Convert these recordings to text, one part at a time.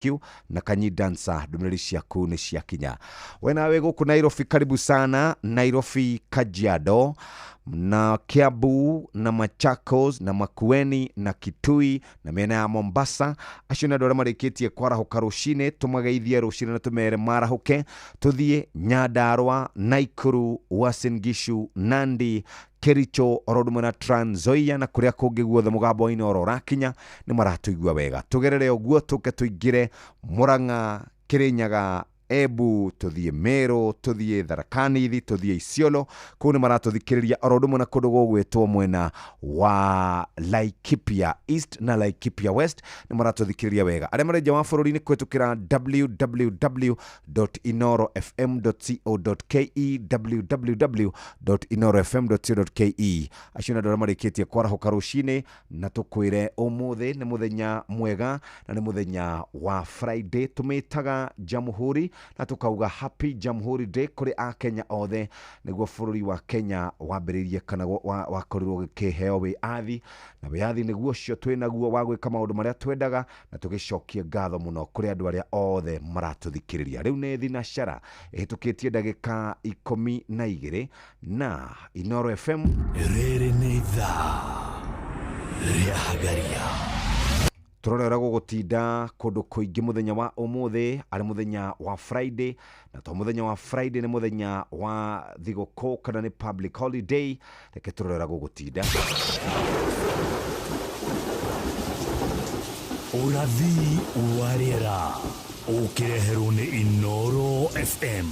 You na Kanyi Dancer, ndũmĩrĩri ciaku nĩ ciakinya. We nawe gũkũ Nairobi, karibu sana Nairobi, Kajiado na Kiambu na Machakos na Makueni na Kitui na mĩena ya Mombasa. Acio nĩ andũ arĩa marĩkĩtie kwarahũka rũcinĩ, tũmageithie rũcinĩ na tũmere marahũke. Tũthiĩ Nyandarua, Naikuru, Uasin Gishu, Nandi, Kericho, oro ũndũ ũmwe na Trans Nzoia na kũrĩa kũngĩ guothe mũgambo wa Inooro ũrakinya, nĩ maratũigua wega. Tũgerere ũguo tũke tũingĩre Murang'a, Kirinyaga, Embu, tũthiĩ Meru, tũthiĩ Tharaka Nithi, tũthiĩ Isiolo, kũu nĩ maratũthikĩrĩria oro ũndũ ũmwe na kũndũ gũgwĩtwo mwena wa Laikipia East na Laikipia West nĩ maratũthikĩrĩria wega. Arĩa marĩ nja wa bũrũri nĩ kũhĩtũkĩra www.inorofm.co.ke, www.inorofm.co.ke. Acio nĩ andũ arĩa marĩkĩtie kwarahũka rũcinĩ, na tũkwĩre ũmũthĩ nĩ mũthenya mwega na nĩ mũthenya wa Friday, tũmĩtaga Jamhuri, na tũkauga Happy Jamhuri Day kũrĩ Akenya othe, nĩguo bũrũri wa Kenya wambĩrĩirie kana wakorirwo ũkĩheo wĩyathi, na wĩyathi nĩguo ũcio twĩnaguo wa gwĩka maũndũ marĩa twendaga, na tũgĩcokie ngatho mũno kũrĩ andũ arĩa othe maratũthikĩrĩria. Rĩu nĩ thinacara ĩhĩtũkĩtie ndagĩka 12 na Inooro FM. Rĩrĩ nĩ ithaa rĩa Hagaria. Tũrore ũrĩa gũgũtinda kũndũ kũingĩ mũthenya wa ũmũthĩ, arĩ mũthenya wa Friday, na to mũthenya wa Friday nĩ mũthenya wa thigũkũ kana nĩ public holiday. Reke tũrore ũrĩa gũgũtinda. Ũrathi wa rĩera ũkĩreherwo nĩ Inooro FM.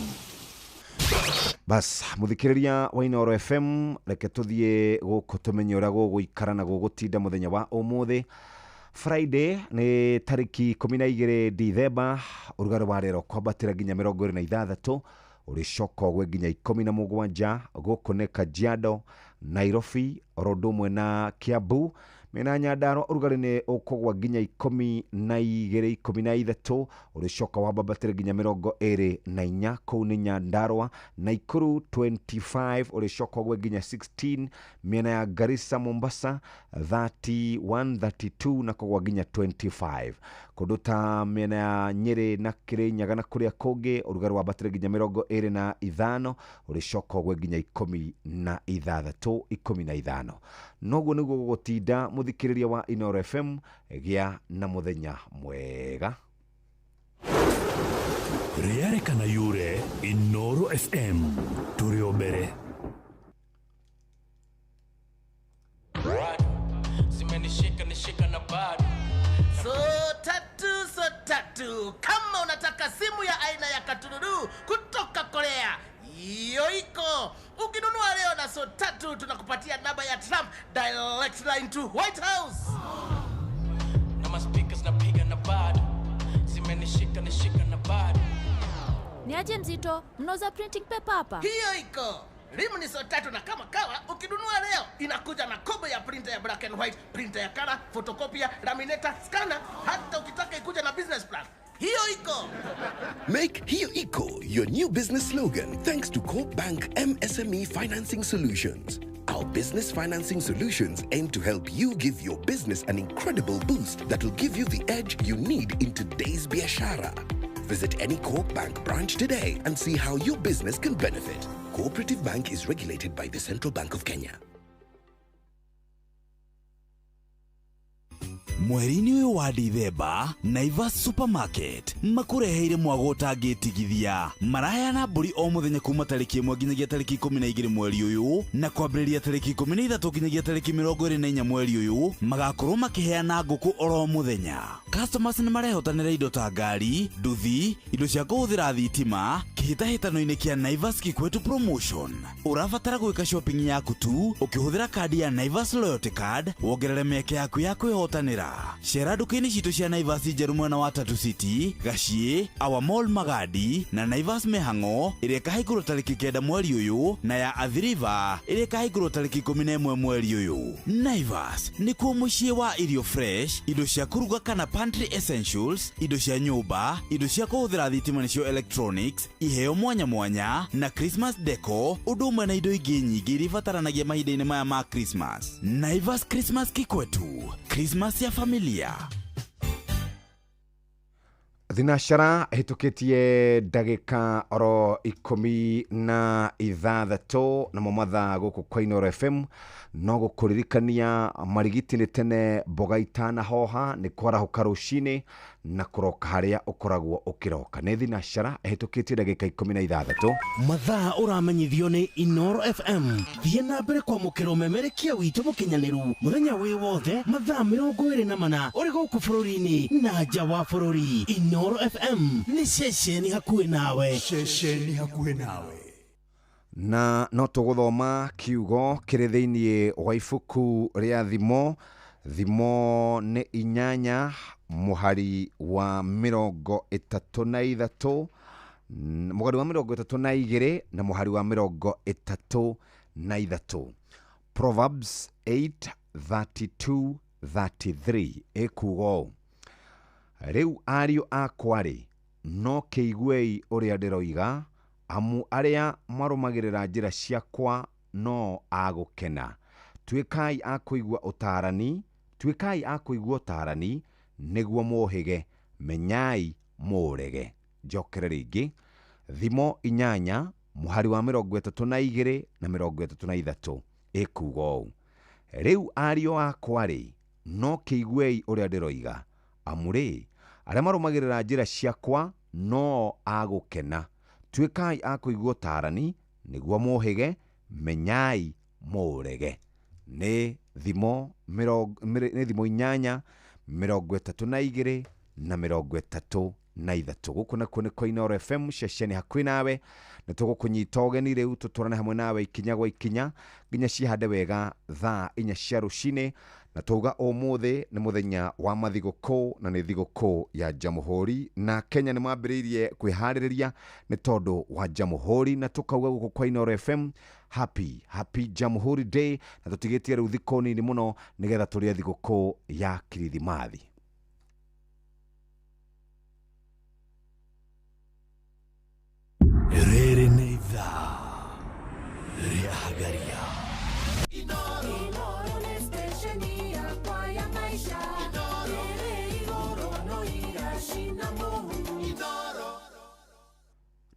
Bas, mũthikĩrĩria wa Inooro FM, reke tũthiĩ gũkũ tũmenye ũrĩa gũgũikara na gũgũtinda mũthenya wa ũmũthĩ. Friday nĩ tarĩki 12 Dithemba, ũrugarĩ wa rĩera ũkwambatĩra nginya 26, ũrĩcoka ũgwe nginya 17 gũkũ nĩ Kajiado, Nairobi, oro ũndũ ũmwe na Kiambu. Mĩena ya Nyandarua ũrugarĩ nĩ ũkũgwa nginya 12, 13, ũrĩcoka wambambatĩre nginya 24 kũu nĩ Nyandarua. Naikuru 25, ũrĩcoka ũgwe nginya 16, mĩena ya Garissa, Mombasa 31, 32 na kũgwa nginya 25. Kũndũ ta mĩena ya Nyĩrĩ na Kĩrĩnyaga na kũrĩa kũngĩ ũrugarĩ wambatĩre nginya 25, ũrĩcoka ũgwe nginya 16, 15. Noguo nĩguo gũgũtinda mũthikĩrĩria wa Inooro FM, gĩa na mũthenya mwega. Rĩarĩkana yure Inooro FM tũrĩ o mbere. Zimenishika nishika na bado. So tatu, so tatu. Kama unataka simu ya aina ya katururu kutoka Korea, hiyo iko. Ukinunua leo na so tatu, tunakupatia namba ya Trump direct line to White House. Na ma speakers napiga na bado. Zimenishika nishika na bado. Ni aje mzito, mnauza printing paper hapa? Hiyo iko. Rimu ni so tatu na kama kawa, ukinunua leo inakuja na kobo ya printer ya black and white, printer ya color, photocopier, laminator, scanner, hata ukitaka ikuja na business plan. Hiyo iko. Make Hiyo Iko your new business slogan thanks to Co-op Bank MSME Financing Solutions. Our business financing solutions aim to help you give your business an incredible boost that will give you the edge you need in today's biashara. Visit any Co-op Bank branch today and see how your business can benefit. Cooperative Bank is regulated by the Central Bank of Kenya. Mweri-inĩ ũyũ wa Dithemba, Naivas Supermarket makũreheire mwago ũtangĩtigithia. Maraheana mbũri o mũthenya kuma tarĩki 1 nginyagia tarĩki 12 mweri ũyũ, na kwambĩrĩria tarĩki 13 nginyagia tarĩki 24 mweri ũyũ, magakorwo makĩheana ngũkũ oro mũthenya. Customers nĩ marehotanĩra indo ta ngari, nduthi, indo cia kũhũthĩra thitima, kĩhĩtahĩtano-inĩ kĩa Naivas Kikwetu Promotion. Ũrabatara gwĩka shopping yaku tu ũkĩhũthĩra kandi ya Naivas Loyalty Card, wongerere mĩeke yaku ya kwĩhotanĩra. Cera nduka-inĩ citũ cia Naivas njerũ mwena wa Tatu City, Gaciĩ, Our Mall Magadi na Naivas Mĩhang'o ĩrĩa ĩkahingũrwo tarĩki 9 mweri ũyũ, na ya Athi River ĩrĩa ĩkahingũrwo tarĩki 11 mweri ũyũ. Naivas nĩkuo mũciĩ wa irio fresh, indo cia kũruga kana pantry essentials, indo cia nyũmba, indo cia kũhũthĩra thitima nĩcio electronics, iheo mwanya mwanya na Christmas deco, ũndũ ũmwe na indo ingĩ nyingĩ iria ibataranagia mahinda-inĩ maya ma Christmas. Naivas Christmas Kikwetu, Christmas ya familia. Thinacara hĩtũkĩtie ndagĩka oro 16 namo mathaa gũkũ kwa Inooro FM no gũkũririkania marigiti nĩ tene mboga itanahoha nĩ kwarahũka rũcinĩ na kũroka harĩa ũkoragwo ũkĩroka. Nĩ thinacara hĩtũkĩtie ndagĩka 16. Mathaa ũramenyithio nĩ Inooro FM. Thiĩ na mbere kwamũkĩra ũmemerekia witũ mũkinyanĩru mũthenya wĩ wothe mathaa 24 ũrĩ gũkũ bũrũri-inĩ na nja wa bũrũri. Inooro FM nĩ ceceni hakuhĩ nawe. Ceceni hakuhĩ nawe. Na no tũgũthoma kiugo kĩrĩ thĩinĩ wa ibuku rĩa Thimo. Thimo nĩ 8 mũhari wa 33, mũhari wa 32 na mũhari wa 33. Proverbs 8:32 33 ĩkuuga ũũ: rĩu ariũ akwa-rĩ, no kĩiguei ũrĩa ndĩroiga, amu arĩa marũmagĩrĩra njĩra ciakwa no agũkena. Tuĩkai a kũigua ũtaarani, tuĩkai a kũigua ũtaarani nĩguo mũũhĩge, menyai mũũrege. Njokere rĩngĩ, Thimo 8 mũhari wa 32 na 33 ĩkuuga ũũ: rĩu ariũ akwa-rĩ, no kĩiguei ũrĩa ndĩroiga, amu rĩ, arĩa marũmagĩrĩra njĩra ciakwa no agũkena. Tuĩkai a kũigua ũtaarani nĩguo mũũhĩge, menyai mũũrege. Nĩ Thimo 8 32 na 33. Gũkũ nakuo nĩ kwa Inooro FM, ceceni hakuhĩ nawe. Nĩ tũgũkũnyita ũgeni rĩu tũtwarane hamwe nawe ikinya gwa ikinya nginya cihande wega thaa 4 cia rũcinĩ. Na twauga ũmũthĩ nĩ mũthenya wa mathigũkũ na nĩ thigũkũ ya Jamhuri, na Kenya nĩ mambĩrĩirie kwĩharĩrĩria nĩ tondũ wa Jamhuri, na tũkauga gũkũ kwa Inooro FM happy happy Jamhuri Day, na tũtigĩtie rĩu thikũ nini mũno nĩgetha tũrĩe thigũkũ ya Kirithimathi. Rĩrĩ nĩ ithaa rĩa Hagaria.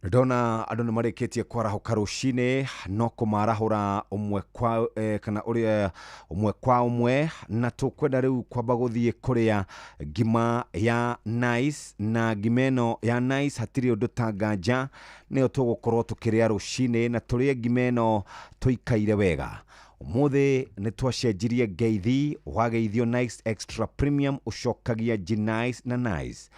Ndona andũ nĩ marĩkĩtie kwarahũka rũcinĩ, no kũmarahũra ũmwe kwa kana ũrĩa ũmwe kwa ũmwe, na tũkwenda rĩu kwamba gũthiĩ kũrĩa ngima ya Nice. Na ngima ĩno ya Nice hatirĩ ũndũ ta nganja, nĩyo tũgũkorwo tũkĩrĩa rũcinĩ, na tũrĩe ngima ĩno tũikaire wega. Ũmũthĩ nĩ twacenjirie ngeithi, wageithio Nice Extra Premium ũcokagia G-Nice na Nice.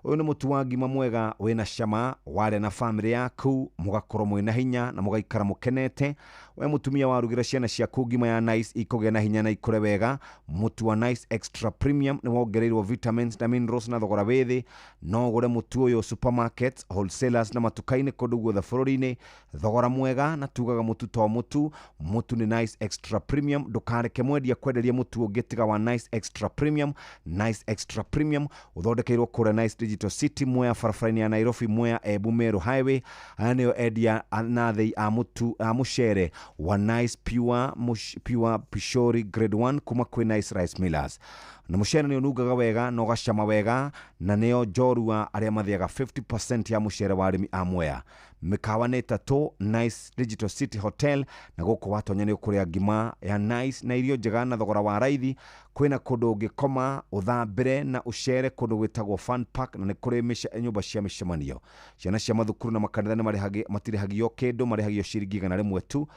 Ũyũ nĩ mũtu wa ngima mwega wĩna cama, warĩa na bamĩrĩ yaku mũgakorwo mwĩna hinya na mũgaikara mũkenete. We mũtumia warugĩra ciana ciaku ngima ya Nice ikũgĩa na hinya na ikũre wega. Mũtu wa Nice Extra Premium nĩ wongereirwo vitamins na minerals na thogora wĩ thĩ. No ũgũre mũtu ũyũ supermarkets, wholesalers na matuka-inĩ kũndũ guothe bũrũri-inĩ, thogora mwega, na tugaga mũtu to mũtu. Mũtu nĩ Nice Extra Premium. Ndũkareke mwendia kwenderia mũtu ũngĩ tiga wa Nice Extra Premium. Nice Extra Premium ũthondekeirwo kũrĩa Nice Digital City, Mwea barabara-inĩ ya Nairobi, Mwea Embu Meru Highway. Aya nĩo endia na thei a mũtu a mũcere wa Nice Pure, Pure Pishori Grade 1 kuma kwĩ Nice Rice Millers. Na mũcere nĩ ũnungaga wega na ũgacama wega, na nĩo njorua arĩa mathiaga 50% ya mũcere wa arĩmi a Mwea. Mĩkawa nĩ 3, Nice Digital City Hotel, na gũkũ watonya nĩ ũkũrĩa ngima ya Nice na irio njega na thogora wa raithi. Kwĩna kũndũ ũngĩkoma ũthambĩre na ũcere kũndũ gwĩtagwo Fun Park, na nĩ kũrĩ nyũmba cia mĩcemanio. Ciana cia mathukuru na makanitha nĩ matirĩhagio kĩndũ, marĩhagio ciringi 100 tu.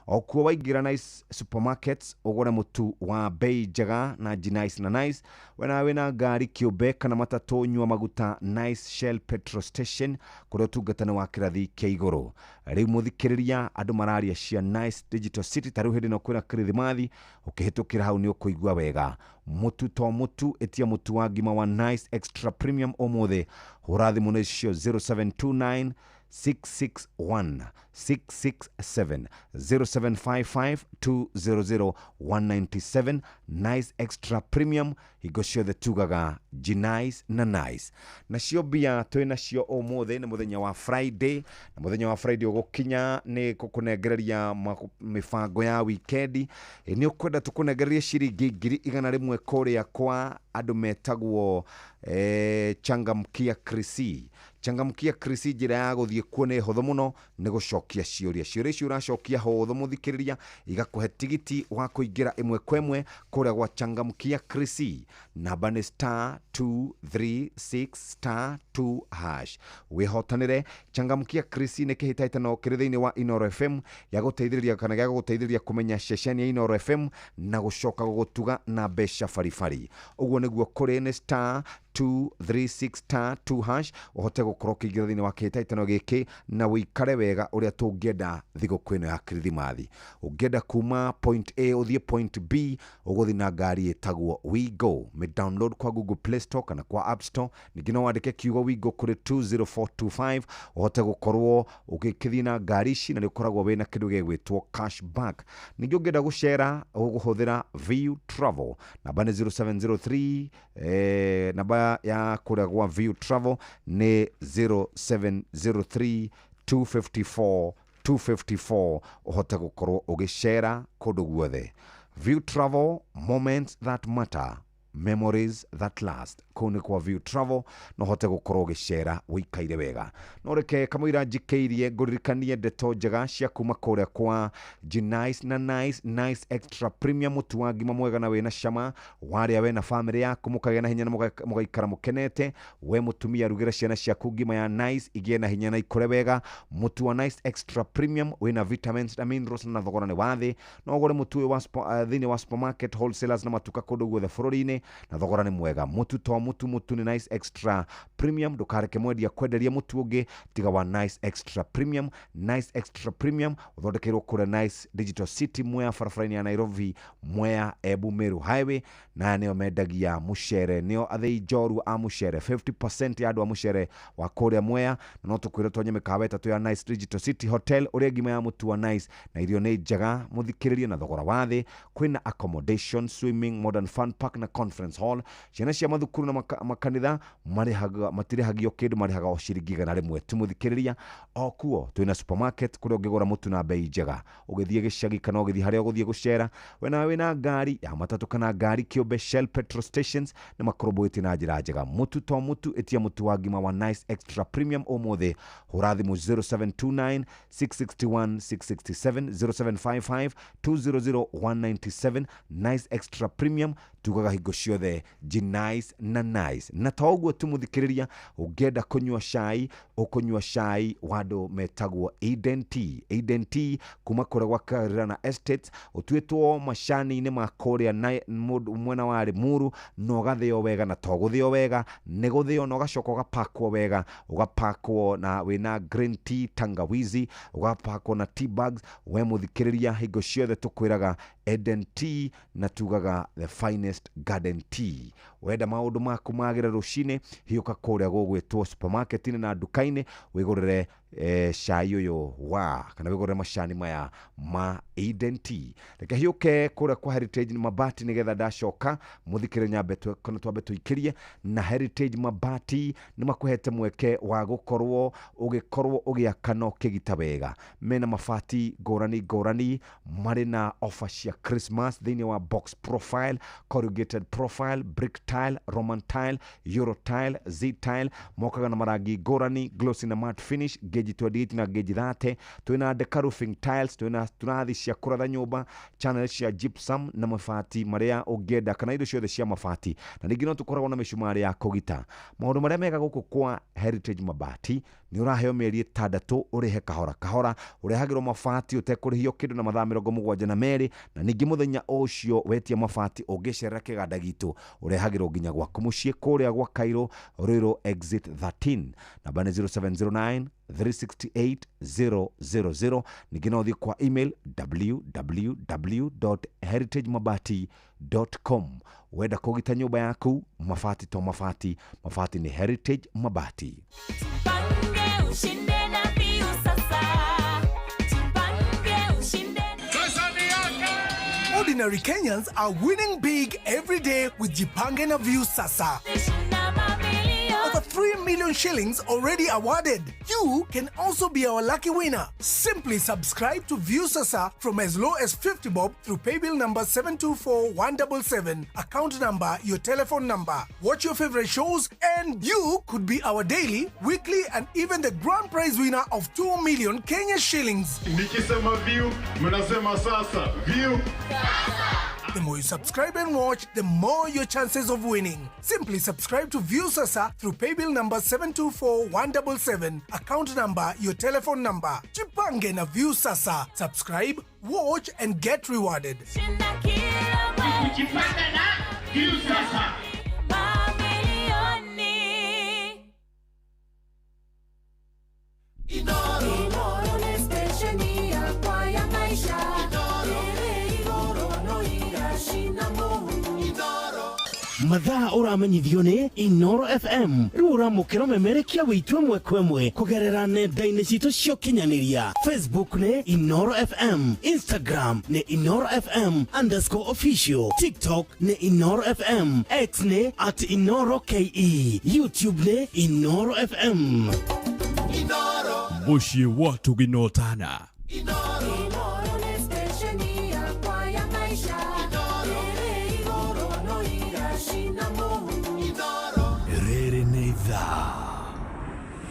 O kuo waingĩra Nice Supermarkets ũgũre mũtu wa bei njega na G-Nice na Nice. Wena wĩna ngari kĩũmbe kana matatũ, nyua maguta Nice Shell Petrol Station kũrĩa ũtungata nĩ wa kĩrathi kĩa igũrũ. Rĩu mũthikĩrĩria, andũ mararia cia Nice Digital City, ta rĩu hĩndĩ ĩno kwĩna Kirithimathi, ũkĩhĩtũkĩra hau nĩ ũkũigua wega. Mũtu to mũtu, ĩtia mũtu wa ngima wa Nice Extra Premium ũmũthĩ. Hũra thimũ nĩ icio 0729 661 667 0755 200 197. Nice Extra Premium, Hingo ciothe tugaga Nice na Nice. Nacio mbia twĩ nacio ũmũthĩ nĩ mũthenya wa Friday, na mũthenya wa Friday ũgũkinya nĩ gũkũnengereria mĩbango ya wikendi. Nĩ ũkwenda tũkũnengererie ciringi 100,000 kũrĩa kwa andũ metagwo Changamkia Krisi. Changamkia Krisi, njĩra ya gũthiĩ kuo nĩ hũthũ mũno, nĩ gũcokia ciũria. Ciũria icio ũracokia hũthũ mũthikĩrĩria, igakũhe tigiti wa kũingĩra ĩmwe kwa ĩmwe kũrĩa gwa Changamkia Krisi. Namba nĩ star 236 star 2 hash. Wĩhotanĩre. Changamkia Krisi nĩ kĩhĩtahĩtano kĩrĩ thĩinĩ wa Inoro FM gĩa gũteithĩrĩria kana gĩa gũgũteithĩrĩria kũmenya ceceni ya Inoro FM na gũcoka gũgũtuga na mbeca baribari. Ũguo nĩguo kũrĩ, nĩ star 236 star 2 hash ũhote gũkorwo ũkĩingĩra thĩinĩ wa kĩhĩtahĩtano gĩkĩ na ũikare wega ũrĩa tũngĩenda thigũkũ ĩno ya Kirithimathi. Ũngĩenda kuma point A ũthiĩ point B, ũgũthiĩ na ngari ĩtagwo WeGo. Mĩ download kwa Google Play Store kana kwa App Store. Ningĩ no wandĩke kiugo WeGo kũrĩ 20425 ũhote gũkorwo ũgĩkĩthiĩ na ngari ici, na nĩ ũkoragwo wĩna kĩndũ gĩgwĩtwo cashback. Ningĩ ũngĩenda gũcera ũgũhũthĩra View Travel, namba nĩ 0703, namba ya kũrĩa gwa View Travel nĩ 0703 254 254 ũhote gũkorwo ũgĩcera kũndũ guothe. View Travel, moments that matter, memories that last. Kũu nĩ kwa View Travel, no hote gũkorwo ũgĩcera ũikaire wega. No reke kamũira njikĩirie ngũririkanie ndeto njega cia kuma kũrĩa kwa Nice na Nice. Nice Extra Premium, mũtu wa ngima mwega na wĩna cama, warĩa we na bamĩrĩ yaku mũkagĩa na hinya na mũgaikara mũkenete. We mũtumia, rugĩra ciana ciaku ngima ya Nice igĩe na hinya na ikũre wega. Mũtu wa Nice Extra Premium wĩna vitamins na minerals na thogora nĩ wa thĩ. No ũgũre mũtu ũyũ wa thĩinĩ wa supermarket, wholesalers na matuka kũndũ guothe bũrũri-inĩ, na thogora nĩ mwega. Mũtu to mũtu, mũtu nĩ Nice Extra Premium. Ndũkareke mwendia kwenderia mũtu ũngĩ tiga wa Nice Extra Premium. Nice Extra Premium ũthondekeirwo kũrĩa Nice Digital City, Mwea, barabara-inĩ ya Nairobi Mwea Embu Meru Highway. Na nĩo mendagia mũcere, nĩo athĩi njorua a mũcere, 50% ya andũ a mũcere wa kũrĩa Mwea. Na no tũkwĩre tonye mĩkawa ĩtatũ ya Nice Digital City Hotel ũrĩa ngima ya mũtu wa Nice na irio nĩ njega mũthikĩrĩrie na thogora wa thĩ. Kwĩna accommodation, swimming, modern fun park na conference hall. Ciana cia mathukuru na makanitha marĩhaga, matirĩhagio kĩndũ, marĩhaga o ciringi 100 tu mũthikĩrĩria. O kuo twĩna supermarket kũrĩa ũngĩgũra mũtu na bei njega ũgĩthiĩ gĩcagi kana ũgĩthiĩ harĩa ũgũthiĩ gũcera. Wena wĩna ngari ya matatũ kana ngari kĩũmbe, Shell petrol stations nĩ makũrũmbũĩtie na njĩra njega. Mũtu to mũtu, ĩtia mũtu wa ngima wa Nice Extra Premium ũmũthĩ. Hũra thimũ 0729 661 667, 0755 200 197. Nice Extra Premium, tugaga hingo ciothe Nice na Nice. Na to ũguo tu mũthikĩrĩria, ũngĩenda kũnyua cai, ũkũnyua cai wa andũ metagwo Eden Tea. Eden Tea kuma kũrĩa gwa Karirana Estates, ũtuĩtwo macani-inĩ ma kũrĩa na mũndũ mwena wa Limuru, na ũgathĩo wega. Na to gũthĩo wega, nĩ gũthĩo na ũgacoka ũgapakwo wega, ũgapakwo na wĩna green tea, tangawizi, ũgapakwo na tea bags. We mũthikĩrĩria, hingo ciothe tũkwĩraga Eden Tea na tugaga the finest garden tea. Wenda maũndũ maku magĩre rũcinĩ, hiũka kũrĩa gũgwĩtwo supermarket-inĩ na nduka-inĩ wĩgũrĩre cai ũyũ wa kana wĩgũrĩre macani maya ma Eden Tea. Reke hiũke kũrĩa kwa Heritage Mabati nĩgetha ndacoka mũthikĩrĩria nyambe kana twambe tũikĩrie na Heritage Mabati. Nĩ makũhete mweke wa gũkorwo ũgĩkorwo ũgĩaka na ũkĩgita wega. Mena mabati ngũrani ngũrani, marĩ na offer cia Christmas thĩinĩ wa box profile, corrugated profile, brick tile, Roman tile, Euro tile, Z tile. Mokaga na marangi ngũrani, glossy na matte finish, gauge 28 na gauge 30. Twĩna deca roofing tiles, twĩna turathi cia kũratha nyũmba, channel cia gypsum na mabati marĩa ũngĩenda kana indo ciothe cia mabati. Na ningĩ no tũkoragwo na mĩcumarĩ ya kũgita. Maũndũ marĩa mega gũkũ kwa Heritage Mabati nĩ ũraheo mĩeri 6 ũrĩhe kahora kahora, ũrehagĩrwo mabati ũtekũrĩhio kĩndũ na mathaa 72. Na ningĩ mũthenya ũcio wetia mabati ũngĩcerera kĩganda gitũ, ũrehagĩrwo nginya gwaku mũciĩ kũrĩa gwa Cairo Ruiru exit 13. Namba nĩ 0709 368 000. Ningĩ no ũthiĩ kwa email www.heritagemabati.com. Wenda kũgita nyũmba yaku, mabati to mabati, mabati nĩ Heritage Mabati. Tupange ushinde na Piu sasa. Tupange ushinde. Ordinary. Ordinary Kenyans are winning big every day with Jipange na Viusasa. Over 3 million shillings already awarded. You can also be our lucky winner. Simply subscribe to Viusasa from as low as 50 bob through paybill number 724177, account number, your telephone number. Watch your favorite shows and you could be our daily, weekly and even the grand prize winner of 2 million Kenya shillings. Nikisema view, mnasema sasa. View. The more you subscribe and watch, the more your chances of winning. Simply subscribe to Viusasa through paybill number 724177, account number, your telephone number. Jipange na Viusasa. Subscribe, watch and get rewarded. Kujipanga na Viusasa. Mathaa ũramenyithio nĩ Inoro FM. Rĩu ũramũkĩra ũmemerekia witũ ĩmwe kwa ĩmwe kũgerera nenda-inĩ citũ cia ũkinyanĩria. Facebook nĩ Inoro FM, Instagram nĩ Inoro FM underscore official, TikTok nĩ Inoro FM, X nĩ at Inoro KE, YouTube nĩ Inoro FM. Mũciĩ wa tũginotana. Rĩrĩ nĩ ithaa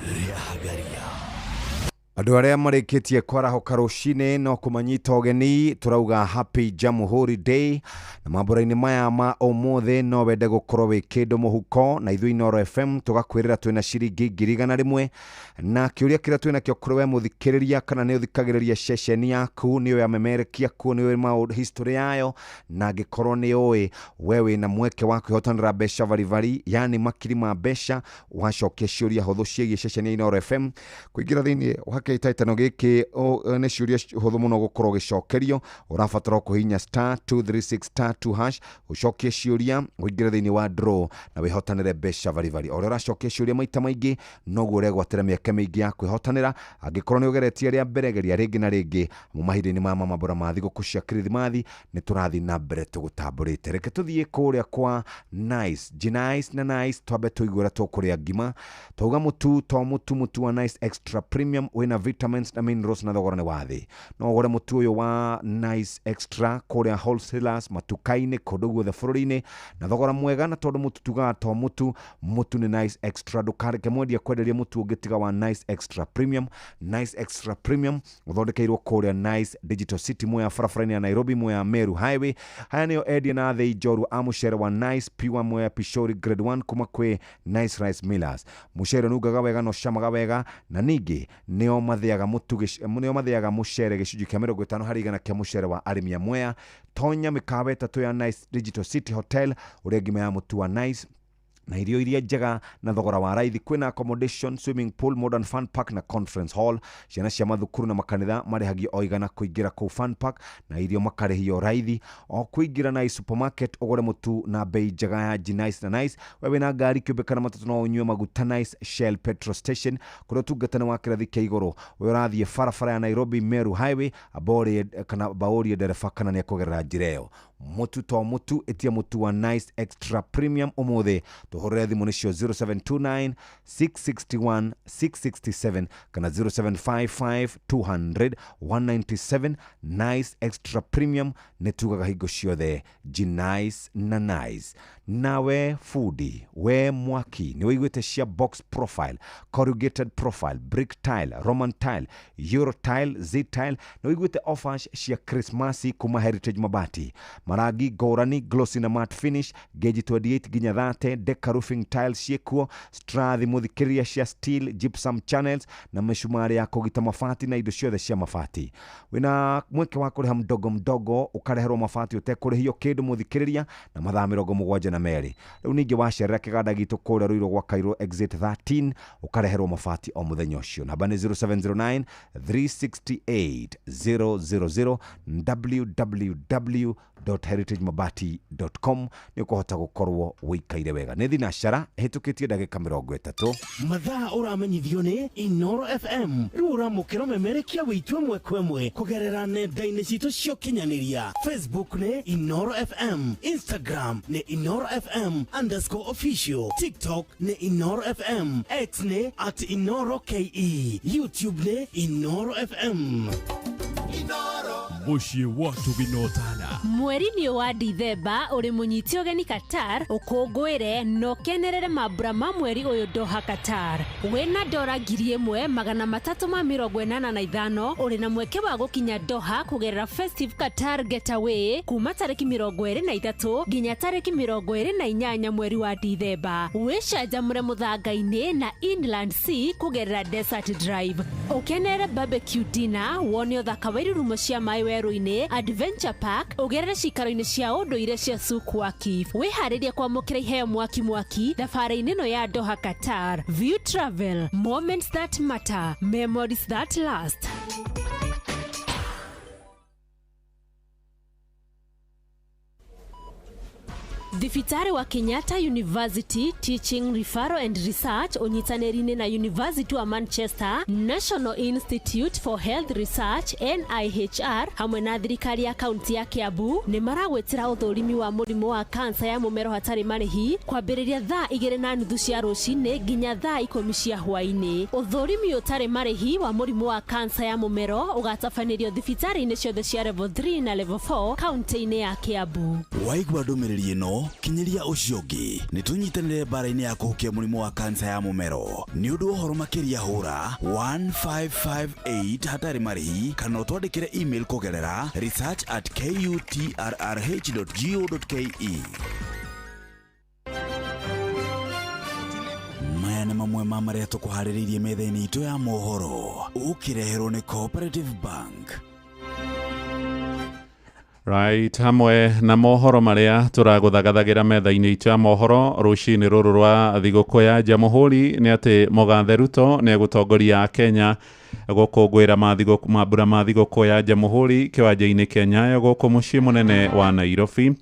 rĩa Hagaria. Andũ arĩa marĩkĩtie kwarahoka rũcinĩ no kũmanyita ũgeni, tũrauga happy Jamhuri Day. Na mambũra-inĩ maya ma ũmũthĩ no wende gũkorwo wĩ kĩndũ mũhuko, na ithuĩ Inoro FM tũgakwĩrĩra twĩna ciringi 100,000. Na kĩũria kĩrĩa twĩnakĩo kũrĩ we mũthikĩrĩria, kana nĩ ũthikagĩrĩria ceceni yaku, nĩ ũĩ amemerekia kuo, nĩ ũĩ maũndũ history yayo, na angĩkorwo nĩ ũĩ, we wĩna mweke wa kwĩhotanĩra mbeca baribari, yani makiri ma mbeca, wacokia ciũria hũthũ ciĩgiĩ ceceni ya Inoro FM. Kũingĩra thĩinĩ wa kĩhĩtahĩtano gĩkĩ nĩ ciũria hũthũ mũno gũkorwo ũgĩcokerio. Ũrabatara kũhihinya star 236 star 2 hash, ũcokie ciũria, ũingĩre thĩinĩ wa draw na wĩhotanĩre mbeca baribari. O ũrĩa ũracokia ciũria maita maingĩ, noguo ũregwatĩra mĩeke mĩingĩ ya kwĩhotanĩra. Angĩkorwo nĩ ũgeretie rĩa mbere, geria rĩngĩ na rĩngĩ. Mu mahinda-inĩ maya ma mambũra ma thigũkũ cia Kirithimathi, nĩ tũrathiĩ na mbere tũgũtambũrĩte. Reke tũthiĩ kũrĩa kwa Nice, Gnice na Nice, twambe tũigue ũrĩa tũkũrĩa ngima. Twauga mũtu to mũtu, mũtu wa Nice Extra Premium wĩna vitamins na minerals na thogora nĩ wa thĩ. No ũgũre mũtu ũyũ wa Nice Extra kũrĩa wholesalers, matuka-inĩ, kũndũ guothe bũrũri-inĩ na thogora mwega. Na tondũ mũtu tugaga to mũtu, mũtu nĩ Nice Extra. Ndũkareke mwendia kwenderia mũtu ũngĩ tiga wa Nice Extra Premium. Nice Extra Premium ũthondekeirwo kũrĩa Nice Digital City, Mwea barabara-inĩ ya Nairobi, Mwea Meru Highway. Haya nĩo endia na athĩi njorua a mũcere wa Nice Pure Mwea Pishori Grade 1 kuma kwĩ Nice Rice Millers. Mũcere ũnungaga wega na ũcamaga wega, na ningĩ nĩo mathĩaga mũtu nĩo mathĩaga mũcere gĩcunjĩ kĩa 50 harĩ igana kĩa mũcere wa arĩmi a Mwea. Tonya mĩkawa ĩtatũ ya Nice Digital City Hotel ũrĩa ngima ya mũtu wa Nice na irio iria njega na thogora wa raithi. Kwĩna accommodation, swimming pool, modern fun park na conference hall. Ciana cia mathukuru na makanitha marĩhagio o igana kũingĩra kũu fun park, na irio makarĩhio raithi. O kũingĩra Nice supermarket ũgũre mũtu na bei njega ya Gnice na Nice. We wĩna ngari kĩũmbe kana matatũ no ũnyue maguta Nice Shell petrol station kũrĩa ũtungata nĩ wa kĩrathi kĩa igũrũ. We ũrathiĩ barabara ya Nairobi Meru Highway, aborie kana baũrie ndereba kana nĩ ekũgerera njĩra ĩyo. Mũtu to mũtu, ĩtia mũtu wa Nice Extra Premium ũmũthĩ. Tũhũrĩre thimũ nĩcio 0729 661 667 kana 0755 200 197. Nice Extra Premium nĩ tugaga hingo ciothe Gnice na Nice. Nawe fundi, we mwaki, nĩ wĩiguĩte cia box profile, corrugated profile, brick tile, Roman tile, Euro tile, Z tile, nĩ wĩiguĩte offers cia Krismasi kuma Heritage Mabati. Marangi ngũrani, glossy na matte finish, gauge 28 nginya 30, deca roofing tiles ciĩkuo, strathi mũthikĩrĩria cia steel, gypsum channels na mĩcumarĩ ya kũgita mabati na indo ciothe cia mabati. Wĩna mweke wa kũrĩha mdogo mdogo, ũkareherwo mabati ũtekũrĩhio kĩndũ mũthikĩrĩria, na mathaa 72. Rĩu ningĩ wacerera kĩganda gitũ kũrĩa Ruiru gwa Cairo exit 13, ũkareherwo mabati o mũthenya ũcio. Namba nĩ 0709 368 000, www www.heritagemabati.com nĩ ũkũhota gũkorwo wĩikaire wega. Nĩ thinacara ĩhĩtũkĩtie ndagĩka 30. Mathaa ũramenyithio nĩ Inoro FM. Rĩu ũramũkĩra ũmemerekia witũ ĩmwe kwa ĩmwe kũgerera nenda-inĩ citũ cia ũkinyanĩria. Facebook nĩ Inoro FM, Instagram nĩ Inoro FM _official, TikTok nĩ Inoro FM, X nĩ @InoroKE, YouTube nĩ Inoro FM. Mũciĩ wa Tũginotana. Mweri-inĩ wa Dithemba ũrĩ mũnyite ũgeni Qatar ũkũngũĩre na ũkenerere mambura ma mweri ũyũ Doha Qatar. Wĩna dora 1385 ũrĩ na mweke wa gũkinya Doha kũgerera Festive Qatar Getaway kuma tarĩki 23 nginya tarĩki 28 mweri wa Dithemba. Wĩcanjamũre mũthanga-inĩ na Inland Sea kũgerera Desert Drive. Ũkenerere barbecue dinner, wone ũthaka wa irurumo cia maĩ werũ-inĩ, Adventure Park, ũgerere cikaro-inĩ cia ũndũire cia Souk Waqif. Wĩharĩrie kwamũkĩra iheo mwaki mwaki thabarĩ-inĩ ĩno ya Doha Qatar. View Travel, moments that matter, memories that last. Thibitarĩ wa Kenyatta University Teaching Referral and Research ũnyitanĩri-inĩ na University wa Manchester, National Institute for Health Research NIHR hamwe na thirikari ya kaunti ya Kiambu nĩ maragwĩtĩra ũthũrimi wa mũrimũ wa kansa ya mũmero hatarĩ marĩhi kwambĩrĩria thaa 2:30 cia rũcinĩ nginya thaa 10 cia hwaĩ-inĩ. Ũthũrimi ũtarĩ marĩhi wa mũrimũ wa kansa ya mũmero ũgatabanĩrio thibitarĩ-inĩ ciothe cia level 3 na level 4 kaunti-inĩ ya Kiambu. Waigua ndũmĩrĩri ĩno kinyiria ũcio ũngĩ nĩ tũnyitanĩre mbara-inĩ ya kũhukia mũrimũ wa kansa ya mũmero. Nĩ ũndũ wa ũhoro makĩria hũra 1558 hatarĩ marĩhi kana ũtwandĩkĩre email kũgerera research@kutrrh.go.ke. Maya nĩ mamwe ma marĩa tũkũharĩrĩirie metha-inĩ itũ ya mohoro ũkĩreherwo nĩ Cooperative Bank. Right, hamwe na mohoro maria tũragũthagathagira metha-inĩ itũ ya mohoro rũcinĩ rũrũ rwa thigũkũ ya Jamhuri nĩ atĩ Mũgathe Ruto nĩ egũtongoria Kenya gũkũngũĩra mambura ma thigũkũ ya Jamhuri kĩwanja-inĩ kĩa Nyayo gũkũ mũciĩ mũnene wa Nairobi.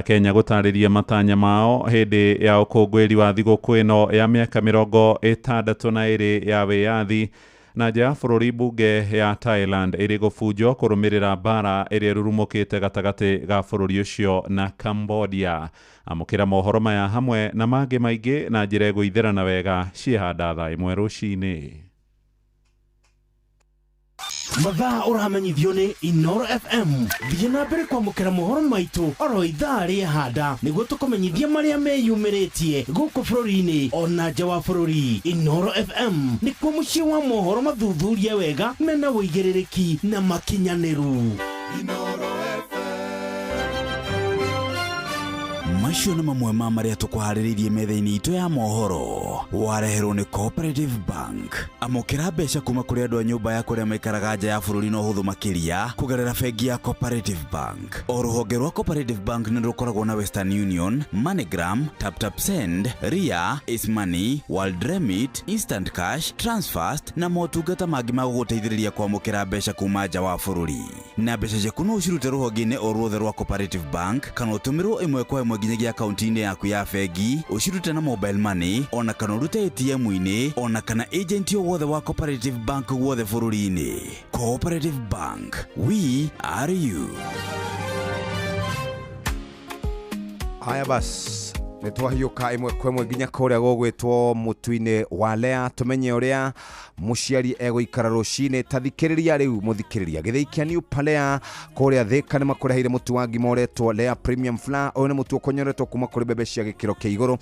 Kenya gũtarĩria matanya mao hĩndĩ ya ũkũngũĩri wa thigũkũ ĩno ya mĩaka 62 ya wĩyathi. Na nja ya bũrũri mbunge ya Thailand ĩrĩ gũbunjwo kũrũmĩrĩra mbara ĩrĩa ĩrurumũkĩte gatagatĩ ga bũrũri ũcio na Cambodia. Amũkĩra mohoro maya hamwe na mangĩ maingĩ na njĩra ĩgũithĩrana wega ciĩhanda thaa 1 rũcinĩ. Mathaa ũramenyithio nĩ Inoro FM. Thiĩ na mbere kwamũkĩra mohoro maitũ oro ithaa rĩa handa nĩguo tũkũmenyithia marĩa meyumĩrĩtie gũkũ bũrũri-inĩ ona nja wa bũrũri. Inoro FM nĩkuo mũciĩ wa mohoro mathuthurie wega mena ũigĩrĩrĩki na makinyanĩru. Inoro FM. Macio nĩ mamwe ma marĩa tũkũharĩrĩirie metha-inĩ itũ ya mohoro wareherwo nĩ Cooperative Bank. Amũkĩra mbeca kuma kũrĩ andũ a nyũmba ya kũrĩa maikaraga nja ya bũrũri na ũhũthũ makĩria kũgerera bengi ya Cooperative Bank. O rũhonge rwa Cooperative Bank nĩ rũkoragwo na Western Union, MoneyGram, TapTap Send, Ria, Ace Money, World Remit, Instant Cash, Transfast na motungata mangĩ ma gũgũteithĩrĩria kwamũkĩra mbeca kuma nja wa bũrũri. Na mbeca ciaku no ũcirute rũhonge-inĩ o ruothe rwa Cooperative Bank kana ũtũmĩrwo ĩmwe kwa ĩmwe nginyagia akaunti-inĩ yaku ya bengi, ũcirute na mobile money ona kana ũrute ATM-inĩ ona kana agent o wothe wa Cooperative Bank guothe bũrũri-inĩ. Cooperative Bank, we are you. Haya bas, nĩ twahiũka ĩmwe kwa ĩmwe nginya kũrĩa gũgwĩtwo mũtu-inĩ wa Lea tũmenye ũrĩa mũciari egũikara rũcinĩ. Ta thikĩrĩria rĩu mũthikĩrĩria gĩthĩi kĩa New Palea kũrĩa Thĩka nĩ makũreheire mũtu wa ngima ũretwo Lea Premium Flour. Ũyũ nĩ mũtu ũkonyoretwo kuma kũrĩ mbembe cia gĩkĩro kĩa igũrũ,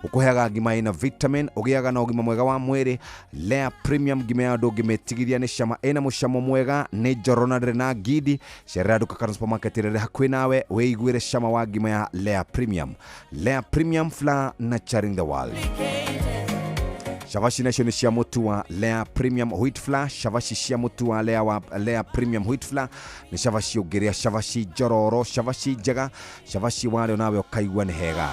ũkũheaga ngima ĩna vitamin, ũgĩaga na ũgima mwega wa mwĩrĩ. Lea Premium ngima ya andũ ũngĩmĩtigithia nĩ cama, ĩna mũcamo mwega, nĩ njororo na ndĩrĩ na ngindi. Cerera nduka kana supermarket ĩrĩa ĩrĩ hakuhĩ nawe wĩiguĩre cama wa ngima ya Lea Premium. Lea Premium Flour, nurturing the world. Cabaci nacio nĩ cia mũtu wa Lea Premium Wheat Flour. Cabaci cia mũtu wa Lea Premium Wheat Flour nĩ cabaci ũngĩrĩa, cabaci njororo, cabaci njega, cabaci warĩo nawe ũkaigua nĩ hega.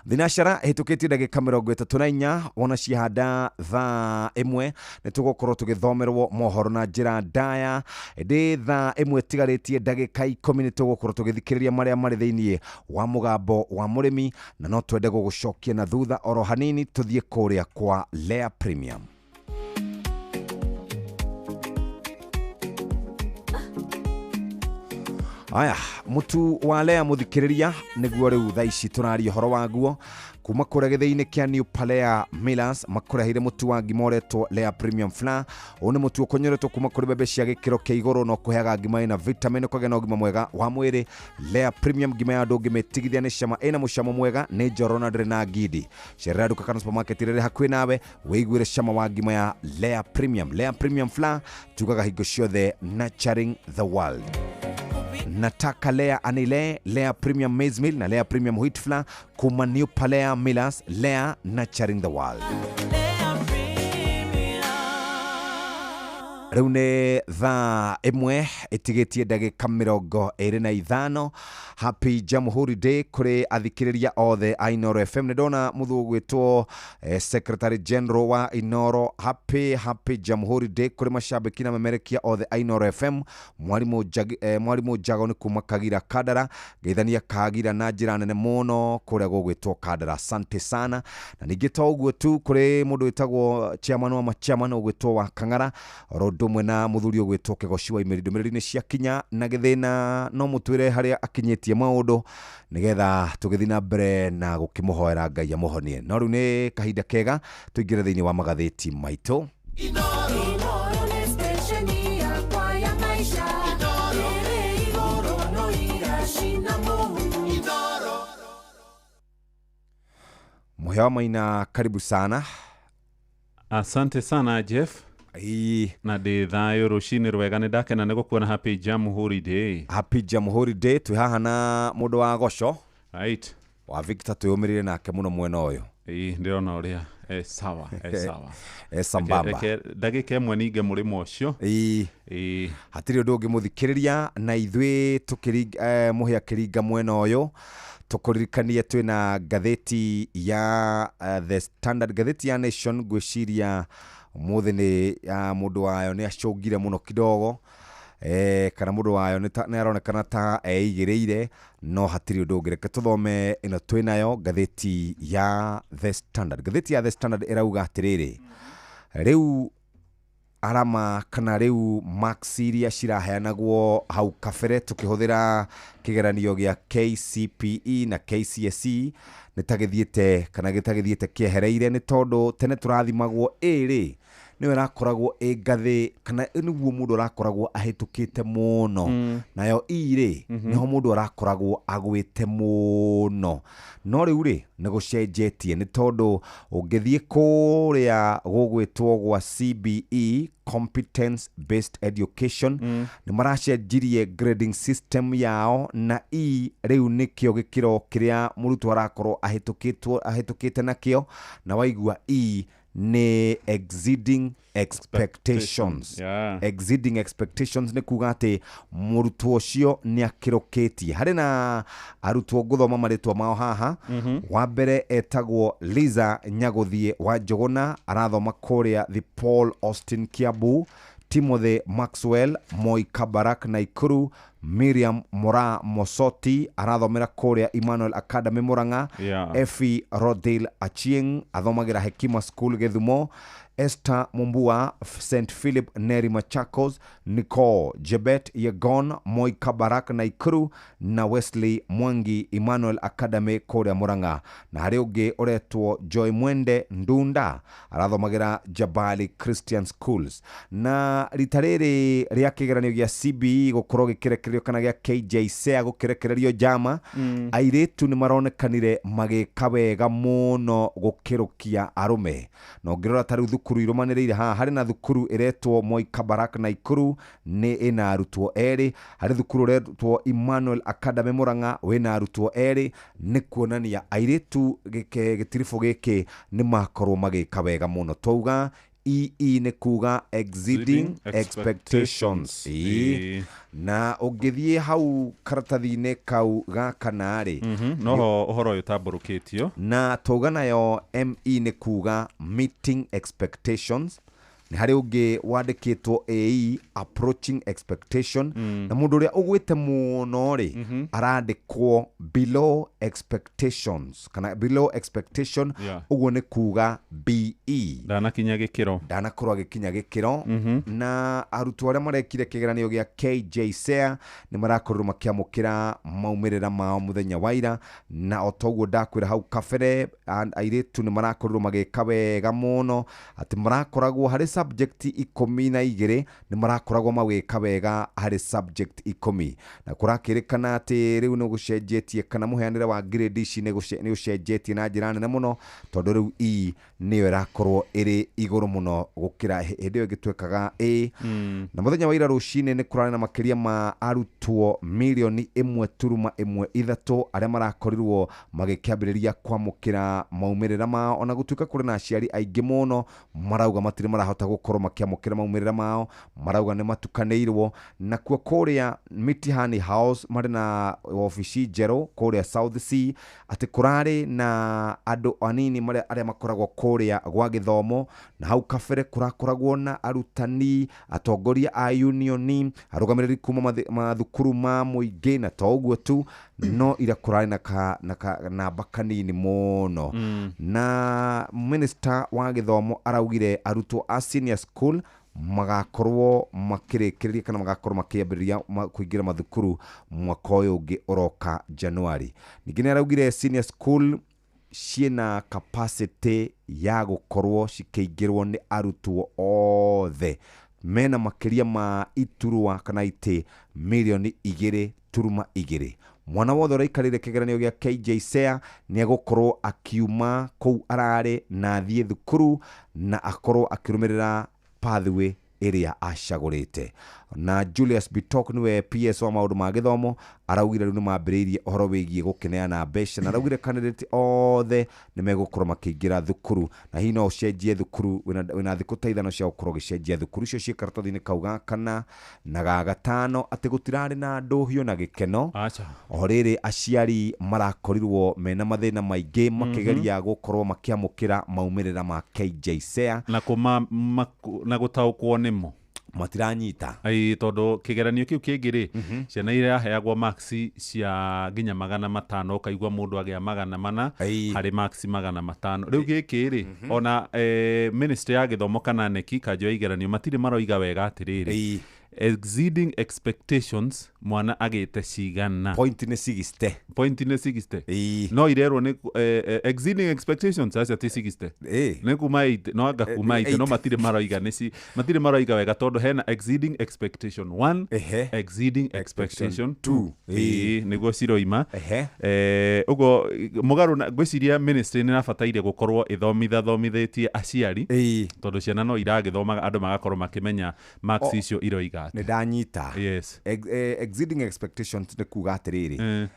Thinacara ĩhĩtũkĩtie ndagĩka 34 wona ciahanda thaa 1 nĩ tũgũkorwo tũgĩthomerwo mohoro na njĩra ndaya. Ĩndĩ thaa 1 tigarĩtie ndagĩka 10 nĩ tũgũkorwo tũgĩthikĩrĩria marĩa marĩ thĩiniĩ wa mũgambo wa mũrĩmi, na no twende gũgũcokia na thutha oro hanini tũthiĩ kũrĩa kwa Lea Premium. Aya, mutu wa Lea muthikiriria niguo riu thaa ici tũraria ũhoro waguo kuma kũrĩa gĩthĩi-inĩ kĩa New Palea Millers makũreheire mũtu wa ngima ũretwo Lea Premium Flour. Ũyũ nĩ mũtu ũkonyoretwo kuma kũrĩ mbembe cia gĩkĩro kĩa igũrũ na ũkũheaga ngima ĩna vitamin ũkagĩa na ũgima mwega wa mwĩrĩ. Lea Premium ngima ya ndũngĩmĩtigithia nĩ cama ĩna mũcamo mwega, nĩ njororo na ndĩrĩ na ngindi. Cerera nduka kana supermarket ĩrĩa ĩrĩ hakuhĩ nawe wĩiguĩre cama wa ngima ya Lea Premium. Lea Premium Flour tugaga hingo ciothe, nurturing the world. Nataka Lea Anile, Lea Premium Maize Meal na Lea Premium Wheat Flour kuma New Palea Millers. Lea, nurturing the world. Rĩu nĩ thaa 1 ĩtigĩtie ndagĩka 25. Happy Jamhuri Day kũrĩ athikĩrĩria othe a Inoro FM. Nĩ ndona mũthũ ũgwĩtwo Secretary General wa Inoro. Happy Happy Jamhuri Day kũrĩ macambĩki na memerekia othe a Inoro FM. Mwarimũ Jago nĩ kuma Kagira Kandara, ngeithania Kagira na njĩra nene mũno kũrĩa gũgwĩtwo Kandara. Asante sana. Na ningĩ to ũguo tu, kũrĩ mũndũ wĩtagwo chairman wa machairman ũgwĩtwo wa Kang'ara, oro ũndũ ũmwe na mũthuri ũgwĩtwo Kĩgoci wa Imeri. Ndũmĩrĩri nĩ ciakinya na gĩthĩna, no mũtwĩre harĩa akinyĩtie maũndũ nĩgetha tũgĩthiĩ na mbere na gũkĩmũhoera Ngai amũhonie. No rĩu nĩ kahinda kega tũingĩre thĩinĩ wa magathĩti maitũ. Mũhĩa wa Maina, karibu sana. Asante sana Jeff. Na ndĩ thayũ rũcinĩ rwega, nĩ ndakena nĩ gũkuona. Happy Jamhuri Day. Happy Jamhuri Day. Twĩ haha na mũndũ wa Goco, right, wa Victor, twĩyũmĩrĩire nake mũno mwena ũyũ. Ĩĩ, ndĩrona ũrĩa sawa, sawa, sambamba. Ndagĩka ĩmwe ninge mũrĩmo ũcio. Ĩĩ, hatirĩ ũndũ ũngĩ mũthikĩrĩria, na ithuĩ mũhĩa kĩringa mwena ũyũ tũkũririkanie twĩna ngathĩti ya The Standard, ngathĩti ya Nation. Ngwĩciria ũmũthĩ nĩ mũndũ wayo nĩ acũngire mũno kidogo, kana mũndũ wayo nĩ aronekana ta eigĩrĩire, no hatirĩ ũndũ ũngĩ. Reke tũthome ĩno twĩnayo, ngathĩti ya The Standard. Ngathĩti ya The Standard ĩrauga atĩrĩrĩ, rĩu arama kana rĩu marks iria ciraheanagwo hau kabere tũkĩhũthĩra kĩgeranio gĩa KCPE na KCSE nĩ ta gĩthiĩte kana gĩtagĩthiĩte kĩehereire, nĩ tondũ tene tũrathimagwo A rĩ nĩyo ĩrakoragwo ĩ ngathĩ kana nĩguo mũndũ arakoragwo ahĩtũkĩte mũno, nayo E rĩ nĩho mũndũ arakoragwo agwĩte mũno. No rĩu rĩ nĩ gũcenjetie, nĩ tondũ ũngĩthiĩ kũrĩa gũgwĩtwo gwa CBE, Competence Based Education, nĩ maracenjirie grading system yao, na E rĩu nĩkĩo gĩkĩro kĩrĩa mũrutwo arakorwo ahĩtũkĩte nakĩo, na waigua E nĩ exceeding expectations. Exceeding expectations nĩ kuga atĩ mũrutwo ũcio nĩ akĩrũkĩtie. Harĩ na arutwo ngũthoma marĩtwa mao haha. Wa mbere etagwo Liza Nyagũthiĩ wa Njũgũna, arathoma kũrĩa The Paul Austin Kiambu. Timothy Maxwell Moi Kabarak Naikuru. Miriam Mora Mosoti arathomera kũrĩa Emmanuel Academy Murang'a. Effie Rodil Achieng athomagĩra Hekima School Gĩthumo. Esther Mumbua St Philip Neri Machakos. Nicole Jebet Yegon Moi Kabarak Naikuru na Wesley Mwangi Emmanuel Academy kũrĩa Murang'a. Na harĩ ũngĩ ũretwo Joy Mwende Ndunda arathomagĩra Jabali Christian Schools. Na rita rĩrĩ rĩa kĩgeranio gĩa CBE gũkorwo gĩkĩrekererio kana gĩa KJSEA gũkĩrekererio njama, airĩtu nĩ maronekanire magĩka wega mũno gũkĩrũkia arũme. Na ũngĩrora ta rĩu thukuru irũmanĩrĩire haha, harĩ na thukuru ĩretwo Moi Kabarak Naikuru nĩ ĩna arutwo erĩ, harĩ thukuru ũretwo Emmanuel Academy Murang'a wĩna arutwo erĩ. Nĩ kuonania airĩtu gĩtiribũ gĩkĩ nĩ makorwo magĩka wega mũno. Twauga EE nĩ kuga exceeding expectations. Ĩĩ. Na ũngĩthiĩ hau karatathi-inĩ kau ga kana rĩ, Noho ũhoro ũyũ ũtambũrũkĩtio. Na twauga nayo ME nĩ kuga meeting expectations. Nĩ harĩ ũngĩ wandĩkĩtwo AE, approaching expectation. Na mũndũ ũrĩa ũgwĩte mũno rĩ, arandĩkwo below expectations kana below expectation. Ũguo nĩ kuga BE. Ndanakinya gĩkĩro. Ndanakorwo agĩkinya gĩkĩro. Na arutwo arĩa marekire kĩgeranio gĩa KJSEA nĩ marakorirwo makĩamũkĩra maumĩrĩra mao mũthenya wa ira, na o toguo ndakwĩra hau kabere, airĩtu nĩ marakorirwo magĩka wega mũno, atĩ marakoragwo harĩ subject 12 nĩ marakoragwo magĩka wega harĩ subject 10, na kũrakĩrĩkana atĩ rĩu nĩ gũcenjetie kana mũheanĩre wa grade ici nĩ ũcenjetie na njĩra nene mũno, tondũ rĩu E nĩyo ĩrakorwo ĩrĩ igũrũ mũno gũkĩra hĩndĩ ĩyo ĩngĩ twekaga A. Na mũthenya wa ira rũcinĩ nĩ kũrarĩ na makĩria ma arutwo 1.13 million arĩa marakorirwo magĩkĩambĩrĩria kwamũkĩra maumĩrĩra mao, ona gũtuĩka kũrĩ na aciari aingĩ mũno marauga matirĩ marahota gũkorwo makĩamũkĩra maumĩrĩra mao, marauga nĩ matukanĩirwo. Nakuo kũrĩa Mitihani House marĩ na obici njerũ kũrĩa South C, atĩ kũrarĩ na andũ anini marĩa arĩa makoragwo kũrĩa gwa gĩthomo, na hau kabere kũrakoragwo na arutani, atongoria a unioni, arũgamĩrĩri kuma mathukuru ma mũingĩ, na to ũguo tu, no ira kũrarĩ na ka namba kanini mũno. Na minister wa gĩthomo araugire arutwo a senior school magakorwo makĩrĩkĩrĩria kana magakorwo makĩambĩrĩria kũingĩra mathukuru mwaka ũyũ ũngĩ ũroka January. Ningĩ nĩ araugire senior school ciĩna capacity ya gũkorwo cikĩingĩrwo nĩ arutwo othe mena makĩria ma iturwa kana itĩ 2.2 million. Mwana wothe ũraikarĩire kĩgeranio gĩa KJSEA nĩ egũkorwo akiuma kũu ararĩ na athiĩ thukuru na akorwo akĩrũmĩrĩra pathway ĩrĩa acagũrĩte. Na Julius Bitok nĩwe PS wa maũndũ ma gĩthomo, araugire rĩu nĩ mambĩrĩirie ũhoro wĩgiĩ gũkĩneana mbeca, na araugire candidate othe nĩ megũkorwo makĩingĩra thukuru, na hihi no ũcenjie thukuru, wĩna thikũ ta 5 cia gũkorwo ũgĩcenjia thukuru icio ciĩ karatathi-inĩ kau ga kana na ga gatano, atĩ gũtirarĩ na ndũhio na gĩkeno. Aca. O rĩrĩ aciari marakorirwo mena mathĩna maingĩ makĩgeria gũkorwo makĩamũkĩra maumĩrĩra ma KJSEA. Na kũma na gũtaũkwo nĩmo. Matiranyita. Ai, tondũ kĩgeranio kĩu kĩngĩ rĩ, ciana iraheagwo marks cia nginya 500, ũkaigua mũndũ agĩa 400 harĩ marks 500. Rĩu gĩkĩ rĩ, ona ministry ya gĩthomo kana neki kanjũ ya igeranio matirĩ maroiga wega atĩrĩrĩ, exceeding expectations mwana agĩte cigana. Point nĩ 60. Point nĩ 60, no irerwo nĩ exceeding expectations, acia ti 60, nĩ kuma 80, no anga kuma 80, no matirĩ maroiga nĩ ci matirĩ maroiga wega, tondũ hena exceeding expectation 1, exceeding expectation 2, ĩĩ, nĩguo ciroima. Ũguo mũgarũ ngwĩciria ministry nĩ ĩrabataire gũkorwo ĩthomithathomithĩtie aciari, tondũ ciana no iragĩthomaga, andũ magakorwo makĩmenya marks icio iroiga atĩa. Nĩ ndanyita. Yes. Exceeding expectations nĩ kuga atĩrĩrĩ,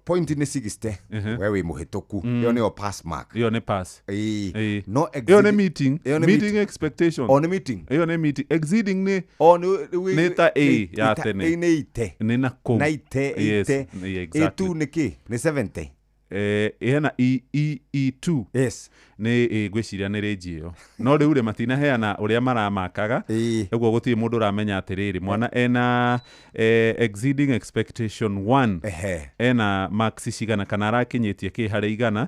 point nĩ 60, we wĩ mũhĩtũku, ĩyo nĩyo pass mark. Ĩyo nĩ pass. Ĩĩ. No ĩyo nĩ meeting. Ĩyo nĩ meeting meeting. Expectation. O nĩ meeting. Ĩyo nĩ meeting, exceeding nĩ o nĩ nĩ ta A ya tene. Nĩ ite. Nĩ na kũu. Na ite. Yes, ite. Exactly. A2 nĩ kĩ? Nĩ 70. Hena E, E, E2. Yes. Nĩ ngwĩciria nĩ rĩnji ĩyo, no rĩu rĩ, matinaheana ũrĩa maramakaga. Ũguo gũtirĩ mũndũ ũramenya atĩrĩrĩ, mwana ena exceeding expectation 1 ena marks cigana kana arakinyĩtie kĩ harĩ igana.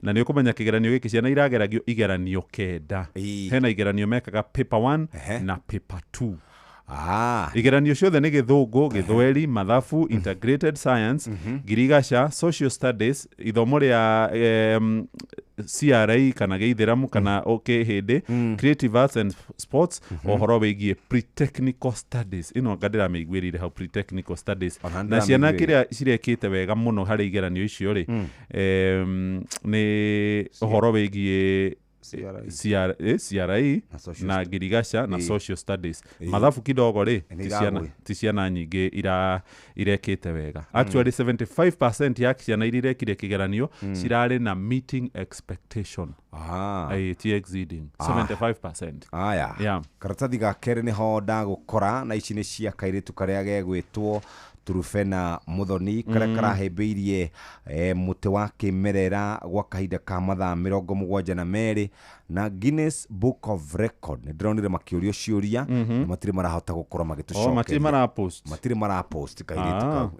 Na nĩ ũkũmenya kĩgeranio gĩkĩ ciana irageragio igeranio 9. Hena igeranio mekaga paper 1 na paper 2. Igeranio ciothe nĩ gĩthũngũ, gĩthweri, mathabu, integrated science, ngirigaca, social studies, ithomo rĩa CRA kana gĩithĩramu kana kĩhĩndĩ, creative arts and sports, ũhoro wĩgiĩ pre-technical studies. Ĩno anga ndĩramĩiguĩrĩire hau, pre-technical studies. Ona na ciana ndĩramĩiguĩrĩire. kĩrĩa cirekĩte wega mũno harĩ igeranio icio rĩ, nĩ ũhoro wĩgiĩ CRE na ngirigaca na social studies. Mathabu kidogo rĩ, ti ciana nyingĩ irekĩte wega. Actually 75% ya ciana iria irekire kĩgeranio cirarĩ na meeting expectation. Ti exceeding 75%. Aya. Yeah. Karatathi ga kerĩ nĩho ndagũkora, na ici nĩ cia kairĩtu karĩa gegwĩtwo Turufena Muthoni, karĩa karahĩmbĩirie mũtĩ wa kĩmerera gwa kahinda ka mathaa 72 na Guinness Book of Record. Nĩ ndĩronire makĩũrio ciũria na matirĩ marahota gũkorwo magĩtũcokeria. Matirĩ marapost. Matirĩ marapost kairĩtu kau.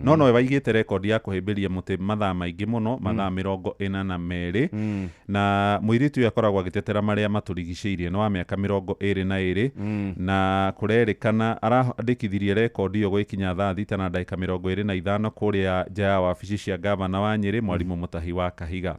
No nowe waigĩte rekondi ya kũhĩmbĩria mũtĩ mathaa maingĩ mũno, mathaa 42, na mũirĩtu ũyũ akoragwo agĩtetera marĩa matũrigicĩirie, nĩ wa mĩaka 22, na kũrerĩkana arandĩkithirie rekondi ĩyo gũgĩkinya thaa 6:25 kũrĩa nja ya wabici cia gavana wa Nyĩrĩ, Mwarimũ Mũtahi wa Kahiga.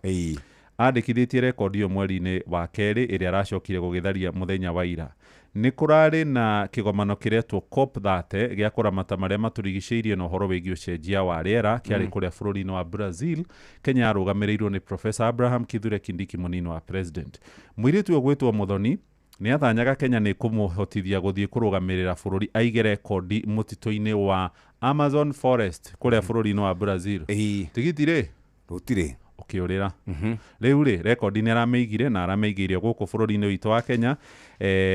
Andĩkithĩtie rekondi ĩyo mweri-inĩ wa kerĩ, ĩrĩa aracokire gũgĩtharia mũthenya wa ira. Nĩ kũrarĩ na kĩgomano kĩretwo COP30 gĩa kũramata marĩa matũrigicĩirie na ũhoro wĩgiĩ ũcenjia wa rĩera, kĩarĩ kũrĩa bũrũri-inĩ wa Brazil. Kenya yarũgamĩrĩirwo nĩ Professor Abraham Kithure Kindiki, mũnini wa president. Mũirĩtu ũyũ gwĩtwo Muthoni nĩ athanyaga Kenya nĩ kũmũhotithia gũthiĩ kũrũgamĩrĩra bũrũri aige rekondi mũtitũ-inĩ wa Amazon Forest kũrĩa bũrũri-inĩ wa Brazil. Tigiti rĩ rũtirĩ ũkĩũrĩra. Rĩu rĩ, rekondi nĩ aramĩigire na aramĩigĩire gũkũ bũrũri-inĩ witũ wa Kenya.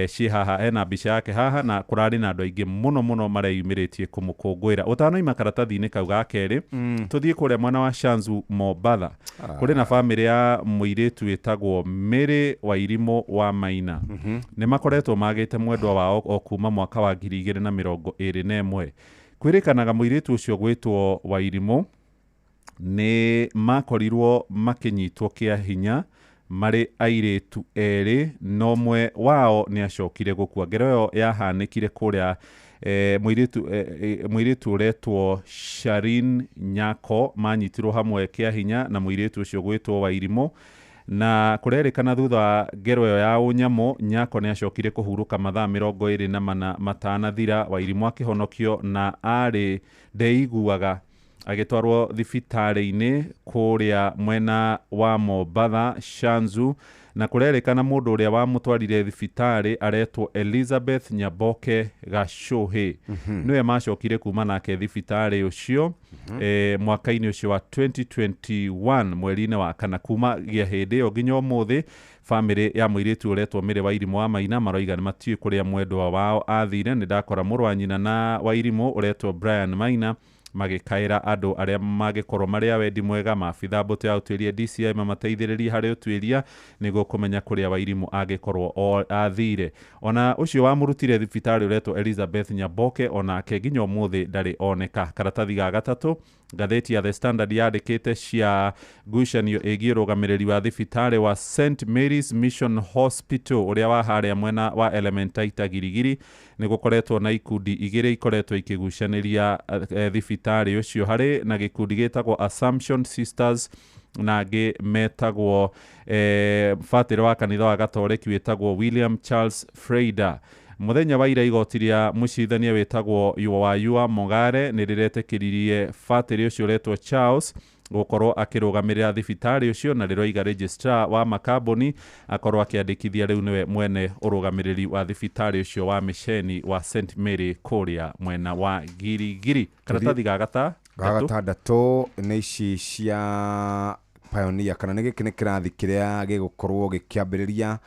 Ciĩ haha, hena mbica yake haha, na kũrarĩ na andũ aingĩ mũno mũno mareyumĩrĩtie kũmũkũngũĩra. Ũtanoima karatathi-inĩ kau ga kerĩ, tũthiĩ kũrĩa mwena wa Shanzu Mombatha. Kũrĩ na bamĩrĩ ya mũirĩtu wĩtagwo Mary Wairimũ wa Maina. Nĩ makoretwo magĩte mwendwa wao o kuma mwaka wa 2021. Kwĩrĩkanaga mũirĩtu ũcio gwĩtwo Wairimũ nĩ makorirwo makĩnyitwo kĩa hinya marĩ airĩtu erĩ, no ũmwe wao nĩ acokire gũkua. Ngero ĩyo yahanĩkire kũrĩa mũirĩtu ũretwo Sharin Nyako manyitirwo hamwe kĩa hinya na mũirĩtu ũcio gwĩtwo Wairimũ, na kũrerĩkana thutha wa ngero ĩyo ya ũnyamũ, Nyako nĩ acokire kũhurũka mathaa 24 matanathira. Wairimũ akĩhonokio na arĩ ndeiguaga, agĩtwarwo thibitarĩ-inĩ kũrĩa mwena wa Mombatha Shanzu, na kũrerĩkana mũndũ ũrĩa wamũtwarire thibitarĩ aretwo Elizabeth Nyaboke Gacohi. Nĩwe macokire kuma nake thibitarĩ ũcio mwaka-inĩ ũcio wa 2021 mweri-inĩ wa kana. Kuma gia hĩndĩ ĩyo nginya ũmũthĩ, bamĩrĩ ya mũirĩtu ũretwo Mary Wairimũ wa Maina maroiga nĩ matiũĩ kũrĩa mwendwa wao athire. Nĩ ndakora mũrũ wa nyina na Wairimũ ũretwo Brian Maina magĩkaĩra andũ arĩa mangĩkorwo marĩ a wendi mwega, maabitha mbũtũ ya ũtuĩria DCI mamateithĩrĩrie harĩ ũtuĩria nĩguo kũmenya kũrĩa Wairimũ angĩkorwo athire. Ona ũcio wamũrutire thibitarĩ ũretwo Elizabeth Nyaboke onake nginya ũmũthĩ ndarĩ oneka. Karatathi ga gatatũ, ngathĩti ya The Standard yandĩkĩte cia ngucanio ĩgiĩ ũrũgamĩrĩri wa thibitarĩ wa St Mary's Mission Hospital ũrĩa wa harĩa mwena wa Elementaita Girigiri. Nĩ gũkoretwo na ikundi igĩrĩ ikoretwo ikĩgucanĩria thibitarĩ ũcio. Harĩ na gĩkundi gĩtagwo Assumption Sisters na angĩ metagwo batĩrĩ wa kanitha wa Gatoreki wĩtagwo William Charles Freider. Mũthenya wa ira igoti rĩa mũcirithania wĩtagwo Wayua Mogare nĩ rĩretĩkĩririe batĩrĩ ũcio ũretwo Charles gũkorwo akĩrũgamĩrĩra thibitarĩ ũcio, na rĩroiga registrar wa makambuni akorwo akĩandĩkithia rĩu nĩwe mwene ũrũgamĩrĩri wa thibitarĩ ũcio wa mĩceni wa St Mary kũrĩa mwena wa Girigiri. Karatathi ga gatandatũ nĩ ici cia Pioneer, kana nĩ gĩkĩ nĩ kĩrathi kĩrĩa gĩgũkorwo gĩkĩambĩrĩria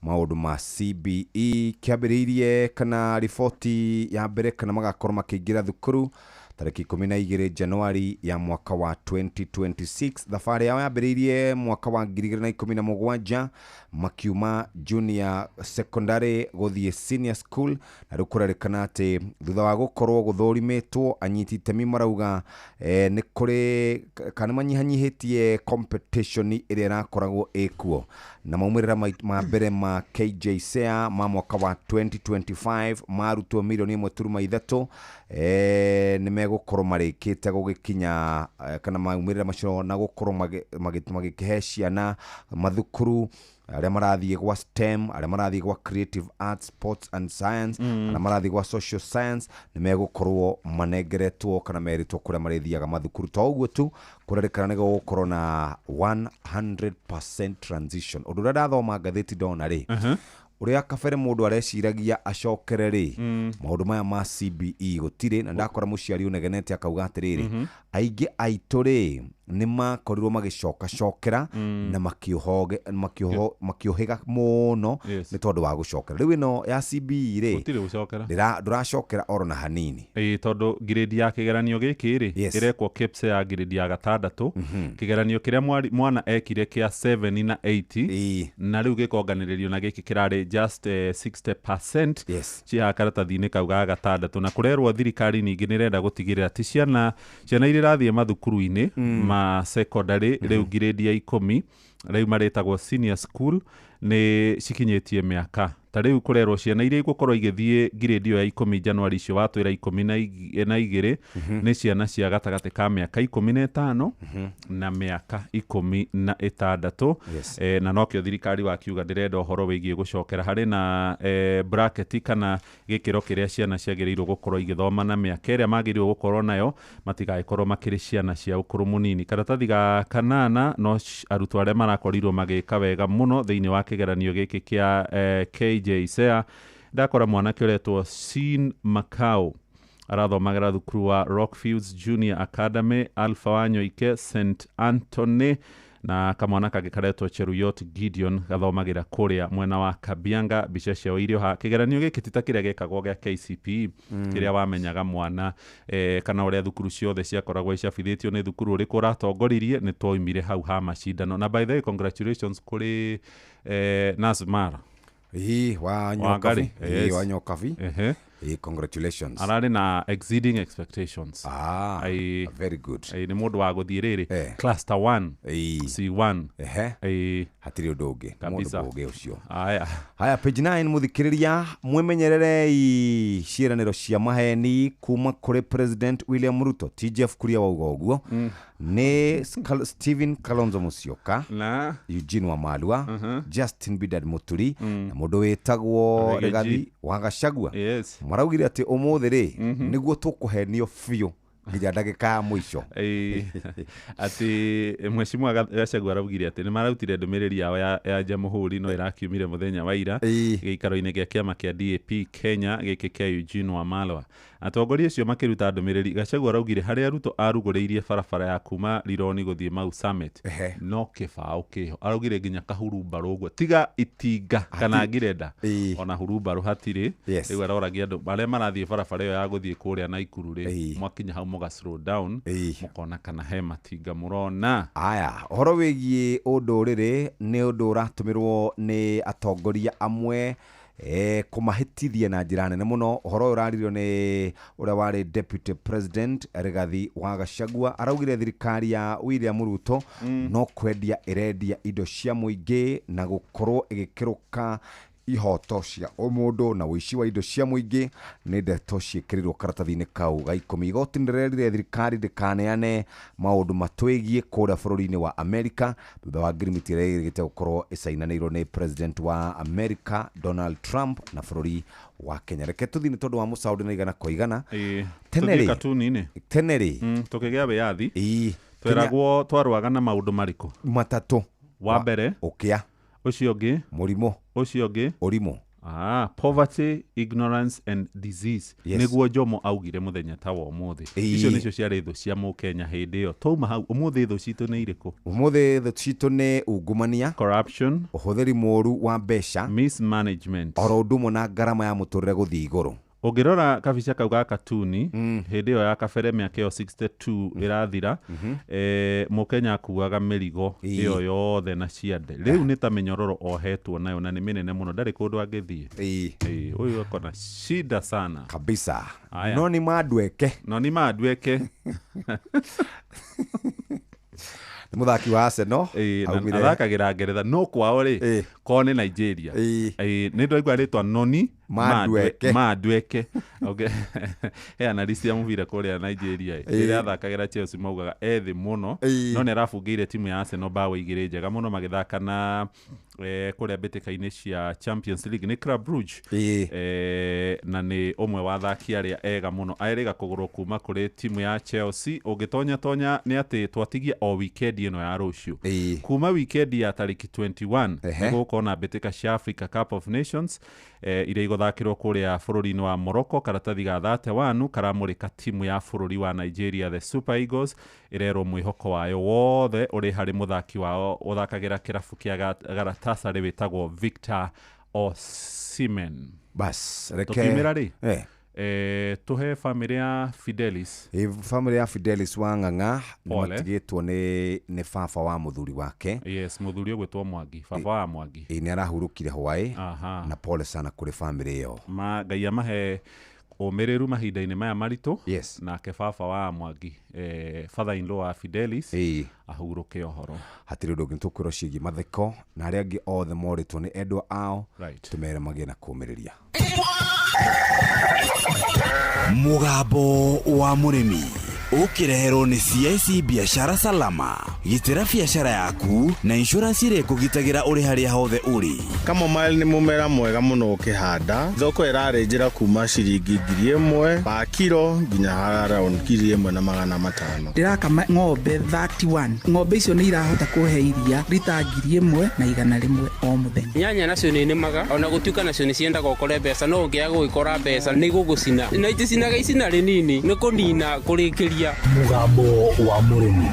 maũndũ ma CBE. Kĩambĩrĩirie kana riboti ya mbere kana magakorwo makĩingĩra thukuru tarĩki 12 Januari ya mwaka wa 2026. Thabarĩ yao yambĩrĩirie mwaka wa 2017 makiuma junior secondary gũthiĩ senior school, na rĩu kũrerĩkana atĩ thutha wa gũkorwo gũthũrimĩtwo anyiti itemi marauga nĩ kũrĩ kana manyihanyihĩtie competition ĩrĩa ĩrakoragwo ĩkuo, na maumĩrĩra ma mbere ma KJSEA ma mwaka wa 2025 marutwo milioni 1.3 nĩ megũkorwo marĩkĩte gũgĩkinya kana maumĩrĩra macio na gũkorwo magĩkĩhe ciana mathukuru Arĩa marathiĩ gwa STEM, arĩa marathiĩ gwa creative arts, sports and science, arĩa marathiĩ gwa social science, nĩ megũkorwo manengeretwo kana merĩtwo kũrĩa marĩthiaga mathukuru. To ũguo tu, kũrerĩkana nĩ gũgũkorwo na 100% transition. Ũndũ ũrĩa ndathoma ngathĩti ndona rĩ, ũrĩa kabere mũndũ areciragia acokere rĩ, maũndũ maya ma CBE gũtirĩ. Na ndakora mũciari ũnegenete akauga atĩrĩrĩ, aingĩ aitũ rĩ, nĩ makorirwo magĩcokacokera na makĩũhĩga mũno nĩ tondũ wa gũcokera. Rĩu ĩno ya CBE rĩ, Gũtirĩ gũcokera. Ndũracokera oro na hanini. Ĩĩ, tondũ grade ya kĩgeranio gĩkĩ rĩ, ĩrekwo KPSEA ya grade ya gatandatũ, kĩgeranio kĩrĩa mwana ekire kĩa 7 na 8, na rĩu gĩkonganĩrĩrio na gĩkĩ kĩrarĩ just 60% cia karatathi-inĩ kau ga gatandatũ. Na kũrerwo thirikari ningĩ nĩ ĩrenda gũtigĩrĩra ti ciana iria irathiĩ mathukuru-inĩ ma secondary, rĩu grade ya 10, rĩu marĩtagwo senior school, nĩ cikinyĩtie mĩaka. Ta rĩu kũrerwo ciana iria igũkorwo igĩthiĩ grade ĩyo ya 10 January icio watwĩra 12, nĩ ciana cia gatagatĩ ka mĩaka 15 na mĩaka 16. Na nokĩo thirikari wakiuga ndĩrenda ũhoro wĩgiĩ gũcokera. Harĩ na bracket kana gĩkĩro kĩrĩa ciana ciagĩrĩirwo gũkorwo igĩthoma na mĩaka ĩrĩa magĩrĩirwo gũkorwo nayo, matigagĩkorwo makĩrĩ ciana cia ũkũrũ mũnini. Karatathi ga kanana, no arutwo arĩa marakorirwo magĩka wega mũno thĩinĩ wa kĩgeranio gĩkĩ kĩa KJSEA. Ndakora mwanake ũretwo Sean Macau, arathomagĩra thukuru wa Rockfields Junior Academy, Alpha Wanyoike, St Anthony, na kamwana kangĩ karetwo Cheruyot Gideon, gathomagĩra kũrĩa mwena wa Kabianga. Mbica ciao irio ha kĩgeranio gĩkĩ ti ta kĩrĩa gĩkagwo gĩa KCPE, kĩrĩa wamenyaga mwana kana ũrĩa thukuru ciothe ciakoragwo icabithĩtio nĩ thukuru ũrĩkũ ũratongoririe. Nĩ twaumire hau ha macindano. Na by the way, congratulations kũrĩ Nasmar. Ĩĩ, wa Wangari, Nyokabi. Ĩĩ, wa Nyokabi. Ĩĩ, congratulations. Ararĩ na exceeding expectations. Very good. Nĩ mũndũ wa gũthiĩ rĩrĩ cluster 1, C1. Hatirĩ ũndũ ũngĩ. Mũndũ Kabisa. mũũgĩ ũcio. Aya. Haya, page 9, mũthikĩrĩria, mwĩmenyererei ciĩranĩro cia maheni kuma kũrĩ President William Ruto. Ti Jeff Kuria wauga ũguo, nĩ Stephen Kalonzo Musyoka na Eugene Wamalwa, Justin Bidad Muturi, na mũndũ wĩtagwo Riggy G. Rigathi wa Gachagua. Maraugire atĩ ũmũthĩ rĩ, nĩguo tũkũhenio biũ nginya ndagĩka ya mũico. Atĩ mheshimiwa Gachagua araugire atĩ nĩ mararutire ndũmĩrĩri yao ya Jamhuri, no ĩrakiumire mũthenya wa ira gĩikaro-inĩ gĩa kĩama kĩa DAP Kenya gĩkĩ kĩa Eugene Wamalwa. Atongoria acio makĩruta ndũmĩrĩri, Gachagua araugire harĩa Ruto arugũrĩirie barabara ya kuma Rironi gũthiĩ Mau Summit, no kĩbaũ kĩho. Araugire nginya kahurumbarũ ũguo, tiga itinga kana ngirenda, ona hurumbarũ hatirĩ. Rĩu aroragia andũ arĩa marathiĩ barabara ĩyo ya gũthiĩ kũrĩa Naikuru rĩ, mwakinya hau mũga slow down, mũkona kana he matinga mũrona. Aya, ũhoro wĩgiĩ ũndũrĩrĩ nĩ ũndũ ũratũmĩrwo nĩ atongoria amwe kũmahĩtithia na njĩra nene mũno. Ũhoro ũyũ ũraririo nĩ ũrĩa warĩ Deputy President Rigathi wa Gachagua. Araugire thirikari ya William Ruto no kwendia ĩrendia indo cia mũingĩ na gũkorwo ĩgĩkĩrũka ihoto cia ũmũndũ na ũici wa indo cia mũingĩ. Nĩ ndeto ciĩkĩrĩirwo karatathi-inĩ kau ga 10. Igoti nĩrĩrerire thirikari ndĩkaneane maũndũ matwĩgiĩ kũrĩa bũrũri-inĩ wa Amerika thutha wa ngirimiti ĩrĩa ĩrĩgĩte gũkorwo ĩcainanĩirwo nĩ President wa America Donald Trump na bũrũri wa Kenya. Reke tũthiĩ nĩ tondũ wa mũcaũndĩ na igana kwa igana. Tene Tũthiĩ rĩ, katuni-inĩ. tene rĩ, Tũkĩgĩa wĩyathi, tweragwo twarũaga na maũndũ marĩkũ? Matatũ. Wa mbere, ũkĩa. Ũcio ũngĩ, mũrimũ. Ũcio ũngĩ, ũrimũ. Poverty, ignorance and disease. Nĩguo Jomo augire mũthenya ta wa ũmũthĩ. Icio nĩcio ciarĩ thũ cia mũkenya hĩndĩ ĩyo. Twauma hau, ũmũthĩ thũ citũ nĩ irĩkũ? Ũmũthĩ thũ citũ nĩ ungumania, corruption, ũhũthĩri mũũru wa mbeca, mismanagement, oro ũndũ ũmwe na ngarama ya mũtũrĩre gũthiĩ igũrũ. Ũngĩrora kabica kau ga katuni, hĩndĩ ĩyo ya kabere mĩaka ĩyo 62 ĩrathira, mũkenya akuaga mĩrigo ĩyo yothe na ciande. Rĩu nĩ ta mĩnyororo ohetwo nayo na nĩ mĩnene mũno, ndarĩ kũndũ angĩthiĩ. Ũyũ akona shida sana kabisa. Aya. No nĩ mandweke. No nĩ mandweke. Nĩ mũthaki wa Arsenal. Athakagĩra Ngeretha, no kwao rĩ, Kwao nĩ Nigeria. Ĩĩ, nĩ ndaigua rĩtwa Noni Madueke. Madueke. Okay. He analyst ya mũbira kũrĩa Nigeria ĩ. Rĩrĩa athakagĩra Chelsea maugaga ethĩ mũno no nĩ arabungĩire timu ya Arsenal bao igĩrĩ njega mũno magĩthaka na kũrĩa mbĩtĩka-inĩ cia Champions League nĩ Club Brugge. Na nĩ ũmwe wa athaki arĩa ega mũno erĩga kũgũrwo kuma kũrĩ timu ya Chelsea. Ũngĩtonya tonya nĩ atĩ twatigia o weekend ĩno ya rũciũ, kuma weekend ya tarĩki 21 nĩ gũgũkorwo na mbĩtĩka cia Africa Cup of Nations iria igũthakĩrwo kũrĩa bũrũri-inĩ wa Morocco. Karatathi ga 31 karamũrĩka timu ya bũrũri wa Nigeria, the Super Eagles, ĩrerwo mwĩhoko wayo wothe ũrĩ harĩ mũthaki wao ũthakagĩra kĩrabu kĩa Galatasaray wĩtagwo Victor Osimhen. Bas, reke tũkiumĩra rĩ, tũhe bamĩrĩ ya Fidelis. Ĩ, bamĩrĩ ya Fidelis wa Ng'ang'a nĩ Pole. matigĩtwo nĩ baba wa mũthuri wake. Yes, mũthuri ũgwĩtwo Mwangi, baba wa Mwangi. Ĩ, nĩ arahurũkire hwaĩ. Aha. Na pole sana kũrĩ bamĩrĩ ĩyo. Ma Ngai amahe ũmĩrĩru mahinda-inĩ maya maritũ. Yes. Nake baba wa Mwangi, father in law wa Fidelis, ahurũke ũhoro. Hatirĩ ũndũ ũngĩ tũkwĩrwo ciĩgiĩ mathiko na arĩa angĩ othe morĩtwo nĩ endwa ao. Right. Tũmere magĩe na kũũmĩrĩria. Mũgambo wa mũrĩmi ũkĩreherwo nĩ CIC Biashara Salama. Gitĩra biashara yaku na insurance ĩrĩa ĩkũgitagĩra ũrĩ harĩa hothe ũrĩ. Chamomile nĩ mũmera mwega mũno ũkĩhanda. Thoko ĩrarĩ njĩra kuma ciringi 1,000 pa kiro nginya around 1,500. Ndĩrakama ng'ombe 31. Ng'ombe icio nĩ irahota kũhe iria rita 1,100 o mũthenya. Nyanya nacio nĩ nĩmaga ona gũtuĩka nacio nĩ ciendaga ũkore mbeca, no ũngĩaga gũgĩkora mbeca nĩ igũgũcina na iticinaga icina rĩnini nĩ kũnina kũrĩkĩria. Mũgambo wa mũrĩmi.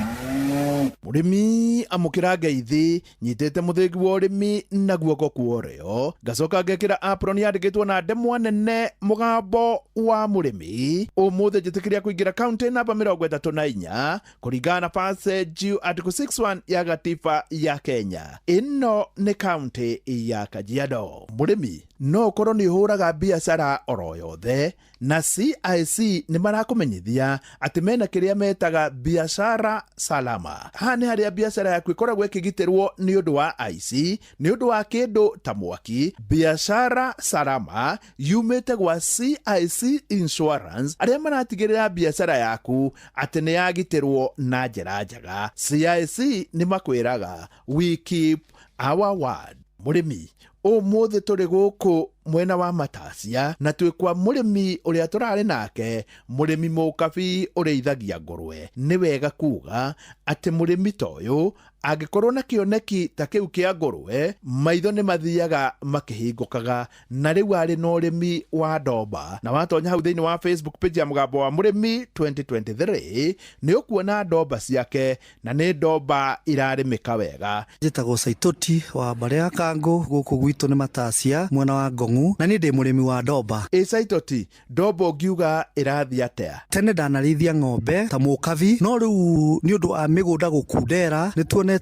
Mũrĩmi amũkĩra ngeithi nyitĩte mũthĩgi wa ũrĩmi na guoko kwa ũrĩo, ngacoka ngekĩra apron yandĩkĩtwo na ndemwa nene mũgambo wa mũrĩmi. Ũmũthĩ njĩtĩkĩria kũingĩra kaunti namba 34 kũringana na passage article 61 ya gatiba ya Kenya. Ĩno nĩ kaunti ya Kajiado. Mũrĩmi no ũkorwo nĩ ũhũraga biacara oro yothe na CIC nĩ marakũmenyithia atĩ mena kĩrĩa metaga biashara salama. Haha nĩ harĩa biacara yaku ĩkoragwo ĩkĩgitĩrwo nĩ ũndũ wa aici, nĩ ũndũ wa kĩndũ ta mwaki. Biashara salama yumĩte gwa CIC Insurance arĩa maratigĩrĩra biacara yaku atĩ nĩ yagitĩrwo na njĩra njega. CIC nĩ makwĩraga we keep our word. Mũrĩmi ũmũthĩ tũrĩ gũkũ mwena wa Matacia na twĩ kwa mũrĩmi ũrĩa tũrarĩ nake, mũrĩmi mũkabi ũrĩithagia ngũrwe. Nĩ wega kuga atĩ mũrĩmi ta ũyũ angĩkorwo na kĩoneki ta kĩu kĩa ngũrwe, maitho nĩ mathiaga makĩhingũkaga, na rĩu arĩ na ũrĩmi wa ndomba. Na watonya hau thĩinĩ wa Facebook page ya mũgambo wa mũrĩmi 2023 nĩ ũkuona ndomba ciake, na nĩ ndomba irarĩmĩka wega. Njĩtagwo Saitoti wa mbarĩ ya Kangũ, gũkũ gwitũ nĩ Matacia mwena wa Ngong'u, na niĩ ndĩ mũrĩmi wa ndomba. Ĩ Saitoti, ndomba ũngiuga ĩrathiĩ atĩa? Tene ndanarĩithia ng'ombe ta mũkabi, no rĩu nĩ ũndũ wa mĩgũnda gũkundera nĩ tuonete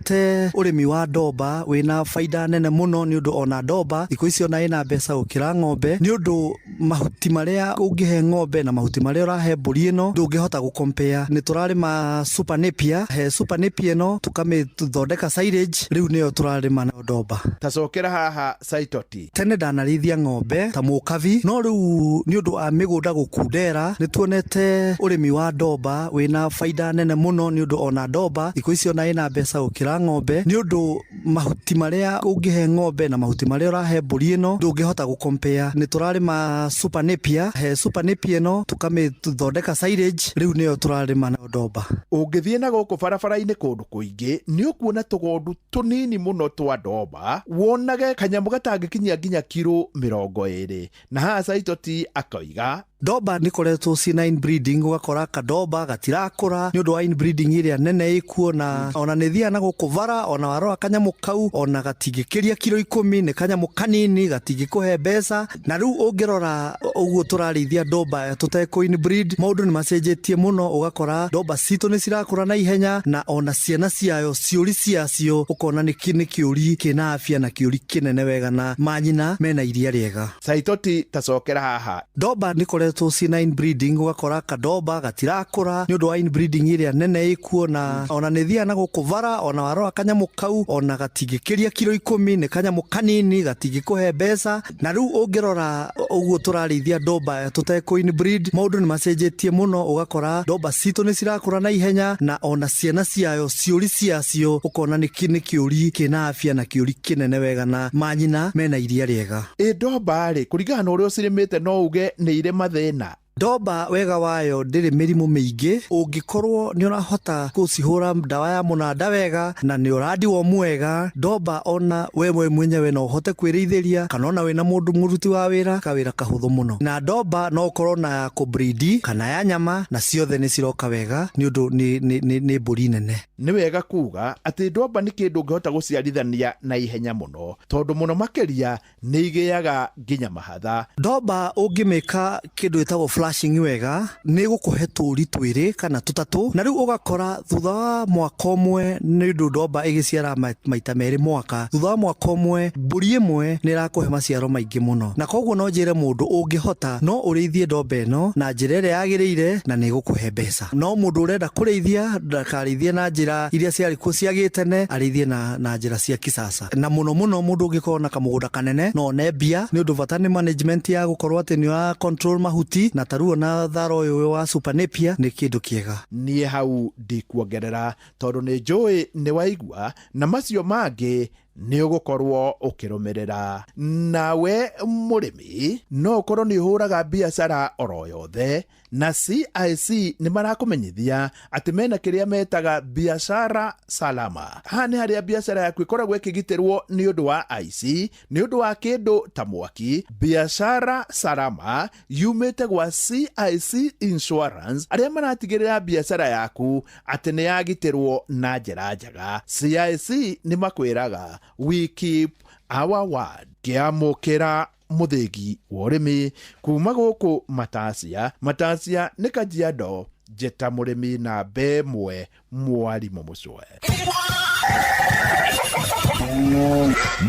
ũrĩmi wa ndomba wĩna baida nene mũno, nĩ ũndũ ona ndomba thikũ ici ona ĩna mbeca gũkĩra ng'ombe, nĩ ũndũ mahuti marĩa ũngĩhe ng'ombe na mahuti marĩa ũrahe mbũri ĩno ndũngĩhota gũkompea. Nĩ tũrarĩma super napier, he super napier ĩno tũkamĩthondeka silage, rĩu nĩyo tũrarĩma nayo ndomba. Tacokera haha Saitoti. Tene ndanarĩithia ng'ombe ta mũkabi, no rĩu nĩ ũndũ wa mĩgũnda gũkundera nĩ tuonete ũrĩmi wa ndomba wĩna baida nene mũno, nĩ ũndũ ona ndomba thikũ ici ona ĩna mbeca gũkĩra ng'ombe, nĩ ũndũ mahuti marĩa ũngĩhe ng'ombe na mahuti marĩa ũrahe mbũri ĩno ndũngĩhota gũkompea. Nĩ tũrarĩma super napier, he super napier ĩno tũkamĩthondeka silage, rĩu nĩyo tũrarĩma nayo ndomba. Ũngĩthiĩ na gũkũ barabara-inĩ kũndũ kũingĩ nĩ ũkuona tũgondu tũnini mũno twa ndomba, wonage kanyamũ gatangĩkinyia nginya kiro 20, na haha Saitoti akoiga Ndomba nĩ koretwo ciĩna inbreeding, ũgakora kandomba gatirakũra nĩ ũndũ wa inbreeding ĩrĩa nene ĩkuo, na ona nĩ thiaga na gũkũ bara, ona warora kanyamũ kau ona gatingĩkĩria kiro 10, nĩ kanyamũ kanini gatingĩkũhe mbeca. Na rĩu ũngĩrora ũguo tũrarĩithia ndomba tũtekũ inbreed, maũndũ nĩ macenjetie mũno, ũgakora ndomba citũ nĩ cirakũra na ihenya, na ona ciana ciayo ciũri ciacio ũkona nĩ kĩũri kĩna afya na kĩũri kĩnene wega, na manyina mena iria rĩega. Saitoti tacokera haha. Ndomba nĩ koretwo Gũkoretwo ciĩna inbreeding, ũgakora kadomba gatirakũra nĩ ũndũ wa inbreeding ĩrĩa nene ĩkuo, na ona nĩ thiaga na gũkũ bara, ona warora kanyamũ kau ona gatingĩkĩria kiro 10, nĩ kanyamũ kanini gatingĩkũhe mbeca. Na rĩu ũngĩrora ũguo tũrarĩithia ndomba tũtekũ inbreed, maũndũ nĩ macenjetie mũno, ũgakora ndomba citũ nĩ cirakũra na ihenya, na ona ciana ciayo ciũri ciacio ũkona nĩ kĩũri kĩna afya na kĩũri kĩnene wega, na manyina mena iria rĩega. Ĩ ndomba rĩ, kũringana na ũrĩa ũcirĩmĩte, no uge nĩ irĩ mathĩna? Ndomba wega wayo ndĩrĩ mĩrimũ mĩingĩ, ũngĩkorwo nĩ ũrahota gũcihũra ndawa ya mũnanda wega na nĩ ũrandiwo mwega. Ndomba ona we mwenyewe no ũhote kwĩrĩithĩria, kana ona wĩna mũndũ mũruti wa wĩra, kawĩra kahũthũ mũno. Na ndomba no ũkorwo na ya kũbridi kana ya nyama, na ciothe nĩ ciroka wega nĩ ũndũ nĩ mbũri nene. Nĩ wega kuga atĩ ndomba nĩ kĩndũ ũngĩhota gũciarithania na ihenya mũno, tondũ mũno makĩria nĩ igĩaga nginya mahatha. Ndomba ũngĩmĩka kĩndũ gĩtagwo flashing wega, nĩ gũkũhe tũri 2 kana 3, na rĩu ũgakora thutha wa mwaka ũmwe, nĩ ũndũ ndomba ĩgĩciara maita 2 mwaka, thutha wa mwaka ũmwe mbũri ĩmwe nĩ ĩrakũhe maciaro maingĩ mũno. Na koguo no njĩre mũndũ ũngĩhota no ũrĩithie ndomba ĩno na njĩra ĩrĩa yagĩrĩire na nĩ ĩgũkũhe mbeca. No mũndũ ũrenda kũrĩithia ndakarĩithie na njĩra iria ciarĩ kuo cia gĩtene, arĩithie na njĩra cia kisasa. Na mũno mũno mũndũ ũngĩkorwo na kamũgũnda kanene no one mbia, nĩ ũndũ bata nĩ management ya gũkorwo atĩ nĩ ũra control mahuti, na taruo na thara ũyũ wa super napier nĩ kĩndũ kĩega. Niĩ hau ndikuongerera tondũ nĩ njũĩ nĩ waigua, na macio mangĩ nĩ ũgũkorwo ũkĩrũmĩrĩra. Nawe mũrĩmi no ũkorwo nĩ ũhũraga biacara oro yothe, na CIC nĩ marakũmenyithia atĩ mena kĩrĩa metaga biashara salama. Haha nĩ harĩa biacara yaku ĩkoragwo ĩkĩgitĩrwo nĩ ũndũ wa aici, nĩ ũndũ wa kĩndũ ta mwaki. Biashara salama yumĩte gwa CIC Insurance, arĩa maratigĩrĩra biacara yaku atĩ nĩ yagitĩrwo na njĩra njega. CIC nĩ makwĩraga we keep our word. Kĩamũkĩra mũthĩgi wa ũrĩmi kuma gũkũ Matacia. Matacia nĩ Kajiado, njĩta mũrĩmi na 1 mwarimũ mũcwe.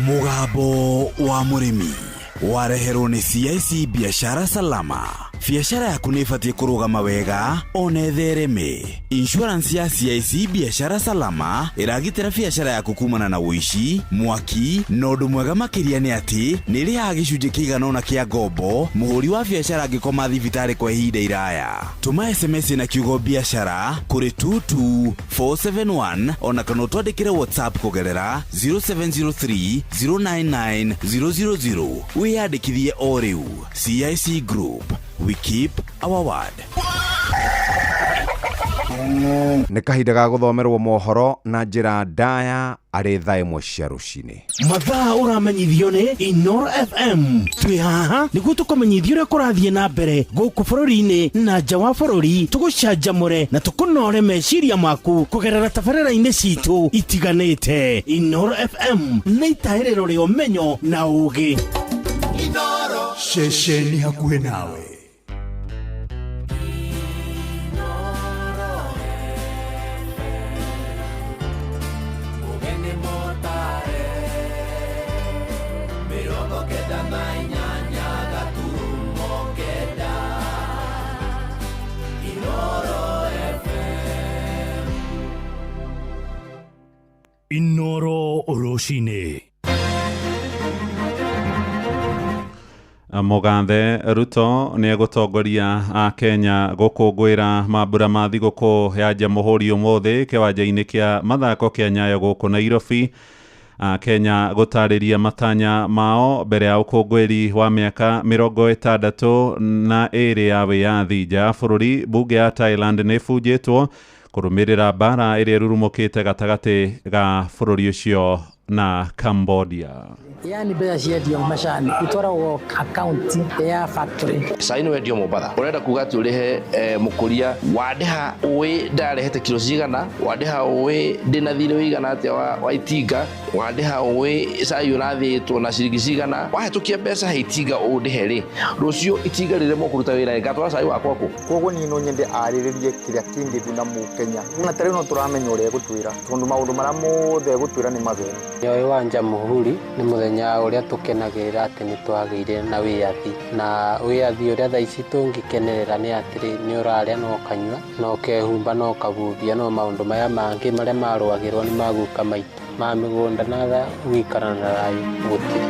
Mũgambo wa mũrĩmi wareherwo nĩ CIC Biashara Salama. Biashara yaku nĩ ĩbatiĩ kũrũgama wega ona ĩthereme. Insurance ya CIC Biashara Salama ĩragitĩra biashara yaku kumana na ũici, mwaki, na ũndũ mwega makĩria nĩ atĩ nĩ ĩrĩhaga gĩcunjĩ kĩigana ũna kĩa ngombo mũhũri wa biashara angĩkoma thibitarĩ kwa ihinda iraya. Tũma SMS na kiugo biashara kũrĩ 22471 ona kana ũtwandĩkĩre WhatsApp kũgerera 0703 099 000. Wĩyandĩkithie o rĩu. CIC Group, we keep our word. Nĩ kahinda ga gũthomerwo mohoro na njĩra ndaya arĩ thaa 1 cia rũcinĩ. Mathaa ũramenyithio nĩ Inoro FM. Twĩ haha nĩguo tũkũmenyithie ũrĩa kũrathiĩ na mbere gũkũ bũrũri-inĩ na nja wa bũrũri, tũgũcanjamũre na tũkũnore meciria maku kũgerera tabarĩra-inĩ citũ itiganĩte. Inoro FM nĩ itahĩrĩro rĩa ũmenyo na ũũgĩ. Ceceni hakuhĩ nawe. Inoro rũcinĩ. Mũgathe Ruto nĩ egũtongoria a Kenya gũkũngũĩra mambura ma thigũkũ ya Jamhuri ũmũthĩ kĩwanja-inĩ kĩa mathako kĩa Nyayo gũkũ Nairobi. A Kenya gũtarĩria matanya mao mbere ya ũkũngũĩri wa mĩaka 62 ya wĩyathi. Nja ya bũrũri, mbunge ya Thailand nĩ ĩbunjĩtwo kũrũmĩrĩra mbara ĩrĩa ĩrurumũkĩte gatagatĩ ga bũrũri ũcio na Cambodia. Yani mbeca ciendio macani itwaragwo akaunti ya factory. Cai nĩ wendio Mombatha, ũrenda kuga atĩ ũrĩhe mũkũria wandĩha ũĩ ndarehete kiro cigana, wandĩha ũĩ ndĩna thirĩ wĩigana atĩa wa itinga, Wandĩha ũĩ cai ũrathĩtwo na ciringi cigana, wahĩtũkia mbeca he itinga ũndĩhe rĩ, rũciũ itinga rĩremwo kũruta wĩra ngatwara cai wakwa kũ? Koguo niĩ no nyende arĩrĩrie kĩrĩa kĩngĩguna mũkenya na ta rĩu no tũramenya ũrĩa egũtwĩra tondũ maũndũ marĩa mothe egũtwĩra nĩ mabeni. Ũyũ wa Jamhuri nĩ mũthenya ũrĩa tũkenagĩrĩra atĩ nĩ twagĩire na wĩyathi, na wĩyathi ũrĩa thaa ici tũngĩkenerera nĩ atĩrĩ, nĩ ũrarĩa na ũkanyua na ũkehumba na ũkahumbia, no maũndũ maya mangĩ marĩa marũagĩrwo nĩ maguka maitũ ma mĩgũnda na gũikara na thayũ gũtirĩ.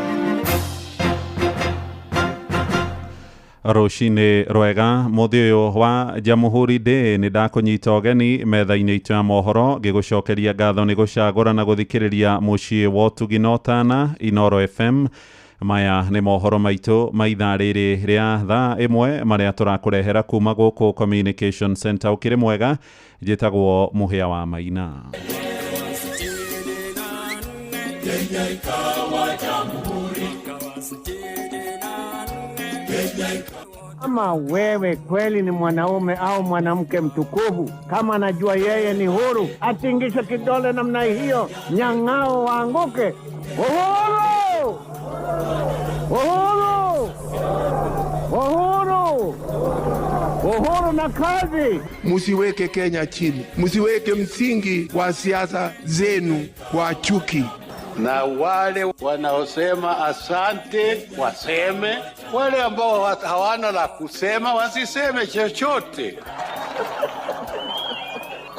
Rũcinĩ rwega mũthĩ ũyũ wa Jamhuri Day nĩ ndakũnyita ũgeni metha-inĩ itũ ya mohoro ngĩgũcokeria ngatho nĩ gũcagũra na gũthikĩrĩria mũciĩ wa ũtugi na ũtana Inooro FM. Maya nĩ mohoro maitũ ma ithaa rĩrĩ rĩa thaa ĩmwe marĩa tũrakũrehera kuma gũkũ Communication Center. Ũkĩrĩ mwega, njĩtagwo Mũhĩa wa Maina. Kenya ikawa jamhuri. Kama wewe kweli ni mwanaume au mwanamke mtukufu, kama anajua yeye ni huru, atingishe kidole namna hiyo, nyang'ao waanguke. Uhuru! Uhuru! Uhuru! Uhuru na kazi. Musiweke Kenya chini, musiweke msingi wa siasa zenu kwa chuki. Na wale wanaosema asante waseme, wale ambao hawana la kusema wasiseme chochote,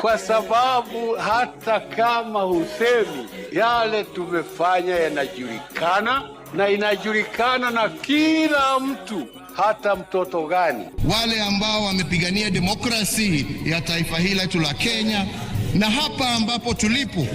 kwa sababu hata kama husemi, yale tumefanya yanajulikana, na inajulikana na kila mtu, hata mtoto gani. Wale ambao wamepigania demokrasi ya taifa hili letu la Kenya, na hapa ambapo tulipo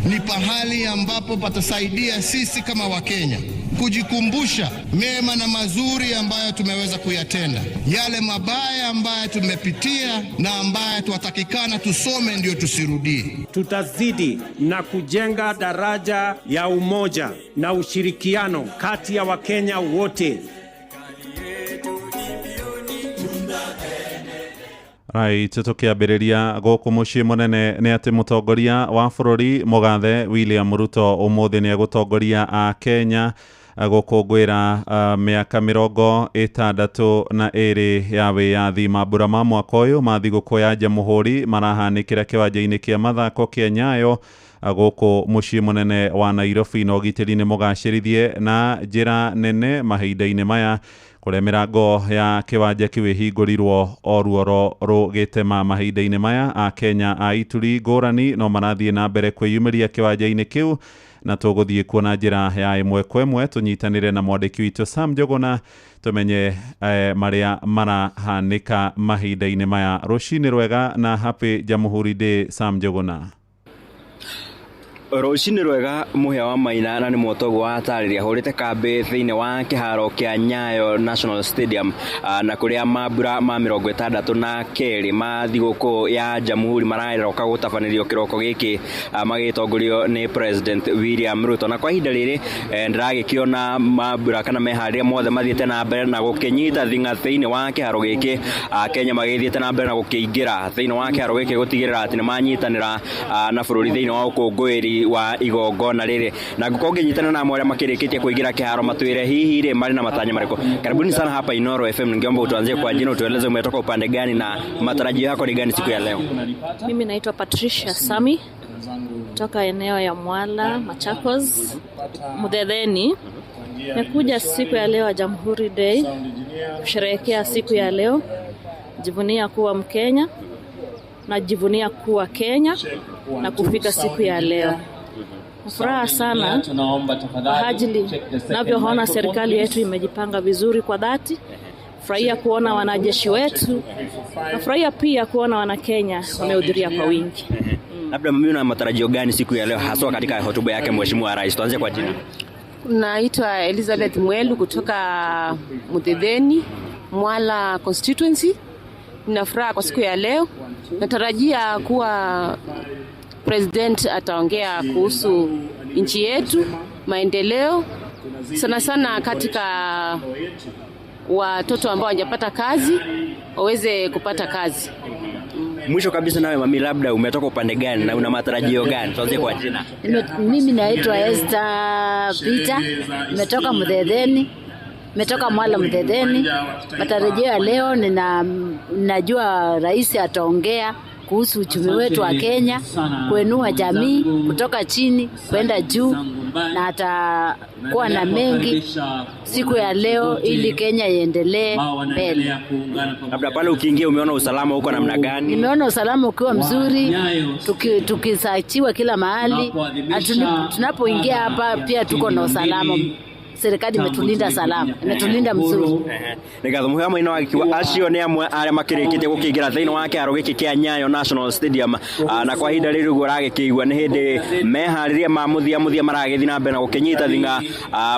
ni pahali ambapo patasaidia sisi kama Wakenya kujikumbusha mema na mazuri ambayo tumeweza kuyatenda, yale mabaya ambayo tumepitia na ambayo tuwatakikana tusome ndio tusirudie. Tutazidi na kujenga daraja ya umoja na ushirikiano kati ya Wakenya wote. Right, tukiambĩrĩria gũkũ mũciĩ mũnene nĩ atĩ mũtongoria wa bũrũri mũgathe William Ruto ũmũthĩ nĩ egũtongoria a Kenya gũkũngũĩra mĩaka 62 ya wĩyathi. Mambura ma mwaka ũyũ ma thigũkũ ya Jamhuri marahanĩkĩra kĩwanja-inĩ kĩa mathako kĩa Nyayo gũkũ mũciĩ mũnene wa Nairobi, na ũgitĩri nĩ mũgacĩrithie na njĩra nene mahinda-inĩ maya kũrĩa mĩrango ya kĩwanja kĩu ĩhingũrirwo o ruoro rũgĩtema. Mahinda-inĩ maya Akenya a ituri ngũrani no marathiĩ na mbere kwĩyumĩria kĩwanja-inĩ kĩu, na tũgũthiĩ kuo na njĩra ya ĩmwe kwa ĩmwe tũnyitanĩre na mwandĩki witũ Sam Njuguna tũmenye marĩa marahanĩka mahinda-inĩ maya. Rũcinĩ rwega na happy Jamhuri Day, Sam Njuguna. Rũcinĩ rwega Mũhĩa wa Maina, na nĩ mwotoguo wa tarĩria hũrĩte kambĩ thĩinĩ wa kĩharo kĩa Nyayo National Stadium, na kũrĩa mambura ma 62 ma thigũkũ ya Jamhuri mararoka gũtabanĩrio kĩroko gĩkĩ, magĩtongorio nĩ President William Ruto. Na kwa ihinda rĩrĩ ndĩragĩkĩona mambura kana meharĩria mothe mathiĩte na mbere na gũkĩnyita thing'a thĩinĩ wa kĩharo gĩkĩ, Kenya magĩthiĩte na mbere na gũkĩingĩra thĩinĩ wa kĩharo gĩkĩ gũtigĩrĩra atĩ nĩ manyitanĩra na bũrũri thĩinĩ wa ũkũngũĩri wa igongona rĩrĩ. Na ngũkorwo ngĩnyitana na amwe arĩa makĩrĩkĩtie kũingĩra kĩharo matwĩre hihi rĩ marĩ na matanya marĩkũ. Karibuni sana hapa Inooro FM, ningeomba utuanzie kwa jina, utueleze umetoka upande gani na matarajio yako ni gani siku ya leo. Mimi naitwa Patricia Sami kutoka eneo ya Mwala, Machakos, Muthetheni. Nimekuja siku ya leo ya Jamhuri Day kusherehekea siku ya leo, jivunia kuwa Mkenya na jivunia kuwa Kenya na kufika siku ya leo. Furaha sana kwa ajili navyoona serikali yetu imejipanga vizuri kwa dhati. Furahia kuona wanajeshi wetu, na furahia pia kuona Wanakenya wamehudhuria kwa wingi. Labda mimi una matarajio gani siku ya leo haswa katika hotuba yake Mheshimiwa Rais? Tuanze kwa jina. Naitwa Elizabeth Mwelu kutoka Muthetheni, Mwala constituency. Nina furaha kwa siku ya leo. Natarajia kuwa President ataongea kuhusu nchi yetu, maendeleo, sana sana katika watoto ambao hawajapata kazi waweze kupata kazi. Mwisho kabisa, nawe mami, labda umetoka upande gani na una matarajio gani? Tuanzie kwa jina. Mimi naitwa Esther Peter, nimetoka Mthetheni, nimetoka Mwala Mthetheni. Matarajio ya leo ninajua rais ataongea kuhusu uchumi wetu wa Kenya, kuinua jamii kutoka chini kwenda juu, na atakuwa na mengi siku ya leo ili Kenya iendelee mbele. Labda pale ukiingia umeona usalama uko namna gani? Nimeona usalama ukiwa mzuri, tukisachiwa kila mahali. Tunapoingia hapa pia tuko na usalama. Serikali imetulinda salama, imetulinda mzuri. Nĩ ngatho mũhĩa mũino agĩkiuga acio nĩ amwe arĩa makĩrĩkĩtie gũkĩingĩra thĩinĩ wa kĩharo gĩkĩ kĩa Nyayo National Stadium. Na kwa ihinda rĩrĩ ũguo ũragĩkĩigua nĩ hĩndĩ meharĩria ma mũthia mũthia maragĩthiĩ na mbere na gũkĩnyita thing'a.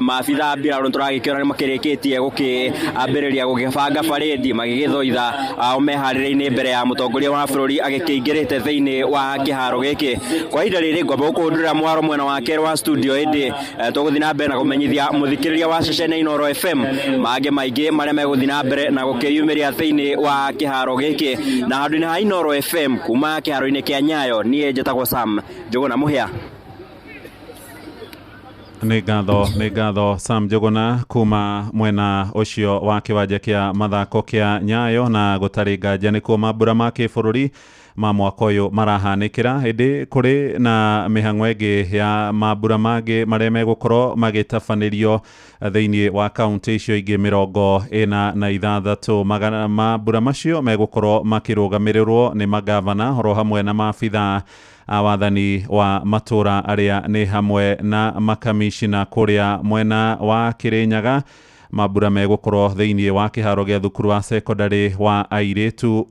Maabitha mbirarũ nĩtũragĩkĩona nĩ makĩrĩkĩtie gũkĩambĩrĩria gũgĩbanga barĩndi magĩgĩthoitha o meharĩria-inĩ mbere ya mũtongoria wa bũrũri agĩkĩingĩrĩte thĩinĩ wa kĩharo gĩkĩ. Kwa ihinda rĩrĩ ngwamba gũkũhundũrĩra mwaro mwena wa kerĩ wa studio, ĩndĩ tũgũthiĩ na mbere na kũmenyithia mũthikĩrĩria wa ceceni Inooro FM mangĩ maingĩ marĩa megũthiĩ na mbere na gũkĩyumĩria thĩinĩ wa kĩharo gĩkĩ na handũ-inĩ ha Inooro FM kuma kĩharo-inĩ kĩa Nyayo. Niĩ njĩtagwo Sam Njũgũna Mũhĩa. Nĩ ngatho, nĩ ngatho Sam Njũgũna kuma mwena ũcio wa kĩwanja kĩa mathako kĩa Nyayo, na gũtarĩ nganja nĩkuo mambura ma kĩbũrũri ma mwaka ũyũ marahanĩkĩra. Ĩndĩ kũrĩ na mĩhang'o ĩngĩ ya mambura mangĩ marĩa megũkorwo magĩtabanĩrio thĩinĩ wa kaunti icio ingĩ 46. Mambura macio megũkorwo makĩrũgamĩrĩrwo nĩ magavana oro hamwe na maabitha a wathani wa matũra arĩa nĩ hamwe na makamishina kũrĩa mwena wa Kĩrĩnyaga. Mambura megũkorwo thĩinĩ wa kĩharo gĩa thukuru wa secondary wa airĩtu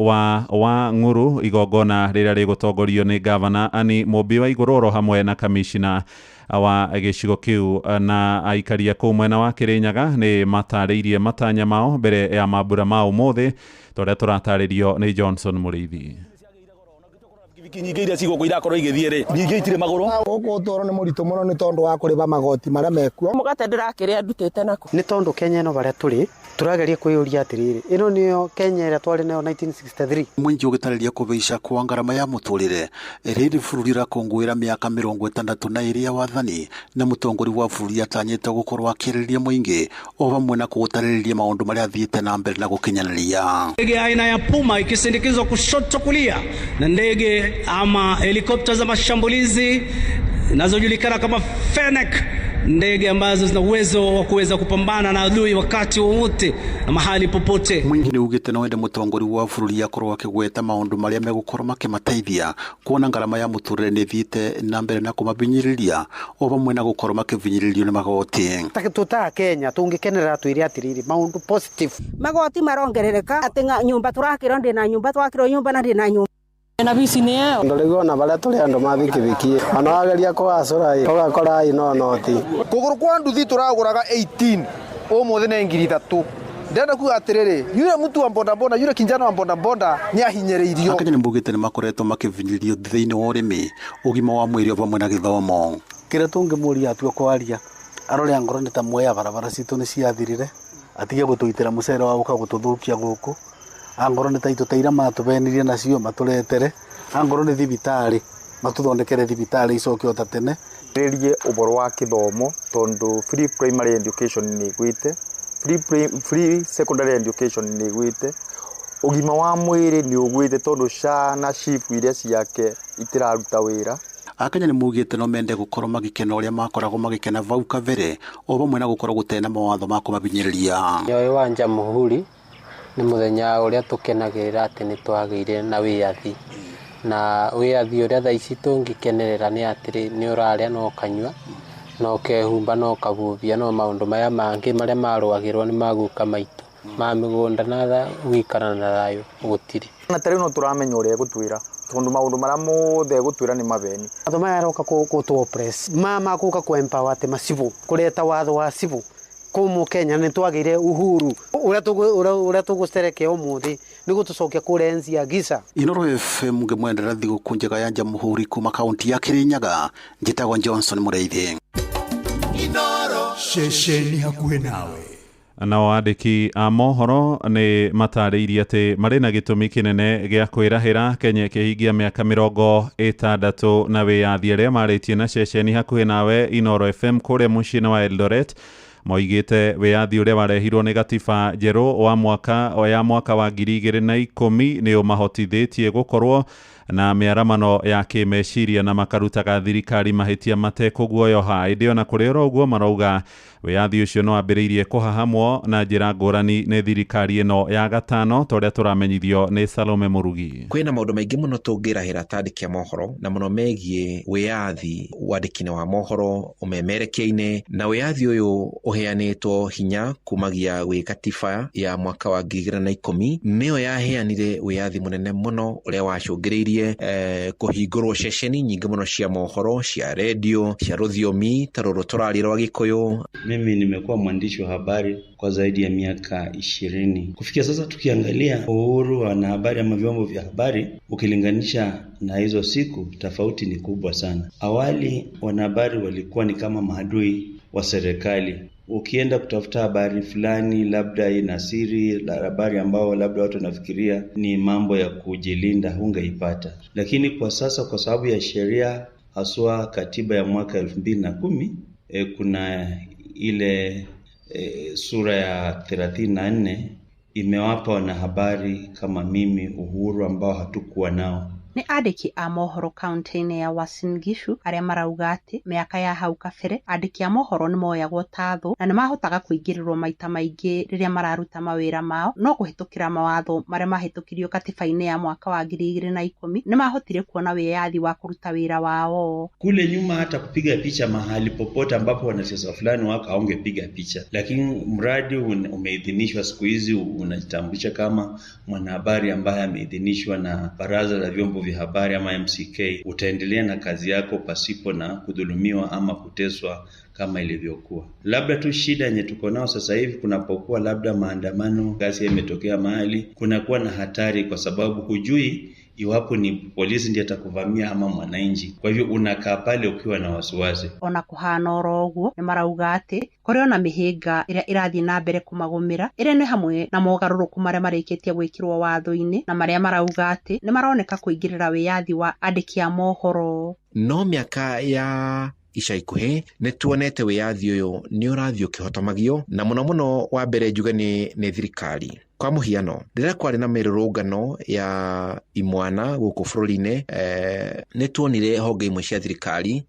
wa Ng'uru, igongona rĩrĩa rĩgũtongorio nĩ gavana Anne Mũmbi wa Igũrũ oro hamwe na kamishina wa gĩcigo kĩu. Na aikaria kũu mwena wa Kĩrĩnyaga nĩ matarĩirie matanya mao mbere ya mambura ma ũmũthĩ, ta ũrĩa tũratarĩrio nĩ Johnson Mũrĩithi. Nyingĩ iria cigũkũ irakorwo igĩthiĩ rĩ, nyingĩ itirĩ magũrũ. Gũkũ ũtũũro nĩ mũritũ mũno nĩ tondũ wa kũrĩha magoti marĩa mekuo. Mũgate ndĩrakĩrĩa ndutĩte naku. Nĩ tondũ Kenya ĩno barĩa tũrĩ tũrageria kwĩyũria atĩrĩrĩ, ĩno nĩyo Kenya ĩrĩa twarĩ nayo 1963. Mũingĩ ũgĩtarĩria kũhaica kwa ngarama ya mũtũrĩre rĩrĩ bũrũri ũrakũngũĩra mĩaka 62 ya wathani, na mũtongoria wa bũrũri atanyĩte gũkorwo akĩarĩria mũingĩ o hamwe na kũũtarĩria maũndũ marĩa athiĩte na mbere na gũkinyanĩria. Ndege aina ya Puma ikisindikizwa kushoto kulia na ndege ama helikopta za mashambulizi zinazojulikana kama Fennec, ndege ambazo zina uwezo wa kuweza kupambana na adui wakati wowote na mahali popote. Mũingĩ nĩ ugĩte no wende mũtongoria wa bũrũri akorwo akĩgweta maũndũ marĩa megũkorwo makĩmateithia kuona ngarama ya mũtũrĩre nĩ ĩthiĩte na mbere na kũmabinyĩrĩria o hamwe na gũkorwo makĩbinyĩrĩrio nĩ magoti. Tũta Kenya tũngĩkenerera twĩre atĩrĩrĩ maũndũ positive. Magoti marongerereka atĩ nyũmba tũrakĩrwo ndĩ na nyũmba twakĩrwo nyũmba na ndĩ na nyũmba na bisi nĩ ĩyo. Andũ ona barĩa tũrĩ andũ ma bikibiki ona wageria kũgacũra ũgakora ino noti. Kũgũrũ kwa nduthi tũragũraga 18 ũmũthĩ nĩ 3,000. Ndĩrenda kuga atĩrĩrĩ, yule mtu wa bodaboda, yule kijana wa bodaboda nĩ ahinyĩrĩirio. Akenya nĩ maugĩte nĩ makoretwo makĩvinyĩrĩrio thĩinĩ wa ũrĩmi, ũgima wa mwĩrĩ o hamwe na gĩthomo. Kĩrĩa tũngĩmũria atua kwaria arore angorwo nĩ ta Mwea barabara citũ nĩ ciathirire, atige gũtũitĩra mũcere wa gũka gũtũthũkia gũkũ. Angorwo nĩ ta itũ matũbenirie nacio matũretere, angorwo nĩ thibitarĩ matũthondekere thibitarĩ icoke o ta tene. Rĩrie ũhoro wa kĩthomo tondũ free primary education nĩ ĩgwĩte, free secondary education nĩ ĩgwĩte, ũgima wa mwĩrĩ nĩ ũgwĩte tondũ SHA na SHIF iria ciake itiraruta wĩra. Akenya nĩ maugĩte no mende gũkorwo magĩkena ũrĩa makoragwo magĩkena vau kabere o hamwe na gũkorwo gũtarĩ na mawatho ma kũmabinyĩrĩria. Ũyũ wa Jamhuri nĩ mũthenya ũrĩa tũkenagĩrĩra atĩ nĩ twagĩire na wĩyathi, na wĩyathi ũrĩa thaa ici tũngĩkenerera nĩ atĩrĩ, nĩ ũrarĩa na ũkanyua na ũkehumba na ũkabubia, no maũndũ maya mangĩ marĩa marũagĩrwo nĩ maguka maitũ ma mĩgũnda na gũikara na thayũ gũtirĩ. Na ta rĩu no tũramenya ũrĩa egũtwĩra tondũ maũndũ marĩa mothe egũtwĩra nĩ mabeni. Watho maya aroka kũtũ oppress ma gũka kũ empower atĩ macibũ kũreta watho wa cibũ kũmũ Kenya nĩ twagĩire uhuru ũrĩa tũgũcerekea ũmũthĩ nĩ gũtũcokia kũrĩa enzi ya giza. Inooro FM ngĩmwendera thigũkũ njega ya Jamhuri kuma kaunti ya Kirinyaga, njĩtagwo Johnson Mũrĩithi. Ceceni hakuhĩ nawe. Nao andĩki a mohoro nĩ matarĩirie atĩ marĩ na gĩtũmi kĩnene gĩa kwĩrahĩra Kenya ĩkĩhingia mĩaka 60 na wĩyathi. Arĩa marĩtie na ceceni hakuhĩ nawe Inoro FM kũrĩa mũciĩ-inĩ wa Eldoret moigĩte wĩyathi ũrĩa warehirwo nĩ gatiba njerũ wa mwaka ya mwaka wa 2010 nĩ ũmahotithĩtie gũkorwo na mĩaramano ya kĩmeciria na makarutaga thirikari mahĩtia matekũguoyoha. Ĩndĩ ona kũrĩ oro ũguo, marauga wĩyathi ũcio no wambĩrĩirie kũhahamwo na njĩra ngũrani nĩ thirikari ĩno ya gatano, ta ũrĩa tũramenyithio nĩ Salome Mũrugi. Kwĩna maũndũ maingĩ mũno tũngĩrahĩra ta andĩki a mohoro, na mũno megiĩ wĩyathi wandĩki-inĩ wa mohoro, ũmemerekia-inĩ, na wĩyathi ũyũ ũheanĩtwo hinya kumagia gwĩ katiba ya mwaka wa 2010, nĩyo yaheanire wĩyathi mũnene mũno ũrĩa wacũngĩrĩirie kũhingũrwo ceceni nyingĩ mũno cia mohoro, cia redio, cia rũthiomi ta rũrũ tũraria rwa Gĩkũyũ. Mimi nimekuwa mwandishi wa habari kwa zaidi ya miaka 20. Kufikia sasa tukiangalia uhuru wa wanahabari ama vyombo vya habari ukilinganisha na hizo siku, tofauti ni kubwa sana. Awali wanahabari walikuwa ni kama maadui wa serikali. Ukienda kutafuta habari fulani, labda ina siri, habari ambao labda watu wanafikiria ni mambo ya kujilinda, hungeipata. Lakini kwa sasa, kwa sababu ya sheria, haswa katiba ya mwaka 2010, kuna ile sura ya 34 imewapa wanahabari kama mimi uhuru ambao hatukuwa nao. Nĩ andĩki a mohoro kaunti-inĩ ya Uasin Gishu arĩa marauga atĩ mĩaka ya hau kabere andĩki a mohoro nĩ moyagwo ta thũ na nĩ mahotaga kũingĩrĩrwo maita maingĩ rĩrĩa mararuta mawĩra mao, no kũhĩtũkĩra mawatho marĩa mahĩtũkirio katiba-inĩ ya mwaka wa 2010 nĩ mahotire kuona wĩyathi wa kũruta wĩra wao. Kule nyuma hata kupiga picha mahali popote ambapo wanasiasa fulani wako haungepiga picha, lakini mradi umeidhinishwa siku hizi, unajitambulisha kama mwanahabari ambaye ameidhinishwa na Baraza la Vyombo vya Habari ama MCK, utaendelea na kazi yako pasipo na kudhulumiwa ama kuteswa kama ilivyokuwa. Labda tu shida yenye tuko nao sasa hivi, kunapokuwa labda maandamano, ghasia imetokea mahali, kunakuwa na hatari kwa sababu hujui iwapo ni polisi ndiye atakuvamia ama mwananchi. Kwa hivyo unakaa pale ukiwa na wasiwasi. Ona kuhana oro ũguo, nĩ marauga atĩ kũrĩ ona mĩhĩnga ĩrĩa ĩrathiĩ na mbere kũmagũmĩra, ĩrĩa nĩ hamwe na mogarũrũku marĩa marĩkĩtie gwĩkĩrwo watho-inĩ na marĩa marauga atĩ nĩ maroneka kũingĩrĩra wĩyathi wa andĩki a mohoro. No mĩaka ya ica ikuhĩ nĩ tuonete wĩyathi ũyũ nĩ ũrathiĩ ũkĩhotomagio, na mũno mũno wa mbere njuge nĩ thirikari. Kwa mũhiano, rĩrĩa kwarĩ na mĩrũrũngano ya imwana gũkũ bũrũri-inĩ, nĩ tuonire honge imwe cia thirikari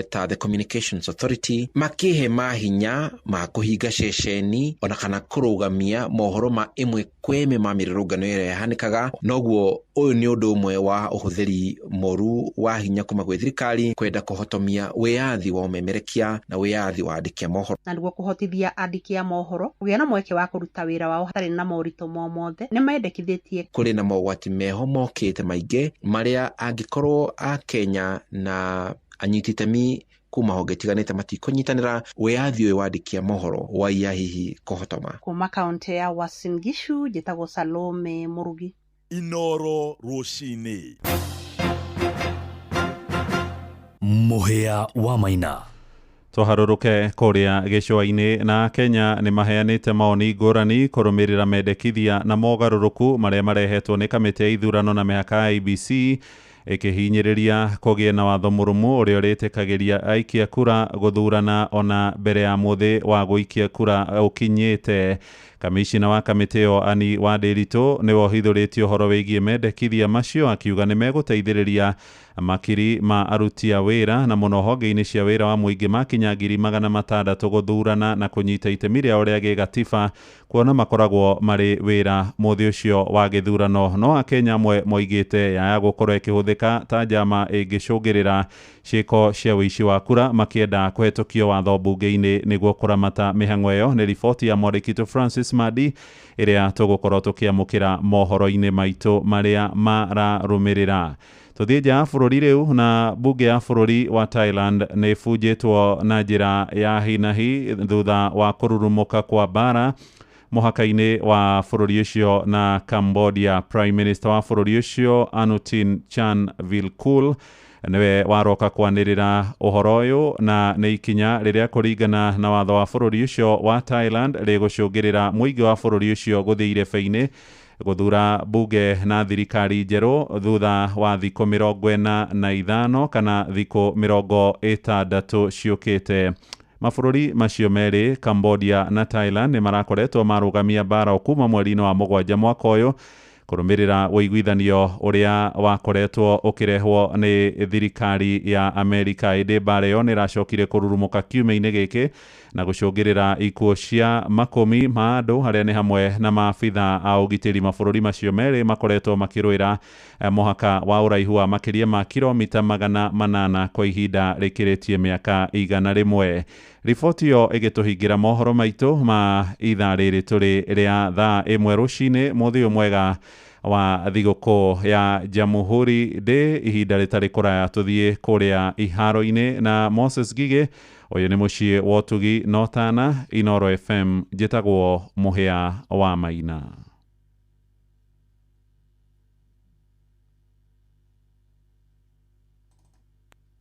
ta the Communications Authority makĩhe mahinya ma kũhinga ceceni ona kana kũrũgamia mohoro ma ĩmwe kwa ĩmwe ma mĩrũrũngano ĩrĩa yahanĩkaga. Noguo ũyũ nĩ ũndũ ũmwe wa ũhũthĩri mũru wa hinya kuma gwĩ thirikari kwenda kũhotomia wĩyathi wa ũmemerekia na wĩyathi wa andĩki a mohoro. Na nĩguo kũhotithia andĩki a mohoro kũgĩa na mweke wa kũruta wĩra wao hatarĩ na moritũ mothe, nĩ mendekithĩtie kũrĩ na mogwati meho mokĩte maingĩ marĩa angĩkorwo a Kenya na anyiti itemi kuma honge itiganĩte matikũnyitanĩra, wĩyathi ũyũ wa andĩki a mohoro waiya hihi kũhotoma. Kuma kaunti ya Uasin Gishu, njĩtagwo Salome Mũrugi. Inoro rũcinĩ. Mũhĩa wa Maina. Tũharũrũke kũrĩa gĩcũa-inĩ na Kenya nĩ maheanĩte maoni ngũrani kũrũmĩrĩra mendekithia na mogarũrũku marĩa marehetwo nĩ kamĩtĩ ya ithurano na mĩhaka ya IEBC ĩkĩhinyĩrĩria kũgĩe na watho mũrũmu ũrĩa ũrĩtĩkagĩria aikia kura gũthurana ona mbere ya mũthĩ wa gũikia kura ũkinyĩte. Kamishina wa kamĩtĩ ĩyo Anne Wandĩritũ nĩwe ũhithũrĩtie ũhoro wĩgiĩ mendekithia macio, akiuga nĩ megũteithĩrĩria makiri ma aruti a wĩra na mũno honge-inĩ cia wĩra wa mũingĩ makinya 600,000 gũthurana na kũnyita itemi rĩao rĩa gĩgatiba, kuona makoragwo marĩ wĩra mũthĩ ũcio wa gĩthurano. No Akenya amwe moigĩte yaya gũkorwo ĩkĩhũthĩka ta njama ĩngĩcũngĩrĩra ciĩko cia ũici wa kura, makĩenda kũhetũkio watho mbunge-inĩ nĩguo kũramata mĩhang'o ĩyo. Nĩ riboti ya mwandĩki Francis Madi ĩrĩa tũgũkorwo tũkĩamũkĩra mohoro-inĩ maitũ marĩa mararũmĩrĩra. Tũthiĩ nja ya bũrũri rĩu, na mbunge ya bũrũri wa Thailand nĩ ĩbunjĩtwo na njĩra ya hinahi thutha wa kũrurumũka kwa mbara mũhaka-inĩ wa bũrũri ũcio na Cambodia. Prime Minister wa bũrũri ũcio Anutin Chan Vilkul Nĩwe waroka kwanĩrĩra ũhoro ũyũ, na nĩ ikinya rĩrĩa kũringana na watho wa bũrũri ũcio wa Thailand rĩgũcũngĩrĩra mũingĩ wa bũrũri ũcio gũthiĩ irebe-inĩ gũthura bunge na thirikari njerũ thutha wa thikũ 45 kana thikũ 60 ciũkĩte. Mabũrũri macio merĩ, Cambodia na Thailand, nĩ marakoretwo marũgamia mbara kuma mweri-inĩ wa 7 mwaka ũyũ kũrũmĩrĩra ũiguithanio ũrĩa wakoretwo ũkĩrehwo nĩ thirikari ya Amerika. Ĩndĩ mbara ĩyo nĩ ĩracokire kũrurumũka kiumia-inĩ gĩkĩ na gũcũngĩrĩra ikuũ cia makũmi ma andũ, arĩa nĩ hamwe na maabitha a ũgitĩri. Mabũrũri macio merĩ makoretwo makĩrũĩra mũhaka wa ũraihu wa makĩria ma kilomita 800 kwa ihinda rĩkĩrĩtie mĩaka 100. Riboti ĩyo ĩgĩtũhingĩra mohoro maitũ ma ithaa rĩrĩ tũrĩ rĩa thaa 1 rũcinĩ. Mũthĩ ũyũ mwega wa thigũkũ ya Jamhuri Day, ihinda rĩtarĩ kũraya tũthiĩ kũrĩa iharo-inĩ na Moses Gige. Ũyũ nĩ mũciĩ wa ũtugi Notana, Inoro FM. Njĩtagwo Mũhĩa wa Maina.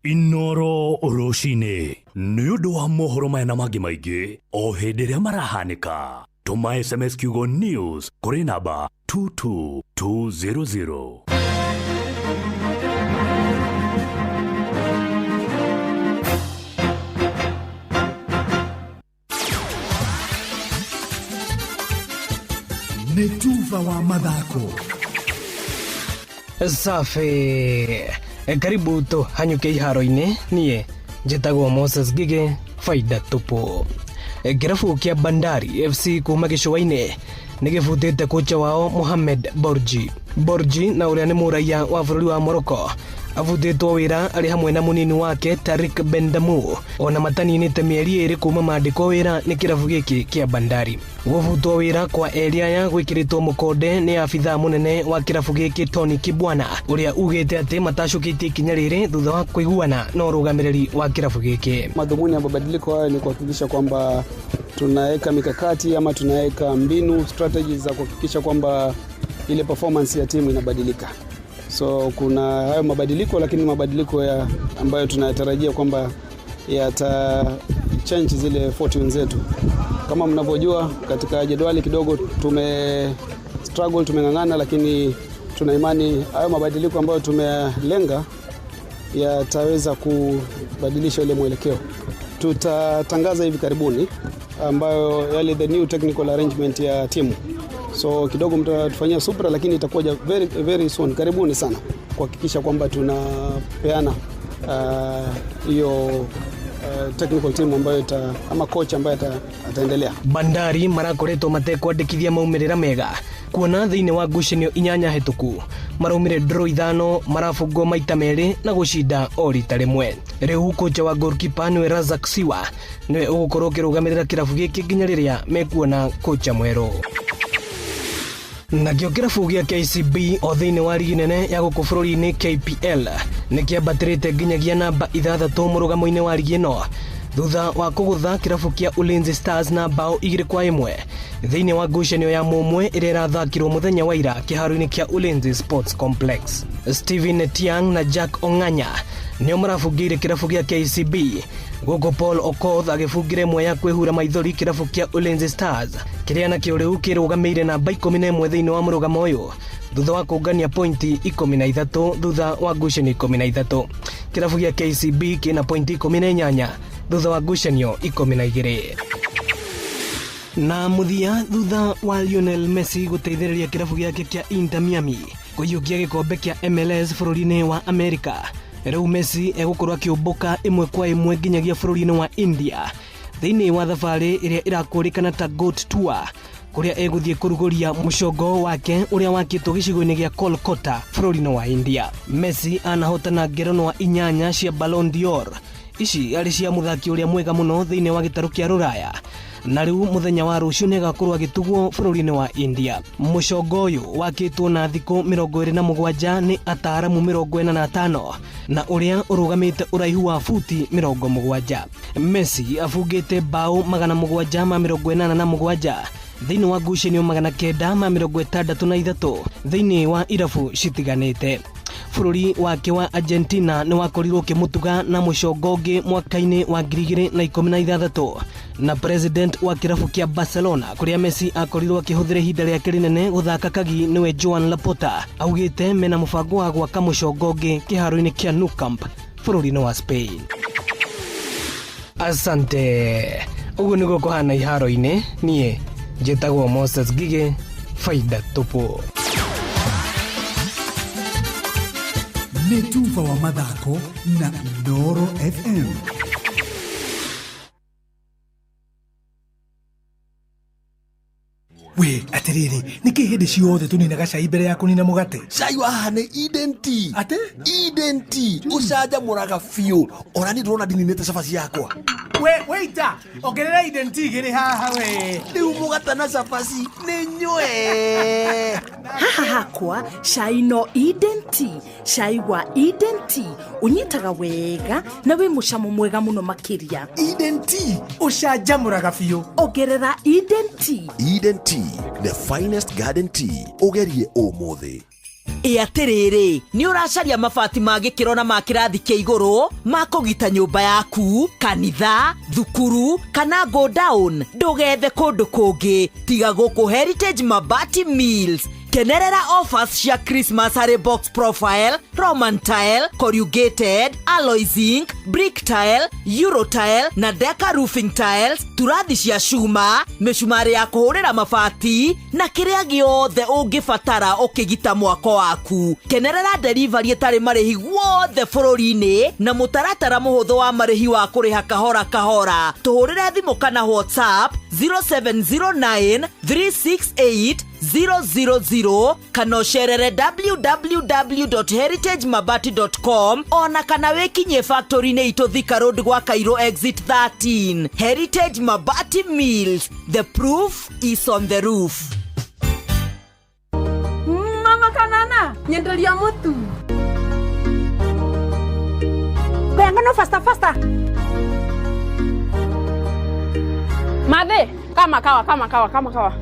Inoro rũcinĩ nĩ ũndũ wa mohoro maya na mangĩ maingĩ o hĩndĩ ĩrĩa marahanĩka. Tũma SMS kiugo news kũrĩ namba 22200. Nĩ tuba wa mathako. Safi, karibu tũhanyũke iharo-inĩ. Niĩ njĩtagwo Moses Gige, faida tupu. Kĩrabu kĩa Bandari FC kuma gĩcũa-inĩ nĩ gĩbutĩte kocha wao Mohamed Borji. Borji na ũrĩa nĩ mũraiya wa bũrũri wa Morocco abutĩtwo wĩra arĩ hamwe na mũnini wake Tarik Bendamu, ona mataninĩte mĩeri 2 kuma mandĩkwo wĩra nĩ kĩrabu gĩkĩ kĩa Bandari. Gũbutwo wĩra kwa erĩ aya gwĩkĩrĩtwo mũkonde nĩ abithaa mũnene wa kĩrabu gĩkĩ Tony Kibwana, ũrĩa ugĩte atĩ matacũkĩtie ikinya rĩrĩ thutha wa kũiguana na ũrũgamĩrĩri wa kĩrabu gĩkĩ. Madhumuni ya mabadiliko hayo ni kuhakikisha kwamba tunaweka mikakati ama tunaweka mbinu, strategies za kuhakikisha kwamba ile performance ya timu inabadilika. So kuna hayo mabadiliko, lakini mabadiliko ya ambayo tunatarajia kwamba yata change zile fortune zetu. Kama mnavyojua katika jedwali kidogo tume struggle, tumeng'ang'ana, lakini tuna imani hayo mabadiliko ambayo tumelenga yataweza kubadilisha ile mwelekeo. Tutatangaza hivi karibuni ambayo yale the new technical arrangement ya timu. So kidogo mtatufanyia subra, lakini itakuwa very, very soon, karibuni sana, kuhakikisha kwamba tunapeana hiyo technical team ambayo ama coach ambaye ataendelea. Bandari marakoretwo matekwandĩkithia maumĩrĩra mega kuona thĩinĩ wa ngucanio 8 hĩtũku maraumire draw 5, marabungwo maita 2 na gũcinda o rita rĩmwe. Rĩu kocha wa goalkeeper nĩwe Razak Siwa nĩwe ũgũkorwo ũkĩrũgamĩrĩra kĩrabu gĩkĩ nginya rĩrĩa mekuona kocha mwerũ. Nakĩo kĩrabu gĩa KCB o thĩinĩ wa rigi nene ya gũkũ bũrũri-inĩ KPL nĩ kĩambatĩrĩte nginyagia namba 6 mũrũgamo-inĩ wa rigi ĩno thutha wa kũgũtha kĩrabu kĩa Ulinzi Stars na bao 2-1 thĩinĩ wa ngucanio ya mũmwe ĩrĩa ĩrathakirwo mũthenya wa ira kĩharo-inĩ kĩa Ulinzi Sports Complex. Steven Tiang na Jack Ong'anya nĩo marabungĩire kĩrabu gĩa KCB, gũkũ Paul Okoth agĩbungĩra ĩmwe ya kwĩhura maithori kĩrabu kĩa Ulinzi Stars kĩrĩa nakĩo rĩu kĩrũgamĩire namba 11 thĩinĩ wa mũrũgamo ũyũ thutha wa kũngania pointi 13 thutha wa ngucanio 13. Kĩrabu gĩa KCB kĩna pointi 18 thutha wa ngucanio 12. Na mũthia thutha wa Lionel Messi gũteithĩrĩria kĩrabu gĩake kĩa Inter Miami kũiyũkia gĩkombe kĩa MLS bũrũri-inĩ wa Amerika, rĩu Messi egũkorwo akĩũmbũka 1-1 nginyagia bũrũri-inĩ wa India thĩinĩ wa thabarĩ ĩrĩa ĩrakũrĩkana ta GOAT Tour, kũrĩa egũthiĩ kũrugũria mũcongo wake ũrĩa wakĩtwo gĩcigo-inĩ gĩa Kolkata bũrũri-inĩ wa India. Messi anahotana ngerenwa 8 cia Ballon d'Or, ici arĩ cia mũthaki ũrĩa mwega mũno thĩinĩ wa gĩtarũ kĩa Rũraya, na rĩu mũthenya wa rũciũ nĩagakorwo agĩtugwo bũrũri-inĩ wa India. Mũcongo ũyũ wakĩtwo na thikũ 27 nĩ ataaramu 45 na ũrĩa ũrũgamĩte ũraihu wa futi 70. Messi abungĩte bao 787 thĩinĩ wa ngucanio 963 thĩinĩ wa irabu citiganĩte. Bũrũri wake wa Argentina nĩ wakorirwo ũkĩmũtuga na mũcongo ũngĩ mwaka-inĩ wa 2016 na president wa kĩrabu kĩa Barcelona kũrĩa Messi akorirwo akĩhũthĩra ihinda rĩake rĩnene gũthaka kagi nĩwe Joan Laporta augĩte mena mũbango wa gwaka mũcongo ũngĩ kĩharo-inĩ kĩa Nou Camp bũrũri-inĩ wa Spain. Asante. Ũguo nĩguo kũhana iharo-inĩ. Niĩ njĩtagwo Moses Ngigĩ, faida tupu. Nĩ tuba wa mathako na Inooro FM. We atiriri niki hindi ciothe tuninaga cai mbere ya kunina mugate? Cai wa haha nĩ Eden Tea. Ate? Eden Tea ucanjamũraga biũ. Ona niĩ ndĩrona ndininĩte cabaci yakwa. We waiter, ongerera Eden Tea igĩrĩ haha we. Rĩu mũgate na cabaci nĩ nyue. Haha hakwa cai no Eden Tea. Cai wa Eden Tea unyitaga wega na wĩ mũcamo mwega mũno makĩria. Eden Tea ũcanjamũraga biũ. Ongerera Eden Tea. Eden Tea, the finest garden tea. Ũgerie ũmũthĩ. Ĩ atĩrĩrĩ, nĩ ũracaria mabati ma gĩkĩro na ma kĩrathi kĩa igũrũ ma kũgita nyũmba yaku, kanitha, thukuru kana go down? Ndũgethe kũndũ kũngĩ tiga gũkũ Heritage Mabati Mills. Kenerera offers cia Christmas harĩ box profile, Roman tile, corrugated, alloy zinc, brick tile, euro tile na deca roofing tiles, turathi cia cuma, mĩcumarĩ ya kũhũrĩra mabati na kĩrĩa gĩothe ũngĩbatara ũkĩgita mwako waku. Kenerera delivery ĩtarĩ marĩhi guothe bũrũri-inĩ na mũtaratara mũhũthũ wa marĩhi wa kũrĩha kahora kahora. Tũhũrĩre thimũ kana WhatsApp 0709 368 000 kana ũcerere www.heritagemabati.com ona kana wĩkinyie factory-inĩ itũ Thika Road gwa Cairo exit 13. Heritage Mabati Mills, the proof is on the roof. Mama kanana nyenderia mutu Kuyangano faster faster. Mathe kama kawa kama kawa kama kawa.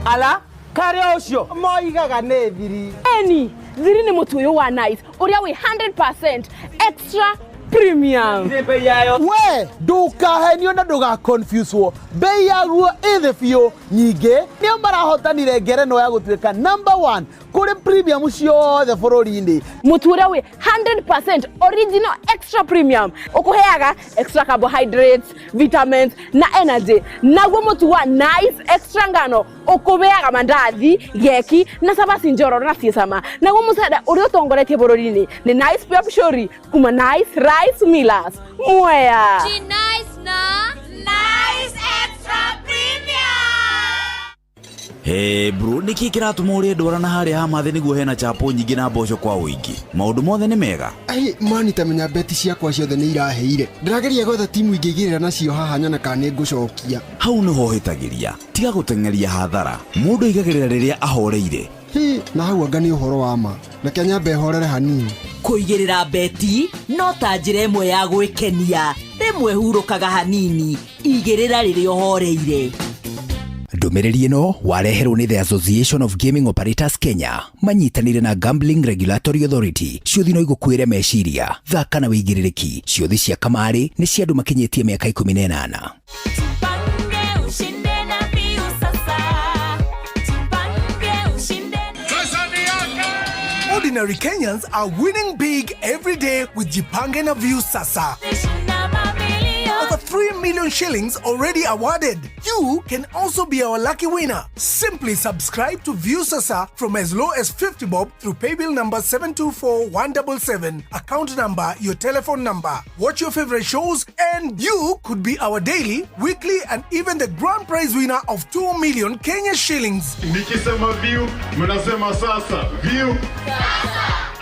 Ala kare ucio moigaga nĩ thiri. Eni thiri nĩ mũtu ũyũ wa Nice ũrĩa wĩ 100% extra premium. We ndukahenio na ndugaconfuse bei yaguo ĩthĩ biũ. Nyingĩ nĩo marahotanire ngerenwa ya gũtuĩka number 1 kũrĩ premium ciothe bũrũri-inĩ. Mũtu ũrĩa wĩ 100% original extra premium ũkũheaga extra carbohydrates, vitamins na energy. Naguo mũtu wa Nice extra ngano ũkũheaga mandathi, geki na cabaci njororo na ciĩ cama. Naguo mũcere ũrĩa ũtongoretie bũrũri-inĩ nĩ Nice Pure Pshori kuma Nice Rice Millers. Mwea. Nice na Nice Extra Premium. Hey bro, niki kiratuma urie ndwara na haria ha mathi niguo hena chapo nyingi na mboco kwa ũingĩ. Maũndũ mothe nĩ mega. Ai mani ta menya beti ciakwa ciothe nĩ iraheire. Ndĩrageria gwetha timu ingĩigĩrĩra nacio haha nyone kana nĩ ngũcokia. Hau nĩho hĩtagĩria. Tiga gũteng'eria hathara. Mũndũ aigagĩrĩra rĩrĩa ahoreire. Hi, na hau anga nĩ ũhoro wa ma. Reke nyambe horere hanini. Kũigĩrĩra beti no ta njĩra ĩmwe ya gwĩkenia. Rĩmwe hurũkaga hanini, igĩrĩra rĩrĩa ũhoreire. Ndũmĩrĩri ĩno wareherwo nĩ The Association of Gaming Operators Kenya manyitanĩire na Gambling Regulatory Authority. Ciũthi no igũkuĩre meciria, thaka na wĩigĩrĩrĩki. Ciũthi cia kamarĩ nĩ cia andũ makinyĩtie mĩaka 18. Ordinary Kenyans are winning big every day with Jipange na Viusasa. Over 3 million shillings already awarded. You can also be our lucky winner. Simply subscribe to Viusasa from as low as 50 bob through paybill number 724177, account number, your telephone number. Watch your favorite shows and you could be our daily, weekly and even the grand prize winner of 2 million Kenya shillings. Nikisema view, mnasema sasa. View.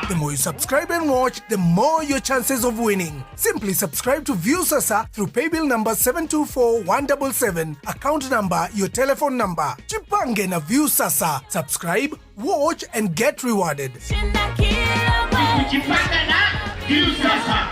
The more you subscribe and watch, the more your chances of winning. Simply subscribe to Viusasa through paybill number 724177, account number, your telephone number. Jipange na Viusasa. Subscribe, watch and get rewarded. Jipange na Viusasa.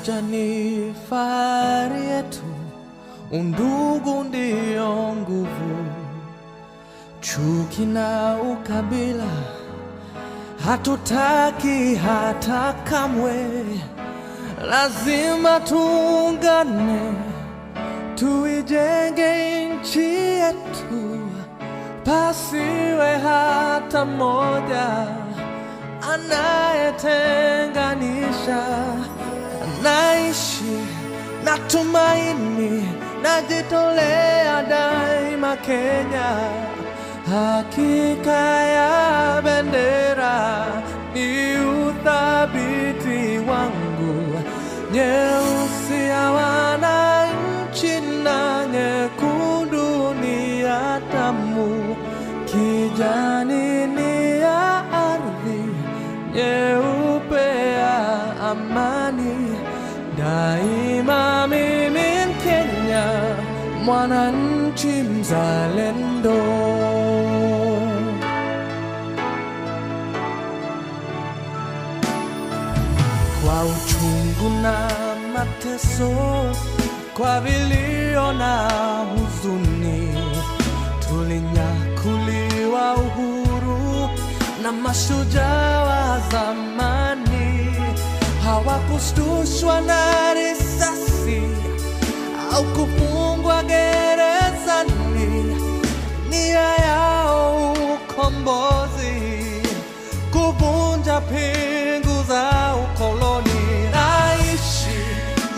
Umoja ni fahari yetu, undugu ndio nguvu. Chuki na ukabila hatutaki hata kamwe. Lazima tuungane, tuijenge nchi yetu, pasiwe hata mmoja anayetenganisha. Naishi na tumaini, najitolea daima Kenya. Hakika ya bendera ni uthabiti wangu, nyeusi ya wananchi na nyekundu ni ya damu, kijani ni ya ardhi, nyeupe ya amani. Daima mimi Mkenya, mwananchi mzalendo. Kwa uchungu na mateso, kwa vilio na huzuni, tulinyakuliwa uhuru na mashujaa wa zamani. Hawakushtushwa na risasi au kufungwa gerezani, nia yao ukombozi, kuvunja pingu za ukoloni. Naishi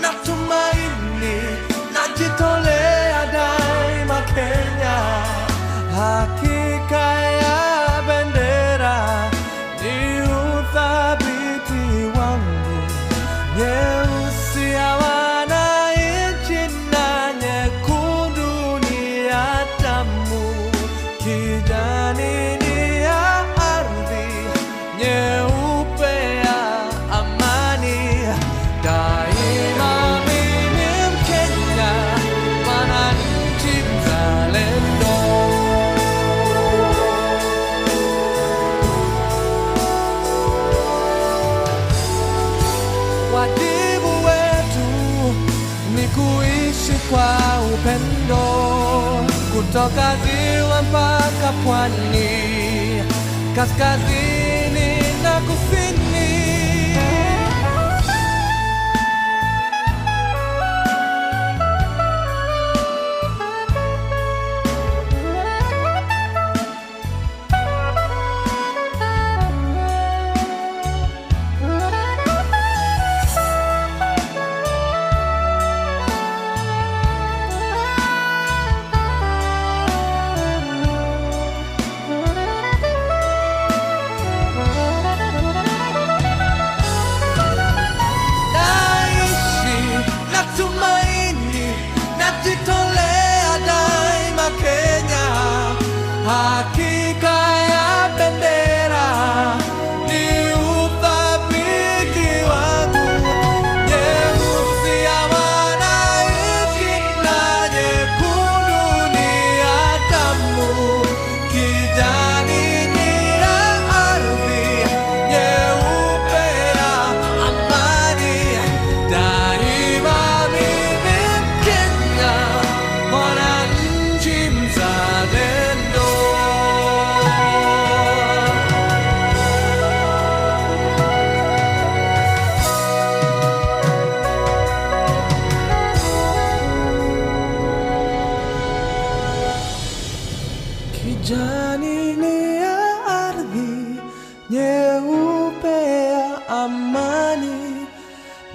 na tumaini, najitolea daima Kenya. Hakika ya bendera ni uthabiti wangu, nyeusi ya wananchi na nyekundu ni ya damu, kijani ni ya ardhi, nyeupe ya amani. Daima mimi Mkenya, mwananchi mzalendo. Wajibu wetu ni kuishi kwa upendo, kutoka ziwa mpaka pwani, kaskazini na kusini. Naishi na tumaini, najitolea daima Kenya. Hakika ya bendera ni uthabiti wangu, nyeusi ya wananchi na nyekundu ni ya damu, kijani ni ya ardhi, nyeupe ya amani. Daima mimi Mkenya, mwananchi mzalendo. Kijani ni ya ardhi, nyeupe ya amani.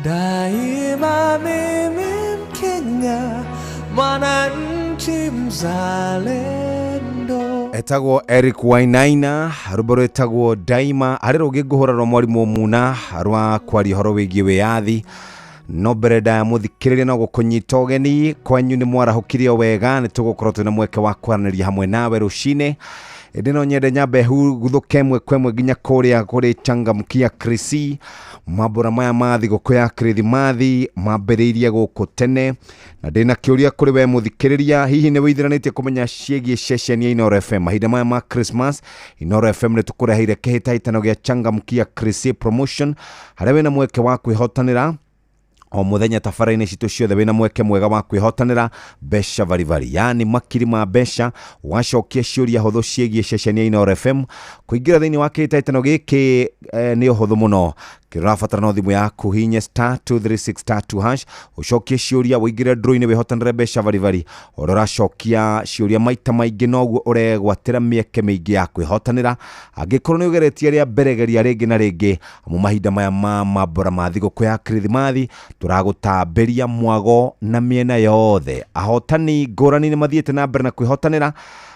Daima mimi Mkenya, mwananchi mzalendo. Etagwo Eric Wainaina, rwĩmbo rwĩtagwo Daima. Harĩ rũngĩ ngũhũra rwa mwarimũ Muna rwa kwaria ũhoro wĩgiĩ wĩyathi. No mbere ndaya mũthikĩrĩria no gũkũnyita ũgeni kwanyu nĩ mwarahũkire o wega, nĩ tũgũkorwo twĩna mweke wa kwaranĩria hamwe nawe rũcinĩ. Ĩndĩ no nyende nyambe guthũke ĩmwe kwa ĩmwe nginya kũrĩa kũrĩ Changamkia Krisi. Mambũra maya ma thigũkũ ya Kirithimathi mambĩrĩirie gũkũ tene, na ndĩna kĩũria kũrĩ we mũthikĩrĩria, hihi nĩ wĩithiranĩtie kũmenya ciĩgiĩ ceceni ya Inooro FM? Mahinda maya ma Christmas, Inooro FM nĩ tũkũreheire kĩhĩtahĩtano gĩa Changamkia Krisi promotion, harĩa wĩna mweke wa kwĩhotanĩra O mũthenya tabara-inĩ citũ ciothe wĩna mweke mwega wa kwĩhotanĩra mbeca varibari, yaani makiri ma mbeca wacokia ciũria hũthũ ciĩgiĩ ceceni ya Inooro FM. Kũingĩra thĩinĩ wa kĩhĩtahĩtano gĩkĩ nĩ ũhũthũ mũno. Kĩrĩa ũrabatara no thimũ yaku, hihinye star 236 star 2 hash, ũcokie ciũria, ũingĩre draw-inĩ, wĩhotanĩre mbeca varibari. Ũrĩa ũracokia ciũria maita maingĩ noguo ũregwatĩra mĩeke mĩingĩ ya kwĩhotanĩra. Angĩkorwo nĩ ũgeretie rĩa mbere, geria rĩngĩ na rĩngĩ, amu mahinda maya ma mambura ma thigũkũ ya Kirithimathi tũragũtambĩria mwago na mĩena yothe. Ahotani ngũrani nĩ mathiĩte na mbere na kwĩhotanĩra,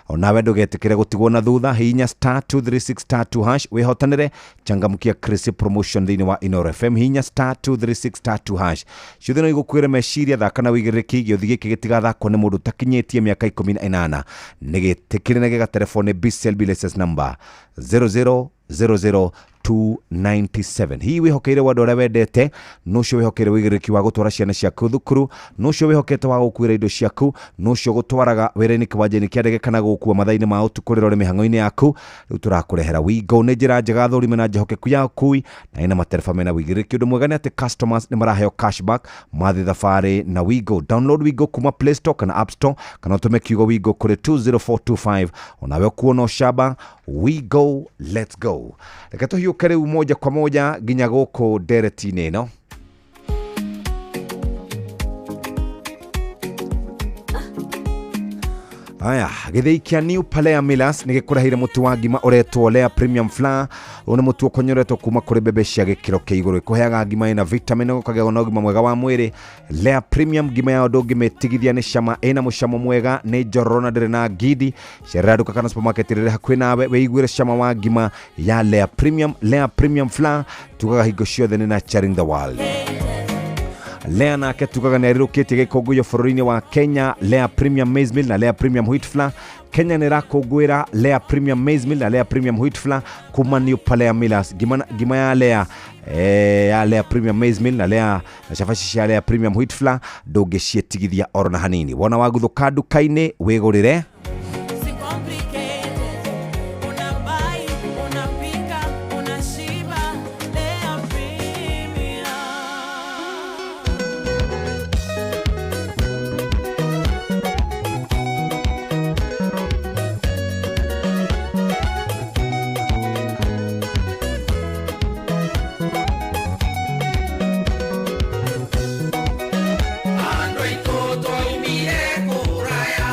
onawe ndũgetĩkĩre gũtigwo na thutha. Hihinya star 236 star 2 hash wĩhotanĩre. Changamkia Chris promotion thĩinĩ wa Inooro FM. Hihinya star 236 star 2 hash. Ciothe no igũkwĩre meciria. Thaka na wĩigĩrĩrĩki. Gĩũthi gĩkĩ gĩtigathakwo nĩ mũndũ ũtakinyĩtie mĩaka 18. Nĩ gĩtĩkĩre na gĩgaterebo nĩ BCLB license number 0000297. Hihi wĩhokeire wa andũ arĩa wendete, nũ ũcio wĩhokeire wĩigĩrĩrĩki wa gũtwara ciana ciaku thukuru, nũ ũcio wĩhokete wa gũkuĩra indo ciaku, nũ ũcio gũtwaraga wĩra-inĩ, kĩwanja-inĩ kĩa ndege, kana gũkua mathaa-inĩ ma ũtukũ rĩrĩa ũrĩ mĩhang'o-inĩ yaku? Rĩu tũrakũrehera Wigo. Nĩ njĩra njega thũrime na njĩhokeku ya ũkui, na ĩna matereba mena wĩigĩrĩrĩki. Ũndũ mwega nĩ atĩ customers nĩ maraheo cashback mathiĩ thabarĩ na Wigo. Download Wigo kuma Play Store kana App Store, kana ũtũme kiugo Wigo kũrĩ 20425, onawe ũkuona ũcamba. Wigo, let's go. Reke tũhiũke rĩu moja kwa moja nginya gũkũ ndereti-inĩ ĩno. Aya, gĩthĩi kĩa New Palea Millers nĩ gĩkũreheire mũtu wa ngima ũretwo Lea Premium Flour. Ũyũ nĩ mũtu ũkonyoretwo kuma kũrĩ mbembe cia gĩkĩro kĩa igũrũ, ĩkũheaga ngima ĩna vitamin, ũkagĩa na ũgima mwega wa mwĩrĩ. Lea Premium ngima yao ndũngĩmĩtigithia nĩ cama, ĩna mũcamo mwega, nĩ njororo na ndĩrĩ na ngindi. Cerera nduka kana supermarket ĩrĩa ĩrĩ hakuhĩ nawe wĩiguĩre cama wa ngima ya Lea Premium. Lea Premium Flour, tugaga hingo ciothe nĩ nurturing the world. Lea nake tugaga nĩ arirũkĩtie gĩkũngũĩro bũrũri-inĩ wa Kenya. Lea Premium Maize Meal na Lea Premium Wheat Flour. Kenya nĩ ĩrakũngũĩra Lea Premium Maize Meal na Lea Premium Wheat Flour kuma New Palea Millers. Ngima ya Lea, ya Lea Premium Maize Meal na Lea na cabaci cia Lea Premium Wheat Flour ndũngĩciĩtigithia oro na hanini. Wona waguthũka nduka-inĩ wĩgũrĩre. Unabai, unapika, unashiba, Lea Premium. Andũ aitũ twaumire kũraya.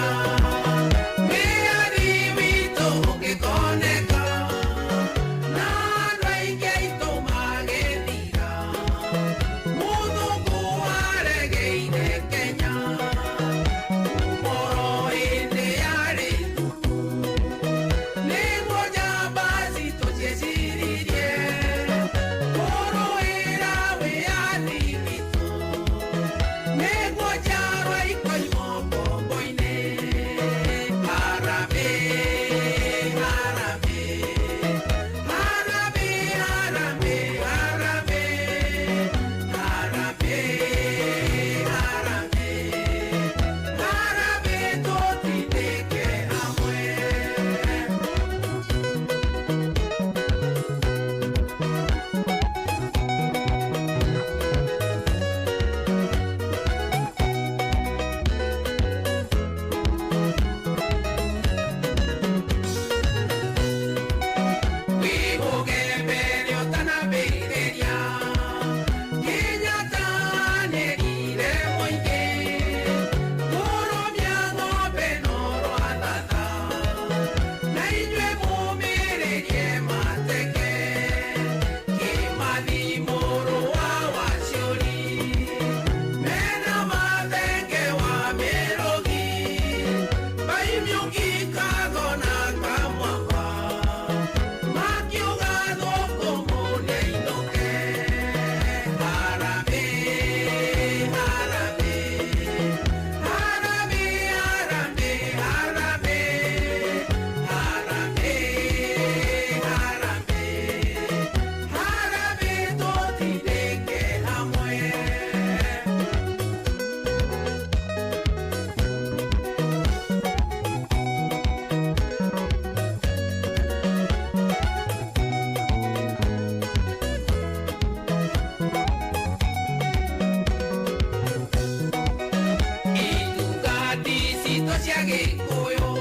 Gĩkũyũ,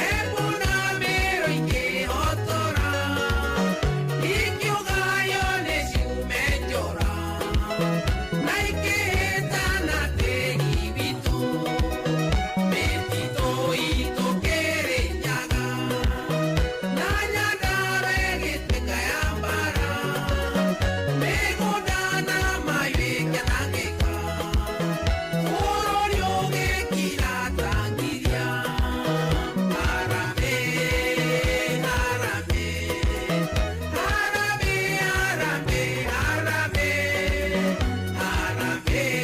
Embu na Meru ikĩhotora, ikiugayo nĩ ciume njora, na ikĩhĩtana tĩri witũ, mĩtitũ itũ Kĩrĩnyaga, na Nyandarua ĩgĩtuĩka ya mbara, mĩgũnda na mahiũ ĩkĩanangĩka, bũrũri ũgĩkira ta ngiria. Harambee, harambee, harambee, harambee, harambee, harambee,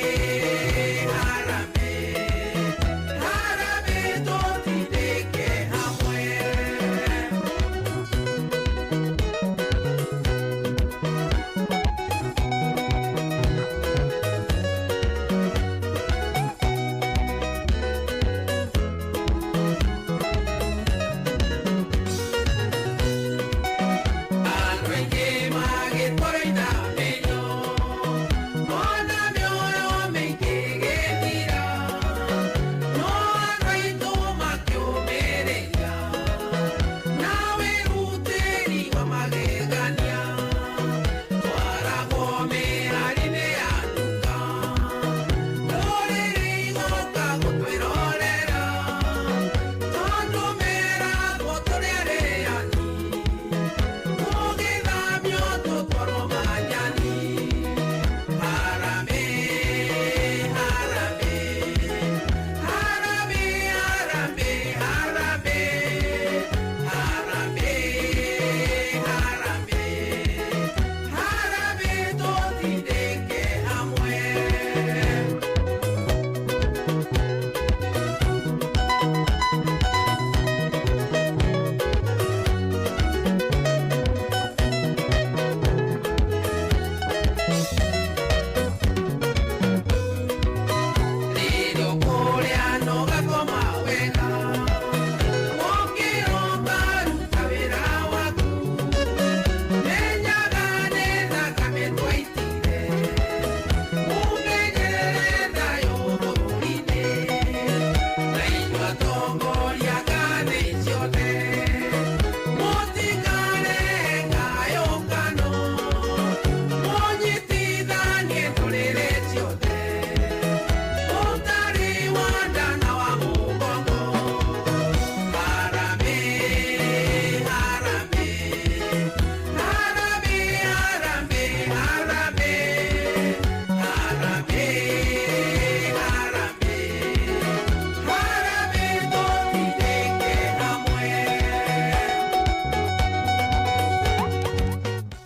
harambee, harambee, tũtindĩke hamwe. Andũ aingĩ magĩtwarwo ithamĩrio, ona mĩoyo mĩingĩ ĩgĩthira, no andũ aitũ makĩũmĩrĩria, na wĩrutĩri wa magegania, twaragwo mĩhari-inĩ ya nduka, ndũrĩrĩ igoka gũtwĩrorera, tondũ meragwo tũrĩ arĩani, tũgĩthamio tũtwarwo Manyani. Harambee, harambee, harambee, harambee, harambee, harambee, harambee, harambee, tũtindĩke hamwe. Rĩrĩa ũkũrĩa na ũgakoma wega, wokĩra ũkaruta wĩra waku, menyaga nĩ thakame twaitire, ũmenyerere thayũ bũrũri-inĩ, na inyuĩ atongoria ngathĩ ciothe, mũtikarehe ngayũkano, mũnyitithanie ndũrĩrĩ ciothe, ũtarĩ wa nda na wa mũgongo. Harambee, harambee, harambee, harambee, harambee, harambee, harambee, harambee, tũtindĩke hamwe.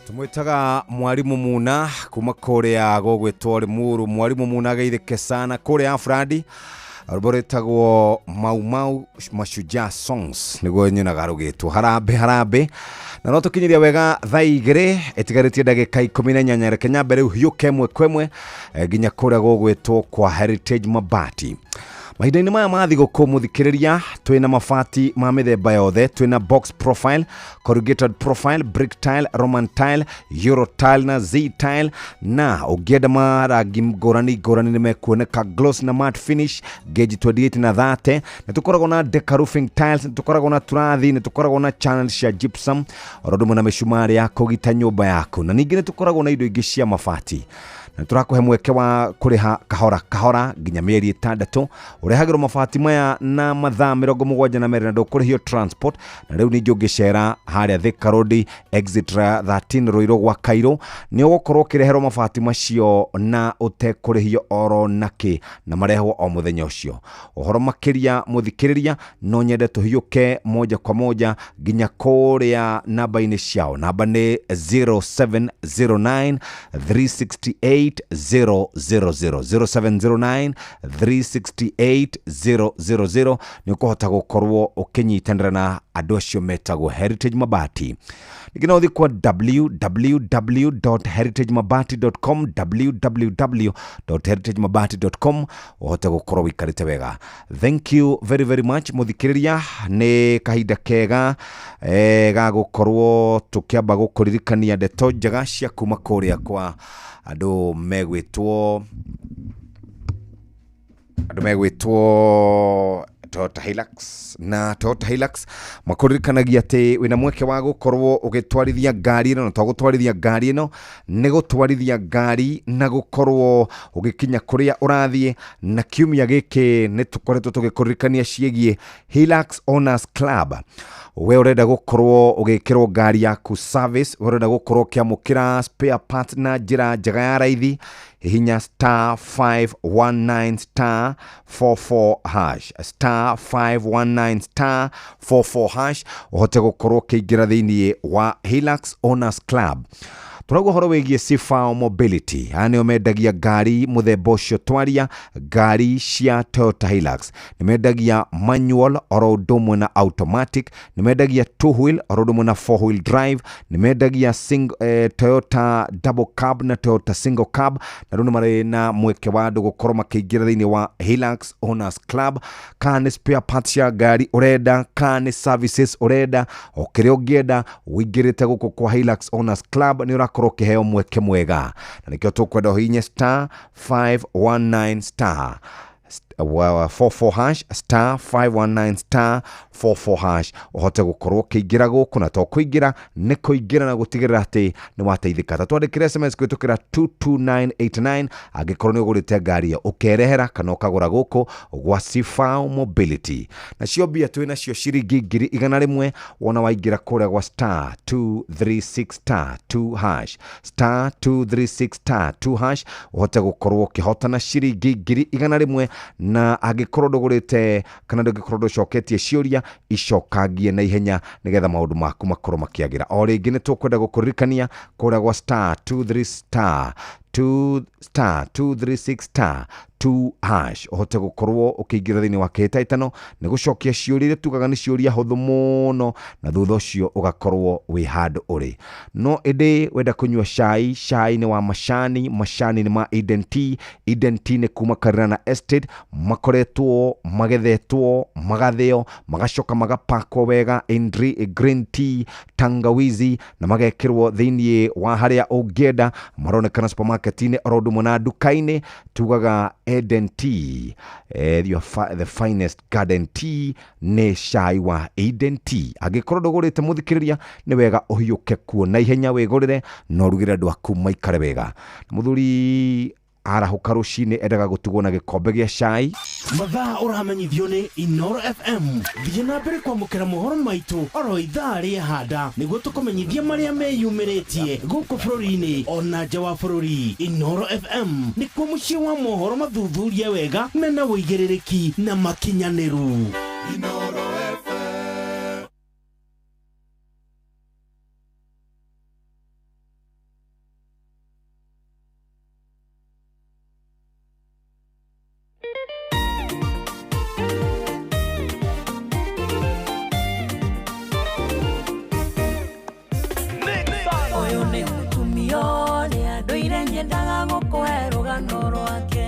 Tumwitaga mwarimu Muna kuma kuria gũgwĩtwo Limuru. Mwarimu Muna geithĩke sana kuria Afradi, rwĩmbo rwĩtagwo Mau Mau Mashujaa Songs nĩguo nyonaga rũgĩtwo harambee harambee. Na no tũkinyĩria wega thaa 2 ĩtigarĩtie ndagĩka 18. Reke nyambe rĩu hiũke ĩmwe kwa ĩmwe nginya kũrĩa gũgwĩtwo kwa Heritage Mabati. Mahinda-inĩ maya ma thigũkũ mũthikĩrĩria, twĩna mabati ma mĩthemba yothe. Twĩna box profile, corrugated profile, brick tile, roman tile, euro tile na z tile. Na ũngĩenda marangi ngũrani ngũrani nĩ mekuoneka, gloss na matte finish, gauge 28 na 30. Nĩ tũkoragwo na deca roofing tiles, nĩ tũkoragwo na turathi, nĩ tũkoragwo na channel cia gypsum, oro ũndũ ũmwe na mĩcumarĩ ya kũgita nyũmba yaku. Na ningĩ nĩ tũkoragwo na indo ingĩ cia mabati, na tũrakũhe mweke wa kũrĩha kahora kahora nginya mĩeri 6. Ũrehagĩrwo mabati maya na mathaa 72 na ndũkũrĩhio transport. Na rĩu ningĩ ũngĩcera harĩa Thika Road exit 13 Ruiru gwa Cairo, nĩ ũgũkorwo ũkĩreherwo mabati macio na ũtekũrĩhio oro nakĩ, na marehwo o mũthenya ũcio. Ũhoro makĩria mũthikĩrĩria, no nyende tũhiũke moja kwa moja nginya kũrĩa namba-inĩ ciao. Namba nĩ 0709 368 000, 0709 368 000. Nĩ ũkũhota gũkorwo ũkĩnyitanĩra na andũ acio metagwo Heritage Mabati. Ningĩ no ũthiĩ kwa www.heritagemabati.com, www.heritagemabati.com, ũhote gũkorwo wĩikarĩte wega. Thank you very very much mũthikĩrĩria. Nĩ kahinda kega ga gũkorwo tũkĩamba gũkũririkania ndeto njega cia kuma kũrĩa kwa andũ megwĩtwo Toyota Hilux. Na Toyota Hilux makũririkanagia atĩ wĩna mweke wa gũkorwo ũgĩtwarithia ngari ĩno, na to gũtwarithia ngari ĩno, nĩ gũtwarithia ngari na gũkorwo ũgĩkinya kũrĩa ũrathiĩ. Na kiumia gĩkĩ nĩ tũkoretwo tũgĩkũririkania ciĩgiĩ Hilux Owners Club. We ũrenda gũkorwo ũgĩkĩrwo ngari yaku service, we ũrenda gũkorwo ũkĩamũkĩra spare parts na njĩra njega ya raithi, hihinya star 519 star 44 hash, star 519 star 44 hash, ũhote gũkorwo ũkĩingĩra thĩinĩ wa Hilux Owners Club. Tũrauga ũhoro wĩgiĩ Sifao Mobility. Aya nĩo mendagia ngari mũthemba ũcio twaria, ngari cia Toyota Hilux. Nĩ mendagia manual oro ũndũ ũmwe na automatic, nĩ mendagia two wheel oro ũndũ ũmwe na four wheel drive, nĩ mendagia Toyota double cab na Toyota single cab, na rĩu nĩ marĩ na mweke wa andũ gũkorwo makĩingĩra thĩinĩ wa Hilux Owners Club. Kana nĩ spare parts cia ngari ũrenda, kana nĩ services ũrenda, o kĩrĩa ũngĩenda ũingĩrĩte gũkũ kwa Hilux Owners Club nĩ ũrakorwo ũkĩheo mweke mwega, na nĩkĩo tũkwenda ũhihinye star 519 star 44 hash, star 519 star 44 hash, ũhote gũkorwo ũkĩingĩra gũkũ. Na to kũingĩra, nĩ kũingĩra na gũtigĩrĩra atĩ nĩ wateithĩka. Ta twandĩkĩre SMS kũhĩtũkĩra 22989 angĩkorwo nĩ ũgũrĩte ngari ĩyo ũkerehera kana ũkagũra gũkũ gwa Sifao Mobility. Nacio mbia twĩ nacio ciringi 100,000 wona waingĩra kũrĩa gwa star 236 star 2 hash, star 236 star 2 hash, ũhote gũkorwo ũkĩhotana ciringi 100,000. Na angĩkorwo ndũgũrĩte kana ndũngĩkorwo ndũcoketie ciũria, icokangie na ihenya nĩgetha maũndũ maku makorwo makĩagĩra. O rĩngĩ nĩ tũkwenda gũkũririkania kũrĩa gwa star 23 star 2 star 236 star 2 hash, ũhote gũkorwo ũkĩingĩra thĩinĩ wa kĩhĩtahĩtano nĩ gũcokia ciũria iria tugaga nĩ ciũria hũthũ mũno, na thutha ũcio ũgakorwo wĩ handũ ũrĩ. No ĩndĩ wenda kũnyua cai, cai nĩ wa macani, macani nĩ ma Eden Tea. Eden Tea nĩ kuma Karirana Estate, makoretwo magethetwo, magathĩo, magacoka magapakwo wega in green tea, tangawizi, na magekĩrwo thĩinĩ wa harĩa ũngĩenda. Maronekana supermarket-inĩ oro ũndũ ũmwe na nduka-inĩ. Tugaga Eden Tea, the finest garden tea nĩ cai wa Eden Tea. Angĩkorwo ndũgũrĩte mũthikĩrĩria, nĩ wega ũhiũke kuo na ihenya wĩgũrĩre na ũrugĩre andũ aku maikare wega. Mũthuri arahũka rũcinĩ endaga gũtugwo na gĩkombe gĩa cai. Mathaa ũramenyithio nĩ Inoro FM. Thiĩ na mbere kwamũkĩra mohoro maitũ oro ithaa rĩa handa nĩguo tũkũmenyithia marĩa meyumĩrĩtie gũkũ bũrũri-inĩ ona nja wa bũrũri. Inoro FM nĩkuo mũciĩ wa mohoro mathuthurie wega mena ũigĩrĩrĩki na makinyanĩru. Inoro FM. Ũyũ nĩ mũtumia ũrĩa ndũire nyendaga gũkũhe rũgano rwake.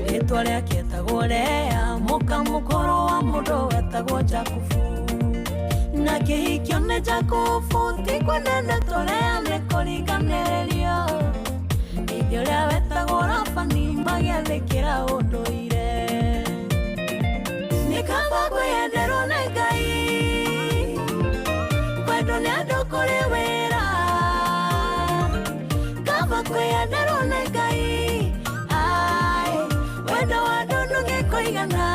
Rĩtwa rĩake etagwo Lea, mũka mũkũrũ wa mũndũ wetagwo Jakubu. Na kĩhikio nĩ Jakubu, ti kwendete Lea nĩ kũriganĩrĩrio. Ithe ũrĩa wetagwo Labani magĩathĩkĩra ũndũire. Nĩ kaba kwĩyenderwo nĩ Ngai, kwendwo nĩ andũ kũrĩ wĩra. Kaba kwĩyenderwo nĩ Ngai, ai, wendo wa andũ ndũngĩkũigana.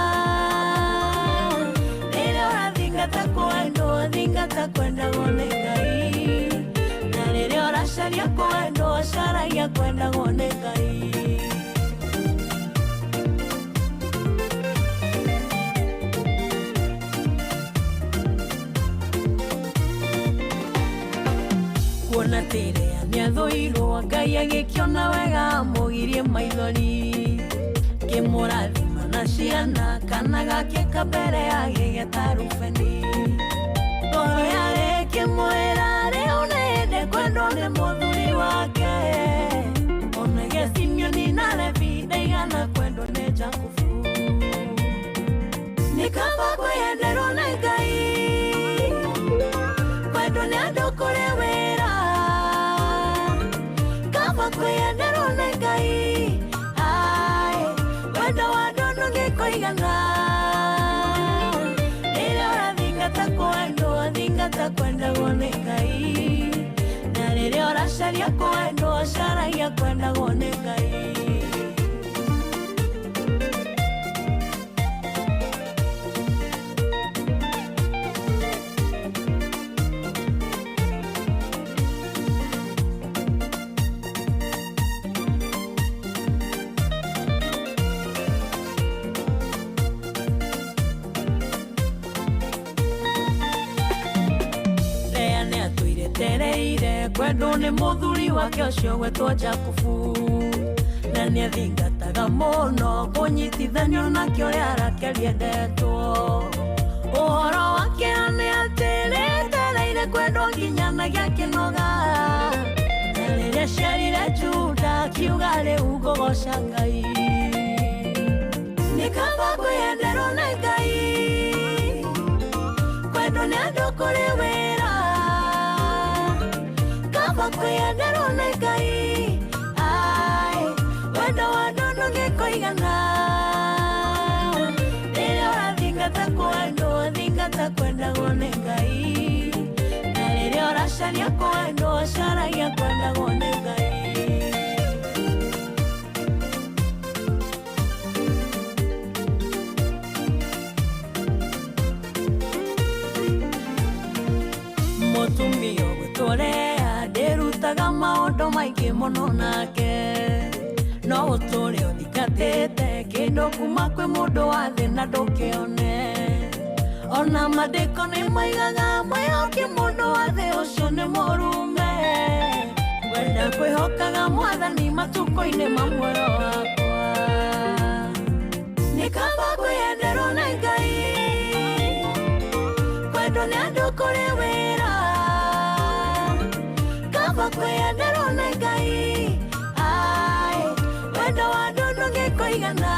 Rĩrĩa ũrathingata kwendwo, thingata kwendagwo nĩ Ngai. Na rĩrĩa ũracaria kwendwo, caragia kwendagwo nĩ Ngai. Kuona atĩ Lea nĩathũirwo, Ngai agĩkĩona wega amũgirie maithori. Kĩmũrathima na ciana, kana gake ka mbere agĩgeta Rubeni. Ngoro yarĩ ĩkĩmwĩra rĩu nĩ hĩndĩ kwendwo nĩ mũthuri wake. Onage Simeoni na Levi ndaigana kwendwo nĩ Jakubu. Nĩ kaba kwĩyenderwo nĩ Ngai, kwendwo nĩ andũ kũrĩ wĩra. Kaba kwĩyenderwo nĩ Ngai, ai, wendo wa andũ ndũngĩkũigana. ũcaragia kwendagwo nĩ Ngai. Lea nĩ atũire tereire kwendwo nĩ mũthuri wake ũcio gwetwo Jakubu, na nĩ athingataga mũno kũnyitithanio nake ũrĩa Rakeli endetwo. Ũhoro wake nĩ atĩ rĩtereire kwendwo nginya na gĩakĩnoga, na rĩrĩa aciarire Juda akiuga rĩu ngũgoca Ngai. Nĩ kaba kwĩyenderwo nĩ Ngai, kwendwo nĩ andũ kũrĩ wĩra, kaba kwĩyenderwo nĩ Ngai. Ai, wendo wa andũ ndũngĩkũigana, rĩrĩa ũrathingata kwendwo thingata kwendagwo nĩ Ngai, na rĩrĩa ũracaria kwendwo caragia kwendagwo nĩ Ngai. Mũtumia ũgwĩtwo Lea ndĩrutaga maũndũ maingĩ mũno nake, no ũtũre ũthingatĩte kĩndũ kuma kwĩ mũndũ wa thĩ na ndũkĩone. Ona mandĩko nĩ maigaga mwĩhoki mũndũ wa thĩ ũcio nĩ mũrume, wenda kwĩhokaga mwathani matukũ-inĩ ma muoyo wakwa. Nĩ kaba kwĩyenderwo nĩ Ngai, kwendwo nĩ andũ kũrĩ wĩra, kaba kwĩyenderwo nĩ Ngai. Ai, wendo wa andũ ndũngĩkũigana,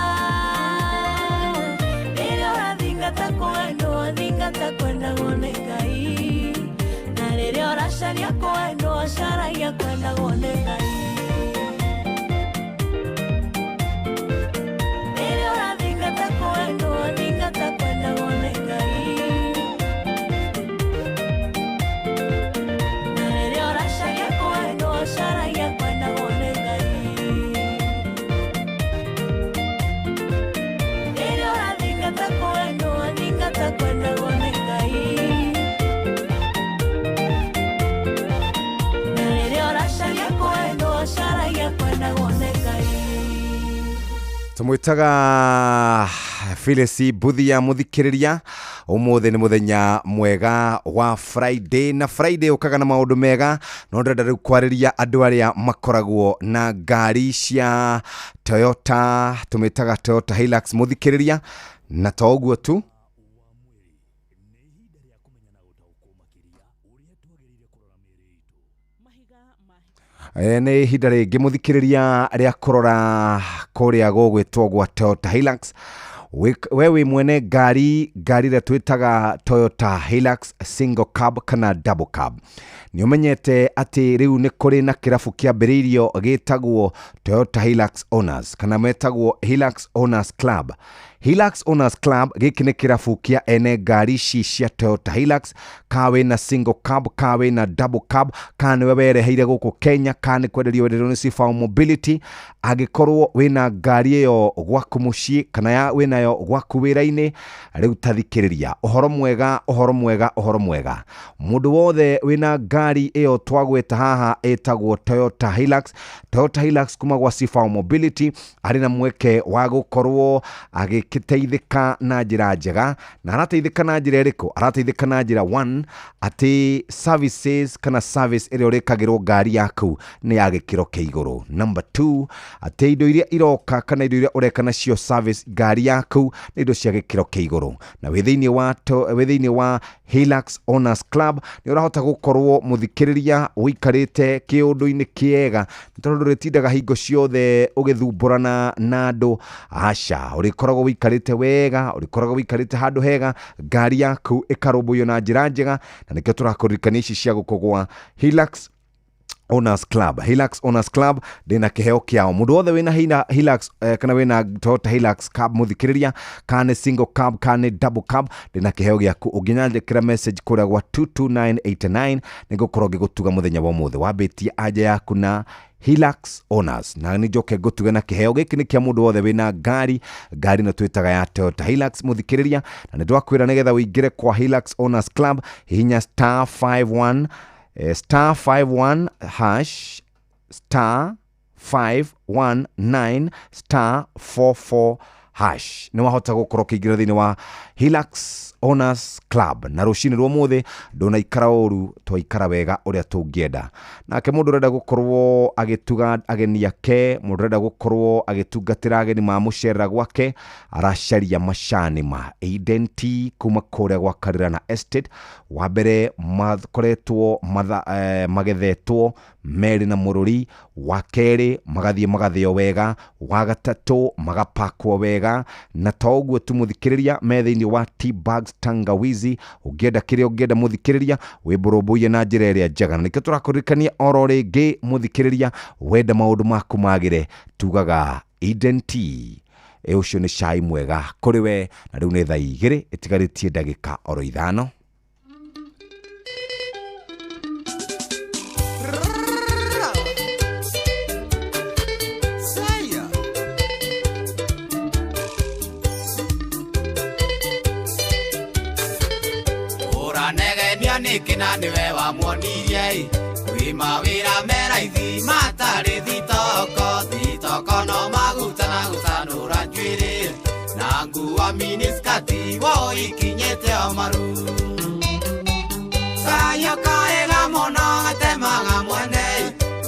rĩrĩa ũrathingata kwendwo thingata kwendagwo nĩ Ngai, na rĩrĩa ũracaria kwendwo caragia kwendagwo nĩ Ngai. Rĩrĩa ũrathingata kwendwo thingata kwendagwo nĩ Ngai, na rĩrĩa ũracaria kwendwo caragia kwendagwo nĩ Ngai. Rĩrĩa ũrathingata kwendwo thingata kwendagwo nĩ Ngai, na rĩrĩa ũracaria kwendwo caragia kwendagwo nĩ Ngai. Tũmwĩtaga Phyllis Mbuthia mũthikĩrĩria. Ũmũthĩ nĩ mũthenya mwega wa Friday, na Friday ũkaga na maũndũ mega, no ndĩrenda rĩu kwarĩria andũ arĩa makoragwo na ngari cia Toyota, tũmĩtaga Toyota Hilux mũthikĩrĩria. Na to ũguo tu, nĩ ihinda rĩngĩ mũthikĩrĩria rĩa kũrora kũrĩa gũgwĩtwo gwa Toyota Hilux. We wĩ mwene ngari, ngari ĩrĩa twĩtaga Toyota Hilux single cab kana double cab, nĩ ũmenyete atĩ rĩu nĩ kũrĩ na kĩrabu kĩambĩrĩirio gĩtagwo Toyota Hilux Owners, kana metagwo Hilux Owners Club. Hilux Owners Club gĩkĩ nĩ kĩrabu kĩa ene ngari ici cia Toyota Hilux, ka wĩna single cab, ka wĩna double cab, ka nĩwe wereheire gũkũ Kenya, ka nĩ kwenderio wenderio nĩ Sifao Mobility. Angĩkorwo wĩna ngari ĩyo gwaku mũciĩ kana ya wĩnayo gwaku wĩra-inĩ, rĩu tathikĩrĩria ũhoro mwega, ũhoro mwega, ũhoro mwega. Mũndũ wothe wĩna ngari ĩyo twagweta haha ĩtagwo Toyota Hilux, Toyota Hilux kuma gwa Sifao Mobility, arĩ na mweke wa gũkorwo agĩteithĩka na njĩra njega. Na arateithĩka na njĩra ĩrĩkũ? Arateithĩka na njĩra one, atĩ services kana service ĩrĩa ũrĩkagĩrwo ngari yaku nĩ ya gĩkĩro kĩa igũrũ. Number 2, atĩ indo iria iroka kana indo iria ũreka nacio service ngari yaku nĩ indo cia gĩkĩro kĩa igũrũ. Na wĩ thĩinĩ wa Hilux Owners Club nĩ ũrahota gũkorwo mũthikĩrĩria ũikarĩte kĩũndũ-inĩ kĩega, tondũ ndũrĩtindaga hingo ciothe ũgĩthumbũrana na andũ. Aca, ũrĩkoragwo ũikarĩte wega, ũrĩkoragwo ũikarĩte handũ hega, ngari yaku ĩkarũmbũiyo na njĩra njega. Na nĩkĩo tũrakũririkania ici cia gũkũ gwa Hilux Owners Club, Hilux Owners Club ndĩna kĩheo kĩao. Mũndũ wothe wĩna Hilux kana wĩna Toyota Hilux cab mũthikĩrĩria, kana nĩ single cab kana nĩ double cab, ndĩna kĩheo gĩaku. Ũngĩnyandĩkĩra message kũrĩa gwa 22989 nĩngũkorwo ngĩgũtuga mũthenya wa ũmũthĩ. Wambĩtie anja yaku na Hilux Owners na nĩ njoke ngũtuge na kĩheo gĩkĩ nĩ kĩa mũndũ wothe wĩna ngari, ngari ĩno twĩtaga ya Toyota Hilux mũthikĩrĩria, na nĩ twakwĩra nĩgetha ũingĩre kwa Hilux Owners Club hihinya star 51 star 51 hash star 519 star 44 hash nĩ wahota gũkorwo ũkĩingĩra thĩinĩ wa Hilux Owners Club. Na rũcinĩ rwa ũmũthĩ ndũnaikara ũru, twaikara wega ũrĩa tũngĩenda. Nake mũndũ ũrenda gũkorwo agĩtuga ageni ake, mũndũ ũrenda gũkorwo agĩtungatĩra ageni mamũcerera gwake, aracaria macani ma Eden Tea kuma kũrĩa gwa Karirana Estate. Wa mbere makoretwo magethetwo merĩ na mũrũri, wa kerĩ magathiĩ magathĩo wega, wa gatatũ magapakwo wega, na to ũguo tu mũthikĩrĩria, me thĩinĩ wa tea bags tangawizi. Ũngĩenda kĩrĩa ũngĩenda mũthikĩrĩria, wĩmbũrũmbũiye na njĩra ĩrĩa njega. Na nĩkĩo tũrakũririkania oro rĩngĩ mũthikĩrĩria, wenda maũndũ maku magĩre, tugaga Eden Tea. Ũcio nĩ cai mwega kũrĩ we. Na rĩu nĩ thaa 2 ĩtigarĩtie ndagĩka oro 5. Ũranegenia nĩkĩ na nĩwe wamuonirie kwĩ mawĩra me raithi matarĩ thitoko, thitoko no maguta na gũcanũra njuĩrĩ na nguo miniskati woikinyĩte o maru. Kayũ kaega mũno gatemaga mwene,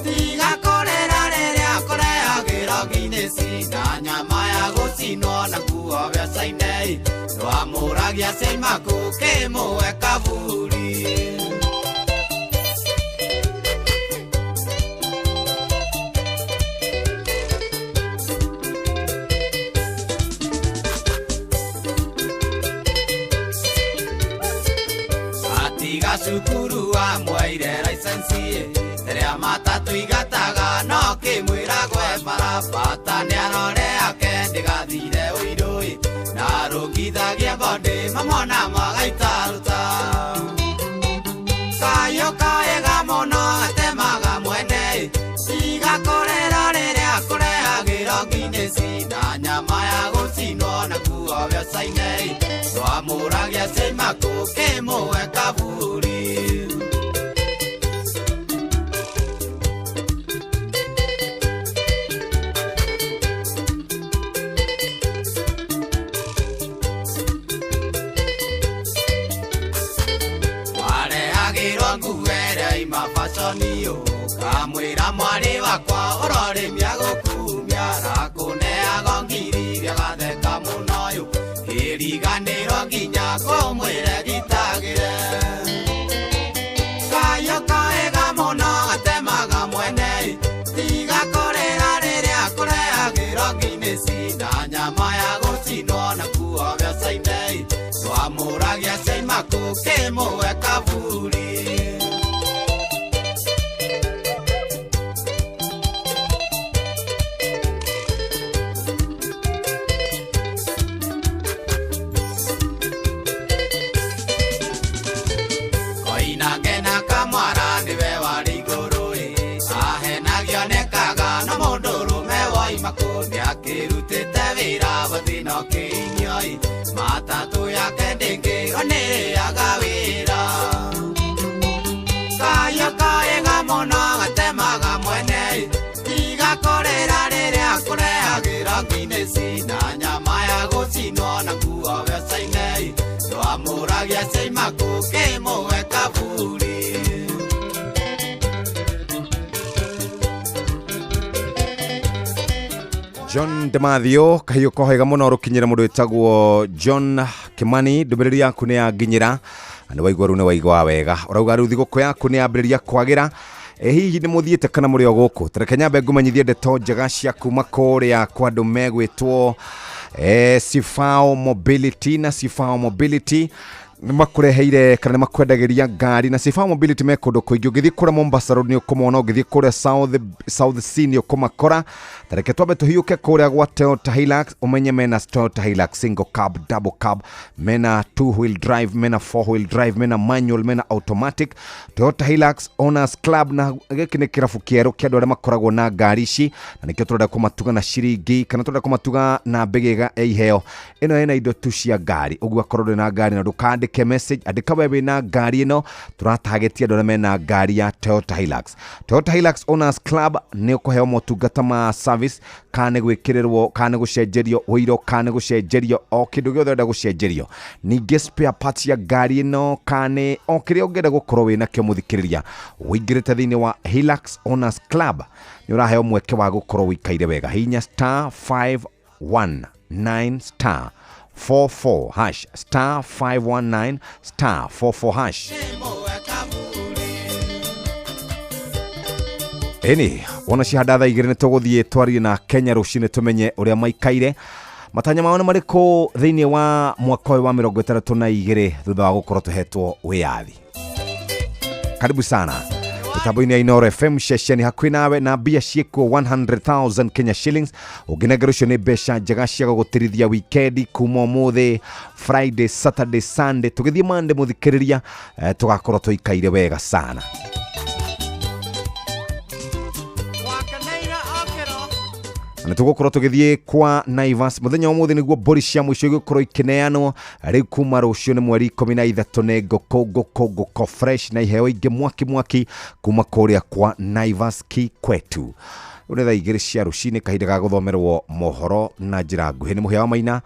tiga kũrĩra rĩrĩa kũrehagĩrwo nginĩci na nyama ya gũcinwo na nguo mbeca-inĩ, ndwamũragia aciari maku kĩmũhe kaburi. Atiga cukuru amweire license rĩrĩa matatũ igataga no kĩmwĩra gwe barabata nĩarore ake ndĩgathire ũirũ na rũngithagia mbondĩ mamona magaitaruta. Kayũ kaega mũno gatemaga mwene, tiga kũrĩra rĩrĩa kũrehagĩrwo nginĩci na nyama ya gũcinwo na nguo mbeca-inĩ, ndwamũragia aciari maku kĩmũhe kaburi. Warehagĩrwo nguo ĩrĩa ima baconi ũkamwĩra mwarĩ wakwa ũrorĩmia gũkumia, rakũneago ngiri gĩgatheka mũno yũ kĩriganĩrwo nginya kũmwĩre gitagĩre. Kayũ kaega mũno gatemaga mwene, tiga kũrĩra rĩrĩa kũrehagĩrwo nginĩci na nyama ya gũcinwo na nguo mbeca-inĩ, ndwamũragia aciari maku kĩmũhe kaburi. Koinange na kamwara nĩwe warĩ igũrũ ahenagio nĩkaga no mũndũrũme woima kũ nĩakĩrutĩte wĩra bathina ũkĩinyio matatũ yake ndĩngĩrwo nĩrĩaga wĩra. Kayũ kaega mũno gatemaga mwene, tiga kũrĩra rĩrĩa kũrehagĩrwo nginĩci na nyama ya gũcinwo na nguo mbeca-inĩ, ndwamũragia aciari maku kĩmũhe kaburi. John Demathio kahiũ kohega mũno rũkinyĩra mũndũ wĩtagwo John Kimani, ndũmĩrĩri yaku nĩ yanginyĩra na nĩ waigua rĩu nĩ waigua wega. Ũrauga rĩu thigũkũ yaku nĩ yambĩrĩria kwagĩra. Hihi nĩ mũthiĩte kana mũrĩ o gũkũ? Ta reke nyambe ngũmenyithie ndeto njega cia kuma kũrĩa kwa andũ megwĩtwo Sifao Mobility. Na Sifao Mobility Nĩ makũreheire kana nĩ makwendagĩria ngari na Sifa Mobility me kũndũ kũingĩ. Ũngĩthiĩ kũrĩa Mombasa Road nĩ ũkũmona, ũngĩthiĩ kũrĩa South C nĩ ũkũmakora. Tareke twambe tũhiũke kũrĩa gwa Toyota Hilux, ũmenye mena Toyota Hilux single cab, double cab, mena two wheel drive, mena four wheel drive, mena manual, mena automatic. Toyota Hilux Owners Club, na gĩkĩ nĩ kĩrabu kĩerũ kĩa andũ arĩa makoragwo na ngari ici, na nĩkĩo tũrenda kũmatuga na ciringi kana tũrenda kũmatuga na mbĩgĩga ya iheo. Ĩno ĩna indo tu cia ngari, ũguo akorwo ndũrĩ na ngari na ndũkandĩke message, andĩka we wĩna ngari ĩno. Tũratagetia andũ arĩa mena ngari ya Toyota Hilux. Toyota Hilux Owners Club nĩ ũkũheo motungata ma service, kana nĩ gwĩkĩrĩrwo, kana nĩ gũcenjerio ũiro, kana nĩ gũcenjerio o kĩndũ gĩothe ũrenda gũcenjerio, ningĩ spare parts ya ngari ĩno, kana nĩ o kĩrĩa ũngĩenda gũkorwo wĩ nakĩo. Mũthikĩrĩria, ũingĩrĩte thĩinĩ wa Hilux Owners Club nĩ ũraheo mweke wa gũkorwo wĩikaire wega. Hinya star 519 star 44 hash, star 519 star 44 hash. Ĩni wona cihanda thaa 2 nĩ tũgũthiĩ twarie na Kenya rũcinĩ, tũmenye ũrĩa maikaire, matanya mao nĩ marĩkũ thĩinĩ wa mwaka ũyũ wa 62 thutha wa gũkorwo tũhetwo wĩyathi. Karibu sana mitambo-inĩ ya Inooro FM, ceceni hakuhĩ nawe, na mbia ciĩkuo 100,000 Kenya shillings. Ũngĩnengera ũcio nĩ mbeca njega cia gũgũtirithia wikendi kuma ũmũthĩ, Friday, Saturday, Sunday, tũgĩthiĩ Monday. Mũthikĩrĩria, tũgakorwo tũikaire wega sana. Na tũgũkorwo tũgĩthiĩ kwa Naivas mũthenya wa ũmũthĩ nĩguo mbũri cia mũico igũkorwo ikĩneanwo. Rĩu kuma rũciũ nĩ mweri 13 nĩ ngũkũ ngũkũ ngũkũ fresh na iheo ingĩ mwaki mwaki kuma kũrĩa kwa Naivas Kikwetu. Rĩu nĩ thaa 2 cia rũcinĩ, kahinda ga gũthomerwo mohoro na njĩra nguhĩ nĩ Mũhĩa wa Maina.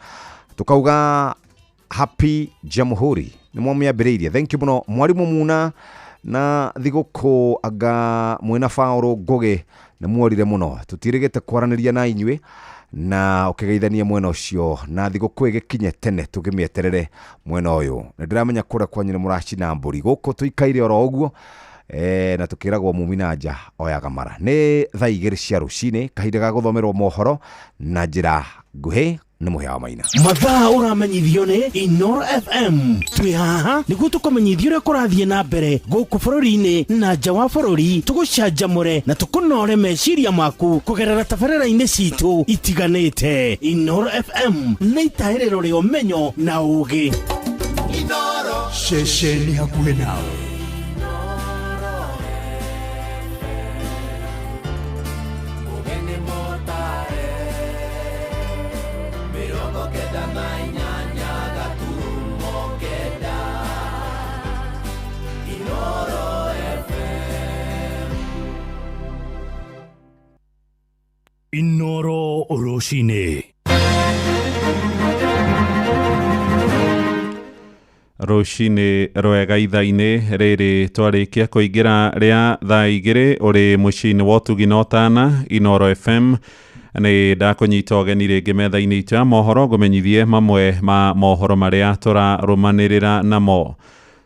Tũkauga happy Jamhuri, nĩ mwamĩambĩrĩirie. Thank you mũno mwarimũ Muna na thigũkũ anga mwĩna Baũrũ Ngũgĩ, nĩ muorire mũno, tũtirĩgĩte kwaranĩria na inyuĩ na ũkĩgeithania mwena ũcio, na thigũkũ ĩgĩkinye tene tũkĩmĩeterere mwena ũyũ. Nĩ ndĩramenya kũrĩa kwanyu nĩ mũracina mbũri, gũkũ tũikaire oro ũguo na tũkĩragwo mumi na nja oyaga mara. Nĩ thaa 2 cia rũcinĩ, kahinda ga gũthomerwo mohoro na njĩra nguhĩ nĩ Mũhĩa wa Maina. Mathaa ũramenyithio nĩ Inooro FM. Twĩ haha nĩguo tũkũmenyithie ũrĩa kũrathiĩ na mbere gũkũ bũrũri-inĩ na nja wa bũrũri, tũgũcanjamũre na tũkũnore meciria maku kũgerera tabarĩra-inĩ citũ itiganĩte. Inooro FM nĩ itahĩrĩro rĩa ũmenyo na ũũgĩ. Ceceni hakuhĩ nawe. Inooro rũcinĩ. Rũcinĩ rwega ithaa-inĩ rĩrĩ twarĩkia kũingĩra rĩa thaa 2 ũrĩ mũciĩ-inĩ wa ũtugi na ũtana Inooro FM. Nĩ ndakũnyita ũgeni rĩngĩ metha-inĩ itũ ya mohoro, ngũmenyithie mamwe ma mohoro marĩa tũrarũmanĩrĩra namo.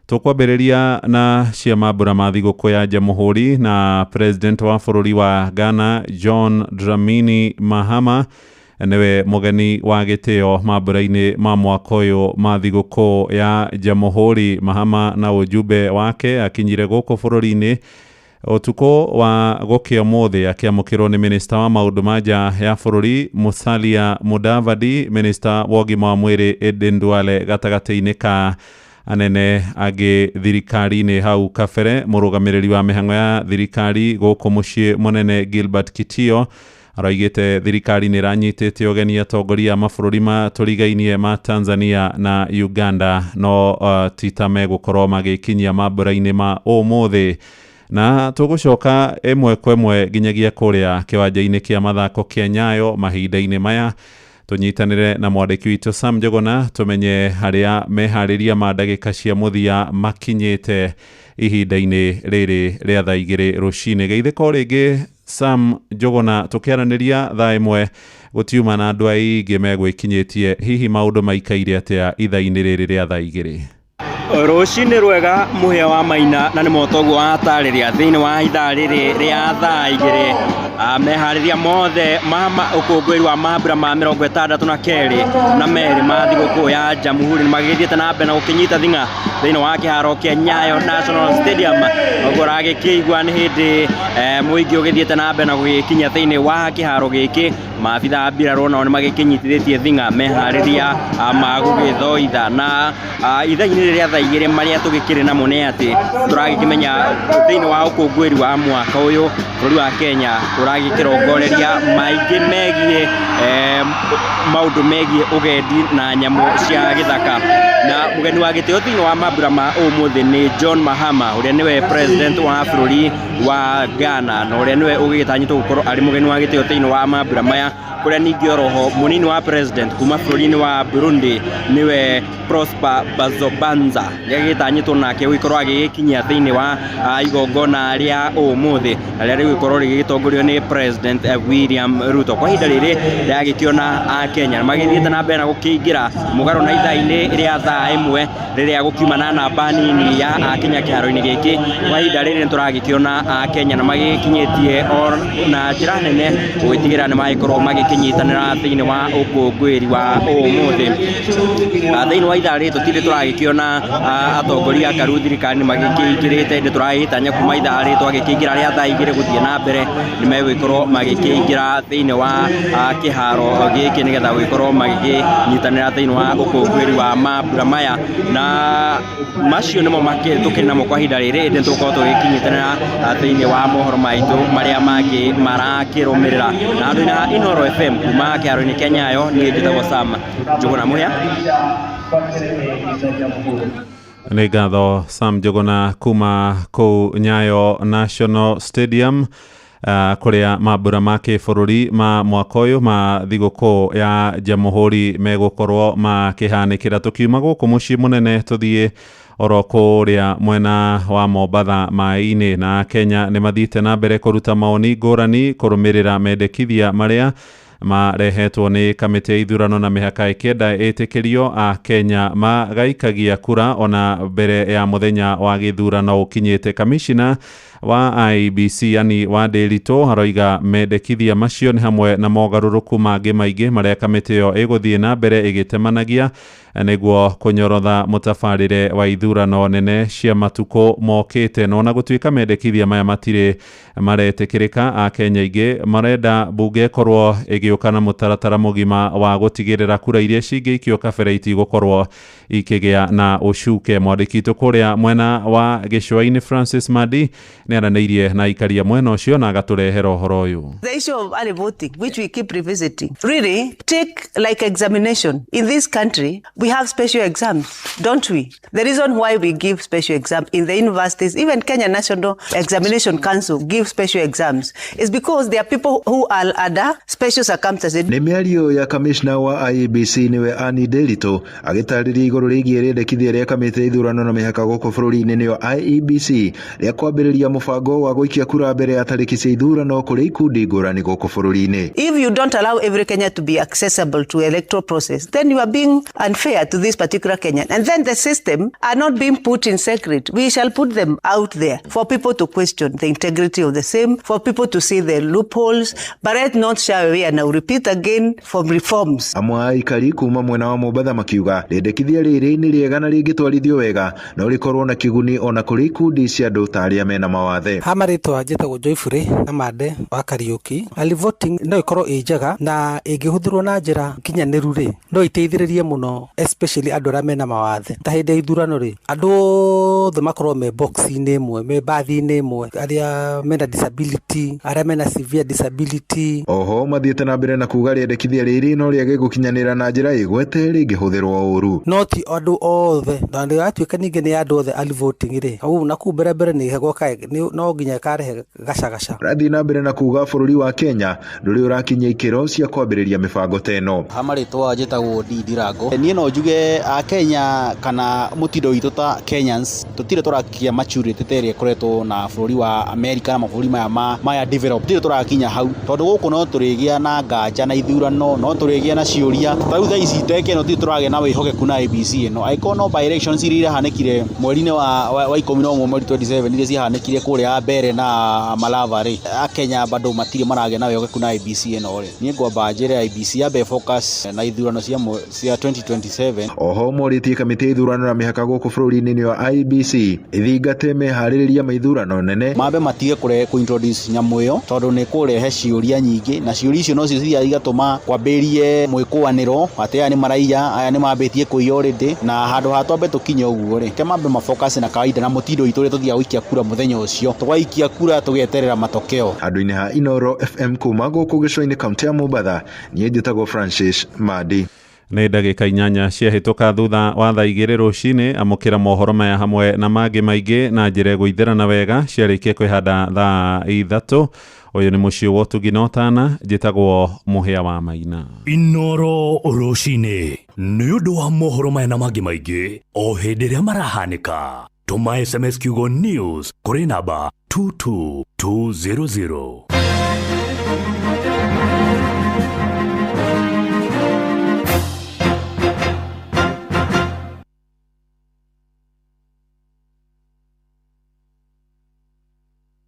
Tũkwambĩrĩria na cia mambura ma thigũkũ ya Jamhuri, na president wa bũrũri wa Ghana John Dramani Mahama nĩwe mũgeni wa gĩtĩo mambura-inĩ ma mwaka ũyũ ma thigũkũ ya Jamhuri. Mahama na ujumbe wake akinyire gũkũ bũrũri-inĩ ũtukũ wa gũkĩa ũmũthĩ, akĩamũkĩrwo nĩ minista wa maũndũ ma nja ya bũrũri Musalia Mudavadi, minista wa ũgima wa mwĩrĩ Aden Duale, gatagatĩ-inĩ ka anene angĩ thirikari-inĩ. Hau kabere mũrũgamĩrĩri wa mĩhang'o ya thirikari gũkũ mũciĩ mũnene Gilbert Kitio aroigĩte thirikari nĩ ĩranyitĩte ũgeni atongoria a mabũrũri ma tũrigainie ma Tanzania na Uganda, no ti ta megũkorwo magĩkinyia mambura-inĩ ma ũmũthĩ. Na tũgũcoka ĩmwe kwa ĩmwe nginyagia kũrĩa kĩwanja-inĩ kĩa mathako kĩa Nyayo mahinda-inĩ maya, tũnyitanĩre na mwandĩki witũ Sam Njuguna tũmenye harĩa meharĩria ma ndagĩka cia mũthia makinyĩte ihinda-inĩ rĩrĩ rĩa thaa 2 rũcinĩ. Geithĩka o rĩngĩ Sam Njuguna, tũkĩaranĩria thaa 1 gũtiuma na andũ aingĩ megwĩkinyĩtie, hihi maũndũ maikaire atĩa ithaa-inĩ rĩrĩ rĩa thaa 2? Rũcinĩ rwega mũhĩa wa maina na nĩ motoguo watarĩria thĩinĩ wa ithaa rĩrĩ rĩa thaa 2 meharĩria mothe ma ũkũngũĩri wa mambura ma 62 na merĩ ma thigũkũ ya Jamhuri nĩ magĩthiĩte na mbere na gũkĩnyita thing'a thĩinĩ wa kĩharo kĩa Nyayo National Stadium. Ũguo ũragĩkĩigua nĩ hĩndĩ mũingĩ ũgĩthiĩte na mbere na gũgĩkinya thĩinĩ wa kĩharo gĩkĩ. Maabitha a mbirarũ nao nĩ magĩkĩnyitithĩtie thing'a meharĩria ma gũgĩthoitha na ithaa-inĩ rĩrĩa thaa 2 marĩa tũgĩkĩrĩ namo nĩ atĩ tũragĩkĩmenya thĩinĩ wa ũkũngũĩri wa mwaka ũyũ bũrũri wa Kenya ũragĩkĩrongoreria maingĩ megiĩ maũndũ megiĩ ũgendi na nyamũ cia gĩthaka. Na mũgeni wa gĩtĩo thĩinĩ wa mambura ma ũmũthĩ nĩ John Mahama ũrĩa nĩwe president wa bũrũri wa Ghana na ũrĩa nĩwe ũgĩgĩtanyĩtwo gũkorwo arĩ mũgeni wa gĩtĩo thĩinĩ wa mambura maya, kũrĩa ningĩ oroho mũnini wa president kuma bũrũri-inĩ wa Burundi nĩwe Prosper Bazobanza nĩagĩtanyĩtwo nake gũgĩkorwo agĩgĩkinyia thĩinĩ wa igongona rĩa ũmũthĩ na rĩrĩa rĩgũkorwo rĩgĩtongorio nĩ President William Ruto. Kwa ihinda rĩrĩ ndĩragĩkĩona Akenya magĩthiĩte na mbere na gũkĩingĩra mũgarũ na ithaa-inĩ rĩa thaa 1 rĩrĩa gũkiuma na namba nini ya Akenya kĩharo-inĩ gĩkĩ. Kwa ihinda rĩrĩ nĩtũragĩkĩona Akenya na magĩkinyĩtie na njĩra nene gũgĩtigĩrĩra nĩ magĩkorwo magĩkĩnyitanĩra thĩinĩ wa ũkũngũĩri wa ũmũthĩ. Thĩinĩ wa ithaa rĩrĩ tũtirĩ tũragĩkĩona atongoria a karu thirikari nĩ magĩkĩingĩrĩte, ĩndĩ tũragĩtanya kuma ithaa rĩrĩ twagĩkĩingĩra rĩa thaa 2 gũthiĩ na mbere nĩ megũgĩkorwo magĩkĩingĩra thĩinĩ wa kĩharo gĩkĩ nĩgetha gũgĩkorwo magĩkĩnyitanĩra thĩinĩ wa ũkũngũĩri wa mambura maya. Na macio nĩmo tũkĩrĩ namo kwa ihinda rĩrĩ, ĩndĩ tũgũkorwo tũgĩkĩnyitanĩra thĩinĩ wa mohoro maitũ marĩa mangĩ marakĩrũmĩrĩra. Na handũ-inĩ ha Inooro FM kuma kĩharo-inĩ kĩa Nyayo, niĩ njĩtagwo Sam Njũgũna Mũhĩa. Nĩ ngatho Sam Njũgũna kuma kũu Nyayo National Stadium kũrĩa mambura ma kĩbũrũri ma mwaka ũyũ ma thigũkũ ya Jamhuri megũkorwo makĩhanĩkĩra. Tũkiuma gũkũ mũciĩ mũnene tũthiĩ oro kũrĩa mwena wa Mombatha maĩ-inĩ, na Kenya nĩ mathiĩte na mbere kũruta mawoni ngũrani kũrũmĩrĩra mendekithia marĩa marehetwo nĩ kamĩtĩ ya ithurano na mĩhaka ĩkĩenda ĩtĩkĩrio a Kenya magaikagia kura ona mbere ya mũthenya wa gĩthurano ũkinyĩte. Kamishina wa IEBC yani wa Ndiritu aroiga mendekithia macio nĩ hamwe na mogarũrũku mangĩ maingĩ marĩa kamĩtĩ ĩyo ĩgũthiĩ na mbere ĩgĩtemanagia nĩguo kũnyorotha mũtabarĩre wa ithurano nene cia matukũ mokĩte. Na ona gũtuĩka mendekithia maya matirĩ maretĩkĩrĩka, Akenya aingĩ marenda mbunge ĩkorwo ĩgĩũka na mũtaratara mũgima wa gũtigĩrĩra kura iria cingĩikio kabere itigũkorwo ikĩgĩa na ũcuke. Mwandĩki witũ kũrĩa mwena wa gĩcũa-inĩ Francis Madi nĩaranĩirie na aikaria mwena ũcio na agatũrehera ũhoro ũyũ. The issue of early voting, which we keep revisiting, really take like examination. In this country, we have special exams, don't we? The reason why we give special exams in the universities, even Kenya National Examination Council give special exams, is because there are people who are under special circumstances. Nĩ mĩario ya kamishna wa IEBC nĩwe Anne Ndiritu agĩtarĩria igũrũ rĩgiĩ rĩendekithia rĩa kamĩtĩ ya ithurano na mĩhaka gũkũ bũrũri-inĩ nĩyo IEBC rĩa kwambĩrĩria mũbango wa gũikia kura mbere ya tarĩki cia ithurano kũrĩ ikundi ngũrani gũkũ bũrũri-inĩ. If you don't allow every Kenya to be accessible to electoral process, then you are being unfair to this particular Kenyan. And then the system are not being put in secret. We shall put them out there for people to question the integrity of the same, for people to see the loopholes, but let not shy away, and I will repeat again, from reforms. Amwe a aikari kuma mwena wa Mombatha makiuga rĩendekithia rĩrĩ nĩ rĩega na rĩngĩtwarithio wega no rĩkorwo na kĩguni ona kũrĩ ikundi cia andũ ta arĩa mena mawathe. Ha marĩtwa njĩtagwo Joyfrey Amande wa Kariuki. Early voting no ĩkorwo ĩ njega na ĩngĩhũthĩrwo na njĩra nginyanĩru rĩ, no ĩteithĩrĩrie mũno especially andũ arĩa mena mawathe. Ta hĩndĩ ya ithurano rĩ, andũ othe makorwo me box-inĩ ĩmwe, me bathi-inĩ ĩmwe, arĩa mena disability, arĩa mena severe disability. Oho mathiĩte na mbere na kuga rĩendekithia rĩrĩ no rĩage gũkinyanĩra na njĩra ĩgwete rĩngĩhũthĩrwo ũru. No ti andũ othe, na ndĩratuĩka ningĩ nĩ andũ othe early voting rĩ, hau na kũu mbere mbere nĩ goka no nginya ĩkarehe gacagaca. Rathiĩ na mbere na kuga bũrũri wa Kenya ndũrĩ ũrakinyia ikĩro cia kwambĩrĩria mĩbango ta ĩno. Ha marĩtwa njĩtagwo Ndindi Rango. Niĩ no njuge a Kenya kana mũtindo witũ ta Kenyans tũtirĩ tũrakinya maturity ta ĩrĩa ĩkoretwo na bũrũri wa America na mabũrũri maya maya develop. Tũtirĩ tũrakinya hau tondũ gũkũ no tũrĩgĩa na nganja na ithurano, no tũrĩgĩa na ciũria. Ta rĩu thaa ici ta Kenya tũtirĩ tũragĩa na wĩhokeku na IEBC. IEBC ĩno angĩkorwo no by elections iria irahanĩkire mweri-inĩ wa 11 mweri 27 iria ciahanĩkire kũrĩa Mbere na Malava rĩ, Akenya bado matirĩ maragĩa na wĩhokeku na IEBC ĩno rĩ, niĩ ngwamba njĩre IEBC yambe focus na ithurano cia 2027. Oho morĩtie kamĩtĩ ya ithurano na mĩhaka gũkũ bũrũri-inĩ nĩyo IEBC ĩthingate meharĩrĩria ma ithurano nene. Mambe matige kũ introduce nyamũ ĩyo tondũ nĩ kũrehe ciũria nyingĩ, na ciũria icio nocio cithiaga igatũma kwambĩrĩrie mwĩkũanĩro atĩ aya nĩ maraiya, aya nĩ mambĩtie kũiya already, na handũ ha twambe tũkinye ũguo rĩ, reke mambe mafocus na kawaida na mũtindo witũ ũrĩa tũthiaga gũikia kura mũthenya ũcio, tũgaikia kura tũgeterera matokeo. Handũ-inĩ ha Inoro FM kuma gũkũ gĩcũa-inĩ kaunti ya Mombatha, niĩ njĩtagwo Francis Madi. Nĩ ndagĩka 8 ciahĩtũka thutha wa thaa 2 rũcinĩ. Amũkĩra mohoro maya hamwe na mangĩ maingĩ na njĩra ĩgũithĩrana wega ciarĩkia kwĩhanda thaa 3. Ũyũ nĩ mũciĩ wa ũtugi na ũtana, njĩtagwo Mũhĩa wa Maina. Inoro rũcinĩ nĩ ũndũ wa mohoro maya na mangĩ maingĩ o hĩndĩ ĩrĩa marahanĩka, tũma SMS kiugo news kũrĩ namba 22200.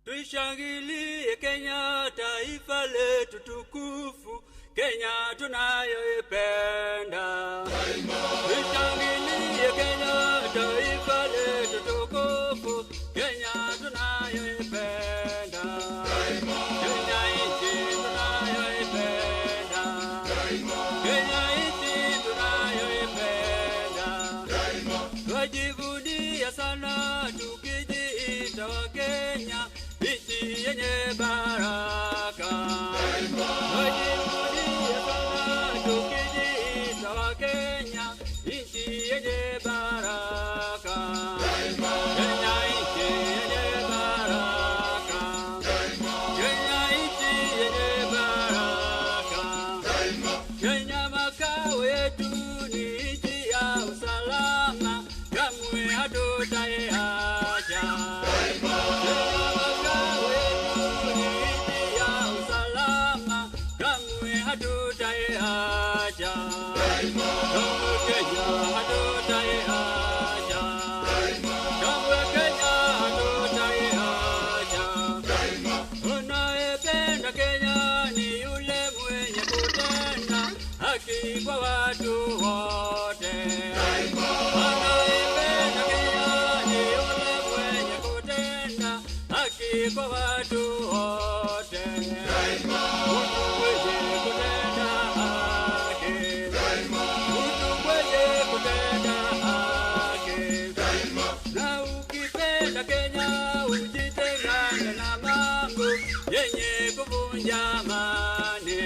Tuishangilie Kenya, taifa letu tukufu, Kenya tunayoipenda. Tuishangilie Kenya, taifa letu tukufu, Kenya tunayoipenda. Kenya nchi tunayoipenda. Kenya nchi tunayoipenda. Twajivunia sana tukijiita Wakenya, nchi yenye baraka. Twajivunia sana tukijiita Wakenya, nchi yenye baraka. Kenya nchi yenye baraka. Kenya nchi yenye baraka. Kenya makao yetu ni nchi ya usalama, kamwe hatutaiacha. Haki kwa watu wote. Anayependa Kenya ni yule mwenye kutenda haki kwa watu wote. Mtu mwenye kutenda haki, mtu mwenye kutenda haki. Na ukipenda Kenya ujitengane na mambo yenye kuvunja amani.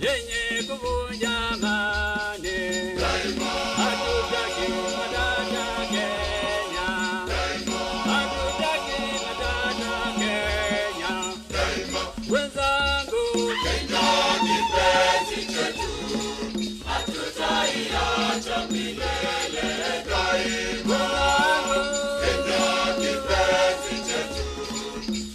Yenye kuvunja amani. Hatutaki matata Kenya. Hatutaki matata Kenya. Wenzangu, Kenya kipenzi chetu, hatutaiacha milele daima. Kenya kipenzi chetu,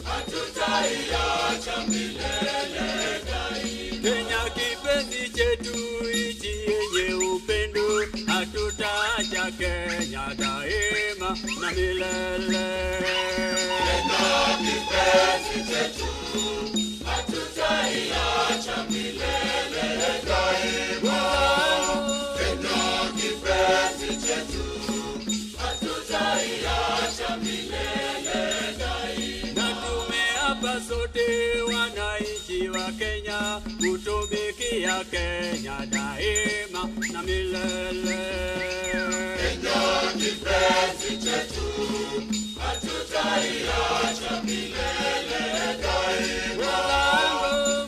hatutaiacha milele daima. Kenya kipenzi chetu, nchi yenye upendo, hatutaacha Kenya daima na milele. Kenya kipenzi chetu, hatutaiacha milele daima. Kenya kipenzi chetu, hatutaiacha milele daima. Na tumeapa sote wananchi wa Kenya kutumikia Kenya daima na milele. Kenya kipenzi chetu, hatutaiacha milele daima.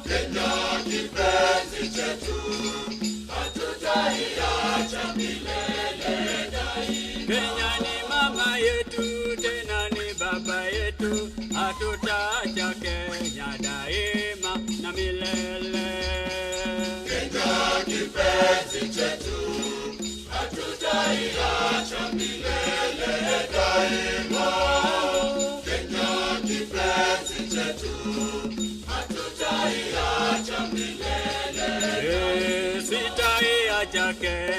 Kenya kipenzi chetu, hatutaiacha milele daima. Kenya ni mama yetu, tena ni baba yetu, hatutaacha Kenya daima na milele. Kenya kipenzi chetu, hatutaiacha milele daima. Kenya kipenzi chetu, hatutaiacha milele.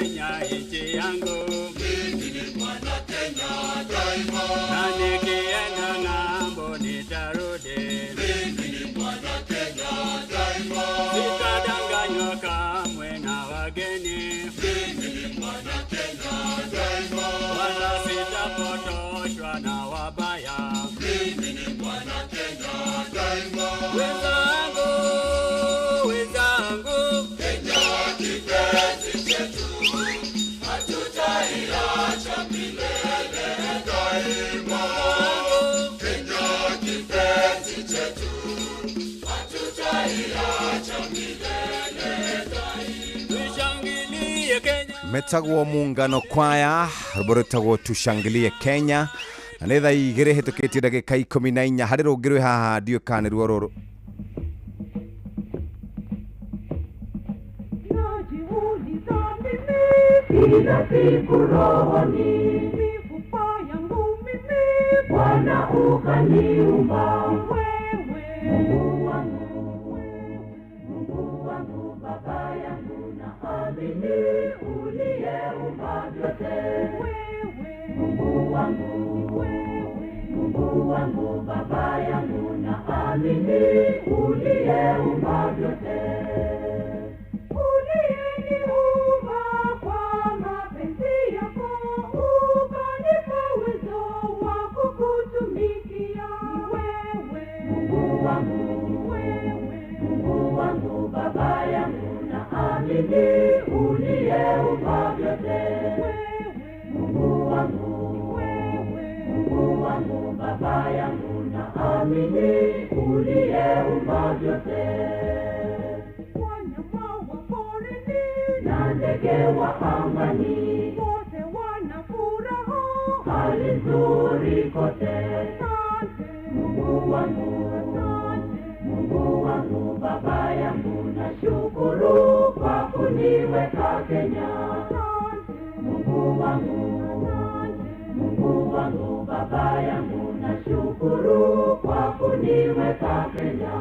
Kenya nchi yangu. Mimi ni mwana Kenya daima, na nikienda ng'ambo nitarudi. Mimi ni mwana Kenya daima, sitadanganywa kamwe na wageni. Mimi ni mwana Kenya daima, wala sitapotoshwa na wabaya. Mimi ni mwana Kenya daima, wenzangu, wenzangu, Kenya kipenzi chetu, hatutaiacha milele daima. Kenya kipenzi chetu, hatutaiacha milele daima. Tushangilie Kenya. Metagwo Muungano Kwaya, rwĩmbo rwĩtagwo Tushangilie Kenya, na nĩ thaa 2 hĩtũkĩtie ndagĩka 14. Harĩ rũngĩ rwĩ haha ndiũĩ kana nĩruo rũrũ. Kila siku rohoni, mifupa yangu mimi, Bwana ukaniumba. Wewe Mungu wangu, Mungu wangu, Baba yangu, naamini uliyeumba vyote. Wewe Mungu wangu, wewe Mungu wangu, Baba yangu, naamini uliyeumba vyote. Uliyeniumba kwa mapenzi yako, ukanipa uwezo wa kukutumikia. Wewe Mungu wangu, wewe Mungu wangu, Baba yangu, naamini uliyeumba vyote. Wewe Mungu wangu, wewe Mungu wangu, Baba yangu, naamini uliyeumba vyote. Na ndege wa angani, wote wana furaha, hali nzuri kote. Asante Mungu wangu, asante Mungu wangu, Baba yangu, nashukuru kwa kuniweka Kenya. Asante Mungu wangu, asante Mungu wangu, Baba yangu, nashukuru kwa kuniweka Kenya.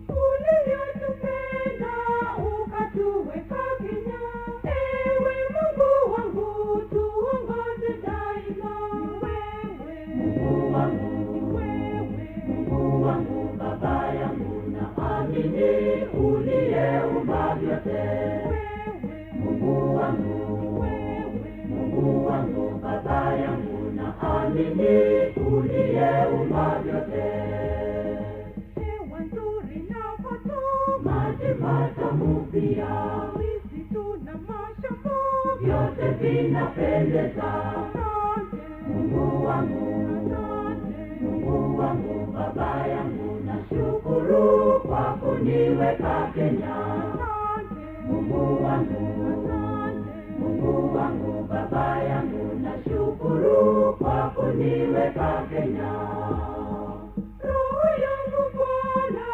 Uliyotupenda ukatuweka Kenya, ewe Mungu wangu, tuongoze daima. Wewe Mungu wangu, wewe Mungu wangu, Baba yangu, naamini uliyeumba vyote. Wewe Mungu wangu, wewe Mungu wangu, Baba yangu, naamini uliyeumba vyote. Hewa nzuri na pato, maji matamu pia, misitu na mashamba, vyote vinapendeza. Asante Mungu wangu, asante Mungu wangu, Baba yangu, nashukuru kwa kuniweka Kenya. Asante Mungu wangu, asante Mungu wangu, Baba yangu, nashukuru kwa kuniweka Kenya. Roho yangu Bwana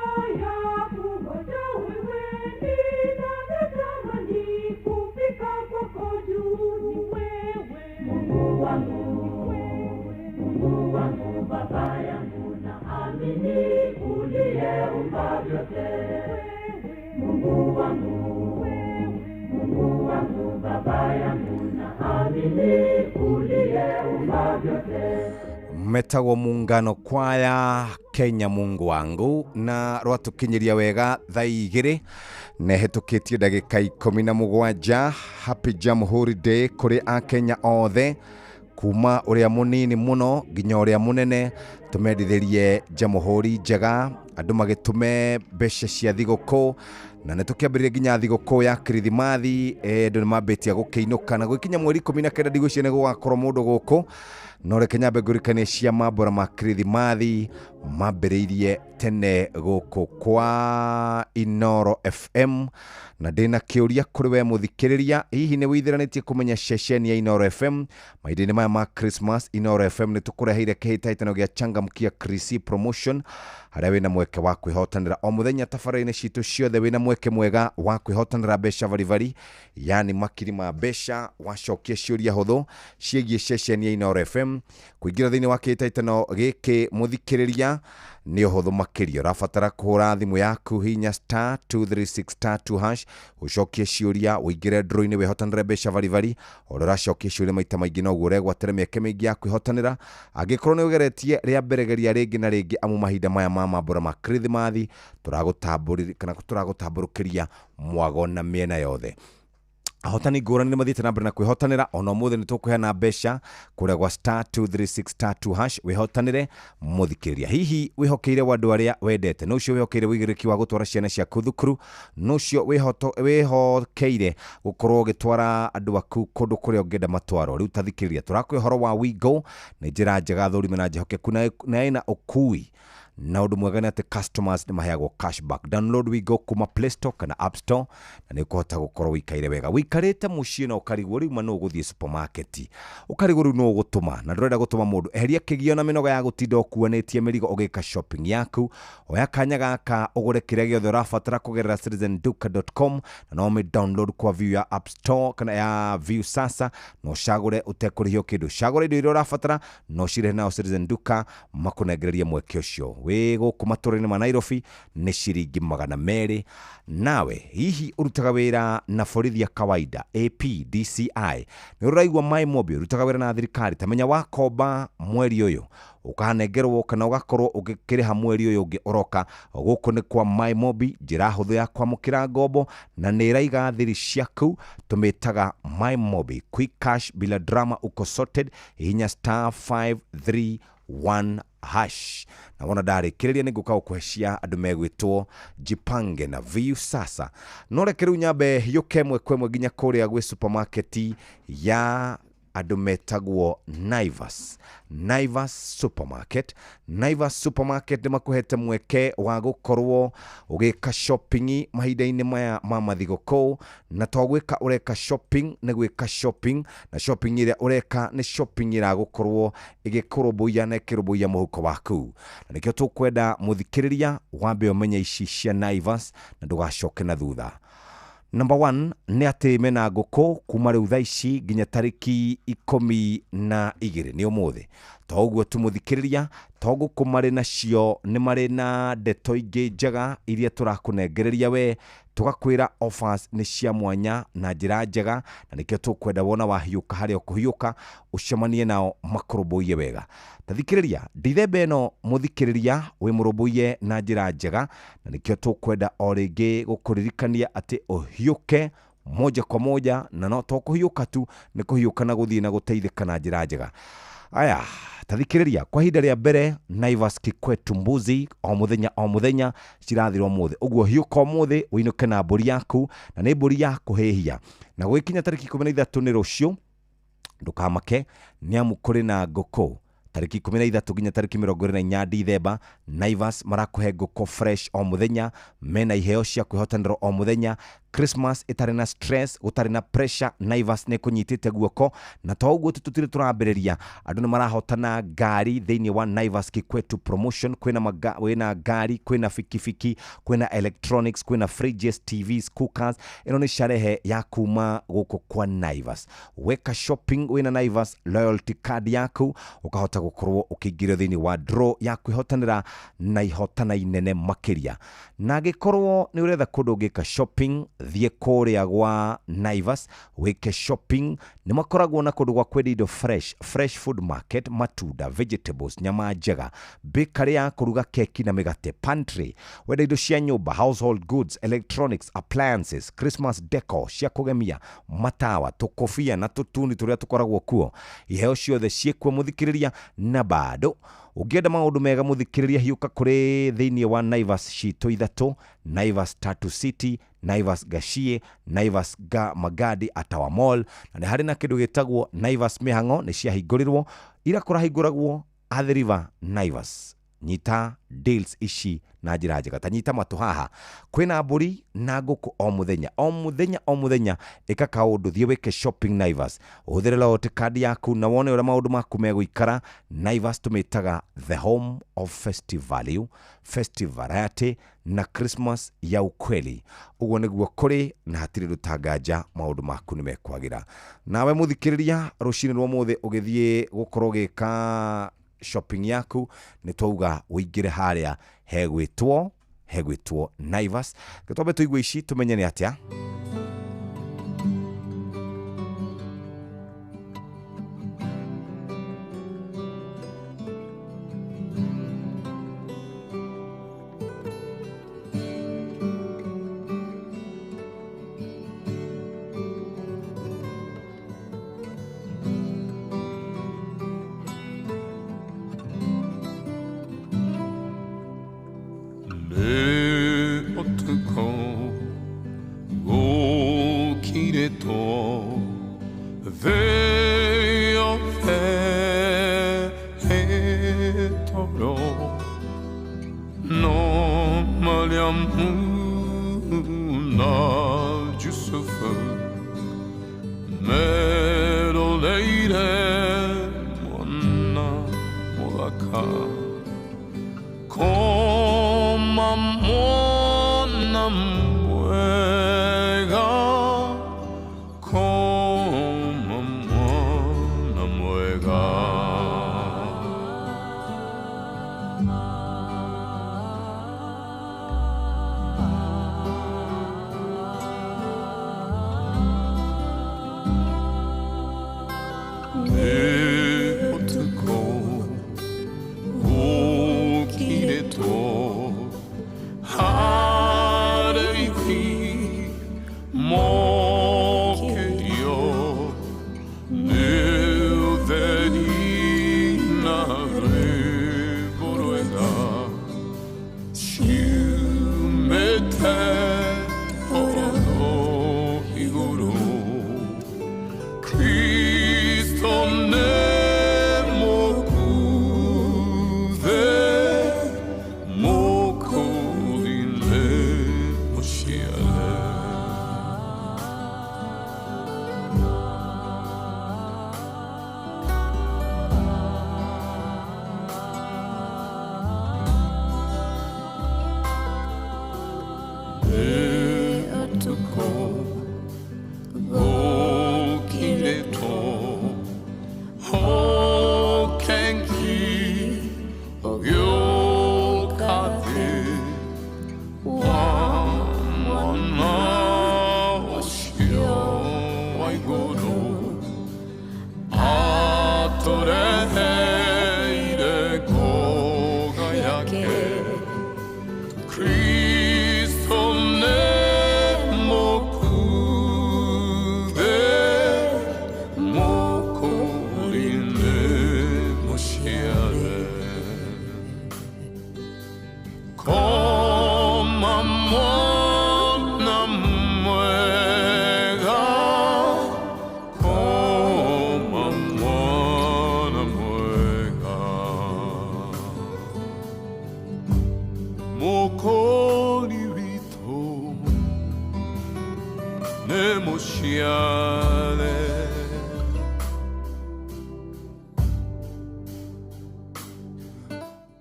yakungoja wewe, ninavyotamani kufika kwako juu. Ni wewe Mungu wangu, wewe Mungu wangu, Baba yangu, naamini uliyeumba vyote. Wewe Mungu wangu, wewe Mungu wangu, Baba yangu, naamini uliyeumba vyote. Metagwo Muungano Kwaya, Kenya Mungu wangu, na rwatukinyiria wega thaa 2 na hĩtũkĩtie ndagĩka 17. Happy Jamhuri Day kũrĩ akenya othe, kuma ũrĩa mũnini mũno nginya ũrĩa mũnene, tũmendithĩrie jamhuri njega, andũ magĩtũme mbeca cia thigũkũ, na nĩ tũkĩambĩrĩria nginya thigũkũ ya Kirithimathi. Andũ nĩ mambĩtie gũkĩinũka, na gwĩkinya mweri 19 ndigwĩciria nĩ gũgakorwo mũndũ gũkũ, no reke nyambe ngũririkanie cia mambũra ma Kirithimathi mambĩrĩirie tene gũkũ kwa Inoro FM, na ndĩna kĩũria kũrĩ we mũthikĩrĩria, hihi nĩ wĩithĩranĩtie kũmenya ceceni ya Inoro FM mahinda-inĩ maya ma Christmas? Inoro FM nĩ tũkũreheire kĩhĩtahĩtano gĩa Changamkia Krisi Promotion, harĩa wĩna mweke wa kwĩhotanĩra o mũthenya tabarĩra-inĩ citũ ciothe, wĩna mweke mwega wa kwĩhotanĩra mbeca baribari, yani makiri ma mbeca wacokia ciũria hũthũ ciĩgiĩ ceceni ya Inoro FM. FM. Kũingĩra thĩinĩ wa kĩhĩtahĩtano gĩkĩ mũthikĩrĩria nĩ ũhũthũ makĩria. Ũrabatara kũhũra thimũ yaku hinya star 236 star 2 hash, ũcokie ciũria, ũingĩre draw-inĩ, wĩhotanĩre mbeca baribari. O ũrĩa ũracokia ciũria maita maingĩ noguo ũregwatĩra mĩeke mĩingĩ ya kwĩhotanĩra. Angĩkorwo nĩ ũgeretie rĩa mbere, geria rĩngĩ na rĩngĩ, amu mahinda maya ma mambũra ma Kirithimathi tũragũtambũrĩ kana tũragũtambũrũkĩria mwago na mĩena yothe. Ahotani ngũrani nĩ mathiĩte na mbere na kwĩhotanĩra. Ona ũmũthĩ nĩ tũkũheana mbeca kũrĩa gwa star 236 star 2 hash, wĩhotanĩre mũthikĩrĩria. Hihi wĩhokeire wa andũ arĩa wendete, nũ ũcio wĩhokeire ũigĩrĩrĩki wa gũtwara ciana ciaku thukuru, nũ ũcio wĩhokeire gũkorwo ũgĩtwara andũ aku kũndũ kũrĩa ũngĩenda matwarwo. Rĩu tathikĩrĩria, tũrakũhe ũhoro wa Wigo. Nĩ njĩra njega thũrime na njĩhokeku na ĩna ũkui, na ũndũ mwega nĩ atĩ customers nĩ maheagwo cashback. Download Wigo kuma Play Store kana App Store na nĩ ũkũhota gũkorwo wĩikaire wega wĩikarĩte mũciĩ na ũkarigwo rĩu ma nũ ũgũthiĩ supermarket, ũkarigwo rĩu nũ ũgũtũma na ndũrenda gũtũma mũndũ. Eheria kĩgio na mĩnoga ya gũtinda ũkuanĩtie mĩrigo ũgĩka shopping yaku. Oya kanya gaka ũgũre kĩrĩa gĩothe ũrabatara kũgerera citizenduka.com, na no ũmĩ download kwa view ya App Store kana ya view sasa, na ũcagũre ũtekũrĩhio kĩndũ. Cagũra indo iria ũrabatara na ũcirehe nao Citizen Duka makũnengererie mweke ũcio. Wĩ gũkũ matũra-inĩ ma Nairobi nĩ ciringi 200. Nawe hihi ũrutaga wĩra na borithi ya kawaida, AP, DCI, nĩ ũraigua Mai Mobi ũrutaga wĩra na thirikari, tamenya wakomba mweri ũyũ ũkanengerwo kana ũgakorwo ũgĩkĩrĩha mweri ũyũ ũngĩ ũroka. Gũkũ nĩ kwa Mai Mobi, njĩra hũthũ ya kwamũkĩra ngombo na nĩ ĩraiga thiri ciaku. Tũmĩtaga Mai Mobi quick cash bila drama, uko sorted. Hihinya star 531 hash. Na wona ndarĩkĩrĩria nĩ ngũka gũkũhe cia andũ megwĩtwo Jipange na Viu sasa. No reke rĩu nyambe hiũke ĩmwe kwa ĩmwe nginya kũrĩa gwĩ supermarket ya andũ metagwo Naivas. Naivas Supermarket. Naivas Supermarket nĩ makũhete mweke wa gũkorwo ũgĩka shopping mahinda-inĩ maya ma mathigũkũ, na to gwĩka ũreka shopping, nĩ gwĩka shopping, na shopping ĩrĩa ũreka nĩ shopping ĩragũkorwo ĩgĩkũrũmbũiya na ĩkĩrũmbũiya mũhuko waku. Na nĩkĩo tũkwenda mũthikĩrĩria wambe ũmenye ici cia Naivas na ndũgacoke na thutha. Number 1 nĩ atĩ mena ngũkũ kuma rĩu thaa ici nginya tarĩki 12 nĩ ũmũthĩ. To ũguo tu mũthikĩrĩria, to ngũkũ marĩ nacio, nĩ marĩ na ndeto ingĩ njega iria tũrakũnengereria we, tũgakwĩra offers nĩ cia mwanya na njĩra njega, na nĩkĩo tũkwenda wona wahiũka harĩa ũkũhiũka ũcemanie nao makũrũmbũiye wega. Tathikĩrĩria ndithemba ĩno mũthikĩrĩria wĩ mũrũmbũiye na njĩra njega, na nĩkĩo tũkwenda o rĩngĩ gũkũririkania atĩ ũhiũke moja kwa moja, na no to kũhiũka tu, nĩ kũhiũka na gũthiĩ na gũteithĩka na njĩra njega. Aya, tathikĩrĩria, kwa ihinda rĩa mbere Naivas Kikwetu mbuzi o mũthenya o mũthenya cirathira ũmũthĩ. Ũguo hiũka ũmũthĩ ũinũke na mbũri yaku, na nĩ mbũri ya kũhĩhia. Na gũgĩkinya tarĩki 13 nĩ rũciũ, ndũkamake nĩ amu kũrĩ na ngũkũ. Tarĩki 13 nginya tarĩki 24 Dithemba, Naivas marakũhe ngũkũ fresh o mũthenya, mena iheo cia kwĩhotanĩra o mũthenya. Christmas ĩtarĩ na stress, gũtarĩ na pressure, Naivas nĩ kũnyitĩte guoko. Na to ũguo tu tũtirĩ tũrambĩrĩria, andũ nĩ marahotana ngari thĩinĩ wa Naivas Kikwetu promotion. Kwĩna ngari, kwĩna bikibiki, kwĩna electronics, kwĩna fridges, TVs, cookers. Ĩno nĩ sharehe ya kuma gũkũ kwa Naivas. Weka shopping wĩna Naivas loyalty card yaku, ũkahota gũkorwo ũkĩingĩrio thĩinĩ wa draw ya kwĩhotanĩra na ihotana inene makĩria. Na angĩkorwo nĩ ũretha kũndũ ũngĩka shopping, thiĩ kũrĩa gwa Naivas wĩke shopping. Nĩ makoragwo na kũndũ gwa kwendia indo fresh, fresh food market, matunda, vegetables, nyama njega, bakery ya kũruga keki na mĩgate, pantry, wenda indo cia nyũmba, household goods, electronics, appliances, Christmas decor cia kũgemia, matawa, tũkobia na tũtuni tũrĩa tũkoragwo kuo. Iheo ciothe ciĩkuo mũthikĩrĩria. Na bado ũngĩenda maũndũ mega mũthikĩrĩria, hiũka kũrĩ thĩinĩ wa Naivas citũ ithatũ: Naivas Tatu City, Naivas Gachie, Naivas Magadi Atawa Mall, na nĩ harĩ na kĩndũ gĩtagwo Naivas Mĩhang'o, nĩ ciahingũrirwo ira kũrahingũragwo Athi River Naivas. Nyita deals ici na njĩra njega. Ta nyita matũ haha, kwĩna mbũri na ngũkũ o mũthenya o mũthenya o mũthenya. Ĩka kaũndũ, thiĩ wĩke shopping Naivas, ũhũthĩre loyalty card yaku na wone ũrĩa maũndũ maku megũikara. Naivas tũmĩtaga the home of festive value, festive variety na Christmas ya ukweli. Ũguo nĩguo kũrĩ na hatirĩ rũtanganja, maũndũ maku nĩ mekwagĩra. Nawe mũthikĩrĩria, rũcinĩ rwa ũmũthĩ ũgĩthiĩ gũkorwo ũgĩka shopping yaku, nĩ twauga ũingĩre harĩa hegwĩtwo Naivas. Twambe tũigue ici tũmenye nĩ atĩa.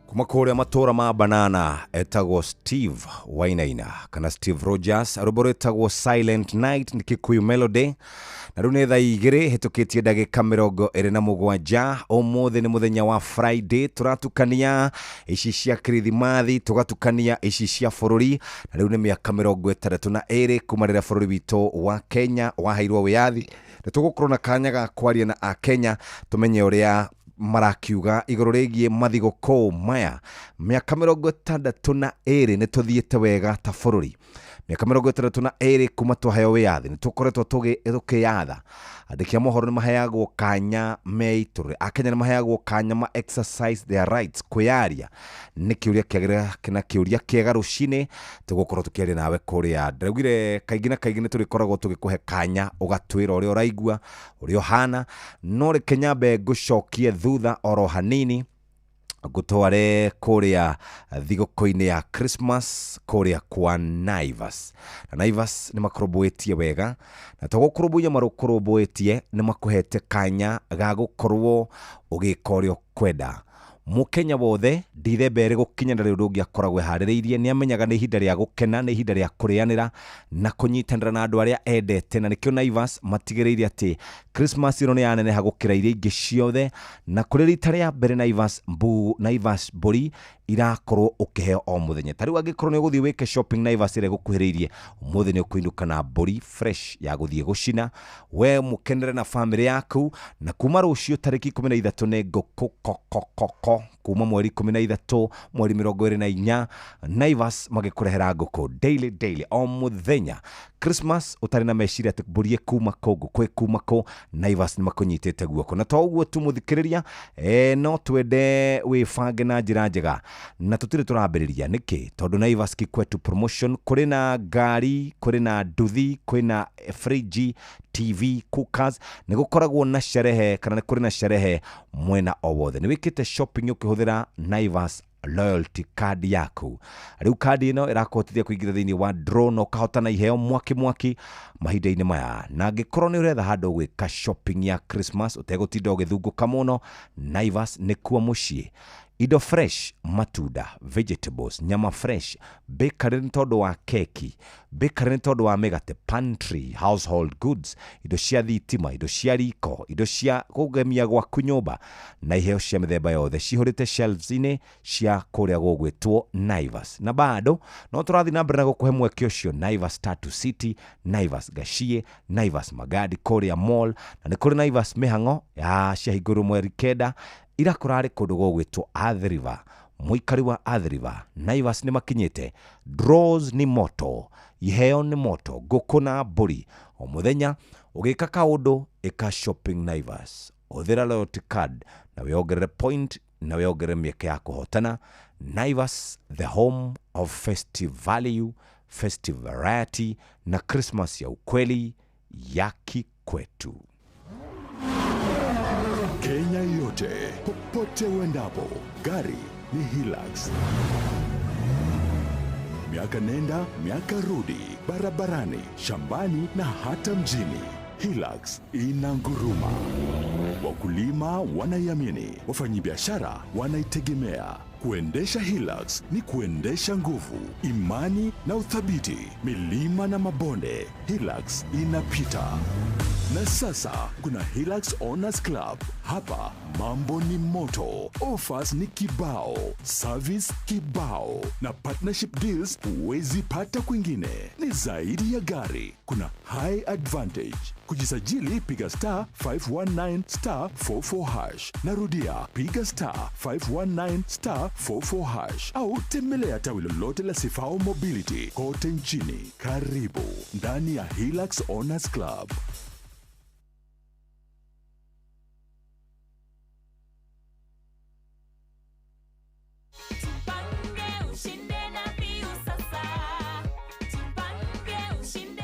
Kuma kũrĩa matũra ma banana etagwo Steve Wainaina kana Steve Rogers, rwĩmbo rwĩtagwo Silent Night nĩ Kikuyu Melody. Na rĩu nĩ thaa 2 hĩtũkĩtie ndagĩka 27. Ũmũthĩ nĩ mũthenya wa Friday, tũratukania ici cia kirithimathi, tũgatukania ici cia bũrũri. Na rĩu nĩ mĩaka 62 kuma rĩrĩa bũrũri witũ wa Kenya waheirwo wĩyathi. Nĩ tũgũkorwo na kanya ga kwaria na Akenya tũmenye ũrĩa marakiuga igũrũ rĩgiĩ mathigũkũ maya. Mĩaka 62 nĩ tũthiĩte wega ta bũrũri. Mĩaka 62 kuma twaheo wĩyathi nĩ tũkoretwo tũkĩyatha. Andĩki a mohoro nĩ maheagwo kanya meitũrũre, Akenya nĩ maheagwo kanya ma exercise their rights, kwĩyaria nĩ kĩũria kĩagĩrĩra na kĩũria kĩega. Rũcinĩ tũgũkorwo tũkĩaria nawe kũrĩa. Ndĩraugire kaingĩ na kaingĩ nĩ tũrĩkoragwo tũgĩkũhe kanya ũgatwĩra ũrĩa ũraigua, ũrĩa ũhana, no reke nyambe ngũcokie thutha oro hanini. Ngũtware kũrĩa thigũkũ-inĩ ya Christmas kũrĩa kwa Naivas. Na Naivas nĩ makũrũmbũĩtie wega, na to gũkũrũmbũiya marũkũrũmbũĩtie, nĩ makũhete kanya ga gũkorwo ũgĩka ũrĩa ũkwenda. Mũkenya wothe ndithemba ĩrĩ gũkinya ndarĩ ũndũ ũngĩ akoragwo eharĩrĩirie. Nĩ amenyaga nĩ ihinda rĩa gũkena, nĩ ihinda rĩa kũrĩanĩra na kũnyitanĩra na andũ arĩa endete, na nĩkĩo Naivas matigĩrĩire atĩ Christmas ĩno nĩ yaneneha gũkĩra iria ingĩ ciothe. Na kũrĩ rita rĩa mbere Naivas mbu Naivas mbũri irakorwo ũkĩheo o mũthenya. Ta rĩu angĩkorwo nĩ ũgũthiĩ wĩke shopping Naivas ĩrĩa ĩgũkuhĩrĩirie, ũmũthĩ nĩ ũkũinũka na mbũri fresh ya gũthiĩ gũcina, we mũkenere na famĩlĩ yaku. Na kuma rũciũ tarĩki 13 nĩ ngũkũ kokokoko, kuma mweri 13 mweri 24 Naivas magĩkũrehera ngũkũ daily daily o mũthenya Christmas, ũtarĩ na meciria atĩ mbũri ĩkuma kũ, ngũkũ ĩkuma kũ. Naivas nĩ makũnyitĩte guoko. Na to ũguo tu, mũthikĩrĩria, no twende wĩbange na njĩra njega, na tũtirĩ tũrambĩrĩria. Nĩkĩ? Tondũ Naivas Kikwetu promotion, kũrĩ na ngari, kũrĩ na nduthi, kwĩna friji, TV, cookers. Nĩ gũkoragwo na sherehe, kana nĩ kũrĩ na sherehe mwena o wothe nĩ wĩkĩte shopping ũkĩhũthĩra Naivas loyalty card yaku. Rĩu kandi ĩno ĩrakũhotithia kũingĩra thĩinĩ wa draw na ũkahotana iheo mwaki mwaki mahinda-inĩ maya. Na angĩkorwo nĩ ũretha handũ gwĩka shopping ya Christmas ũtegũtinda ũgĩthungũka mũno, Naivas nĩkuo mũciĩ. Indo fresh, matunda, vegetables, nyama fresh, bakery nĩ tondũ wa keki, bakery nĩ tondũ wa mĩgate, pantry, household goods, indo cia thitima, indo cia riko, indo cia kũgemia gwaku nyũmba, na iheo cia mĩthemba yothe cihũrĩte shelves-inĩ cia kũrĩa gũgwĩtwo Naivas. Na bado no tũrathiĩ na mbere na gũkũhe mweke ũcio Naivas Tatu City, Naivas Gachie, Naivas Magadi kũrĩa mall, na nĩ kũrĩ Naivas mĩhang'o ya ciahingũrwo mweri 9 ira kũrarĩ kũndũ gũgwĩtwo Athi River. Mũikari wa Athi River, Naivas nĩ makinyĩte. Draws nĩ moto, iheo nĩ moto, ngũkũ na mbũri o mũthenya. Ũgĩka kaũndũ, ĩka shopping Naivas, hũthĩra loyalty card na wĩongerere point na wĩongerere mĩeke ya kũhotana. Naivas, the home of festive value, festive variety na Christmas ya ukweli ya kikwetu. Kenya yote, popote uendapo, gari ni Hilux. Miaka nenda, miaka rudi, barabarani, shambani na hata mjini. Hilux inanguruma. Wakulima wanaiamini, wafanyibiashara wanaitegemea. Kuendesha Hilux ni kuendesha nguvu, imani na uthabiti. Milima na mabonde, Hilux inapita. Na sasa kuna Hilux Owners Club. Hapa mambo ni moto, offers ni kibao, service kibao, na partnership deals huwezi pata kwingine. Ni zaidi ya gari, kuna high advantage. Kujisajili, piga star 519 star 44 hash. Narudia, piga star 519 star 44 hash, au tembelea tawi lolote la Sifao Mobility kote nchini. Karibu ndani ya Hilux Owners Club. Ushinde na Viusasa. Tupange ushinde.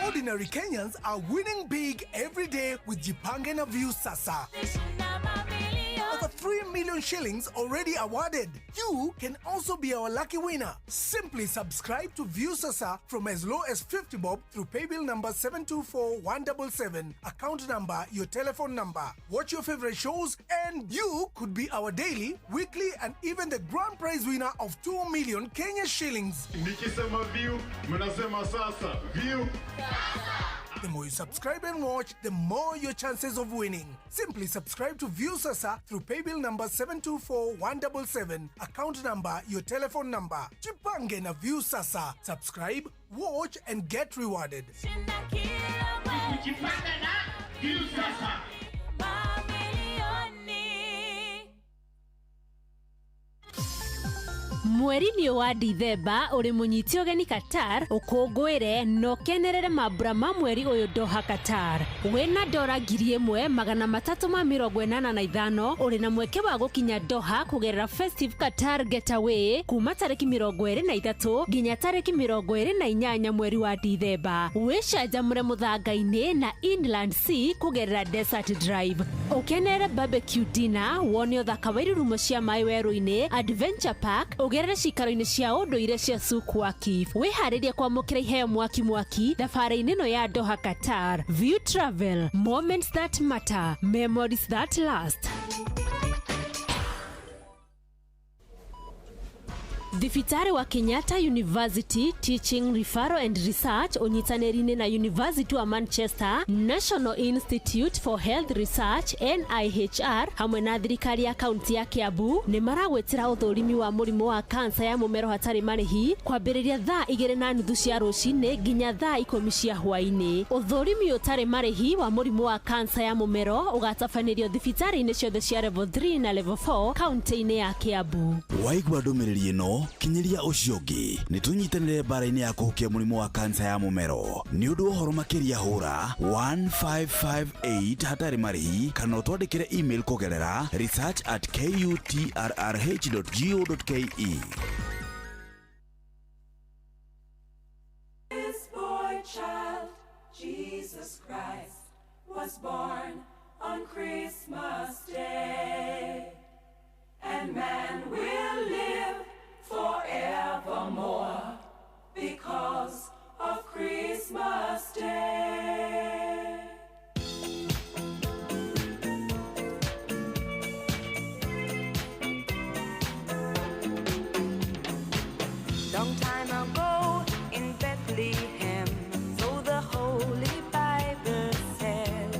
Ordinary Kenyans are winning big every day with Jipange na Viusasa. Over 3 million shillings already awarded. You can also be our lucky winner. Simply subscribe to Viusasa from as low as 50 bob through paybill number 724177, account number, your telephone number. Watch your favorite shows and you could be our daily, weekly and even the grand prize winner of 2 million Kenya shillings. Nikisema view, mnasema sasa. View. The more you subscribe and watch, the more your chances of winning. Simply subscribe to Viusasa through paybill number 724177, account number, your telephone number. Jipange na Viusasa. Subscribe, watch and get rewarded. Jipange na Viusasa. Mamilioni. Mweri-inĩ ũyũ wa Dithemba ũrĩ mũnyiti ũgeni Qatar, ũkũngũĩre na ũkenerere mambura ma mweri ũyũ Doha Qatar. Wĩna dora 1385 ũrĩ na mweke wa gũkinya Doha kũgerera Festive Qatar Getaway kuma tarĩki 23 nginya tarĩki 28 mweri wa Dithemba. Wĩcanjamũre mũthanga-inĩ na Inland Sea kũgerera Desert Drive. Ũkenere barbecue dinner, wone ũthaka wa irurumo cia maĩ werũ-inĩ, Adventure Park, ũgerere cikaro-inĩ cia ũndũire cia Souk Waqif. Wĩharĩrie kwamũkĩra iheo mwaki mwaki thabarĩ-inĩ ĩno ya Doha Qatar. View Travel, moments that matter, memories that last. Thibitarĩ wa Kenyatta University Teaching Referral and Research ũnyitanĩri-inĩ na University wa Manchester, National Institute for Health Research NIHR hamwe na thirikari ya kaunti ya Kiambu nĩ maragwĩtĩra ũthũrimi wa mũrimũ wa kansa ya mũmero hatarĩ marĩhi kwambĩrĩria thaa 2:30 cia rũcinĩ nginya thaa 10 cia hwaĩ-inĩ. Ũthũrimi ũtarĩ marĩhi wa mũrimũ wa kansa ya mũmero ũgatabanĩrio thibitarĩ-inĩ ciothe cia level 3 na level 4 kaunti-inĩ ya Kiambu. Waigua ndũmĩrĩri ĩno kinyĩria ũcio ũngĩ nĩ tũnyitanĩre mbara-inĩ ya kũhukia mũrimũ wa kansa ya mũmero. Nĩ ũndũ wa ũhoro makĩria hũra 1558 hatarĩ marĩhi kana ũtwandĩkĩre email kũgerera research@kutrrh.go.ke. This boy child, Jesus Christ, was born on Christmas Day, and man will live forevermore because of Christmas Day. Long time ago in Bethlehem, so the Holy Bible said,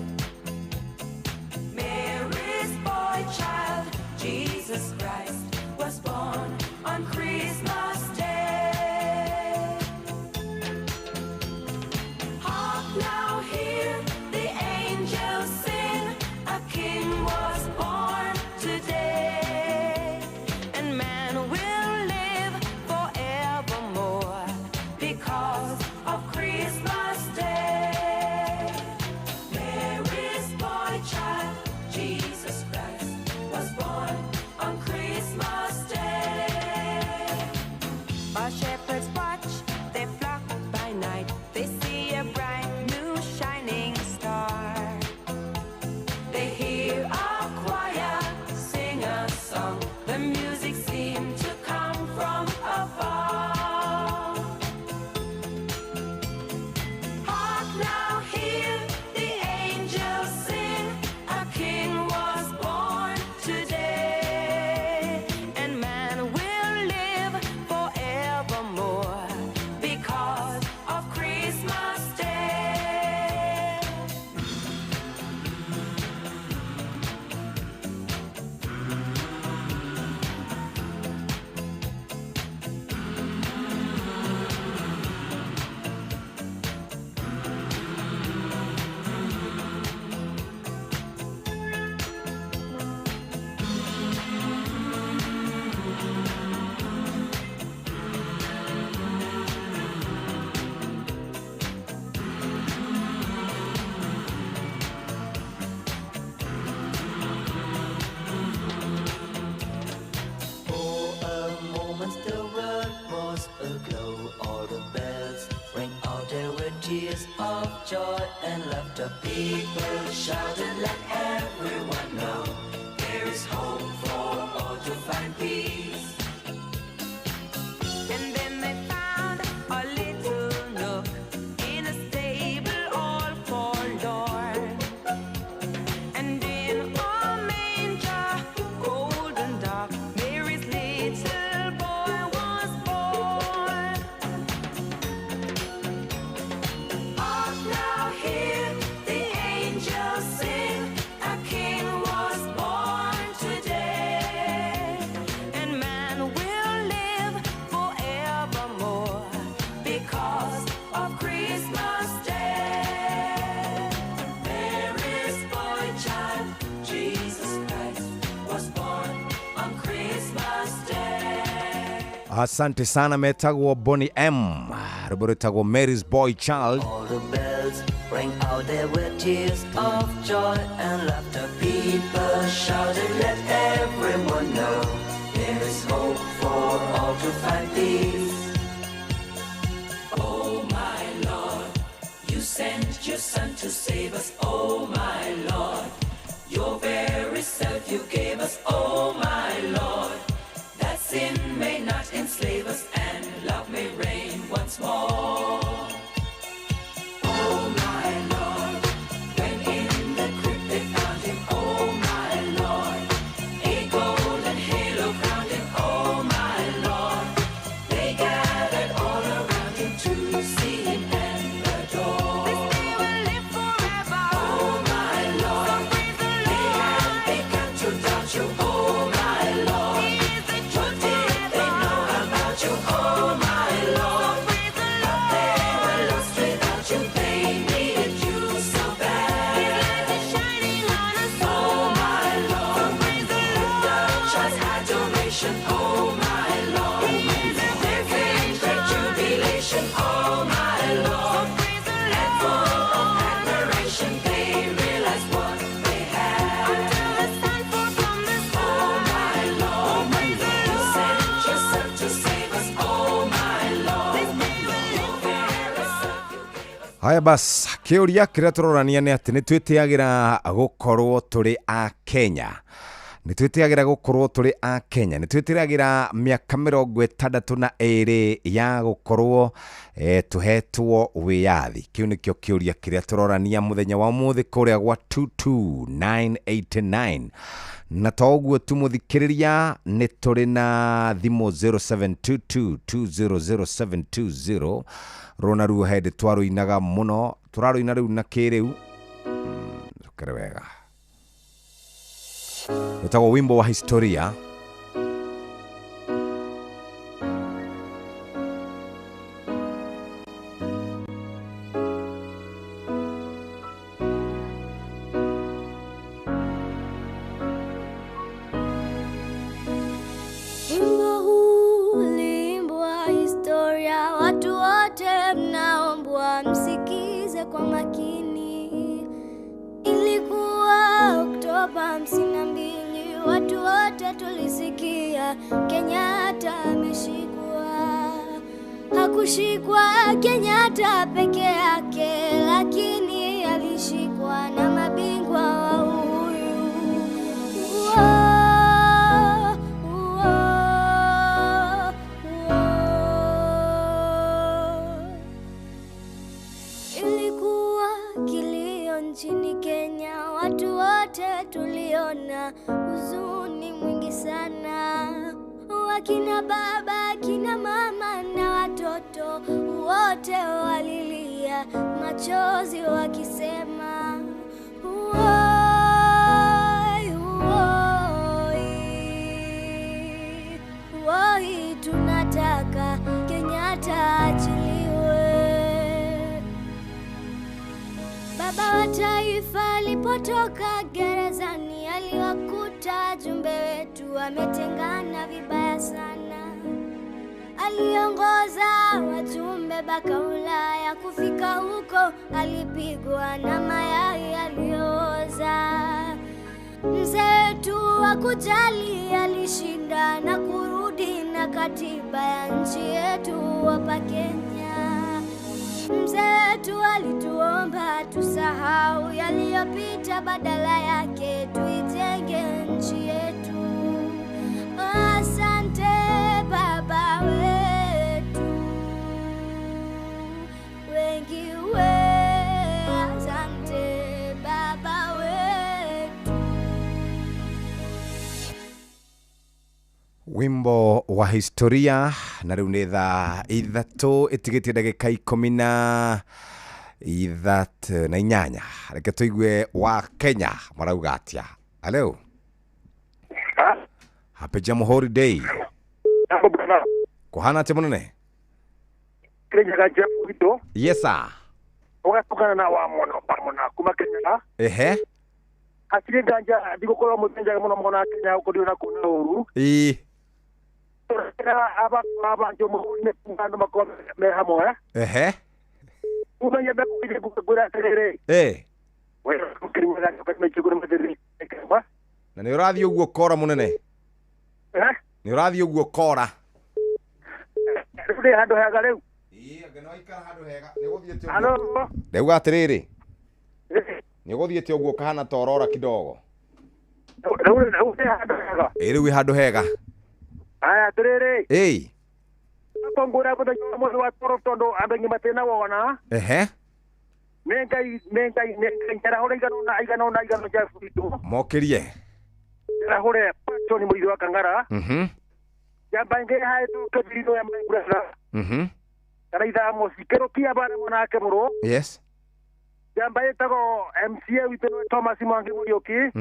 Mary's boy child, Jesus Christ, was born on Christmas Day. Hark now, hear the angels sing, a king was born today, and man will live forevermore because of Christmas Day. Mary's boy child, Jesus Christ, was born on Christmas Day. While shepherds watch their flock by night, they see a bright new shining star. They hear a choir sing a song. The music seemed to come from afar. Hark now, hear the angels sing, a king was born today, and man will live forevermore because of Christmas Day. For a moment the world was aglow, all the bells rang out, there were tears of joy and laughter. People shouted, let everyone know, there is hope for all to find peace. And then they found a little nook in a stable all forlorn, and in a manger, cold and dark, Mary's little boy was born. Hark now, hear the angels sing, Asante sana. Metagwo Boney M, rwĩmbo rwĩtagwo Mary's Boy Child. All the bells rang out, there were tears of joy and laughter. People shouted, let everyone know there is hope for all to find peace. Oh my Lord, you sent your son to save us. Oh my Lord, your very self you gave us. Oh my Lord, that sin may not enslave us and love may reign once more. Oh my Lord, when in the crypt they found him. Oh my Lord, a golden halo crowned him. Oh my Lord, they gathered all around him to see him and adore. This day will live forever. Oh my Lord, they had begun to doubt you. Oh my Lord, what did they know about you? Oh my Lord, but they were lost without you. They needed you so bad. His light is shining on us. Oh my Lord, lift up child's adoration. Oh my Lord, there came great jubilation. Oh my Lord, and full of admiration, they realized what they had. Oh my Lord, you sent yourself to save us. Oh my Lord, your very self you Haya bas, kĩũria kĩrĩa tũrorania nĩ atĩ nĩ twĩtĩagĩra gũkorwo tũrĩ a Kenya. Nĩ twĩtĩagĩra gũkorwo tũrĩ a Kenya. Nĩ twĩtĩagĩra mĩaka 62 ya gũkorwo tũhetwo wĩyathi. Kĩu nĩkĩo kĩũria kĩrĩa tũrorania mũthenya wa ũmũthĩ kũrĩa gwa 22989. Na to ũguo tu mũthikĩrĩria, nĩ tũrĩ na thimũ 0722200720 rũna ruo hĩndĩ twarũinaga mũno, tũrarũina rĩu na kĩrĩu. Cokere wega. Rwĩtagwo wimbo wa historia. Wimbo huu uliimbwa historia, watu wote mnaombwa msikize kwa makini. Ilikuwa Oktoba 52, watu wote tulisikia Kenyatta ameshikwa. Hakushikwa Kenyatta peke yake, lakini alishikwa na mabingwa wa uhuru. Uo, uo, uo. Ilikuwa kilio nchini Kenya, watu wote tuliona huzuni mwingi sana. Wakina baba, akina mama na watoto wote walilia machozi wakisema uoi, uoi, uoi, tunataka Kenyatta achiliwe. Baba wa taifa alipotoka gerezani, aliwakuta jumbe wetu wametengana vibaya sana. Aliongoza wajumbe baka Ulaya, kufika huko alipigwa na mayai alioza. Mzee wetu wa kujali alishinda na kurudi na katiba ya nchi yetu hapa Kenya. Mzee wetu alituomba tusahau yaliyopita, badala yake tuijenge nchi yetu. Asante baba wetu, wengi we, asante baba wetu. Wimbo wa historia. Na rĩu nĩ thaa 3 ĩtigĩtie ndagĩka 18. Reke tũigue wa Kenya marauga atĩa. Hello. Happy Jamhuri Day. Kuhana atĩa mũnene? Kirinyaga Jeff witũ. Yes sir. Ũgatũkana na wa mũno mũno kuma Kenya. Ehe. Hatirĩ nganja ndigũkorwo mũthenya mũno mũno Kenya gũkũ na kuna ũru. Ĩĩ. Abanjo mũhũri nĩ makorwo me hamwe. Ehe. Umenye mbegũ ngwĩra atĩrĩrĩ. Eh. We ũkĩrĩmĩra mĩchuguru mĩthiri. Na nĩ ũrathiĩ ũguo kora mũnene? Eh? Nĩ ũrathiĩ ũguo kora? Rĩu ndĩ handũ hega rĩu. Ĩĩ, anga nĩ waikara handũ hega. Nĩ ũgũthiĩte ũguo. Halo. Ndauga atĩrĩrĩ. Nĩ ũgũthiĩte ũguo ũkahana ta ũrora kidogo. Rĩu ndĩ handũ hega. Ĩĩ, rĩu wĩ handũ hega. Aya atĩrĩrĩ. Ĩĩ. Ngwĩra mũthenya wa ũmũthĩ wa toro tondũ andũ aingĩ matirĩ wona. Ehe. Nĩ Ngai nĩ Ngai nĩ Ngai njarahũre igana ũna igana Jeff witũ. Mokĩrie. Njarahũre Patson mũithi wa Kang'ara. Njamba ĩngĩ haĩtũke thirino ya Maigurana. Kana ithaa mũci kĩrũkia bara mwanake mũrũ. Yes. Njamba ĩtagwo MCA witũ nĩwe Thomas Mwangi Mũriũki.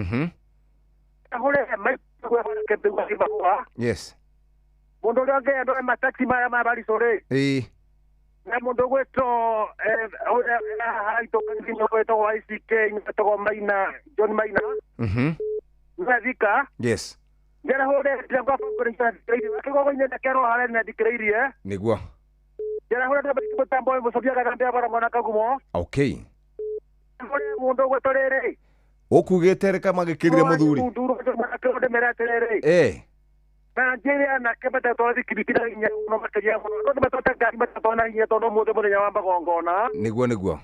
Njarahũre Maigurana. Yes. Mũndũ ũrĩa ũngĩ andũ aya taxi maya ma Bariso rĩ. Ĩĩ. Na mũndũ ũgwĩtwo haitũ kanitha-inĩ ũgwĩtagwo ICK wĩtagwo Maina John Maina. Nĩ Thika. Yes. Njarahũre kĩgogo-inĩ na kĩarwo harĩa nĩandikĩrĩirie. Nĩguo. Njarahũre andũ aingĩ mũtambo ũyũ mũcobia gathambia bara mwana Kagumo. Okay. Njarahũre mũndũ ũgwĩtwo rĩrĩ. Ũkugĩte rĩka magĩkĩrire mũthuri. Ndĩmere atĩrĩrĩ. Eh. Na njĩre anake matatwara thikiriki na hinya mũno makĩria mũno. Andũ nĩmatwara ngari matatwara na hinya tondũ ũmũthĩ mũthenya wa magongona. Nĩguo nĩguo.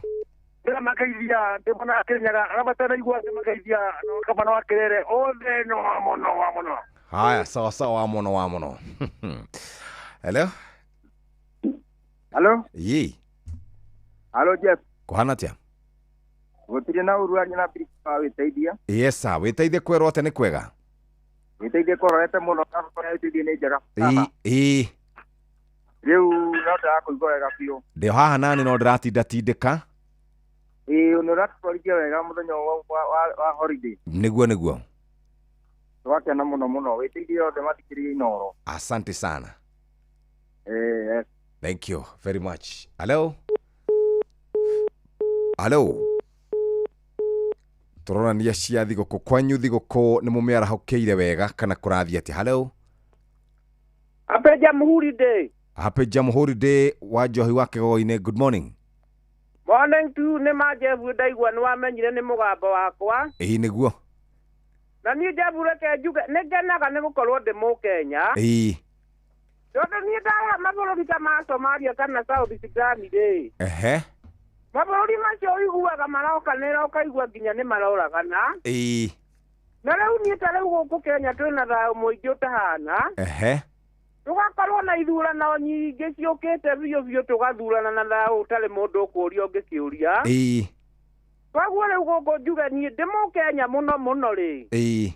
Ndĩramageithia ndĩmona akĩnyaga arĩa matanaigua ndĩmageithia na gabana wa Kĩrere othe no wa mũno wa mũno. Haya, sawa sawa, wa mũno wa mũno. Hello. Hello. Yee. Hello Jeff. Kũhana atĩa? Gũtirĩ na ũru aria na Philip wa wĩteithia. Yes sir, wĩteithie kwerwo atĩ nĩ kwega. Wĩteithie kũrorete mũno na wĩteithie nĩ njega. Ĩĩ ĩĩ. Rĩu no ndĩrakũigua wega biũ. Ndĩ haha nani no ndĩratinda tindĩka. Ĩĩ nĩ ũratwarithia wega mũthenya wa holiday. Nĩguo nĩguo. Twakena mũno mũno wĩteithie othe mathikĩrĩrie Inooro. Asante sana. Eh. Thank you very much. Hello. Hello. Tũronania cia thigũkũ kwanyu thigũkũ nĩ mũmĩarahũkĩire wega kana kũrathiĩ atĩa? Hello. Happy Jamhuri Day. Happy Jamhuri Day wa Njohi wa Kĩgogo-inĩ. Good morning. Morning tu nĩ ma Jeff ndaigua nĩ wamenyire nĩ mũgambo wakwa. Ĩĩ nĩguo. Na niĩ Jeff reke njuge nĩ ngenaga nĩ gũkorwo ndĩ Mũkenya. Ĩĩ. Tondũ niĩ ndaya mabũrũri ta ma Somalia kana South Sudan rĩ. Ehe. Mabũrũri macio ũiguaga marokanĩra ũkaigua nginya nĩ maroragana. Ĩĩ. Na rĩu niĩ ta rĩu gũkũ Kenya twĩna thayũ mũingĩ ũtahana. Ehe. Tũgakorwo na ithurano nyingĩ ciũkĩte biũ biũ tũgathurana na thayũ ũtarĩ mũndũ ũkũũria ũngĩ kĩũria. Ĩĩ. Koguo rĩu gũkũ njuge niĩ ndĩ Mũkenya mũno mũno rĩ. Ĩĩ.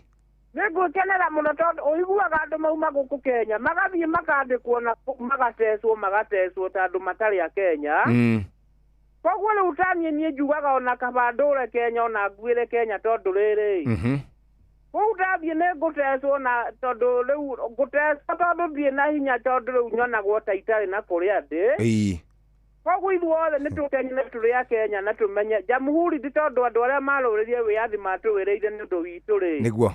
Nĩ ngwĩkenera mũno tondũ ũiguaga andũ mauma gũkũ Kenya magathiĩ makandĩkwo na magatecwo magatecwo ta andũ matarĩ a Kenya. Koguo rĩu ta niĩ niĩ njugaga ona kaba ndũre Kenya ona nguĩre Kenya tondũ rĩrĩ. Kũu ndathiĩ nĩ ngũtecwo na tondũ rĩu ngũtecwo tondũ ndirĩ na hinya tondũ rĩu nyonagwo ta itarĩ na kũrĩa ndĩ. Ĩĩ. Koguo ithuothe nĩ tũkenye na tũrĩ a Kenya na tũmenye Jamhuri ti tondũ andũ arĩa marũrĩrie wĩyathi matũwĩrĩire nĩ ũndũ witũ rĩ. Nĩguo.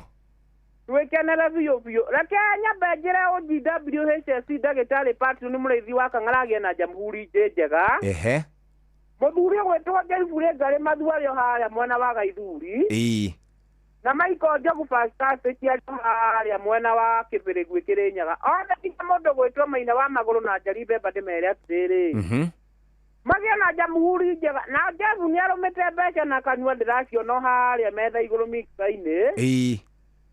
Twĩkenere biũ biũ. Reke nyambe njĩre OGWHSC ndagĩtarĩ Patron mũrĩithi wa Kang'ara agĩe na Jamhuri njega. Ehe. Mũthuri ũgwĩtwo Njaibure Ngarĩ Mathu arĩ o harĩa mwena wa Gaithuri. Ĩĩ. Na Michael Njogu Fantastic arĩ o harĩa mwena wa Kĩbĩrĩgui Kĩrĩnyaga. Othe nginya mũndũ ũgwĩtwo Maina wa Magũrũ na Njeri Mbemba ndĩmere atĩrĩrĩ. Magĩe na Jamhuri njega. Na Jeff nĩ arũmĩte mbeca na kanua ndĩraciona o harĩa metha igũrũ mixer-inĩ. Ĩĩ.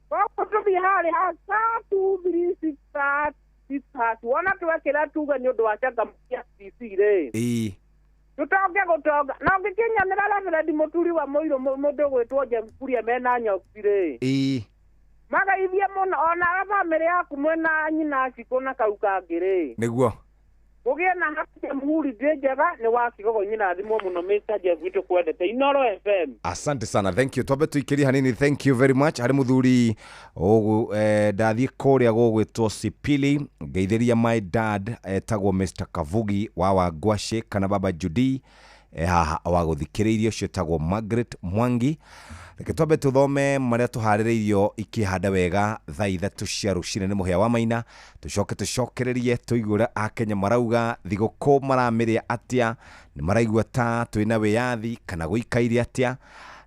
Koguo tũthiĩ harĩa ha star 2 3 6 6 wona twekĩra tuge nĩ ũndũ wa changamkia CC rĩ. Ĩĩ. Tũtonge gũtonga na ũngĩkinyanĩra Reverend Mũturi wa Mũirũ mũndũ ũgwĩtwo James Kuria mena nyoki rĩ. Ĩĩ. Magaithie mũno ona bamĩrĩ yaku mwena nyina Cikũ na kau kangĩ rĩ. Nĩguo. Mũgĩe na happy Jamhuri Day njega nĩ wa Kĩgogo-inĩ na thimũ mũno Mr. Jeff witũ kwendete Inooro FM. Asante sana, thank you. Twambe tuikĩrie hanini, thank you very much. Harĩ mũthuri ndathiĩ kũrĩa gũgwĩtwo Sipili ngeithĩria my dad etagwo Mr. Kavugi wa Wangwacĩ kana Baba Judy Haha wa gũthikĩrĩirio ũcio etagwo Margaret Mwangi. Reke twambe tũthome marĩa tũharĩrĩirio ikĩhanda wega thaa 3 cia rũcinĩ nĩ mũhĩa wa maina, tũcoke tũcokererie tũigue ũrĩa akenya marauga thigũkũ maramĩrĩa atĩa, nĩ maraigua ta twĩna wĩyathi kana gũikaire atĩa.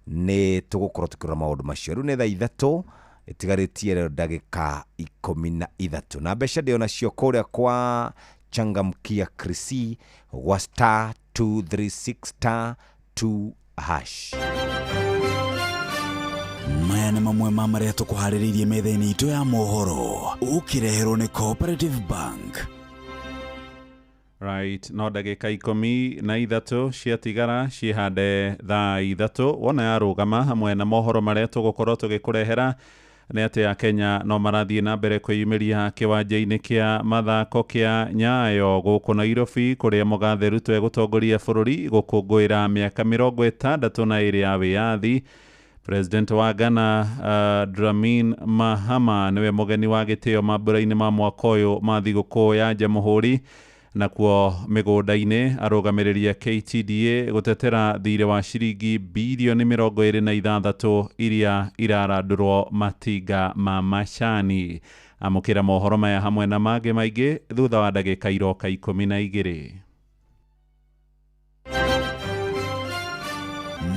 Nĩ tũgũkorwo tũkĩrora maũndũ macio. Rĩu nĩ thaa 3 ĩtigarĩtie rĩo ndagĩka 13 na mbeca ndĩo nacio kũrĩa kwa Changamkia Krisi gwa star 236 star 2 hash. Maya nĩ mamwe ma marĩa tũkũharĩrĩirie metha-inĩ itũ ya mohoro, ũkĩreherwo nĩ Cooperative Bank. Right, no ndagĩka 13 ciatigara ciĩhande thaa 3 wona yarũgama hamwe na mohoro marĩa tũgũkorwo tũgĩkũrehera nĩ atĩ Akenya no marathiĩ na mbere kwĩyumĩria kĩwanja-inĩ kĩa mathako kĩa Nyayo gũkũ Nairobi, kũrĩa Mũgathe Ruto egũtongoria bũrũri gũkũngũĩra mĩaka 62 ya wĩyathi. President wa Ghana Dramani Mahama nĩwe mũgeni wa gĩtĩo mambura-inĩ ma mwaka ũyũ ma thigũkũ ya Jamhuri. Nakuo mĩgũnda-inĩ arũgamĩrĩri a KTDA gũtetera thirĩ wa ciringi birioni 26 iria irarandũrwo matinga ma macani. Amũkĩra mohoro maya hamwe na mangĩ maingĩ thutha wa ndagĩka iroka 12.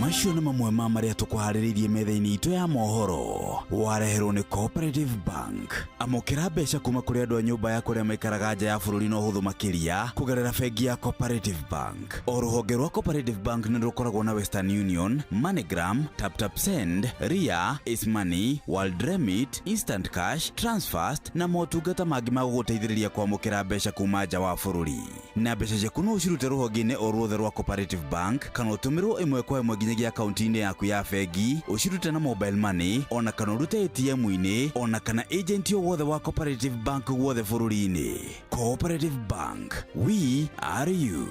Macio nĩ mamwe ma marĩa tũkũharĩrĩirie metha-inĩ itũ ya mohoro, wareherwo nĩ Cooperative Bank. Amũkĩra mbeca kuma kũrĩ andũ a nyũmba ya kũrĩa maikaraga nja ya bũrũri na ũhũthũ makĩria kũgerera bengi ya Cooperative Bank. O rũhonge rwa Cooperative Bank nĩ rũkoragwo na Western Union, MoneyGram, TapTap Send, Ria, Money, World Remit, Instant Cash, Transfast na motungata mangĩ ma gũgũteithĩrĩria kwamũkĩra mbeca kuma nja wa bũrũri. Na mbeca ciaku no ũcirute rũhonge-inĩ o ruothe rwa Cooperative Bank kana ũtũmĩrwo ĩmwe kwa ĩmwe nginyagia akaunti-inĩ yaku ya bengi, ũcirute na mobile money ona kana ũrute ATM-inĩ ona kana agent o wothe wa Cooperative Bank guothe bũrũri-inĩ. Cooperative Bank, we are you.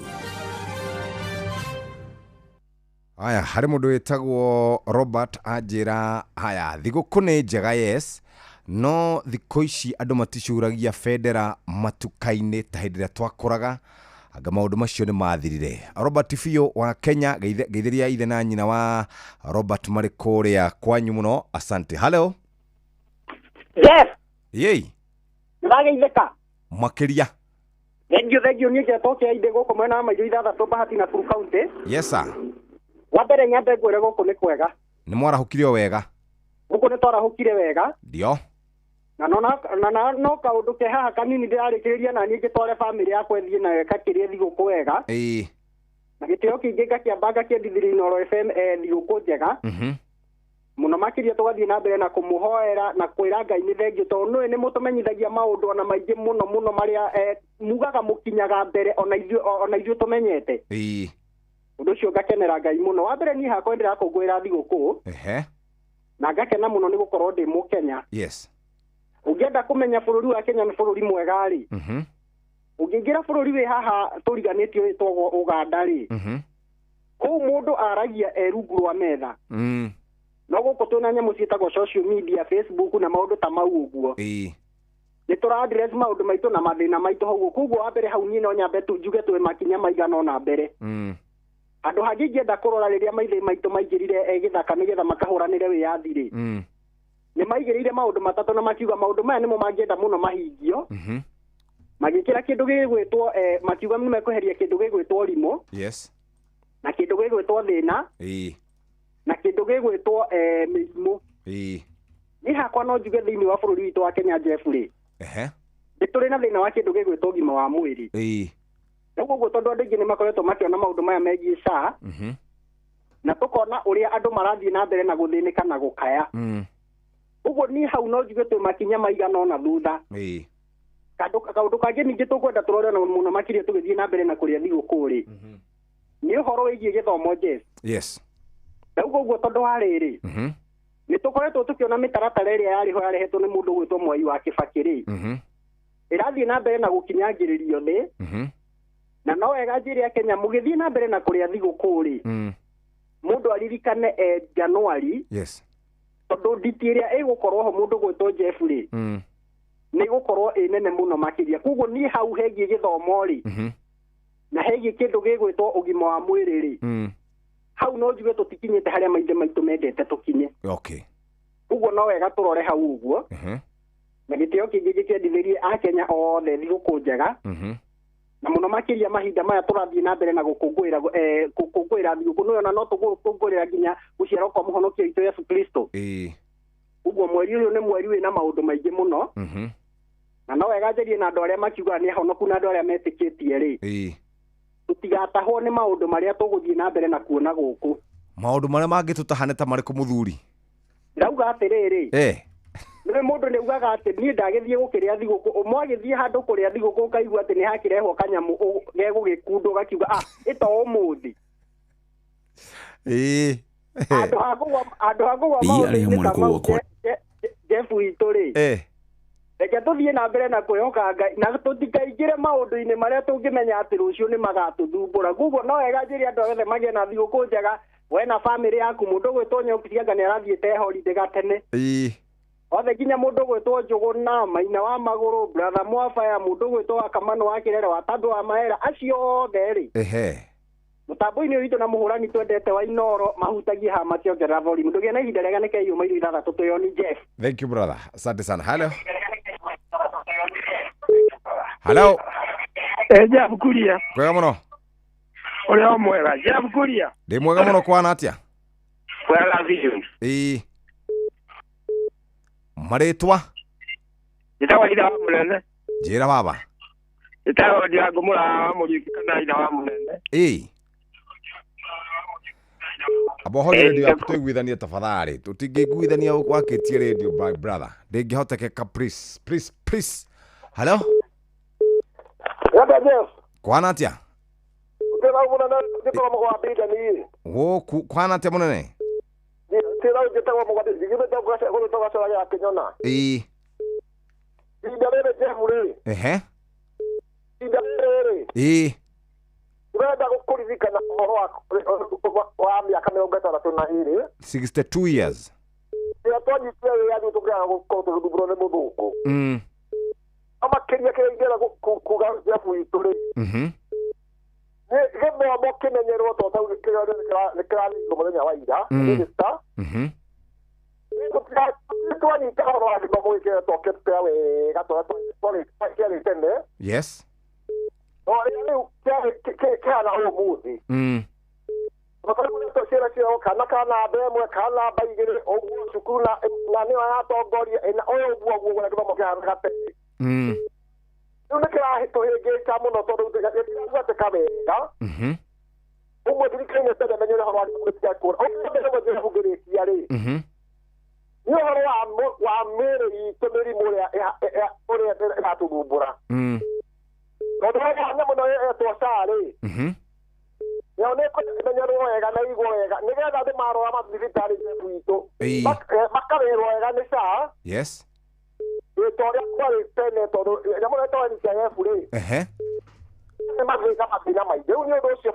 Aya, harĩ mũndũ wĩtagwo Robert anjĩra haya, thigũkũ nĩ njega yes, no thikũ ici andũ maticuragia bendera matuka-inĩ ta hĩndĩ ĩrĩa twakũraga, anga maũndũ macio nĩ mathirire. Robert Biũ wa Kenya, geithĩria ithe na nyina wa Robert marĩ kũrĩa kwanyu mũno, asante. Hello. Yes. Yei. Nĩwageithĩka? Makĩria. Thengiũ, thengiũ, niĩ ngetwo kĩa gũkũ mwena wa Maitũ 6 Bahati Nakuru County. Yes sir. Wa mbere nyambe ngwĩre gũkũ nĩ kwega. Nĩ mwarahũkire o wega? Gũkũ nĩ twarahũkire wega. Ndio. Na no kaũndũ ke haha kanini ndĩrarĩkĩrĩria na niĩ ngĩtware bamĩrĩ yakwa ĩthiĩ nayo ĩgakĩrĩe thigũkũ wega. Ĩĩ. Na gĩtĩo kĩingĩ ngakĩamba ngakĩendithĩria Inooro FM thigũkũ njega. Mũno makĩria tũgathiĩ na mbere na kũmũhoera na kwĩra Ngai nĩ thengiũ, tondũ nĩwe nĩ mũtũmenyithagia maũndũ ona maingĩ mũno mũno marĩa mugaga mũkinyaga mbere ona ithuĩ tũmenyete. Ĩĩ. Ũndũ ũcio ngakenera Ngai mũno. Wa mbere niĩ hakwa ndĩrakũngũĩra thigũkũ. Ehe. Na ngakena mũno nĩ gũkorwo ndĩ Mũkenya. Yes. Ũngĩenda kũmenya bũrũri wa Kenya nĩ bũrũri mwega rĩ, ũngĩingĩra bũrũri wĩ haha tũriganĩtio wĩtagwo Ũganda rĩ, kũu mũndũ aragia e rungu rwa metha. No gũkũ twĩna nyamũ ciĩtagwo social media, Facebook na maũndũ ta mau ũguo. Nĩ tũra address maũndũ maitũ na mathĩna maitũ hau. Koguo wa mbere hau niĩ no nyambe tu njuge twĩ makinya maigana ũna mbere. Andũ hangĩ ingĩenda kũrora rĩrĩa maithe maitũ maingĩrire gĩthaka nĩgetha makahũranĩre wĩyathi rĩ, nĩ maigĩrĩire maũndũ matatũ na makiuga maũndũ maya nĩmo mangĩenda mũno mahingio. Magĩkĩra kĩndũ gĩgwĩtwo makiuga nĩ mekweheria kĩndũ gĩgwĩtwo rimũ. Yes. Na kĩndũ gĩgwĩtwo thĩna. Ĩĩ. Na kĩndũ gĩgwĩtwo mĩrimũ. Ĩĩ. Niĩ hakwa no njuge thĩinĩ wa bũrũri witũ wa Kenya, Jeff rĩ, Ehe. nĩ tũrĩ na thĩna wa kĩndũ gĩgwĩtwo ũgima wa mwĩrĩ. Ĩĩ. Rĩu ũguo tondũ andũ aingĩ nĩ makoretwo makĩona maũndũ maya megiĩ SHA, na tũkona ũrĩa andũ marathiĩ na mbere na gũthĩnĩka na gũkaya. Ũguo niĩ hau no njuge twĩ makinya maigana ũna thutha. Ĩĩ. Kaũndũ kangĩ ningĩ tũkwenda tũrore na mũno makĩria tũgĩthiĩ na mbere na kũrĩa thigũkũ rĩ, nĩ ũhoro wĩgiĩ gĩthomo, Jeff. Yes. Rĩu ũguo tondũ wa rĩrĩ, nĩ tũkoretwo tũkĩona mĩtaratara ĩrĩa yarĩho yarehetwo nĩ mũndũ ũgwĩtwo Mwai wa Kibaki rĩ, ĩrathiĩ na mbere na gũkinyangĩrĩrio thĩ. Na no wega njĩre ya Kenya mũgĩthiĩ na mbere na kũrĩa thigũkũ rĩ, mũndũ aririkane Januari. Yes. Tondũ nditi ĩrĩa ĩgũkorwo ho mũndũ gwĩtwo Jeff rĩ, nĩ ĩgũkorwo ĩ nene mũno makĩria. Koguo niĩ hau hegiĩ gĩthomo rĩ, Na hegiĩ kĩndũ gĩgwĩtwo ũgima wa mwĩrĩ rĩ, hau no njuge tũtikinyĩte harĩa maithe maitũ mendete tũkinye. Okay. Ũguo no wega tũrore hau ũguo. Na gĩtĩo kĩngĩ gĩkĩendithĩrie Akenya othe thigũkũ njega. Na mũno makĩria mahinda maya tũrathiĩ na mbere na gũkũngũĩra gũkũngũĩra thigũkũ nĩyo, na no tũgũkũngũĩra nginya gũciarwo kwa mũhonokia witũ Yesu Kristo. Ũguo mweri ũyũ nĩ mweri wĩna maũndũ maingĩ mũno. Na no wega njarie na andũ arĩa makiugaga nĩ ahonoku na andũ arĩa metĩkĩtie rĩ, tũtigatahwo nĩ maũndũ marĩa tũgũthiĩ na mbere na kuona gũkũ. Maũndũ marĩa mangĩtũtaha nĩ ta marĩkũ mũthuri? Ndauga atĩrĩrĩ, nĩ mũndũ nĩ ugaga atĩ niĩ ndagĩthiĩ gũkĩrĩa thigũkũ, mwagĩthiĩ handũ kũrĩa thigũkũ ũkaigua atĩ nĩ hakĩrehwo kanyamũ gegũgĩkundwo gakiuga ah ĩto ũmũthĩ. Handũ ha kũgwa maũndũ-inĩ ta mau Jeff witũ rĩ, reke tũthiĩ na mbere na kwĩhoka Ngai na tũtikaingĩre maũndũ-inĩ marĩa tũngĩmenya atĩ rũciũ nĩ magatũthumbũra. Koguo no wega njĩre andũ othe magĩe na thigũkũ njega, we na bamĩrĩ yaku. Mũndũ ũgwĩtwo Nyokianga nĩ arathiĩte holiday gatene. Othe nginya mũndũ ũgwĩtwo Njũgũna, Maina wa Magũrũ, Brother Mwafaya, mũndũ ũgwĩtwo Wakamano wa Kĩrere, wa Tandũ wa Mahera, acio othe rĩ, mũtambo-inĩ ũyũ witũ na mũhũrani twendete wa Inoro mahutagie haha makĩongerera volume. Ndũgĩe na ihinda rĩega nĩ keyuma irio ithathatũ twĩoni Jeff. Thank you brother. Asante sana. Hello. Hello. Jeff Kuria. Kwega mũno. Ũrĩa mwega Jeff Kuria. Ndĩ mwega mũno kwana atĩa? Kwega biũ. Marĩtwa? Njĩtagwo Itha wa Mũnene. Njĩra baba. Njĩtagwo Ndirango Mũra wa Mũriũki kana Itha wa Mũnene. Amba ũhorie radio yaku tũiguithanie tafadhali. Tũtingĩiguithania wakĩtie radio my brother. Ndĩngĩhotekeka please. Please, please. Hello? Yada Jeff. Kwana atĩa? Ndĩra mũnene njĩtagwo Mũgwambinda niĩ. Gũkũ kwana atĩa mũnene? Ndĩra njĩtagwo Mũgwambinda njiguĩte gũgĩtwo gacora gĩa Kĩnyona. Ihinda rĩrĩ Jeff rĩ. Ihinda rĩrĩ rĩ. Ndĩrenda gũkũririkana ũhoro wa mĩaka 62. 62 years. Rĩrĩa twanyitire wĩyathi tũkĩaga gũkorwo tũgĩthumbũrwo nĩ mũthũngũ. No makĩria kĩrĩa ingĩenda kuga Jeff witũ rĩ, nĩ gĩthomo kĩmenyerwo to tau kĩrĩa nĩ kĩrarĩirwo mũthenya wa ira minister. Twanyita ũhoro wa gĩthomo gĩkĩ twakĩte wega tũrĩa kĩarĩ tene. Yes. No rĩu kĩhana ũmũthĩ. Ciana ciao kana kana namba ĩmwe kana namba igĩrĩ ũguo cukuru na nĩyo yatongoria na ũyũ ũguo ũguo ũrĩa gĩthomo kĩhanaga tene. Rĩu nĩ kĩratũhĩngĩca mũno tondũ gĩtiragwatĩka wega. Ũguo thirikari nĩ tene menyere ũhoro wa gĩthomo gĩtigakũra. Ũguo ngĩrĩkia rĩ, nĩ ũhoro wa mĩĩrĩ itũ mĩrimũ ũrĩa ĩratũthumbũra. Tondũ he nyamũ ĩno ĩtwo SHA rĩ, nayo nĩ ĩmenyerwo wega na ĩigwo wega nĩgetha andũ marora mathibitarĩ witũ makarĩrwo wega nĩ SHA. Yes. Ta ũrĩa kwarĩ tene tondũ nyamũ ĩno ĩtagwo NHIF rĩ, nĩ mathĩna mathĩna maingĩ. Rĩu nĩ ũndũ ũcio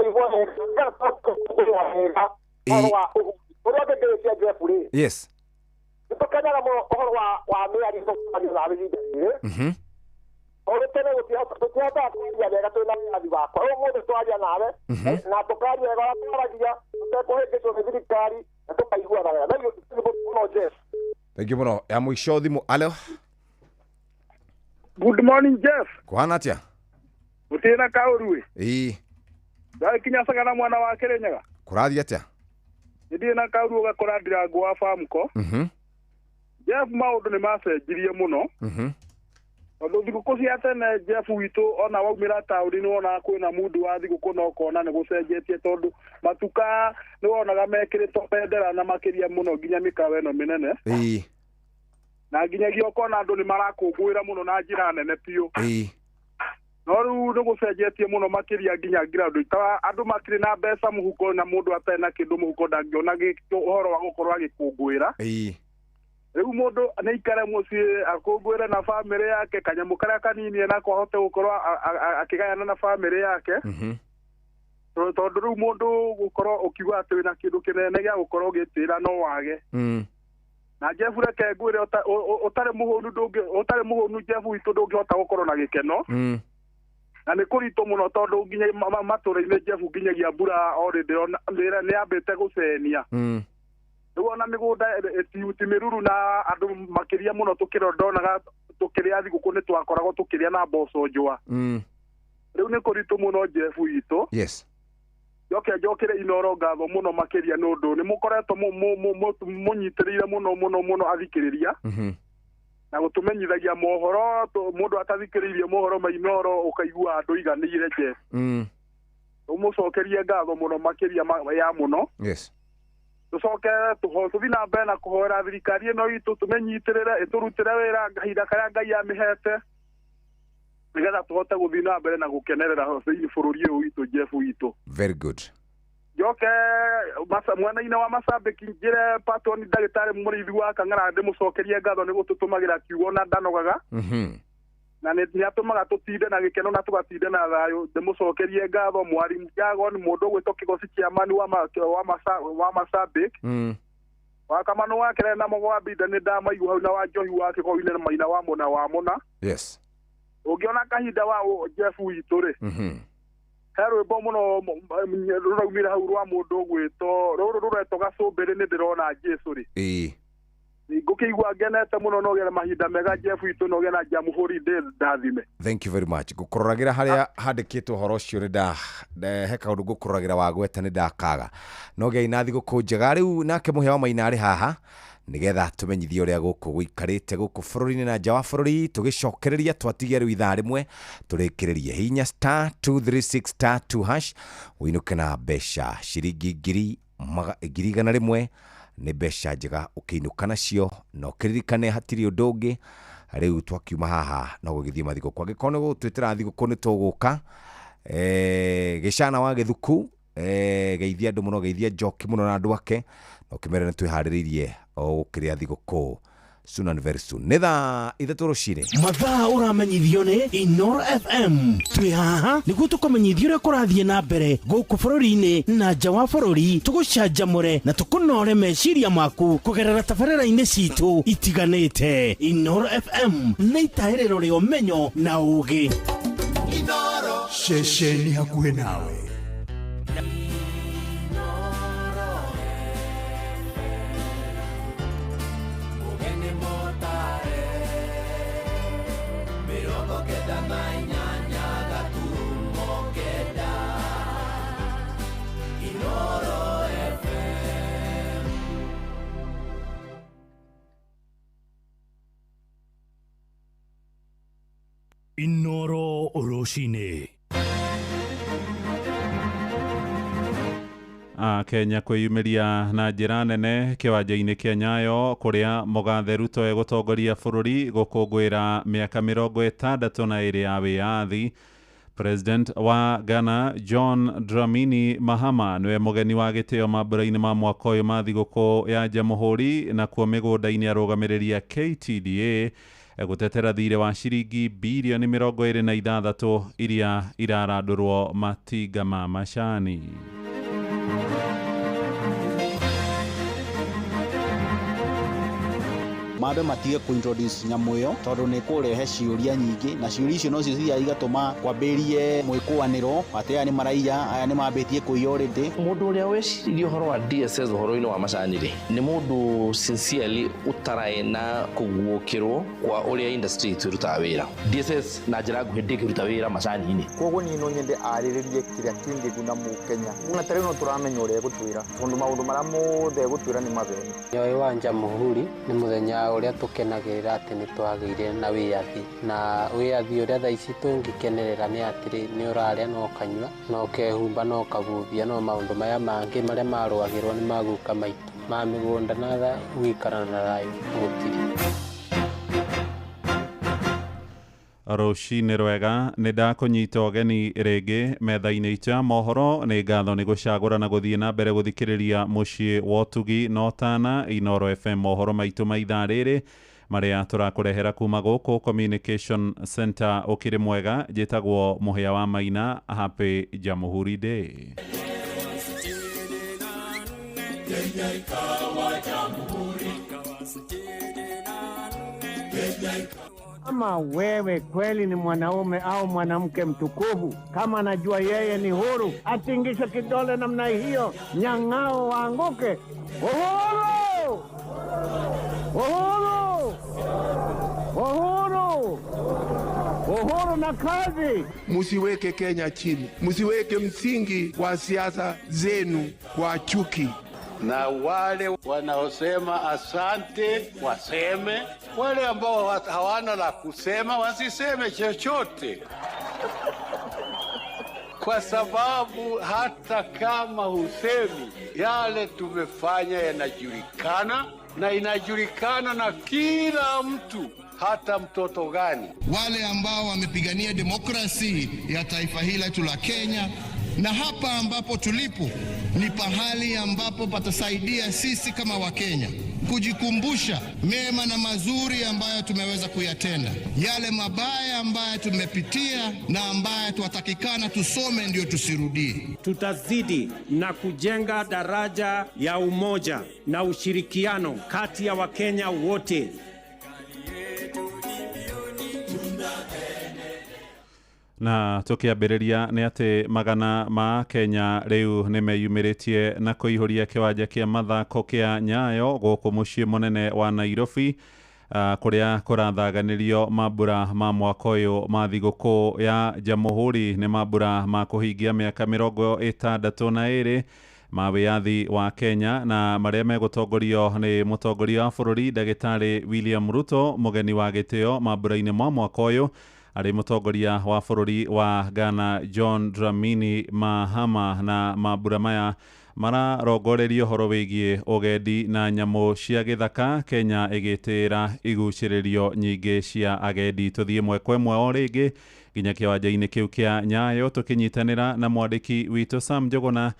ĩigwo wega ũhoro wa ũrĩa ngĩrĩkia Jeff rĩ. Yes. Nĩ tũkenaga mũno ũhoro wa mĩario tũkaria nawe ihinda rĩrĩ. Tondũ tene tũtihotaga kwaria wega twĩna wĩyathi wakwa. Ũmũthĩ twaria nawe na tũkaria wega ũrĩa twaragia tũtekũhĩngĩcwo nĩ thirikari na tũkaiguana wega. Thank you mũno Jeff. Thank you mũno. Ya mũico thimũ. Hello. Good morning Jeff. Kũhana atĩa? Gũtirĩ na kaũru ĩ. Ndakinya Sagana mwana wa Kĩrĩnyaga. Kũrathiĩ atĩa? Nĩ na kaũru ũgakora Ndirango wa Famco. Jeff maũndũ nĩ macenjirie mũno. Tondũ thigũkũ cia tene Jeff witũ ona waumĩra taũni nĩ wonaga kwĩna mundu wa thigũkũ na ũkona nĩ gũcenjetie tondũ matuka nĩ wonaga mekĩrĩtwo bendera na makĩria mũno nginya mĩkawa ĩno mĩnene. Na nginyagia ũkona andũ nĩ marakũngũĩra mũno na njĩra nene biũ. No rĩu nĩ gũcenjetie mũno makĩria nginya ngira andũ matirĩ na mbeca mũhuko na mũndũ atarĩ na kĩndũ mũhuko ndangĩona ũhoro wa gũkorwo agĩkũngũĩra. Rĩu mũndũ nĩ aikare mũciĩ akũngũĩre na bamĩrĩ yake kanyamũ karĩa kanini enako ahote gũkorwo akĩgayana na bamĩrĩ yake. Tondũ rĩu mũndũ gũkorwo ũkiuga atĩ wĩna kĩndũ kĩnene gĩa gũkorwo ũgĩtĩra no wage. Na Jeff reke ngwĩre ũtarĩ mũhũnu Jeff witũ ndũngĩhota gũkorwo na gĩkeno. Na nĩ kũritũ mũno tondũ nginya matũra-inĩ Jeff nginyagia mbura already nĩ yambĩte gũcenia. Rĩu ona mĩgũnda ti mĩruru na andũ makĩria mũno tũkĩrondonaga tũkĩrĩa thigũkũ nĩ twakoragwo tũkĩrĩa na mboco njũa. Rĩu nĩ kũritũ mũno Jeff witũ. Yes. Njoke njokere Inoro ngatho mũno makĩria nĩ ũndũ nĩ mũkoretwo mũnyitĩrĩire mũno mũno mũno athikĩrĩria. Na gũtũmenyithagia mohoro mũndũ atathikĩrĩirie mohoro ma Inoro ũkaigua andũ iganĩire Jeff. Ũmũcokerie ngatho mũno makĩria ya mũno. Yes. Tũcoke tũthiĩ na mbere na kũhoera thirikari ĩno itũ tũmĩnyitĩrĩre ĩtũrutĩre wĩra kahinda karĩa Ngai amĩhete nĩgetha tũhote gũthiĩ na mbere na gũkenerera thĩinĩ bũrũri ũyũ witũ Jeff witũ. Very good. Njoke mwena-inĩ wa Macambĩki njĩre Patton ndagĩtarĩ mũrĩithi wa Kang'ara ndĩmũcokerie ngatho nĩ gũtũtũmagĩra kiugo na ndanogaga. Na nĩ atũmaga tũtinde na gĩkeno na tũgatinde na thayũ. Ndĩmũcokerie ngatho Mwarimu Jagon mũndũ ũgwĩtwo Kĩgoci Kĩamani wa Macambĩki. Wa Kamano wa Kerere na Mũgwambi nĩ ndamaigua hau na wa Njohi wa Kĩgoinĩ na Maina wa Mũna wa Mũna. Yes. Ũngĩona kahinda wa Jeff witũ rĩ, he rwĩmbo mũno rũraumire hau rwa mũndũ ũgwĩtwo rũrũ rũretwo Gacũmbĩrĩ nĩ ndĩrona Jesũ rĩ. Ngũkĩigua ngenete mũno no gere mahinda mega Jeff witũ no gena Jamhuri ndathime. Thank you very much. Ngũkũroragĩra harĩa handĩkĩtwo ũhoro ũcio nĩ he kaũndũ ngũkũroragĩra wagweta nĩ ndakaga. No gĩai na thigũkũ njega. Rĩu nake Mũhĩa wa Maina arĩ haha nigetha tumenyithie ũrĩa gũkũ gũikarĩte gũkũ bũrũri-inĩ na nja wa bũrũri. Tũgĩcokereria twatigia rĩu ithaa rĩmwe tũrĩkĩrĩrie. Hinya star 236 star 2 hash ũinũke na mbeca ciringi 100,000 nĩ mbeca njega ũkĩinũka nacio, na ũkĩririkane hatirĩ ũndũ ũngĩ. Rĩu twakiuma haha no gũgĩthiĩ mathigũkũ. Angĩkorwo nĩ gũtwĩtĩra thigũkũ nĩ tũgũka. Gĩcana wa Gĩthuku, geithia andũ mũno, geithia Njoki mũno na andũ ake, na ũkĩmere nĩ twĩharĩrĩirie o gũkĩrĩa thigũkũ soon and very soon. Nĩ thaa 3 rũcinĩ. Mathaa ũramenyithio nĩ Inoro FM. Twĩ haha nĩguo tũkũmenyithie ũrĩa kũrathiĩ na mbere gũkũ bũrũri-inĩ na nja wa bũrũri, tũgũcanjamũre na tũkũnore meciria maku kũgerera tabarĩra-inĩ citũ itiganĩte. Inoro FM nĩ itahĩrĩro rĩa ũmenyo na ũũgĩ. Inoro ceceni hakuhĩ nawe. Inoro rũcinĩ. Kenya kwĩyumĩria na njĩra nene kĩwanja-inĩ kĩa Nyayo kũrĩa Mũgathe Ruto egũtongoria bũrũri gũkũngũĩra mĩaka 62 ya wĩyathi. President wa Ghana John Dramani Mahama nĩwe mũgeni wa gĩtĩo mambũra-inĩ ma mwaka ũyũ ma thigũkũ ya Jamhuri, nakuo mĩgũnda-inĩ arũgamĩrĩri a KTDA gũtetera thirĩ wa ciringi birioni 26 iria irarandũrwo matinga ma macani. Mambe matige ku-introduce nyamũ ĩyo tondũ nĩ kũrehe ciũria nyingĩ, na ciũria icio no cio cithiaga igatũma kwambĩrĩrie mwĩkũanĩro atĩ aya nĩ maraiya, aya nĩ mambĩtie kũiya already. Mũndũ ũrĩa weciririe ũhoro wa DSS ũhoro-inĩ wa macani rĩ, nĩ mũndũ sincerely ũtaraĩ na kũguũkĩrwo kwa ũrĩa industry itũ ĩrutaga wĩra. DSS na njĩra nguhĩ ndĩngĩruta wĩra macani-inĩ. Koguo niĩ no nyende arĩrĩrie kĩrĩa kĩngĩguna Mũkenya. Na ta rĩu no tũramenya ũrĩa egũtwĩra, tondũ maũndũ marĩa mothe egũtwĩra nĩ matheni. Ũyũ wa Jamhuri nĩ mũthenya ũrĩa tũkenagĩrĩra atĩ nĩ twagĩire na wĩyathi, na wĩyathi ũrĩa thaa ici tũngĩkenerera nĩ atĩrĩ, nĩ ũrarĩa na ũkanyua na ũkehumba na ũkahumbia, no maũndũ maya mangĩ marĩa marũagĩrwo nĩ maguka maitũ ma mĩgũnda na gũikara na thayũ gũtirĩ. Rũcinĩ rwega, nĩ ndakũnyita ũgeni rĩngĩ metha-inĩ itũ ya mohoro. Nĩ ngatho nĩ gũcagũra na gũthiĩ na mbere gũthikĩrĩria mũciĩ wa ũtugi na ũtana Inoro FM. Mohoro maitũ ma ithaa rĩrĩ marĩa tũrakũrehera kuma gũkũ Communication Center ũkĩrĩ mwega. Njĩtagwo Mũhĩa wa Maina. Happy Jamhuri Day. Kenya ikawa jamhuri. Kenya ikawa. Kama wewe kweli ni mwanaume au mwanamke mtukufu, kama anajua yeye ni huru, atingishe kidole namna hiyo, nyang'ao waanguke. Uhuru! Uhuru! Uhuru! Uhuru na kazi! Musiweke Kenya chini, musiweke msingi wa siasa zenu kwa chuki. Na wale wanaosema asante waseme, wale ambao hawana la kusema wasiseme chochote, kwa sababu hata kama husemi, yale tumefanya yanajulikana na inajulikana na kila mtu, hata mtoto gani. Wale ambao wamepigania demokrasi ya taifa hili letu la Kenya, na hapa ambapo tulipo ni pahali ambapo patasaidia sisi kama Wakenya kujikumbusha mema na mazuri ambayo tumeweza kuyatenda, yale mabaya ambayo tumepitia na ambayo tuwatakikana tusome ndio tusirudie. Tutazidi na kujenga daraja ya umoja na ushirikiano kati ya Wakenya wote. Na tukiambĩrĩria nĩ atĩ magana ma Kenya rĩu nĩ meyumĩrĩtie na kũihũria kĩwanja kĩa mathako kĩa Nyayo gũkũ mũciĩ mũnene wa Nairobi, kũrĩa kũrathaganĩrio mambura ma mwaka ũyũ ma thigũkũ ya Jamhuri. Nĩ mambura ma kũhingia mĩaka 62 ma wĩyathi wa Kenya, na marĩa megũtongorio nĩ mũtongoria wa bũrũri Ndagĩtarĩ William Ruto, mũgeni wa gĩtĩo mambura-inĩ ma mwaka ũyũ arĩ mũtongoria wa bũrũri wa Ghana John Dramani Mahama. Na mambura maya mararongoreria ũhoro wĩgiĩ ũgendi na nyamũ cia gĩthaka, Kenya ĩgĩtĩĩra igucĩrĩrio nyingĩ cia agendi. Tũthiĩ ĩmwe kwa ĩmwe o rĩngĩ nginya kĩwanja-inĩ kĩu kĩa Nyayo tũkĩnyitanĩra na mwandĩki witũ Sam Njuguna.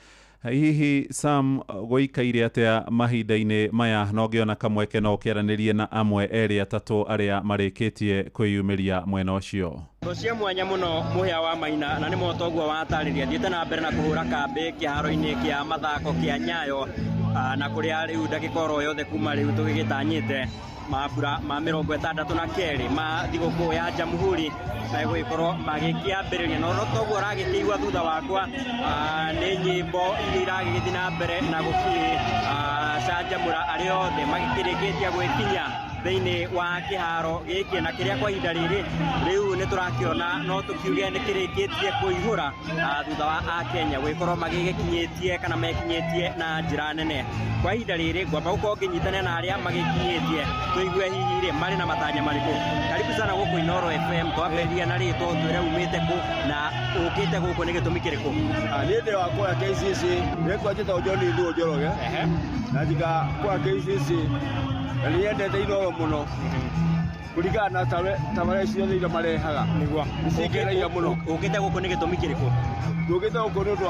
Hihi Sam, gũikaire atĩa mahinda-inĩ maya? No ngĩona kamweke no ũkĩaranĩrie na amwe erĩ atatũ arĩa marĩkĩtie kwĩyumĩria mwena ũcio. Cia mwanya mũno mũhĩa wa Maina, na nĩ motoguo watarĩria. Thiĩte na mbere na kũhũra kambĩ kĩharo-inĩ kĩa mathako kĩa Nyayo, na kũrĩa rĩu ndagĩka oro yothe kuma rĩu tũgĩgĩtanyĩte mambura ma 62 ma thigũkũ ya Jamhuri megũgĩkorwo magĩkĩambĩrĩria. No toguo ũragĩkĩigua thutha wakwa nĩ nyĩmbo iria iragĩgĩthiĩ na mbere na gũkĩcanjamũra arĩa othe magĩkĩrĩkĩtie gwĩkinya thĩinĩ wa kĩharo gĩkĩ, na kĩrĩa kwa ihinda rĩrĩ rĩu nĩ tũrakĩona no tũkiuge nĩ kĩrĩkĩtie kũihũra thutha wa Akenya gwĩkorwo magĩgĩkinyĩtie kana mekinyĩtie na njĩra nene. Kwa ihinda rĩrĩ ngwamba gũkorwo ngĩnyitana na arĩa magĩkinyĩtie tũigue hihi rĩ marĩ na matanya marĩkũ. Karibu sana gũkũ Inooro FM. Twambĩrĩria na rĩtwa, ũtwĩre umĩte kũ na ũkĩte gũkũ nĩ gĩtũmi kĩrĩkũ? Niĩ ndĩ wa kũrĩa KCC, rĩtwa njĩtagwo John Ithuo Njoroge, na njika kũrĩa KCC, na nĩ nyendete Inooro mũno kũringana na tabarĩra ciothe iria marehaga, nĩcingenagia mũno. Ũkĩte gũkũ nĩ gĩtũmi kĩrĩkũ? Njũkĩte gũkũ nĩ ũndũ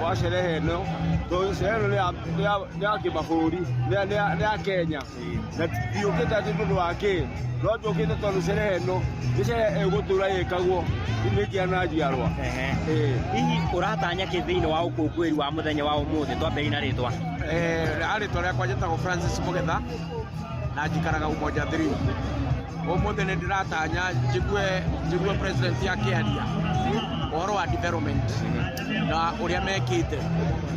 wa sherehe ĩno, tondũ sherehe ĩno nĩ ya kĩmabũrũri, nĩ ya Kenya, na ndiũkĩte atĩ nĩ ũndũ wa kĩ, no njũkĩte tondũ sherehe ĩno nĩ sherehe ĩgũtũra ĩkagwo nĩ njiarwa na njiarwa. Hihi ũratanya kĩ thĩinĩ wa ũkũngũĩri wa mũthenya wa ũmũthĩ? Twambĩrĩrie na rĩtwa. Rĩtwa rĩakwa njĩtagwo Francis Mũgetha na njikaraga Umoja 3. Ũmũthĩ nĩ ndĩratanya njigue president akĩaria ũhoro wa development na ũrĩa mekĩte,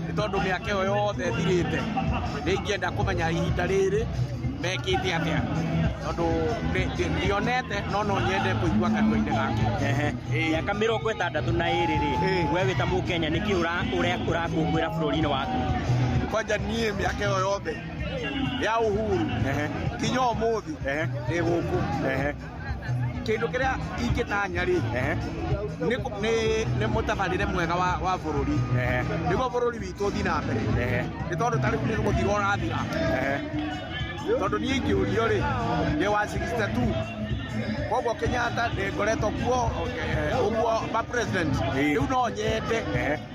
nĩ tondũ mĩaka ĩyo yothe ĩthirĩte nĩ ingĩenda kũmenya ihinda rĩrĩ mekĩte atĩa, tondũ ndionete no no nyende kũigua kanua-inĩ gake. Mĩaka 62 rĩ, we wĩ ta Mũkenya nĩkĩ ũrakũngũĩra bũrũri-inĩ waku? Kwanja niĩ mĩaka ĩyo yothe ya uhuru kinya ũmũthĩ ndĩ gũkũ. Kĩndũ kĩrĩa ingĩtanya rĩ nĩ mũtabarĩre mwega wa bũrũri, nĩguo bũrũri witũ ũthiĩ na mbere, nĩ tondũ ta rĩu nĩ gũthira ũrathira, tondũ niĩ ingĩũrio rĩ ndĩ wa 62, koguo Kenyatta nĩ ngoretwo kuo ũguo ma president. Rĩu no nyende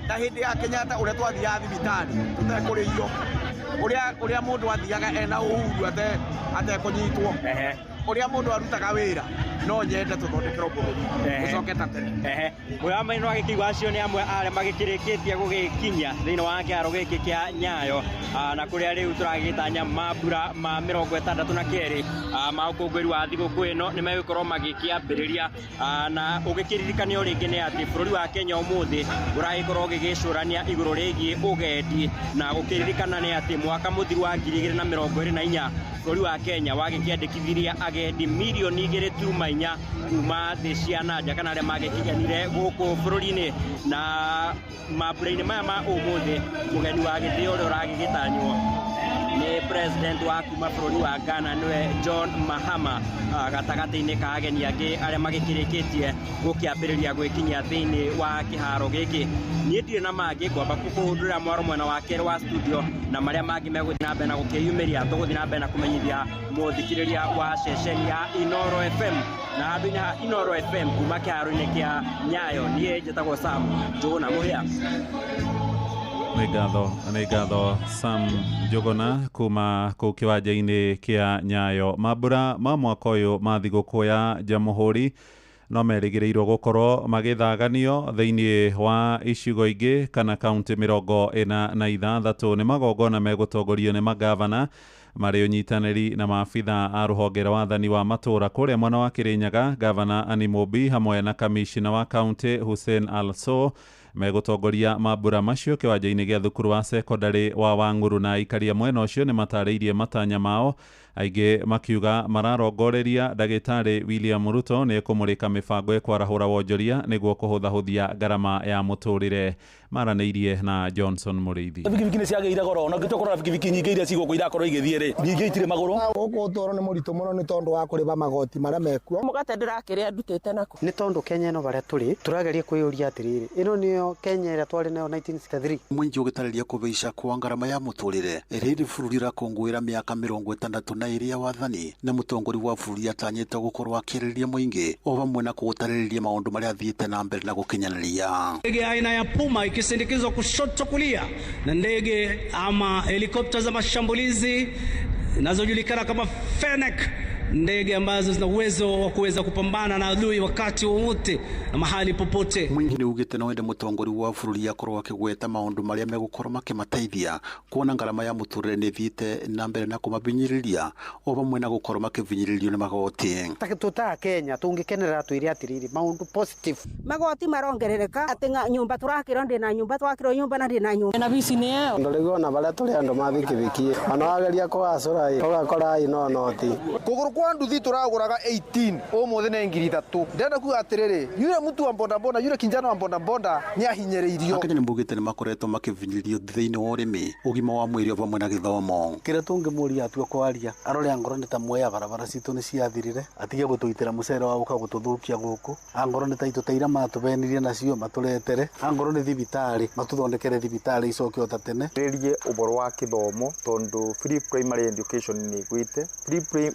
ta hĩndĩ ya Kenyatta ũrĩa twathiaga thibitarĩ tũtekũrĩhio, ũrĩa mũndũ athiaga ena uhuru atekũnyitwo. Ũrĩa mũndũ arutaga wĩra no nyende tũthondekerwo bũrũri ũcoke ta tene. Mũya maino agĩkĩigua acio nĩ amwe arĩa magĩkĩrĩkĩtie gũgĩkinya thĩinĩ wa kĩharo gĩkĩ kĩa Nyayo, na kũrĩa rĩu tũragĩtanya mambura ma 62 ma ũkũngũĩri wa thigũkũ ĩno nĩ megũkorwo magĩkĩambĩrĩria, na ũgĩkĩririkanio rĩngĩ nĩ atĩ bũrũri wa Kenya ũmũthĩ ũragĩkorwo ũgĩgĩcũrania igũrũ rĩgiĩ ũgendi, na gũkĩririkana nĩ atĩ mwaka mũthiru wa 2024 bũrũri wa Kenya wagĩkĩandĩkithirie agendi mirioni 2.4 kuma thĩ cia na nja kana arĩa magĩkinyanire gũkũ bũrũri-inĩ. Na mambura-inĩ maya ma ũmũthĩ mũgeni wa gĩtĩo ũrĩa ũragĩgĩtanywo nĩ president wa kuma bũrũri wa Ghana nĩwe John Mahama, gatagatĩ-inĩ ka ageni angĩ arĩa magĩkĩrĩkĩtie gũkĩambĩrĩria gwĩkinyia thĩinĩ wa kĩharo gĩkĩ. Niĩ ndirĩ na mangĩ, ngwamba kũhũndũrĩra mwaro mwena wa kerĩ wa studio, na marĩa mangĩ megũthiĩ na mbere na gũkĩyumĩria tũgũthiĩ na mbere na kũmenyithia mũthikĩrĩria wa ceceni ya Inooro FM na handũ-inĩ ha Inooro FM kuma kĩharo-inĩ kĩa Nyayo. Niĩ njĩtagwo Sam Njũgũna Mũhĩa. Nĩ ngatho Sam Njũgũna kuma kũu kĩwanja-inĩ kĩa Nyayo. Mambura ma mwaka ũyũ ma thigũkũ ya Jamhuri no merĩgĩrĩirwo gũkorwo magĩthaganio thĩinĩ wa icigo ingĩ kana kaunti 46. Nĩ magongona megũtongorio nĩ magavana marĩ ũnyitanĩri na maabitha a rũhonge rwa wathani wa matũũra kũrĩa mwena wa Kirinyaga. Gavana Annie Mumbi hamwe na kamishina wa kaunti Hussein Also megũtongoria mambura macio kĩwanja-inĩ gĩa thukuru wa sekondari wa Wang'uru, na aikaria mwena ũcio nĩ matarĩirie matanya mao, aingĩ makiuga mararongoreria ndagĩtarĩ William Ruto nĩ ekũmũrĩka mĩbango ĩkwarahũra wonjoria nĩguo kũhũthahũthia ngarama ya mũtũrĩre. Maranĩirie na Johnson Mũrĩithi. Bikibiki nĩ ciagĩire goro, na ngĩtua kũrora bikibiki nyingĩ iria cigũkũ irakorwo igĩthiĩ rĩ, nyingĩ itirĩ magũrũ. Gũkũ ũtũũro nĩ mũritũ mũno nĩ tondũ wa kũrĩha magoti marĩa mekuo. Mũgate ndĩrakĩrĩa ndutĩte naku. Nĩ tondũ Kenya ĩno barĩa tũrĩ tũrageria kwĩyũria atĩrĩrĩ, ĩno nĩyo Kenya ĩrĩa twarĩ nayo 1963. Mũingĩ ũgĩtarĩria kũhaica kwa ngarama ya mũtũrĩre rĩrĩ bũrũri ũrakũngũĩra mĩaka 62 ya wathani, na mũtongoria wa bũrũri atanyĩte gũkorwo akĩarĩrĩria mũingĩ o hamwe na kũũtarĩrĩria maũndũ marĩa athiĩte na mbere na gũkinyanĩria. Ndege aina ya Puma ikisindikizwa kushoto kulia na ndege ama helikopta za mashambulizi zinazojulikana kama Fennec, ndege ambazo zina uwezo wa kuweza kupambana na adui wakati wowote na mahali popote. Mũingĩ nĩ ugĩte no wende mũtongoria wa bũrũri akorwo akĩgweta maũndũ marĩa megũkorwo makĩmateithia kuona ngarama ya mũtũrĩre nĩ ĩthiĩte na mbere na kũmabinyĩrĩria o hamwe na gũkorwo makĩbinyĩrĩrio nĩ magoti. Tũta Kenya tũngĩkenerera twĩre atĩrĩrĩ maũndũ positive. Magoti marongerereka atĩ nyũmba tũrakĩrwo ndĩ na nyũmba twakĩrwo nyũmba na ndĩ na nyũmba na bici nĩ ĩyo. Andũ rĩu ona barĩa tũrĩ andũ ma bikibiki ona wageria kũgacũra ũgakora ino noti kũgũrũ kwa nduthi tũragũraga 18 ũmũthĩ nĩ 3,000. Ndĩrenda kuga atĩrĩrĩ, yule mtu wa bodaboda yule kijana wa bodaboda nĩ ahinyĩrĩirio. Akenya nĩ maugĩte nĩ makoretwo makĩvinyĩrĩrio thĩinĩ wa ũrĩmi, ũgima wa mwĩrĩ o hamwe na gĩthomo. Kĩrĩa tũngĩmũria atua kwaria arore angorwo nĩ ta muoya barabara citũ nĩ ciathirire, atige gũtũitĩra mũcere wa gũka gũtũthũkia gũkũ, angorwo nĩ ta itũ ta ira matũbenirie nacio matũretere, angorwo nĩ thibitarĩ matũthondekere thibitarĩ icoke o ta tene. Rĩrie ũhoro wa gĩthomo tondũ free primary education nĩ ĩgwĩte,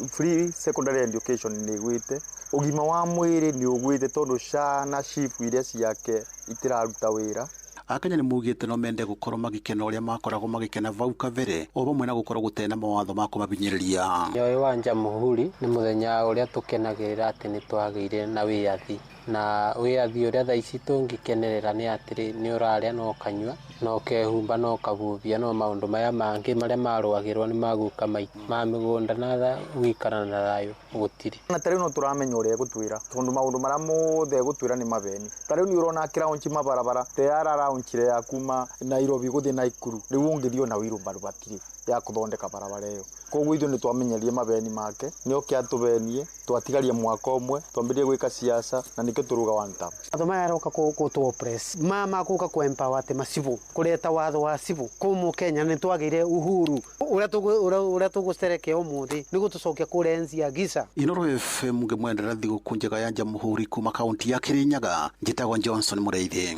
free secondary education nĩ ĩgwĩte, ũgima wa mwĩrĩ nĩ ũgwĩte tondũ SHA na SHIF iria ciake itiraruta wĩra. Akenya nĩ maugĩte no mende gũkorwo magĩkena ũrĩa makoragwo magĩkena vau kabere o hamwe na gũkorwo gũtena mawatho ma kũmabinyĩrĩria. Ũyũ wa Jamhuri nĩ mũthenya ũrĩa tũkenagĩrĩra atĩ nĩ twagĩire na wĩyathi, na wĩyathi ũrĩa thaa ici tũngĩkenerera nĩ atĩrĩ, nĩ ũrarĩa na ũkanyua na ũkehumba na ũkabubia, no maũndũ maya mangĩ marĩa marũagĩrwo nĩ maguka maitũ ma mĩgũnda na gũikara na thayũ gũtirĩ. Na ta rĩu no tũramenya ũrĩa egũtwĩra tondũ maũndũ marĩa mothe egũtwĩra nĩ mabeni. Ta rĩu nĩ ũrona akĩraunchi mabarabara te araraunchire ya kuma Nairobi gũthiĩ Naikuru, rĩu ũngĩthiĩ ona wheelbarrow hatirĩ ya kũthondeka barabara ĩyo. Koguo ithuĩ nĩ twamenyerie mabeni make, nĩ oke atũbenie, twatigarie mwaka ũmwe twambĩrĩrie gwĩka siasa na nĩkĩo tũruga one term. Watho maya aroka kũtũ oppress mama gũka kũ empower atĩ macibũ kũreta watho wa cibũ kũmũ Kenya nĩ twagĩire uhuru ũrĩa tũgũcerekea ũmũthĩ nĩ gũtũcokia kũrĩa enzi ya giza. Inooro FM ngĩmwendera thigũkũ njega ya Jamhuri kuma kaunti ya Kirinyaga, njĩtagwo Johnson Mũrĩithi.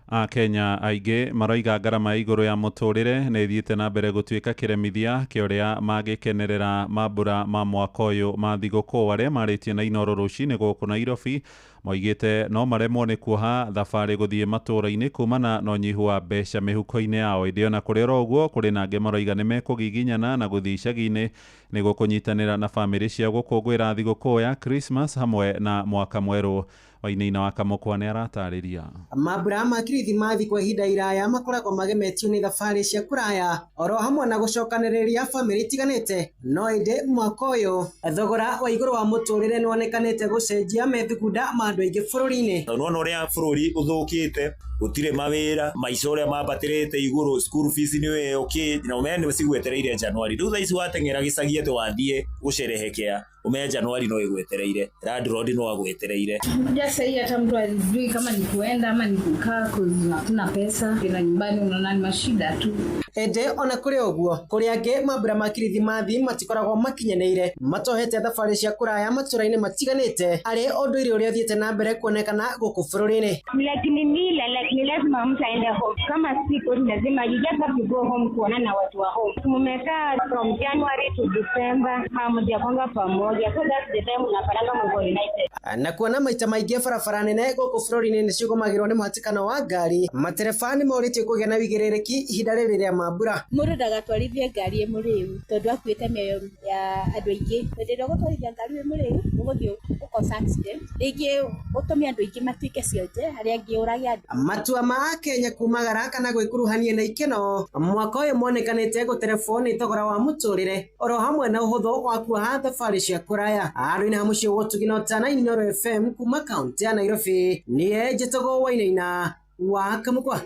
Akenya aingĩ maroiga ngarama ya igũrũ ya mũtũrĩre nĩ ĩthiĩte na mbere gũtuĩka kĩremithia kĩa ũrĩa mangĩkenerera mambura ma mwaka ũyũ ma thigũkũ. Arĩa marĩtie na Inooro rũcinĩ gũkũ Nairobi moigĩte no maremwo nĩ kuoha thabarĩ gũthiĩ matũũra-inĩ kumana na ũnyihu wa mbeca mĩhuko-inĩ yao. Ĩndĩ ona kũrĩ oro ũguo, kũrĩ na angĩ maroiga nĩ mekũgiginyana na gũthiĩ icagi-inĩ nĩguo kũnyitanĩra na bamĩrĩ ciao gũkũngũĩra thigũkũ ya Christmas hamwe na mwaka mwerũ. Wainaina wa Kamũkwa nĩ aratarĩria. Mambura ma kirithimathi kwa ihinda iraya makoragwo magemetio nĩ thabarĩ cia kũraya oro hamwe na gũcokanĩrĩria bamĩrĩ itiganĩte. No ĩndĩ mwaka ũyũ thogora wa igũrũ wa mũtũrĩre nĩwonekanĩte gũcenjia methugunda ma andũ aingĩ bũrũri-inĩ. Nĩwona ũrĩa bũrũri ũthũkĩte, gũtirĩ mawĩra, maica ũrĩa mambatĩrĩte igũrũ, school fees nĩ ũkĩ na ũmenye nĩ cigwetereire Januari. Rĩu thaa ici wateng'era gĩcagi atĩ wathiĩ gũcerehekea, umenye Januari no ĩgwetereire, landlord no agwetereire. Unajua sahii hata mtu hajui kama ni kuenda ama ni kukaa, cause hakuna pesa na nyumbani, unaona ni mashida tu. Ĩndĩ ona kũrĩ ũguo, kũrĩ angĩ mambura ma kirithimathi matikoragwo makinyanĩire, matohete thabarĩ cia kũraya matũra-inĩ matiganĩte, arĩ ũndũire ũrĩa ũthiĩte na mbere kuonekana gũkũ bũrũri-inĩ. Like ni mila, like ni lazima mtu aende home. Kama si kwetu lazima you just have to go home kuona na watu wa home. Mumekaa from January to December, hamjakwanga pamoja. So that's the time unapatanga mko united. Na kuona maita maingĩ barabara nene gũkũ bũrũri-inĩ nĩcigũmagĩrwo nĩ mũhatĩkano wa ngari, matereba nĩmorĩtio kũgĩa na wĩigĩrĩrĩki ihinda rĩrĩ rĩa mambura. Mũndũ ndagatwarithie ngari ĩ mũrĩu tondũ akuĩte mĩoyo ya andũ aingĩ. Hĩndĩ ĩrĩa ũgũtwarithia ngari wĩ mũrĩu ũgũthiĩ ũkosa accident, rĩngĩ ũtũme andũ aingĩ matuĩke cionje, arĩa angĩ ũrage andũ. Matua ma Akenya kumagara kana gwĩkuruhania na ikeno mwaka ũyũ monekanĩte gũterebwo nĩ thogora wa mũtũrĩre oro hamwe na ũhũthũ wa kuoha thabarĩ cia kũraya. Handũ-inĩ ha mũciĩ wa ũtugi na ũtana, Inooro FM kuma kaũntĩ ya Nairobi, niĩ njĩtagwo Wainaina wa Kamũkwa.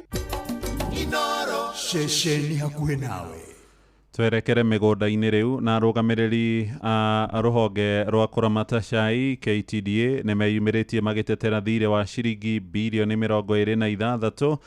Ceceni hakuhĩ nawe. Twerekere mĩgũnda-inĩ rĩu na arũgamĩrĩri a rũhonge rwa kũramata cai KTDA nĩ meyumĩrĩtie magĩtetera thirĩ wa ciringi birioni 26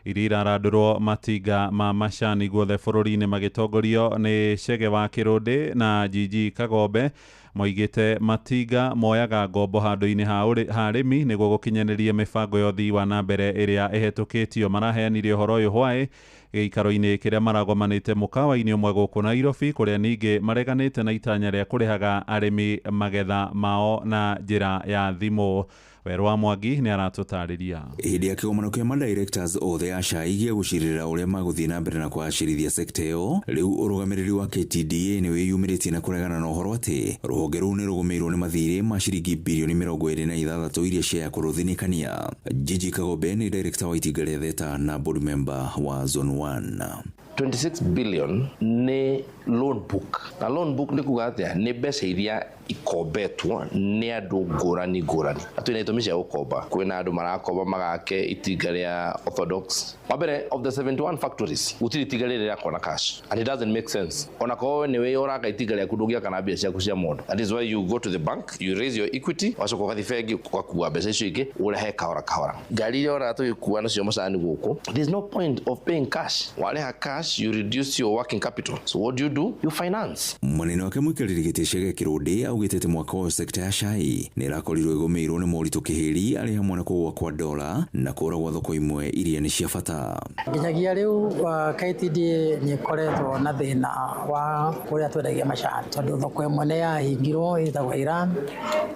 iria irarandũrwo matinga ma macani guothe bũrũri-inĩ magĩtongorio nĩ Chege wa Kĩrũndĩ na Jiji Kagombe. Moigĩte matinga moyaga ngombo handũ-inĩ ha arĩmi nĩguo gũkinyanĩria mĩbango ya ũthii wa na mbere ĩrĩa ĩhetũkĩtio. Maraheanire ũhoro ũyũ hwaĩ gĩikaro-inĩ kĩrĩa maragomanĩte mũkawa-inĩ ũmwe gũkũ Nairobi, kũrĩa ningĩ mareganĩte na itanya rĩa kũrĩhaga arĩmi magetha mao na njĩra ya thimũ. Werũ wa Mwangi nĩ aratũtarĩria. Hĩndĩ ya kĩgomano kĩa madirectors othe a cai gĩa gũcirĩra ũrĩa magũthiĩ na mbere na kũgacĩrithia sekta ĩyo, rĩu ũrũgamĩrĩri wa KTDA nĩ wĩyumĩrĩtie na kũregana na ũhoro atĩ rũhonge rũu nĩ rũgũmĩirwo nĩ mathirĩ ma ciringi birioni 26 iria ciaya kũrũthinĩkania. Jiji Kagombe nĩ director wa itinga rĩa Theta na board member wa Zone 1. 26 billion nĩ loan book, na loan book nĩ kuga atĩa? Nĩ mbeca iria ikombetwo nĩ andũ ngũrani ngũrani, na twĩna itũmi cia gũkomba. Kwĩna andũ marakomba magake itinga rĩa orthodox. Wa mbere, of the 71 factories gũtirĩ itinga rĩrĩ rĩrakwo na cash, and it doesn't make sense. Ona korwo nĩ wĩyoraga itinga rĩaku ndũngĩaka na mbia ciaku cia mondo. That is why you go to the bank, you raise your equity, wacoka ũgathiĩ bengi ũgakua mbeca icio ingĩ ũrehe kahora kahora. Ngari iria ũraga tũgĩkua nacio macani gũkũ, there is no point of paying cash. Warĩha cash, you reduce your working capital. So what do you do? You finance. Mũnene wake mũikarĩri gĩtĩ Chege Kĩrũndĩ augĩte atĩ mwaka ũyũ sekta ya cai nĩ ĩrakorirwo ĩgũmĩirwo nĩ moritũ kĩhĩri arĩ hamwe na kũgũa kwa dola na kũra gwa thoko imwe iria nĩ cia bata. Nginyagia rĩu KTDA nĩ ĩkoretwo na thĩna wa kũrĩa twendagia macani, tondũ thoko ĩmwe nĩ yahingirwo ĩtagwo Iran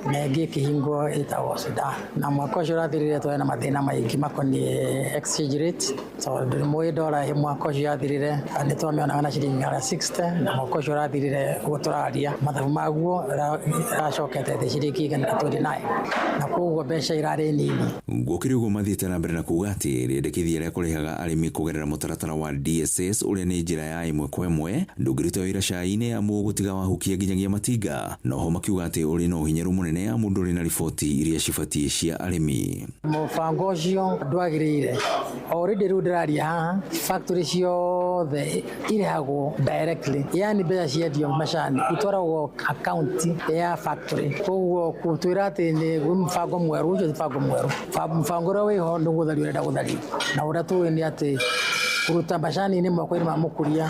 na ĩngĩ ĩkĩhingwo ĩtagwo Sudan, na mwaka ũcio ũrathirire twarĩ na mathĩna maingĩ makoniĩ exchange rate, tondũ nĩ mũĩ dola mwaka ũcio yathirire nĩ twamĩonaga na ciringi 160, na mwaka ũcio ũrathirire ũguo tũraria mathabu maguo ĩracokete thĩ ciringi 129, na koguo mbeca irarĩ nini. Gũkĩrĩ ũguo mathiĩte na mbere na kuga atĩ rĩendekithia rĩa kũrĩhaga arĩmi kũgerera mũtaratara wa DSS ũrĩa nĩ njĩra ya ĩmwe kwa ĩmwe ndũngĩruta wĩra cai-inĩ amu ũgũtiga wahukia nginyagia matinga. Noho makiuga atĩ ũrĩ na ũhinyaru mũnene amu ndũrĩ na riboti iria cibatiĩ cia arĩmi. Mũbango ũcio ndwagĩrĩire. Already rĩu ndĩraria haha factory ciothe irĩhagwo directly, yani mbeca ciendio macani itwaragwo account ya factory. Koguo gũtwĩra atĩ nĩ mũbango mwerũ, ũcio ti mũbango mwerũ. Mũbango ũrĩa wĩho nĩ gũthario ũrenda gũthario, na ũrĩa tũĩ nĩ atĩ kũruta macani-inĩ moko-inĩ ma mũkũria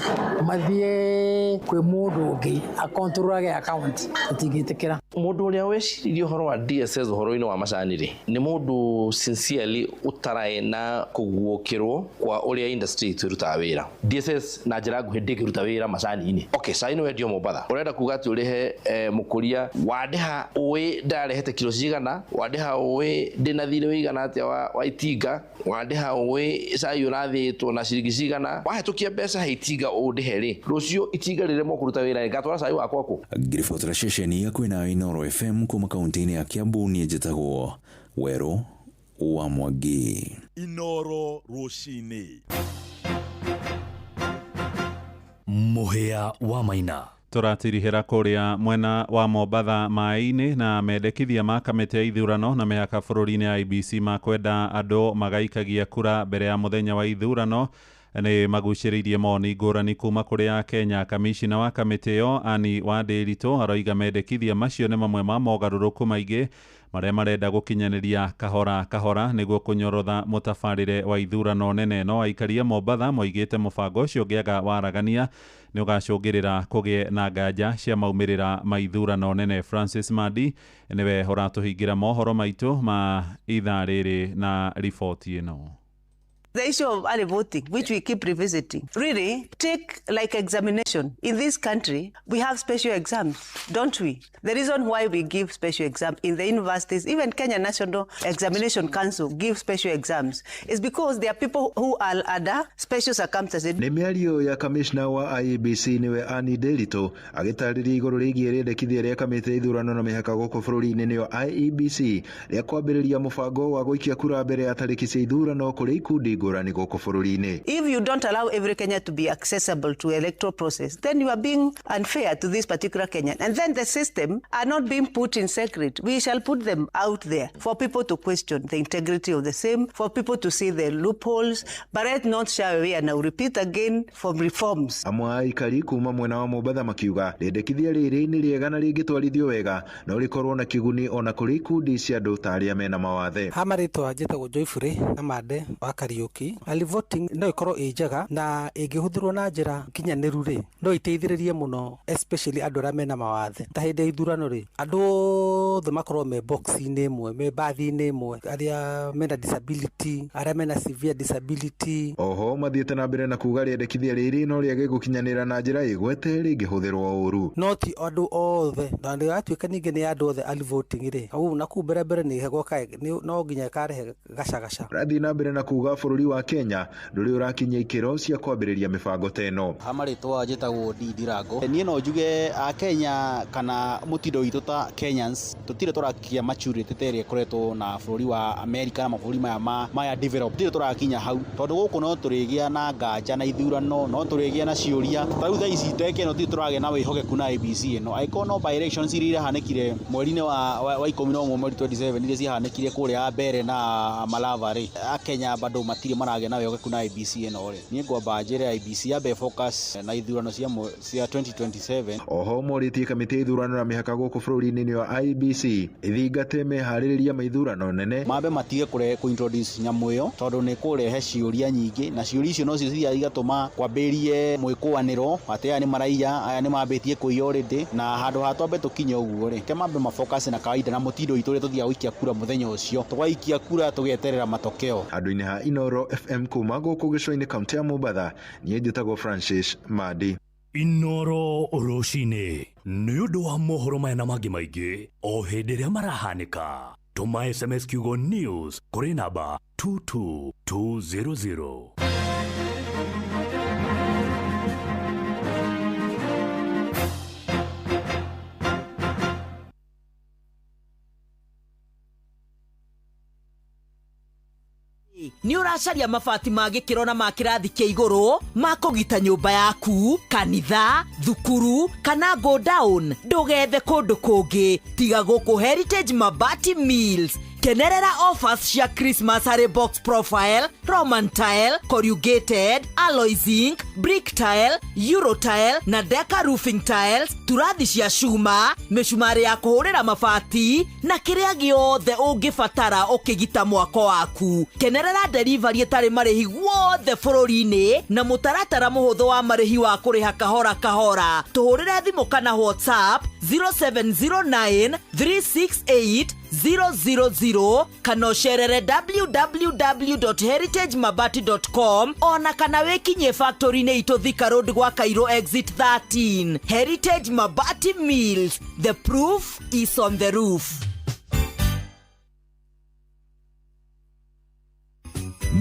mathiĩ Atĩ kwĩ mũndũ ũngĩ akontrolage account, tũtingĩtĩkĩra. Mũndũ ũrĩa weciririe ũhoro wa DSS ũhoro-inĩ wa macani rĩ, nĩ mũndũ sincerely ũtaraĩ na kũguũkĩrwo kwa ũrĩa industry itũ ĩrutaga wĩra. DSS na njĩra nguhĩ ndĩngĩruta wĩra macani-inĩ. Okay, cai nĩ wendio Mombatha, ũrenda kuga atĩ ũrĩhe mũkũria wandĩha ũĩ ndarehete kiro cigana, wandĩha ũĩ ndĩna thirĩ wĩigana atĩa wa itinga, wandĩha ũĩ cai ũrathĩĩtwo na ciringi cigana, wahetũkia mbeca he itinga ũndĩhe rĩ, rũciũ itinga rĩremwo kũruta wĩra rĩ, ngatwara cai wakwa kũ? Ngĩribotera ceceni ya kwĩnayo Inooro FM kuma kaunti-inĩ ya Kiambu, niĩ njĩtagwo Werũ wa Mwangi. Inooro rũcinĩ. Mũhĩa wa Maina. Tũratirihĩra kũrĩa mwena wa Mombatha maĩ-inĩ na mendekithia ma kamĩtĩ ya ithurano na mĩhaka bũrũri-inĩ IEBC makwenda andũ magaikagia kura mbere ya mũthenya wa ithurano nĩ magucĩrĩirie mawoni ngũrani kuma kũrĩ Akenya. Kamishina wa kamĩtĩ ĩyo Anne Wandĩritũ aroiga mendekithia macio nĩ mamwe ma mogarũrũku maingĩ marĩa marenda gũkinyanĩria kahora kahora nĩguo kũnyorotha mũtabarĩre wa ithurano nene. No aikari a Mombatha moigĩte mũbango ũcio ũngĩaga waragania nĩ ũgacũngĩrĩra kũgĩe na nganja cia maumĩrĩra ma ithurano nene. Francis Mandi nĩwe ũratũhingĩra mohoro maitũ ma ithaa rĩrĩ na riboti ĩno. The issue of early voting, which we keep revisiting, really take like examination. In this country, we have special exams, don't we? The reason why we give special exams in the universities, even Kenya National Examination Council give special exams, is because there are people who are under special circumstances. Nĩ mĩario ya kamishna wa IEBC nĩwe Anne Nderitu agĩtarĩria igũrũ rĩgiĩ rĩendekithia rĩa kamĩtĩ ya ithurano na mĩhaka gũkũ bũrũri-inĩ nĩyo IEBC rĩa kwambĩrĩria mũbango wa gũikia kura mbere ya tarĩki cia ithurano kũrĩ ikundi ngũrani gũkũ bũrũri-inĩ. If you don't allow every Kenyan to be accessible to electoral process, then you are being unfair to this particular Kenyan. And then the system are not being put in secret. We shall put them out there for people to question the integrity of the same, for people to see the loopholes, but let not shy away. And I will repeat again from reforms. Amwe a aikari kuma mwena wa Mombatha makiuga rĩendekithia rĩrĩ nĩ rĩega na rĩngĩtwarithio wega no rĩkorwo na kĩguni ona kũrĩ ikundi cia andũ ta arĩa mena mawathe. Ha marĩtwa njĩtagwo Joyfrey Amande wa Kariuki. Early voting no ĩkorwo ĩ njega na ĩngĩhũthĩrwo na njĩra nginyanĩru rĩ, no ĩteithĩrĩrie mũno especially andũ arĩa mena mawathe. Ta hĩndĩ ya ithurano rĩ, andũ othe makorwo me box-inĩ ĩmwe, me bathi-inĩ ĩmwe, arĩa mena disability, arĩa mena severe disability. Oho mathiĩte na mbere na kuga rĩendekithia rĩrĩ no rĩage gũkinyanĩra na njĩra ĩgwete rĩngĩhũthĩrwo ũru. No ti andũ othe, na ndĩgatuĩka ningĩ nĩ andũ othe early voting rĩ, hau na kũu mbere mbere nĩ goka no nginya ĩkarehe gacagaca. Rathiĩ na mbere na kuga bũrũri wa Kenya ndũrĩ ũrakinyia ikĩro cia kwambĩrĩria mĩbango ta ĩno. Ha marĩtwa njĩtagwo D Ndirango. Niĩ no njuge a Kenya kana mũtindo witũ ta Kenyans tũtirĩ tũrakinya maturity ta ĩrĩa ĩkoretwo na bũrũri wa America na mabũrũri maya maya develop. Tũtirĩ tũrakinya hau tondũ gũkũ no tũrĩgĩa na nganja na ithurano, no tũrĩgĩa na ciũria. Ta rĩu thaa ici ndeke ĩno tũtirĩ tũragĩa na wĩhokeku na IEBC ĩno. Angĩkorwo no by elections iria irahanĩkire mweri-inĩ wa 11 mweri 27 iria ciahanĩkire kũrĩa Mbere na Malava rĩ, Akenya bado matirĩ maragĩa na wĩhokeku na IEBC ĩno rĩ. Niĩ ngwamba njĩre IEBC yambe focus na ithurano cia 2027. Oho morĩtie kamĩtĩ ya ithurano na mĩhaka gũkũ bũrũri-inĩ nĩyo IEBC ĩthingate meharĩrĩria ma ithurano nene. Mambe matige kũ introduce nyamũ ĩyo tondũ nĩ kũrehe ciũria nyingĩ na ciũria icio nocio cithiaga igatũma kwambĩrĩrie mwĩkũanĩro atĩ aya nĩ maraiya, aya nĩ mambĩtie kũiya already, na handũ ha twambe tũkinye ũguo rĩ, ke mambe ma focus na kawaida na mũtindo witũ ũrĩa tũthiaga gũikia kura mũthenya ũcio, tũgaikia kura tũgeterera matokeo. Handũ-inĩ ha Inooro FM kuma gũkũ gĩcũa-inĩ kaunti ya Mombatha, niĩ njĩtagwo Francis Mandi. Inooro rũcinĩ nĩ ũndũ wa mohoro maya na mangĩ maingĩ o hĩndĩ ĩrĩa marahanĩka. Tũma SMS kiugo news kũrĩ namba 22200. Nĩ ũracaria mabati ma gĩkĩro na ma kĩrathi kĩa igũrũ ma kũgita nyũmba yaku, kanitha, thukuru kana go down, ndũgethe kũndũ kũngĩ tiga gũkũ Heritage Mabati Mills. Kenerera offers cia Christmas harĩ box profile, Roman tile, corrugated, alloy zinc, Brick tile, Euro tile na Deca roofing tiles, turathi cia cuma, mĩcumarĩ ya kũhũrĩra mabati na kĩrĩa gĩothe ũngĩbatara ũkĩgita mwako waku. Kenerera delivery ĩtarĩ marĩhi guothe bũrũri-inĩ na mũtaratara mũhũthũ wa marĩhi wa kũrĩha kahora kahora. Tũhũrĩre thimũ kana WhatsApp 0709 368 000 kana ũcerere www.heritagemabati.com ona kana wĩkinyie factory-inĩ itũ Thika Road gwa Cairo exit 13. Heritage Mabati Mills, the proof is on the roof.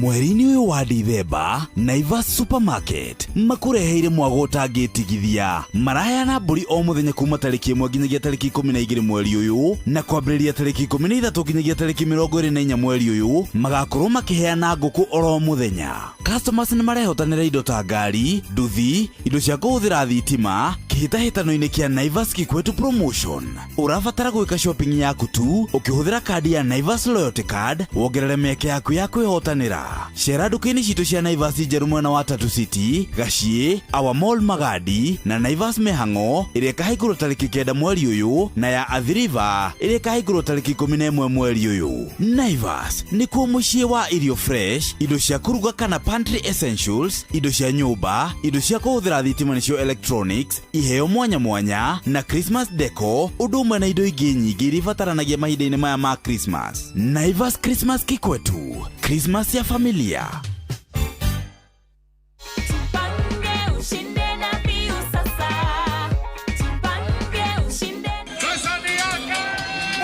Mweri-inĩ ũyũ wa Dithemba, Naivas Supermarket makũreheire mwago ũtangĩtigithia. Maraheana mbũri o mũthenya kuma tarĩki 1 nginyagia tarĩki 12 mweri ũyũ, na kwambĩrĩria tarĩki 13 nginyagia tarĩki 24 mweri ũyũ magakorwo makĩheana ngũkũ oro mũthenya. Customers nĩ marehotanĩra indo ta ngari, nduthi, indo cia kũhũthĩra thitima kĩhĩtahĩtano-inĩ kĩa Naivas Kikwetu Promotion. Ũrabatara gwĩka shopping yaku tu ũkĩhũthĩra kandi ya Naivas Loyalty Card wongerere mĩeke yaku ya kwĩhotanĩra. Cera nduka-inĩ citũ cia Naivas njerũ mwena wa Tatu City, Gaciĩ, Our Mall Magadi na Naivas Mĩhang'o ĩrĩa ĩkahingũrwo tarĩki 9 mweri ũyũ, na ya Athi River ĩrĩa ĩkahingũrwo tarĩki 11 mweri ũyũ. Naivas nĩkuo mũciĩ wa irio fresh, indo cia kũruga kana pantry essentials, indo cia nyũmba, indo cia kũhũthĩra thitima nĩcio electronics, iheo mwanya mwanya na Christmas deco, ũndũ ũmwe na indo ingĩ nyingĩ iria ibataranagia mahinda-inĩ maya ma Christmas. Naivas Christmas Kikwetu, Christmas ya familia.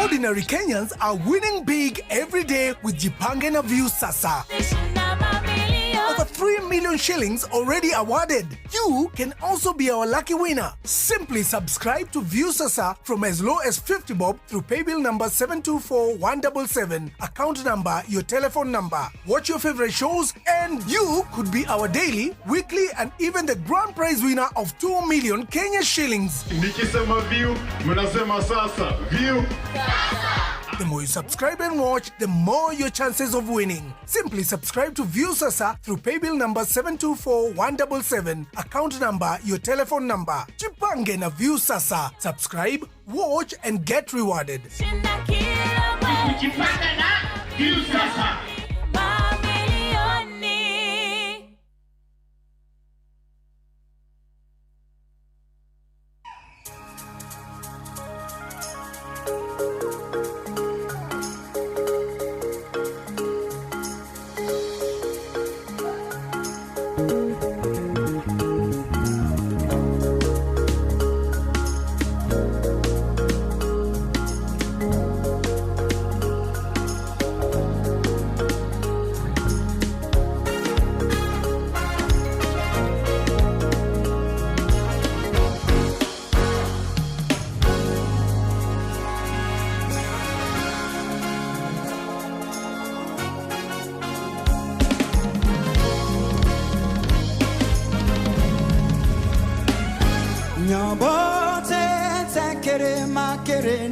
Ordinary Kenyans are winning big every day with Jipange na Viusasa. Over 3 million shillings already awarded. You can also be our lucky winner. Simply subscribe to Viusasa from as low as 50 bob through paybill number 724177, account number, your telephone number. Watch your favorite shows and you could be our daily, weekly and even the grand prize winner of 2 million Kenya shillings. Nikisema view, mnasema sasa. View. The more you subscribe and watch, the more your chances of winning. Simply subscribe to Viusasa through paybill number 724177, account number, your telephone number. Jipange na Viusasa. Subscribe, watch and get rewarded. Jipange na Viusasa.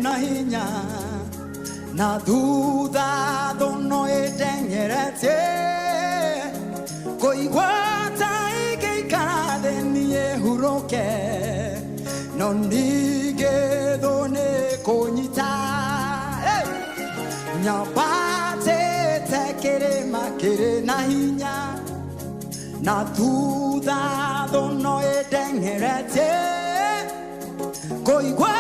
Na hinya na thutha thono ĩteng'eretie kũigua ta ĩngĩikara thĩ niĩ hurũke no ningĩ thũ nĩ kũnyita. Nyambatĩte kĩrĩma kĩrĩ na hinya na thutha thono ĩteng'eretie kũigua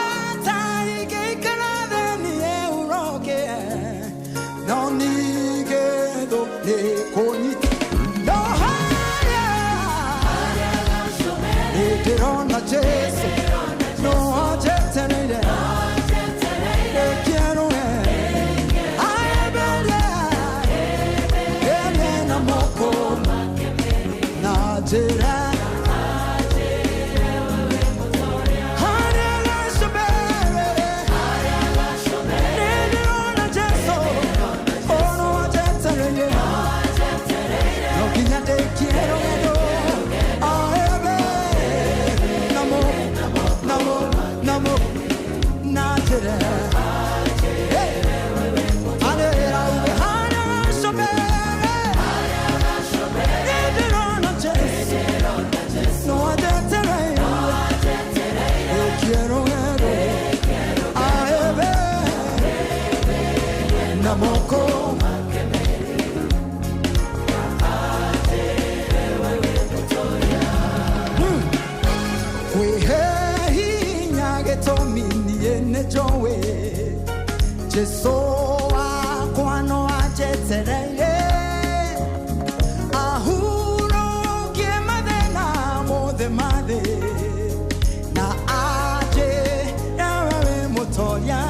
Yes. njũĩ Jesu wakwa no anjetereire ahurũkie mathĩna mothe ma thĩ na anjĩre we wĩ mũtoria.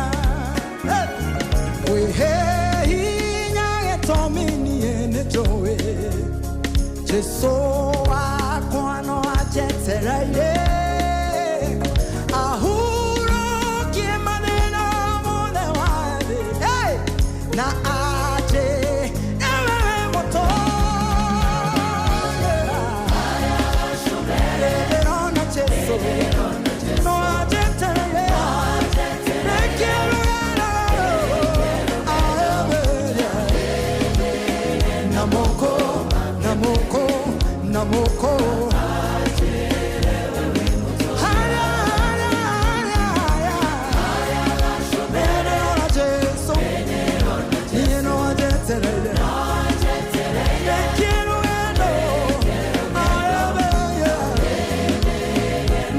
Kwĩhe hinya gĩtũmi niĩ nĩ njũĩ Jesu wakwa no anjetereire ahurũkie mathĩna mothe ma thĩ. Hey! Na anjĩre we wĩ mũtoria. Ndĩrona Jesu no anjetereire Rekia rũgendo Namoko, namoko, namoko. Haya, haya, haya, haya. Ndĩrona Jesu niĩ no anjetereire Rekia rũgendo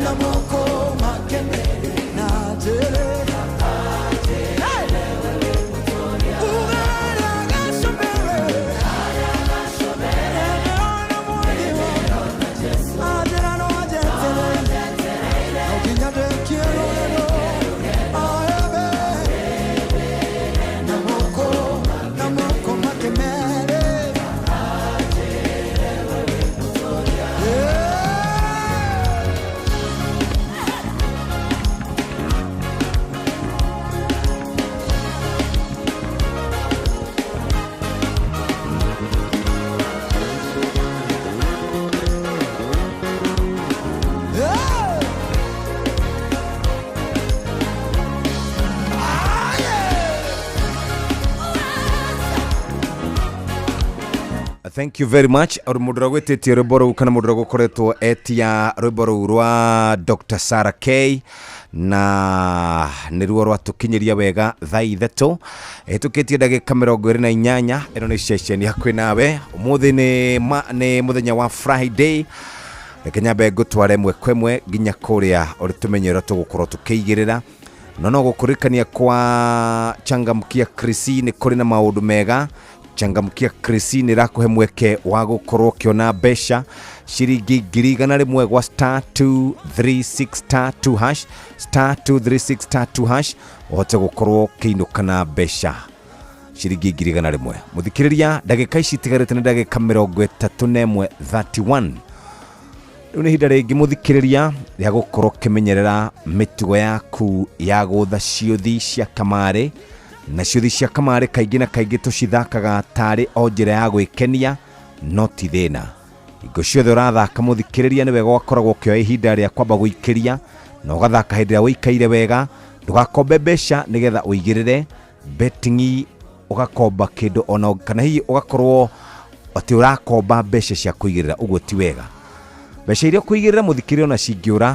Namoko makene na njĩre. Hey! Ugarĩa gacũmbĩrĩ. Ndĩrona mwathi wakwa. Anjĩra no anjetereire. No nginya ndĩkie rũgendo. Aebe. Namoko, namoko makemere. Yeah. Hey! Thank you very much. Uri mundu ũrĩa gwĩtĩtie rwĩmbo rũu kana mũndũ ũrĩa gũkoretwo etia rwĩmbo rũu rwa Dr. Sarah K na nĩruo rwatũkinyĩria wega thaa 3 ĩhĩtũkĩtie ndagĩka 28. Ĩno nĩ ceceni hakuhĩ nawe. Ũmũthĩ nĩ mũthenya wa Friday. Reke nyambe ngũtware ĩmwe kwa ĩmwe nginya kũrĩa ũrĩ tũmenye ũrĩa tũgũkorwo tũkĩigĩrĩra. No no gũkũrĩkania kwa Changamkia Krisi nĩ kũrĩ na maũndũ mega. Changamkia Krisi nĩ ĩrakũhe mweke wa gũkorwo ũkĩona mbeca ciringi 100,000 gwa star 236 star 2 hash star 236 star 2 hash ũhote gũkorwo ũkĩinũka na mbeca ciringi 100,000. Mũthikĩrĩria, ndagĩka ici itigarĩte nĩ ndagĩka 31 31. Rĩu nĩ ihinda rĩngĩ mũthikĩrĩria rĩa gũkorwo ũkĩmenyerera mĩtugo yaku ya gũtha ciũthi cia kamarĩ. Na ciũthi cia kamarĩ kaingĩ na kaingĩ tũcithakaga tarĩ o njĩra ya gwĩkenia, no ti thĩna. Hingo ciothe ũrathaka mũthikĩrĩria nĩ wega ũgakoragwo ũkĩoya ihinda rĩa kwamba gũikĩria na ũgathaka hĩndĩ ĩrĩa ũikaire wega. Ndũgakombe mbeca nĩgetha ũigĩrĩre betting, ũgakomba kĩndũ ona kana hihi ũgakorwo atĩ ũrakomba mbeca cia kũigĩrĩra, ũguo ti wega. Mbeca iria ũkũigĩrĩra mũthikĩrĩria ona cingĩũra,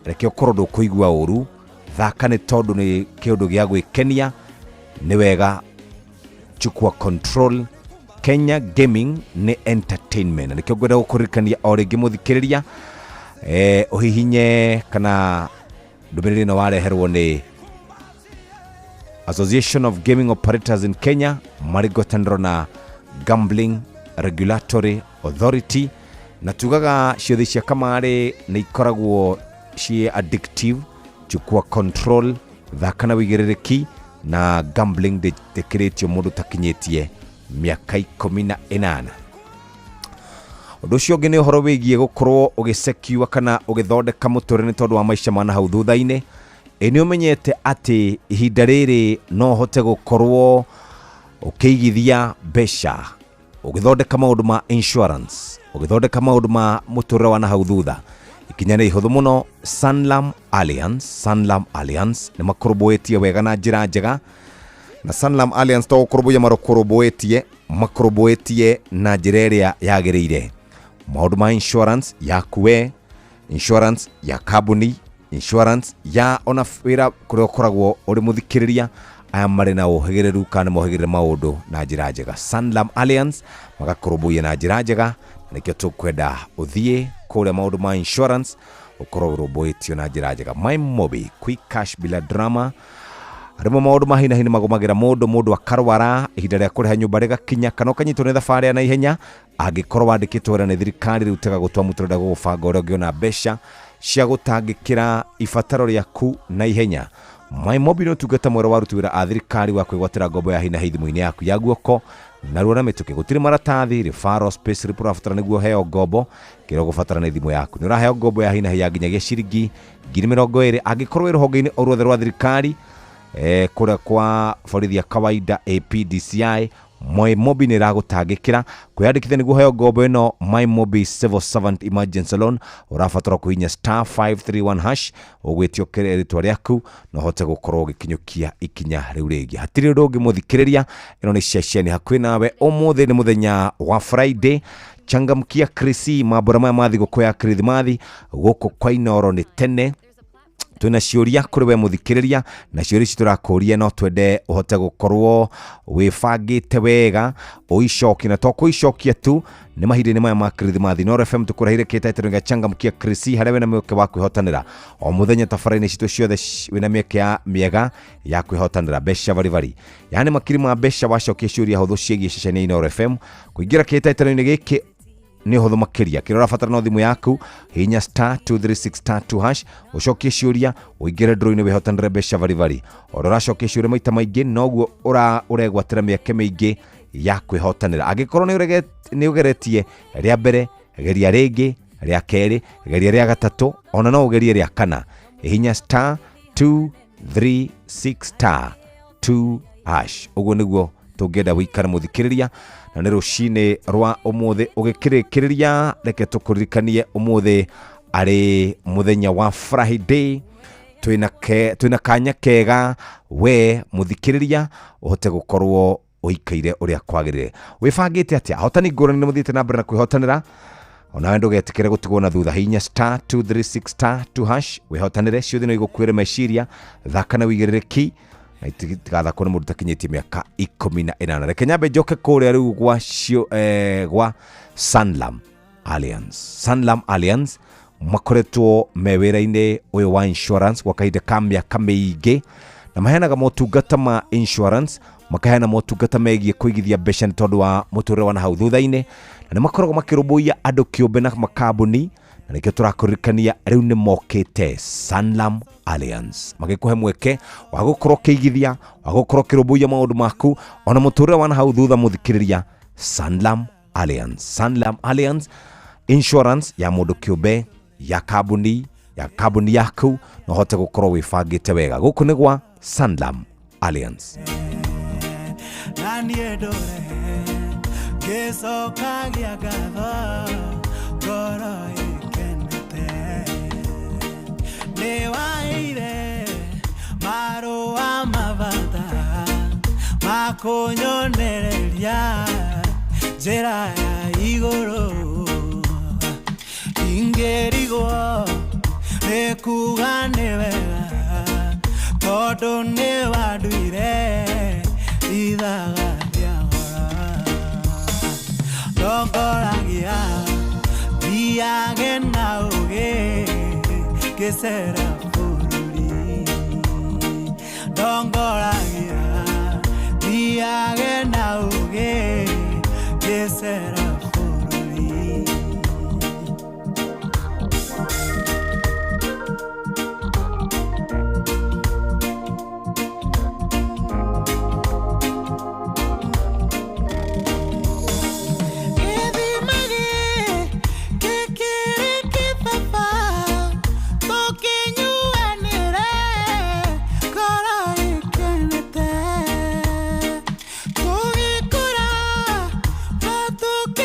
reke ũkorwo ndũkũigua ũru. Thaka nĩ tondũ nĩ kĩũndũ gĩa gwĩkenia, nĩ wega. Chukua control. Kenya Gaming nĩ entertainment. Na nĩkĩo ngwenda gũkũririkania o rĩngĩ mũthikĩrĩria, ũhihinye kana ndũmĩrĩri ĩno wareherwo nĩ Association of Gaming Operators in Kenya marĩ ngwatanĩro na Gambling Regulatory Authority. Na tugaga ciũthi cia kamarĩ nĩ ikoragwo ciĩ addictive. Chukua control, thaka na wĩigĩrĩrĩki, na gambling ndĩkĩrĩtio mũndũ takinyĩtie mĩaka 18. Ũndũ ũcio ũngĩ nĩ ũhoro wĩgiĩ gũkorwo ũgĩsekiwa kana ũgĩthondeka mũtũrĩre nĩ tondũ wa maica ma nahau thutha-inĩ. Ĩ nĩ ũmenyete atĩ ihinda rĩrĩ no ũhote gũkorwo ũkĩigithia mbeca, ũgĩthondeka maũndũ ma insurance, ũgĩthondeka maũndũ ma mũtũrĩre wa nahau thutha. Ikinya nĩ ihũthũ mũno. Sanlam Alliance, Sanlam Alliance nĩ makũrũmbũĩtie wega na njĩra njega. Na Sanlam Alliance to gũkũrũmbũiya marũkũrũmbũĩtie, makũrũmbũĩtie na njĩra ĩrĩa yagĩrĩire. Maũndũ ma insurance yaku we, insurance ya kambuni, insurance ya ona wĩra kũrĩa ũkoragwo ũrĩ mũthikĩrĩria, aya marĩ na ũhĩgĩrĩru kana nĩ mohĩgĩrĩre maũndũ na njĩra njega. Sanlam Alliance magakũrũmbũiya na njĩra njega, na nĩkĩo tũkwenda ũthiĩ kũrĩa maũndũ ma insurance ũkorwo ũrũmbũĩtio na njĩra njega. My Mobi Quick Cash bila drama. Rĩmwe maũndũ ma hinahi nĩ magũmagĩra mũndũ, mũndũ akarwara, ihinda rĩa kũrĩha nyũmba rĩgakinya, kana ũkanyitwo nĩ thabarĩ ya naihenya. Angĩkorwo wandĩkĩtwo wĩra nĩ thirikari, rĩu tega gũtwa mũtũrĩre gũgũbanga ũrĩa ũngĩona mbeca cia gũtangĩkĩra ibataro rĩaku na ihenya. MyMobi nĩ ũtungata mwerũ wa aruti wĩra a thirikari wa kwĩgwatĩra ngombo ya hinahi thimũ-inĩ yaku ya guoko narua na mĩtũkĩ. Gũtirĩ maratathi, referral, payslip ũrabatara nĩguo ũheo ngombo. Kĩrĩa ũgũbatara nĩ thimũ yaku. Nĩ ũraheo ngombo ya hinahi ya nginyagia ciringi 20,000 angĩkorwo wĩ rũhonge-inĩ o ruothe rwa thirikari, kũrĩa kwa borithi ya kawaida APDCI. MyMobi nĩ ĩragũtangĩkĩra. Kwĩyandĩkithia nĩguo ũheo ngombo ĩno MyMobi Civil Servant Emergency Loan, ũrabatara kũhihinya star 531 hash, ũgwĩtio rĩtwa rĩaku na ũhote gũkorwo ũgĩkinyũkia ikinya rĩu rĩngĩ. Hatirĩ ũndũ ũngĩ mũthikĩrĩria, ĩno nĩ ceceni hakuhĩ nawe. Ũmũthĩ nĩ mũthenya wa Friday, changamkia krisi mambura maya ma thigũkũ ya Kirithimathi gũkũ kwa Inooro nĩ tene. Twĩna ciũria kũrĩ we mũthikĩrĩria, na ciũria ici tũrakũria no twende ũhote gũkorwo wĩbangĩte wega ũicokie, na to kũicokia tu, nĩ mahinda-inĩ maya ma Kirithimathi Inooro FM tũkũreheire kĩhĩtahĩtano gĩa changamkia krisi, harĩa wĩna mweke wa kwĩhotanĩra o mũthenya tabara-inĩ citũ ciothe. Wĩna mĩeke ya mĩega ya kwĩhotanĩra mbeca baribari, yaani makiri ma mbeca wacokia ciũria hũthũ ciĩgiĩ ceceni ya Inooro FM. Kũingĩra kĩhĩtahĩtano-inĩ gĩkĩ nĩ ũhũthũ makĩria. Kĩrĩa ũrabatara no thimũ yaku, hihinya star 236 star 2 hash, ũcokie ciũria, ũingĩre draw-inĩ wĩhotanĩre mbeca baribari. O ũrĩa ũracokia ciũria maita maingĩ, noguo ũregwatĩra mĩeke mĩingĩ ya kwĩhotanĩra. Angĩkorwo nĩ ũgeretie rĩa mbere, geria rĩngĩ, rĩa kerĩ, geria rĩa gatatũ, ona no ũgerie rĩa kana. Hihinya star 236 star 2 hash. Ũguo nĩguo tũngĩenda wĩikare mũthikĩrĩria, na nĩ rũcinĩ rwa ũmũthĩ ũgĩkĩrĩkĩrĩria. Reke tũkũririkanie ũmũthĩ arĩ mũthenya wa Friday, twĩna kanya kega we mũthikĩrĩria ũhote gũkorwo ũikaire ũrĩa kwagĩrĩire. Wĩbangĩte atĩa? Ahotani ngũrani nĩ mũthiĩte na mbere na kwĩhotanĩra, onawe ndũgetĩkĩre gũtigwo na thutha. Hihinya star 236 star 2 hash wĩhotanĩre. Ciothe no igũkuĩre meciria, thaka na wĩigĩrĩrĩki, na itigathakwo nĩ mũndũ ũtakinyĩtie mĩaka 18. Reke nyambe njoke kũrĩa rĩu gwa gwa Sanlam Alliance. Sanlam Alliance makoretwo me wĩra-inĩ ũyũ wa insurance gwa kahinda ka mĩaka mĩingĩ, na maheanaga motungata ma insurance, makaheana motungata megiĩ kũigithia mbeca nĩ tondũ wa mũtũrĩre wa nahau thutha-inĩ, na nĩ makoragwo makĩrũmbũiya andũ kĩũmbe na makambuni, na nĩkĩo tũrakũririkania rĩu nĩ mokĩte Sanlam Alliance magĩkũhe mweke wa gũkorwo ũkĩigithia, wa gũkorwo ũkĩrũmbũiya maũndũ maku ona mũtũrĩre wa nahau thutha. Mũthikĩrĩria, Sanlam Alliance, Sanlam Alliance insurance ya mũndũ kĩũmbe, ya kambuni, ya kambuni yaku, na ũhote gũkorwo wĩbangĩte wega. Gũkũ nĩ gwa Sanlam Alliance. Na niĩ ndũre ngĩcokagia ngatho ngoro ĩkenete nĩ waheire marũa mabata makũnyonereria njĩra ya igũrũ ingĩrigwo nĩ kuga nĩ wega tondũ nĩ wanduire ithaga rĩa goro ndongoragia thiage na ũgĩ ngĩcera bũrũri ndongoragia thiage na ũgĩ ngĩcera bũrũri. Gĩthima gĩkĩrĩ kĩbaba tũkĩnyuanĩre ngoro ĩkenete tũgĩkũra na tũkĩ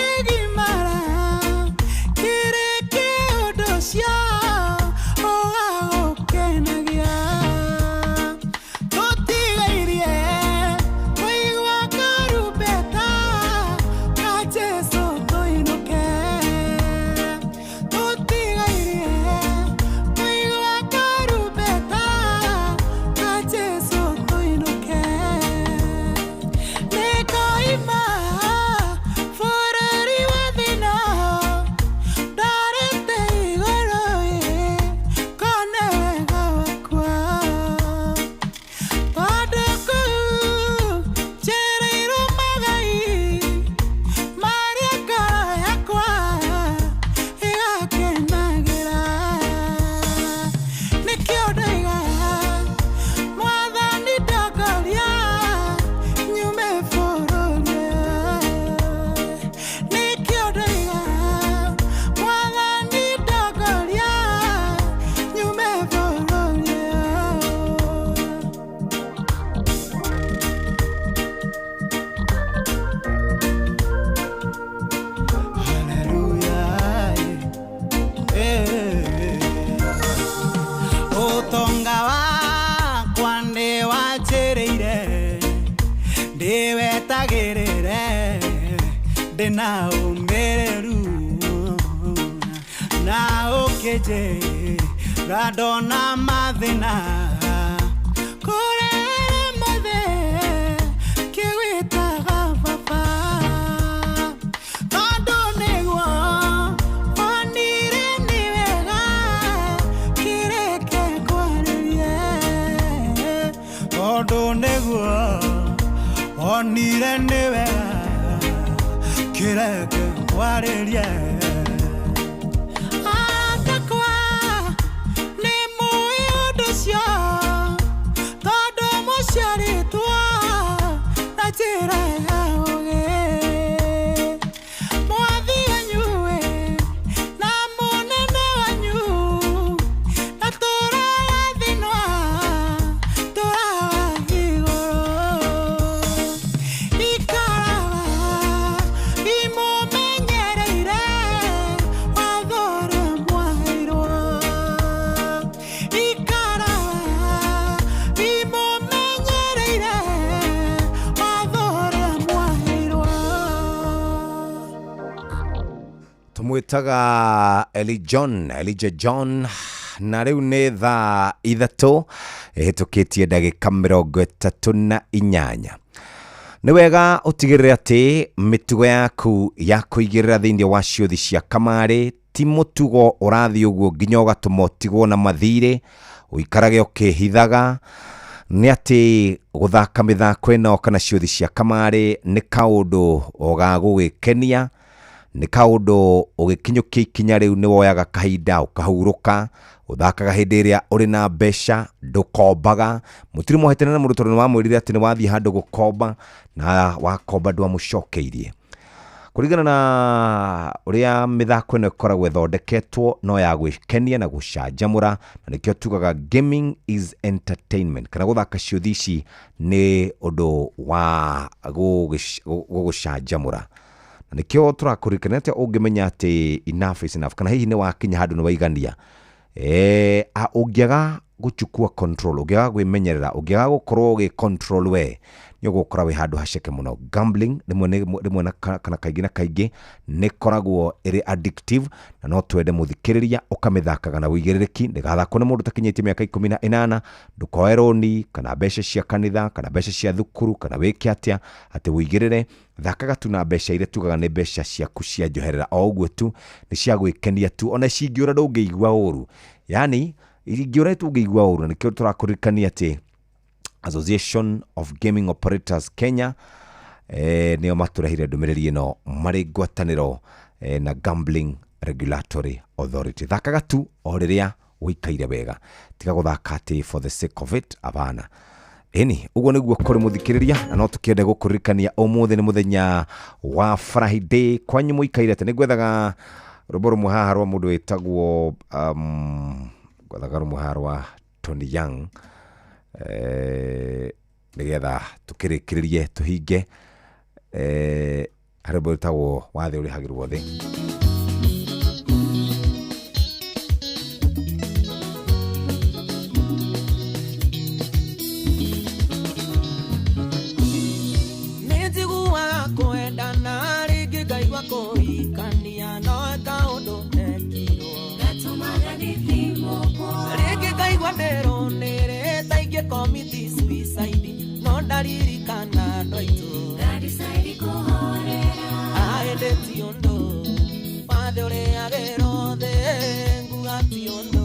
Na ũmĩrĩru na ũkĩnjĩra ndona mathĩna kũrĩa mothe kĩgwĩtaga baba tondũ nĩguo onire nĩ wega kĩreke kwarĩrie tondũ nĩguo onire nĩ wega kireke kwarĩrie atakwa nĩ mũĩ ũndũ ũcio tondũ mũciarĩtwo na njĩra ya ũũgĩ mwathi wanyu-ĩ na mũnene wanyu na tũrarathinwa tũrawa igũrũ ikaraga imũmenyereire watho ũrĩa mwaheirwo ikaraga imũmenyereire watho ũrĩa mwaheirwo. Tũmwĩtaga Eli John, Elijah John, na rĩu nĩ thaa 3 ĩhĩtũkĩtie ndagĩka 38. Nĩ wega ũtigĩrĩre atĩ mĩtugo yaku ya kũigĩrĩra thĩinĩ wa ciũthi cia kamarĩ ti mũtugo ũrathiĩ ũguo nginya ũgatũma ũtigwo na mathirĩ, ũikarage ũkĩhithaga. Nĩ atĩ gũthaka mĩthako ĩno kana ciũthi cia kamarĩ nĩ kaũndũ o ga gũgĩkenia, nĩ kaũndũ ũgĩkinyũkia ikinya rĩu nĩ woyaga kahinda ũkahurũka, ũthakaga hĩndĩ ĩrĩa ũrĩ na mbeca, ndũkombaga. Mũtirĩ mwahĩtania na mũndũ tondũ nĩ wamwĩrire atĩ nĩ wathiĩ handũ gũkomba na wakomba ndwamũcokeirie. Kũringana na ũrĩa mĩthako ĩno ĩkoragwo ĩthondeketwo no ya gwĩkenia na gũcanjamũra, na nĩkĩo tugaga gaming is entertainment, kana gũthaka ciũthi ici nĩ ũndũ wa gũgũcanjamũra. Na nĩkĩo tũrakũririkania atĩ ũngĩmenya atĩ enough is enough, kana hihi nĩ wakinya handũ nĩ waigania, ũngĩaga gũchukua control, ũngĩaga kwĩmenyerera, ũngĩaga gũkorwo ũgĩ control we, nĩ ũgũkora wĩ handũ haceke mũno. Gambling rĩmwe na kana kaingĩ na kaingĩ nĩ ĩkoragwo ĩrĩ addictive, na no twende mũthikĩrĩria ũkamĩthakaga na ũigĩrĩrĩki, ndĩgathakwo nĩ mũndũ ũtakinyĩtie mĩaka 18, ndũkoe rũni kana mbeca cia kanitha kana mbeca cia thukuru kana wĩke atĩa atĩ ũigĩrĩre. Thakaga tu na mbeca iria tugaga nĩ mbeca ciaku cia njoherera, o ũguo tu nĩ cia gwĩkenia tu, ona cingĩũra ndũngĩigua ũru, yani ingĩũra tũngĩigua ũru. Na nĩkĩo tũrakũririkania atĩ Association of Gaming Operators Kenya nĩo matũrehire ndũmĩrĩri ĩno marĩ ngwatanĩro na Gambling Regulatory Authority. Thakaga tu o rĩrĩa ũikaire wega, tiga gũthaka atĩ for the sake of it, abana. Ĩni ũguo nĩguo kũrĩ mũthikĩrĩria, na no tũkĩende gũkũririkania ũmũthĩ nĩ mũthenya wa Friday. Kwanyu mũikaire atĩ nĩ ngwethaga rwĩmbo rũmwe haha rwa mũndũ wĩtagwo ngwethaga rũmwe haha rwa Tony Young, nĩgetha tũkĩrĩkĩrĩrie tũhinge harĩ rwĩmbo rwĩtagwo wathe ũrĩhagĩrwo thĩ. Nĩnjiguaga kwendana rĩngĩ ngaigua kũhikania no kaũndũ ndekirwo rĩngĩ ngaigua ndĩrũnĩrĩte ingĩ commit suicide no ndaririkana andũ aitũ aĩndĩ ti ũndũ wathe ũrĩhagĩrwo thĩ nguga ti ũndũ.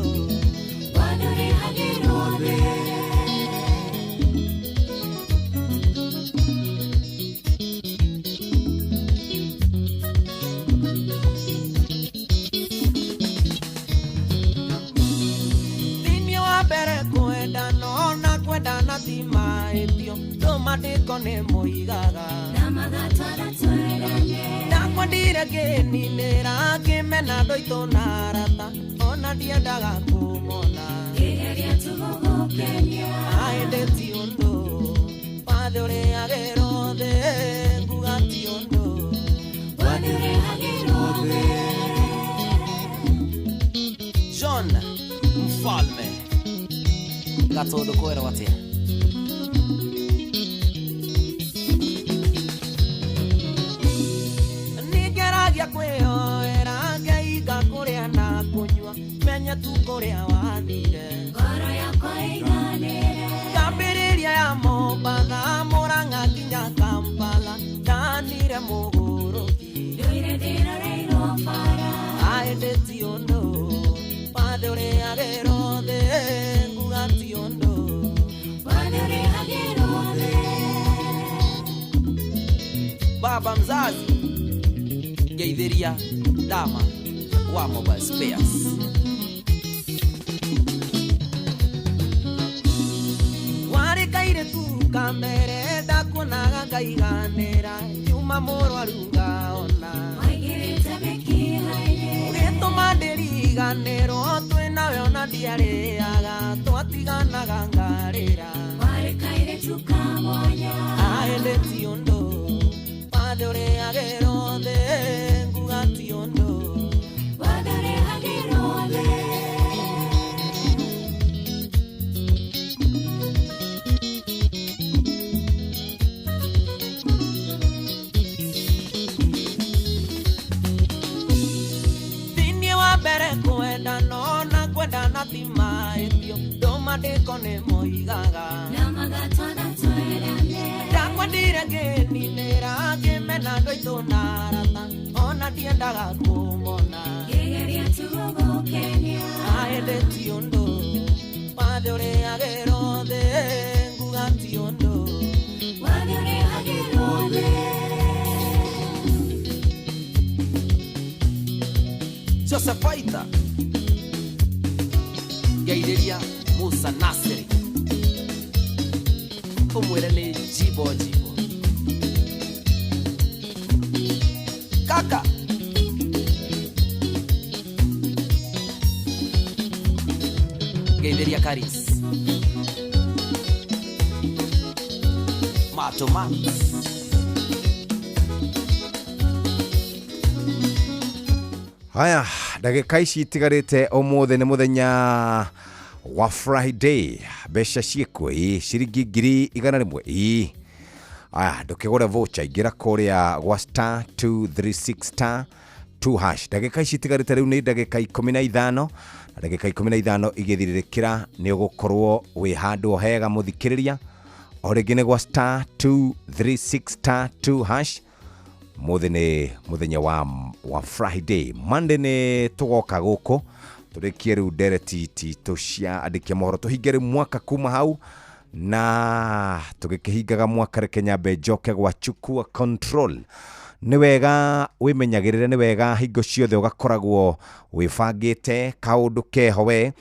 Thĩinĩ wa mbere kwendana ona kwendana ti mahĩtio ndũmandĩko nĩ moigaga ndakwendire ngĩninĩra ngĩmena andũ aitũ na arata ona ndiendaga kũmona aĩndĩ ti ũndũ wathe ũrĩhagĩrwo thĩ nguga ti ũndũ wathe ũrĩhagĩrwo thĩ. John Mfalme gatũndũ kwerwo atĩa? Kũmenya tu kũrĩa wathire Ngoro yakwa ĩiganĩre Ngambĩrĩria ya Mombatha Murang'a nginya Kampala Ndanire mũgũrũki Ndũire ndĩroreirwo bara Aĩndĩ ti ũndũ Wathe ũrĩhagĩrwo thĩ Nguga ti ũndũ Wathe ũrĩhagĩrwo thĩ Baba mzazi Ngeithĩria Dama wa Mobile Spares. Warĩ kairĩtu kamere ndakuonaga ngaiganĩra nyuma mũrwaru ngaona Waingĩrĩte mĩkiha-inĩ ũgĩtũma ndĩriganĩrwo twĩ nawe ona ndiarĩaga twatiganaga ngarĩra Warĩ kairĩtu ka mwanya aĩndĩ ti ũndũ wathe ũrĩhagĩrwo thĩ nguga ti ũndũ Wathe ũrĩhagĩrwo thĩ Thĩinĩ wa mbere kwendana ona kwendana ti mahĩtio ndũmandĩko nĩ moigaga Na magatwatha twendane Ndakwendire ngĩninĩra ngĩmena andũ aitũ na arata ona ndiendaga kũmona Ngĩgeria tu gũgũkenia Aĩndĩ ti ũndũ wathe ũrĩhagĩrwo thĩ nguga ti ũndũ Wathe ũrĩhagĩrwo thĩ Joseph Waita Ngeithĩria Musa Nasiri ũmwĩre nĩ jimbo jimbo Kaka Ngeithĩria Karis Mato Max Haya, ndagĩka ici itigarĩte ũmũthĩ nĩ mũthenya wa Friday mbeca ciĩkuo ĩ ciringi 100,000 ĩ aya ndũkĩgũre voucher ingĩra kũrĩa gwa star 236 star 2 hash ndagĩka ici itigarĩte rĩu nĩ ndagĩka 15 na ndagĩka 15 igĩthirĩrĩkĩra nĩ ũgũkorwo wĩ handũ hega mũthikĩrĩria o rĩngĩ nĩ gwa star 236 star 2 hash muthi nĩ mũthenya wa Friday. Monday nĩ tũgoka gũkũ tũrĩkie rĩu ndereti titũ cia andĩki a mohoro tũhinge rĩu mwaka kuma hau na tũgĩkĩhingaga mwaka reke nyambe njoke gwa chukua control. Nĩ wega wĩmenyagĩrĩre, nĩ wega hingo ciothe ũgakoragwo wĩbangĩte kaũndũ keho we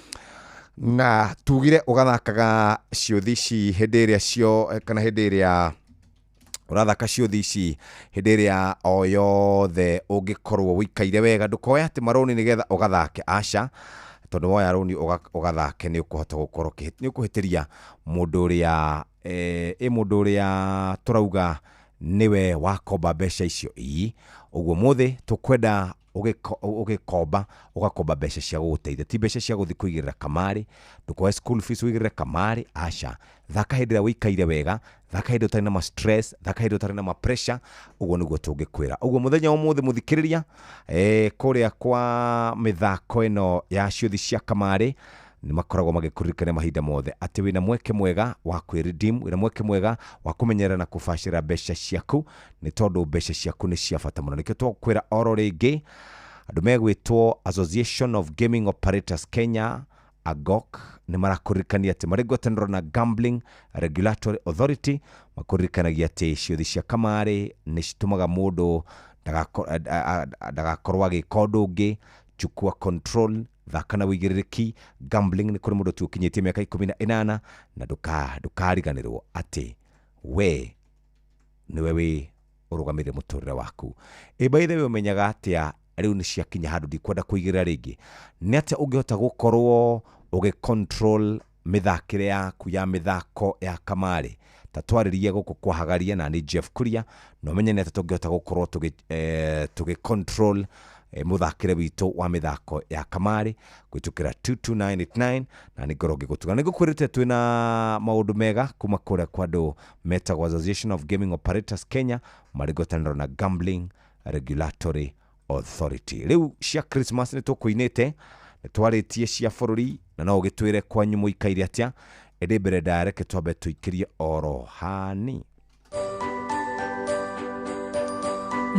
na tugire ũgathakaga ciũthi ici hĩndĩ ĩrĩa cio kana hĩndĩ ĩrĩa ũrathaka ciũthi ici hĩndĩ ĩrĩa o yothe ũngĩkorwo ũikaire wega ndũkoe atĩ marũni nĩgetha ũgathake aca tondũ woya rũni ũgathake nĩ ũkũhota gũkorwo nĩ ũkũhĩtĩria mũndũ ũrĩa ĩ mũndũ ũrĩa tũrauga nĩwe wakomba mbeca icio ii ũguo mũthĩ tũkwenda ũgĩkomba ũgakomba mbeca cia gũgũteithia ti mbeca cia gũthiĩ kũigĩrĩra kamarĩ ndũkoe school fees ũigĩrĩre kamarĩ aca thaka hĩndĩ ĩrĩa ũikaire wega thaka hĩndĩ ũtarĩ na ma stress thaka hĩndĩ ũtarĩ na ma pressure ũguo nĩguo tũngĩkwĩra ũguo mũthenya wa ũmũthĩ mũthikĩrĩria kũrĩa kwa mĩthako ĩno ya ciũthi cia kamarĩ nĩ makoragwo magĩkũririkania mahinda mothe atĩ wĩna mweke mwega wa kwĩredeem wĩna mweke mwega wa kũmenyerera na kũbacĩra mbeca ciaku nĩ tondũ mbeca ciaku nĩ cia bata mũno nĩkĩo twakwĩra oro rĩngĩ andũ megwĩtwo Association of Gaming Operators Kenya AGOK nĩ marakũririkania atĩ marĩ ngwatanĩro na Gambling Regulatory Authority makũririkanagia atĩ ciũthi cia kamarĩ nĩ citũmaga mũndũ ndagakorwo agĩka ũndũ ũngĩ chukua control thaka na wĩigĩrĩrĩki gambling nĩ kũrĩ mũndũ tu ũkinyĩtie mĩaka 18 na ndũkariganĩrwo atĩ we nĩwe wĩ ũrũgamĩrĩre mũtũrĩre waku ĩ by the way ũmenyaga atĩa rĩu nĩ ciakinya handũ ndikwenda kũigĩrĩra rĩngĩ nĩ atĩa ũngĩhota gũkorwo ũgĩ-control mĩthakĩre yaku ya mĩthako ya kamarĩ ta twarĩrie gũkũ kwahagaria na nĩ Jeff Kuria na ũmenye nĩ atĩa tũngĩhota gũkorwo tũgĩ-control muthakire witũ wa mĩthako ya kamarĩ gwĩtũkĩra 22989 na nĩ ngorwo ngĩgũtuga nĩ ngũkwĩrĩte twĩna maũndũ mega kuma kũrĩa kwa andũ metagwo Association of Gaming Operators Kenya marĩ ngwatanĩro na Gambling Regulatory Authority rĩu cia Christmas nĩ tũkũinĩte Nĩ twarĩtie cia bũrũri na no ũgĩtwĩre kwanyu mũikaire atĩa, ĩndĩ mbere ndaya reke twambe tũikĩrie oro hani.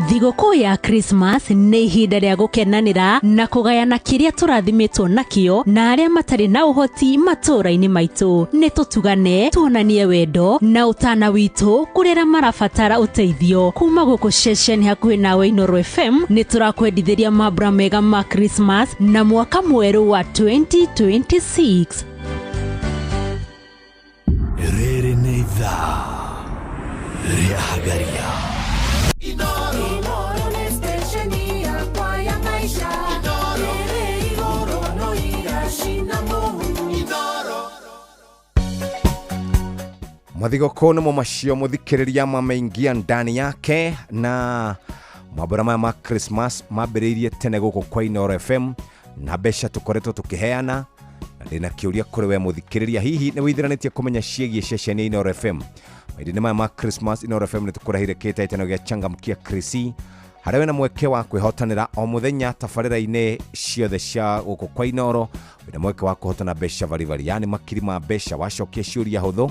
Thigũkũ ya Christmas nĩ ihinda rĩa gũkenanĩra na kũgayana kĩrĩa tũrathimĩtwo nakĩo na arĩa matarĩ na ũhoti matũũra-inĩ maitũ. Nĩ tũtugane, tuonanie wendo na ũtana witũ kũrĩ arĩa marabatara ũteithio. Kuma gũkũ ceceni hakuhĩ nawe Inooro FM nĩ tũrakwendithĩria mambura mega ma Christmas na mwaka mwerũ wa 2026. Rĩrĩ nĩ ithaa rĩa Hagaria. Inoro nĩ stesheni yakwa ya maisha. Ĩrĩ igũrũ no iracina mũhu. Mathigũkũ nĩmo macio mũthikĩrĩria mameingia ndani yake, na mambura maya ma Christmas mambĩrĩirie tene gũkũ kwa Inooro FM na mbeca tũkoretwo tũkĩheana, na ndĩna kĩũria kũrĩ we mũthikĩrĩria, hihi nĩ wĩithiranĩtie kũmenya ciĩgiĩ ceceni ya Inooro FM? Mahinda-inĩ maya ma Christmas Inooro FM nĩ tũkũrehire kĩhĩtahĩtano gĩa Changamkia Krisi, harĩa wĩna mweke wa kwĩhotanĩra o mũthenya tabarĩra-inĩ ciothe cia gũkũ kwa Inooro. Wĩna mweke wa kũhotana mbeca baribari, yani makiri ma mbeca wacokia ciũria hũthũ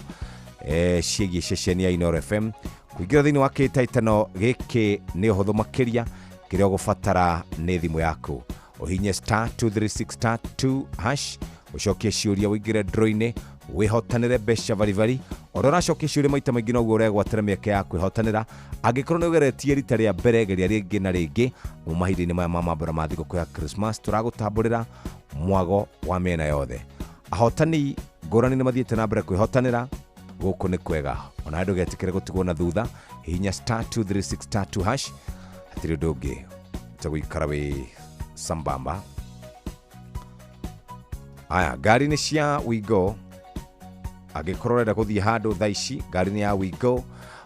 ciĩgiĩ ceceni ya Inooro FM. Kũingĩra thĩinĩ wa kĩhĩtahĩtano gĩkĩ nĩ ũhũthũ makĩria, kĩrĩa ũgũbatara nĩ thimũ yaku, ũhinye star 236 star 2 hash, ũcokie ciũria, ũingĩre draw-inĩ, wĩhotanĩre mbeca baribari. Ũrĩa ũracokia ciũria maita maingĩ noguo ũregwatĩra mĩeke ya kwĩhotanĩra. Angĩkorwo nĩ ũgeretie rita rĩa mbere, geria rĩngĩ na rĩngĩ. Amu mahinda-inĩ maya ma mambura ma thigũkũ ya Christmas tũragũtambũrĩra mwago wa mĩena yothe. Ahotani ngũrani nĩ mathiĩte na mbere kwĩhotanĩra. Gũkũ nĩ kwega, ona ndũgetĩkĩre gũtigwo na thutha. Hihinya star 236 star 2 hash, hatirĩ ũndũ ũngĩ ta gũikara wĩ sambamba. Aya, ngari nĩ cia Wigo. Angĩkorwo ũrenda gũthiĩ handũ thaa ici, ngari nĩ ya Wigo,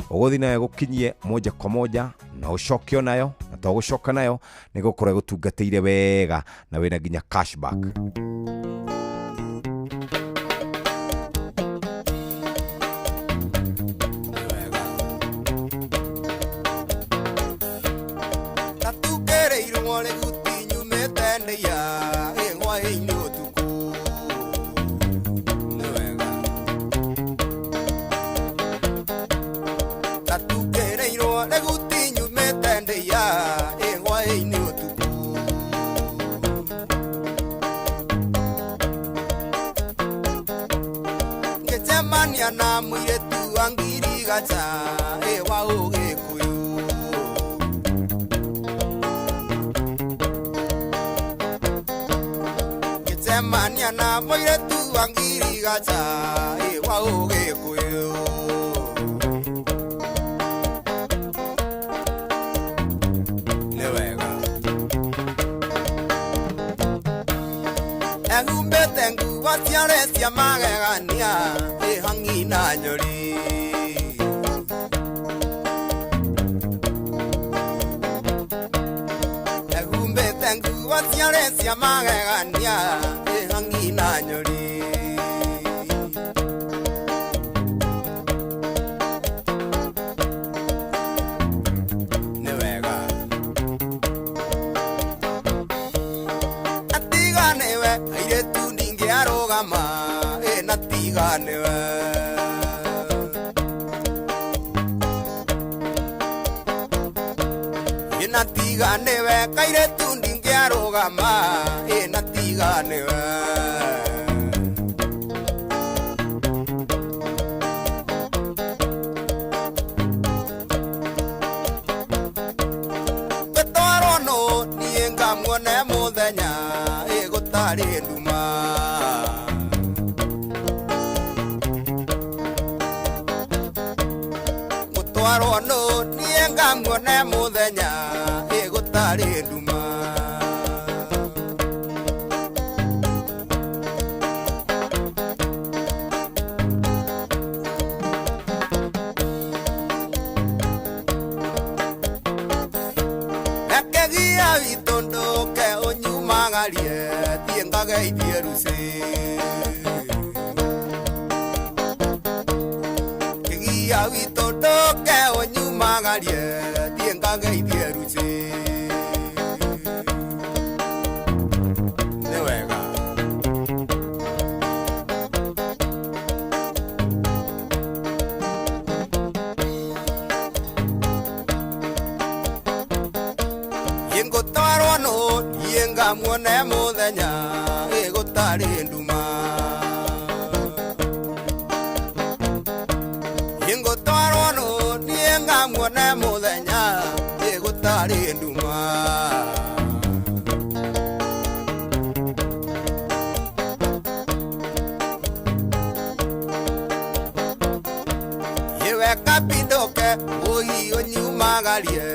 ũgũthiĩ nayo gũkinyie moja kwa moja na ũcoke nayo, na to gũcoka nayo nĩ gũkorwo ĩgũtungatĩire wega na wĩna nginya cashback. Tatukereirwo nĩ guti nyumĩte ndĩa ĩhwaĩ-inĩ ũtukũ. Nĩ wega. Tatukereirwo nĩ guti nyumĩte ndĩa ĩhwaĩ-inĩ ũtukũ. Ngĩcemania na mũirĩtu wa ngirigaca ĩwa Ũgĩkũyũ. Ngĩcemania na mũirĩtu wa ngirigaca ĩwa Ũgĩkũyũ. Nĩ wega. Ehumbĩte nguo ciarĩ cia magegania ĩhang'i na nyori. Ehumbĩte nguo ciarĩ cia magegania ĩhang'i na nyori. Nĩ wega. Atiga nĩwe airĩtu ndingĩarũgama, ĩ na tiga nĩwe. Ĩ na tiga nĩwe kairĩtu ndingĩarũgama, ĩ na tiga nĩwe. Gũtwarwo nũ niĩ ngamuone mũthenya ĩ gũtarĩ nduma. Gũtwarwo nũ niĩ ngamuone mũthenya ĩ gũtarĩ nduma. Ekegia witũ ndũke ũnyumagarie thiĩ ngageithie rũciĩ. Kĩgia witũ ndũke ũnyumagarie thiĩ ngageithie rũciĩ. Nĩ wega. Ingũtwarwo nũ niĩ ngamuone mũthenya ĩgũtarĩ nduma. Ingũtwarwo nũ niĩ ngamuone mũthenya ĩgũtarĩ nduma. Iwe kapindoke ũi ũnyumagarie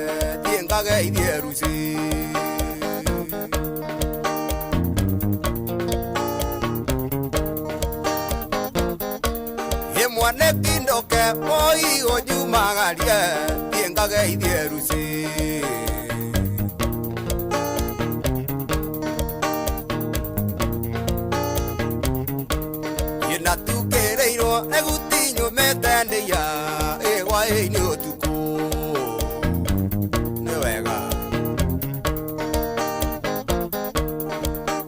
thiĩ ngageithie ruci. Mwane kindoke oi onyumagarie thiĩ ngageithie ruci. Ĩna tukĩrĩirwo nĩ gũtinyũmĩte ndĩa ĩgwaĩ-inĩ ũtukũ. Nĩ wega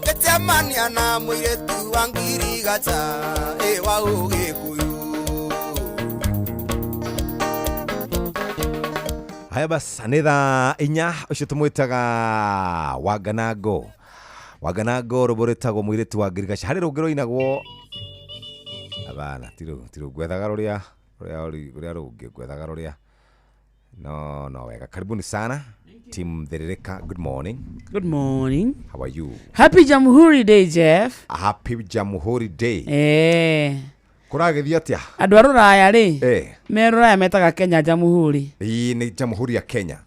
ngĩcemania na mũirĩtu wa ngirigaca ĩwa Ũgĩkũyũ. Haya bas, nĩ thaa 4 ũcio tũmwĩtaga Wanganango. Wanganango rũmbo rwĩtagwo mũirĩtu wa ngirigaca. Harĩ rũngĩ rũinagwo abana tiru ngwethaga rũrĩa rũrĩa rũngĩ ngwethaga rũrĩa no wega. Karibuni sana Team Thiririka. Good morning. Good morning. How are you? Happy Jamhuri Day, Jeff. Happy Jamhuri Day. Eh. Kũragĩthiĩ atĩa? Andũ a rũraya rĩ, me rũraya metaga Kenya Jamhuri. Ĩĩ nĩ Jamhuri ya Kenya.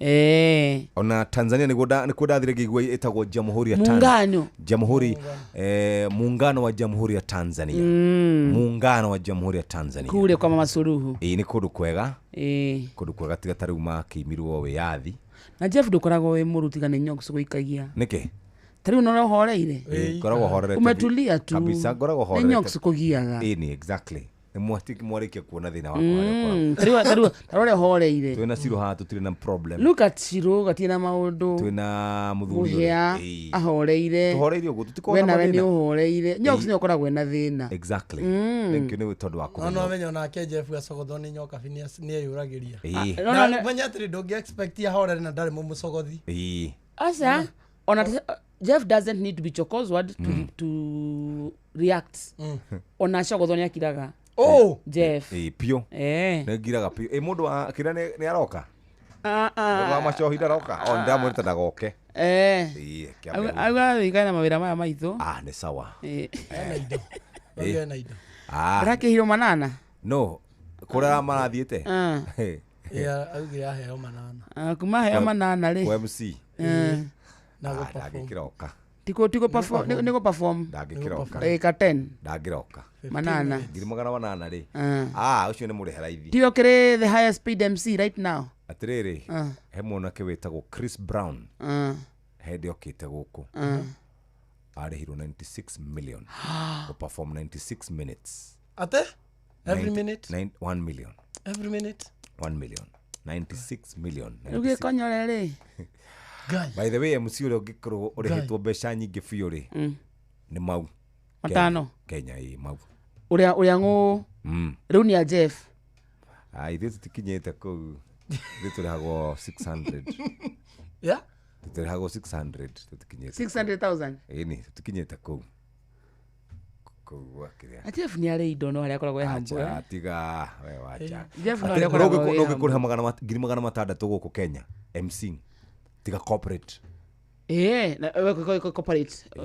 Ona Tanzania nĩguo nĩkuo ndathire ngĩigua ĩtagwo Jamhuri ya Muungano. Jamhuri Muungano wa Jamhuri ya Tanzania. Muungano wa Jamhuri ya Tanzania. Kule kwa Mama Suluhu. Ĩĩ nĩ kũndũ kwega. Kũndũ kwega tiga ta rĩu makĩimirwo wĩyathi. Na Jeff ndũkoragwo wĩ mũru tiga nĩ nyox gũikagia. Nĩkĩ? Ta rĩu nĩ ũhoreire? Ngoragwo horerete. Umetulia tu. Kabisa ngoragwo horerete. Nĩ nyox kũgiaga. Ĩĩ nĩ exactly. Mwarĩkia kuona thĩna wakwa harĩa ũkoragwo. Ta rĩu ũrĩa horeire. Twĩna Ciro haha tũtirĩ na problem. Look at Ciro gatirĩ na maũndũ. Twĩna mũthuri ũrĩa ahoreire. Tũhoreire ũguo tũtikoragwo We na nawe nĩ mathĩna. ũhoreire. Nyox nĩ ũkoragwo ena thĩna. Exactly. Thank you nĩ tondũ wa kũmenya. No menya onake Jeff acogothwo nĩ nyoka nĩ eyũragĩria. Ĩĩ. Menya atĩrĩ ndũngĩ expect ahorere na ndarĩ mũmũcogothi. Ĩĩ. Aca ona Jeff doesn't need to be chokozwad to react. Ona acogothwo nĩ akiraga. Oh, Jeff. Piũ. Nĩ ngiraga piũ. Ĩ mũndũ wa kĩrĩa nĩ aroka? Mũndũ wa macohi ndaroka? O ndamwĩrĩte ndagoke. Ĩĩ, kĩambe. Auga wĩikare na mawĩra maya maitũ. Ah, nĩ sawa. Ena indo. Ena indo. Ũrakĩhirwo manana? No, kũrĩa marathiĩte? Augire aheo manana. Kuma aheo manana rĩ. Kwa MC. Na gũ-perform. Ndangĩkĩroka. Nĩ gũ-perform. Ndangĩkĩroka. Ndagĩka 10. Ndangĩroka. Manana. 800,000 rĩ. Ah, ũcio nĩ mũrĩhe raithi. Tiwe ũkĩrĩ the highest paid MC right now. Atĩrĩrĩ, he mwanake wĩtagwo Chris Brown. Hĩndĩ okĩte gũkũ. Arĩhirwo 96 million. Gũ-perform 96 minutes. Ate? Every minute? 1 million. Every minute? 1 million. 96 million. Rĩu gĩkonyore rĩ. By the way, MC ũrĩa ũngĩkorwo ũrĩhĩtwo mbeca nyingĩ biũ rĩ, nĩ mau. Matano. Kenya ĩ mau. Ũrĩa ng'ũ. Rĩu nĩ a Jeff. Ah, ithuĩ tũtikinyĩte kũu. Ithuĩ tũrĩhagwo 600. Yeah? Tũrĩhagwo 600 tũtikinyĩte. 600,000. Ĩni, tũtikinyĩte kũu. Kũu gwakĩrĩa. A Jeff nĩ arĩ indo no harĩa akoragwo e humble. Acha, tiga we wacha. Jeff no harĩa akoragwo e humble. Ũngĩkũrĩha 600,000 gũkũ Kenya MC. Tiga corporate.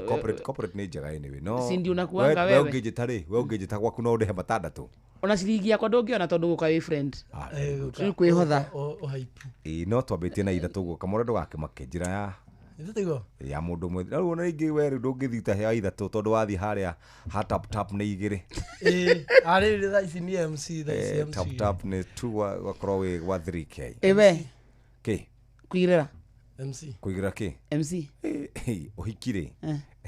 Corporate. Corporate nĩ njega anyway. No. Si ndio unakuanga wewe. We ũngĩnjĩta rĩ, we ũngĩnjĩta gwaku no ũndĩhe 600. Ona ciringi yakwa ndũngĩona tondũ gũka wĩ friend. Rĩu kwĩhotha. Ĩĩ no twambĩtie na 3 ũguo kamũra ndũgakĩmake njĩra ya Ithatũ ya mũndũ ũmwe. Rĩu ona rĩngĩ we rĩu ndũngĩthiĩ ta ya 3 tondũ wathiĩ harĩa ha tap tap nĩ 2. Ĩĩ, arĩ thaa ici nĩ MC, thaa ici MC. Tap tap nĩ 2 wakorwo wĩ gwa 3K. Ĩwe. Kĩ? Kũigĩrĩra. MC. Kũigĩrĩra kĩ? MC. Ũhiki rĩ,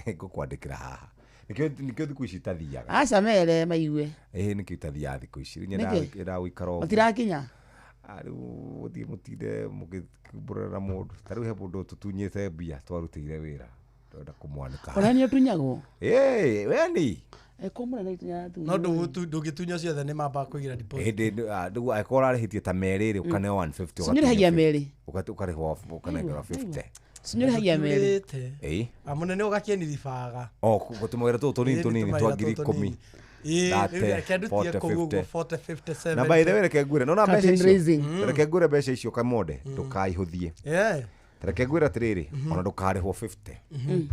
ngũkwandĩkĩra haha. Nĩkĩo thikũ ici itathiaga. Aca mere maigue. Ĩĩ nĩkĩo itathiaga thikũ ici. Rĩu nyendaga gũikara ũguo. Matirakinya? Rĩu mũthiĩ mũtinde mũgĩmbũrĩra mũndũ. Ta rĩu he mũndũ tũtunyĩte mbia twarutĩire wĩra. Ndĩrenda kũmwanĩka. Ona nĩ ũtunyagwo? Ĩĩ, we nĩ. Ko mũnene itunya tu. No ndũngĩtunywo ciothe nĩ mambaga kũigĩra deposit. Hĩndĩ rĩu angĩkorwo ũrarĩhĩtie ta merĩ rĩ, ũkaneo 150. So nĩũrĩhagia merĩ? Ũkarĩhwo ũkanengerwo 50. Sinyũrĩhagia merĩ. Ĩĩ. Mũnene ũgakĩniribaga. O gũtũmagĩra tũtũ tũnini tũnini twa 10,000. Ĩĩ, rĩu reke ndutie kũu ũguo 40, 50, Na by the way reke ngwĩre nona mbeca Curtain icio raising. Reke ngwĩre mbeca icio kamode ndũkaihũthie. Yeah. Reke ngwĩre atĩrĩrĩ ona ndũkarĩhwo 50.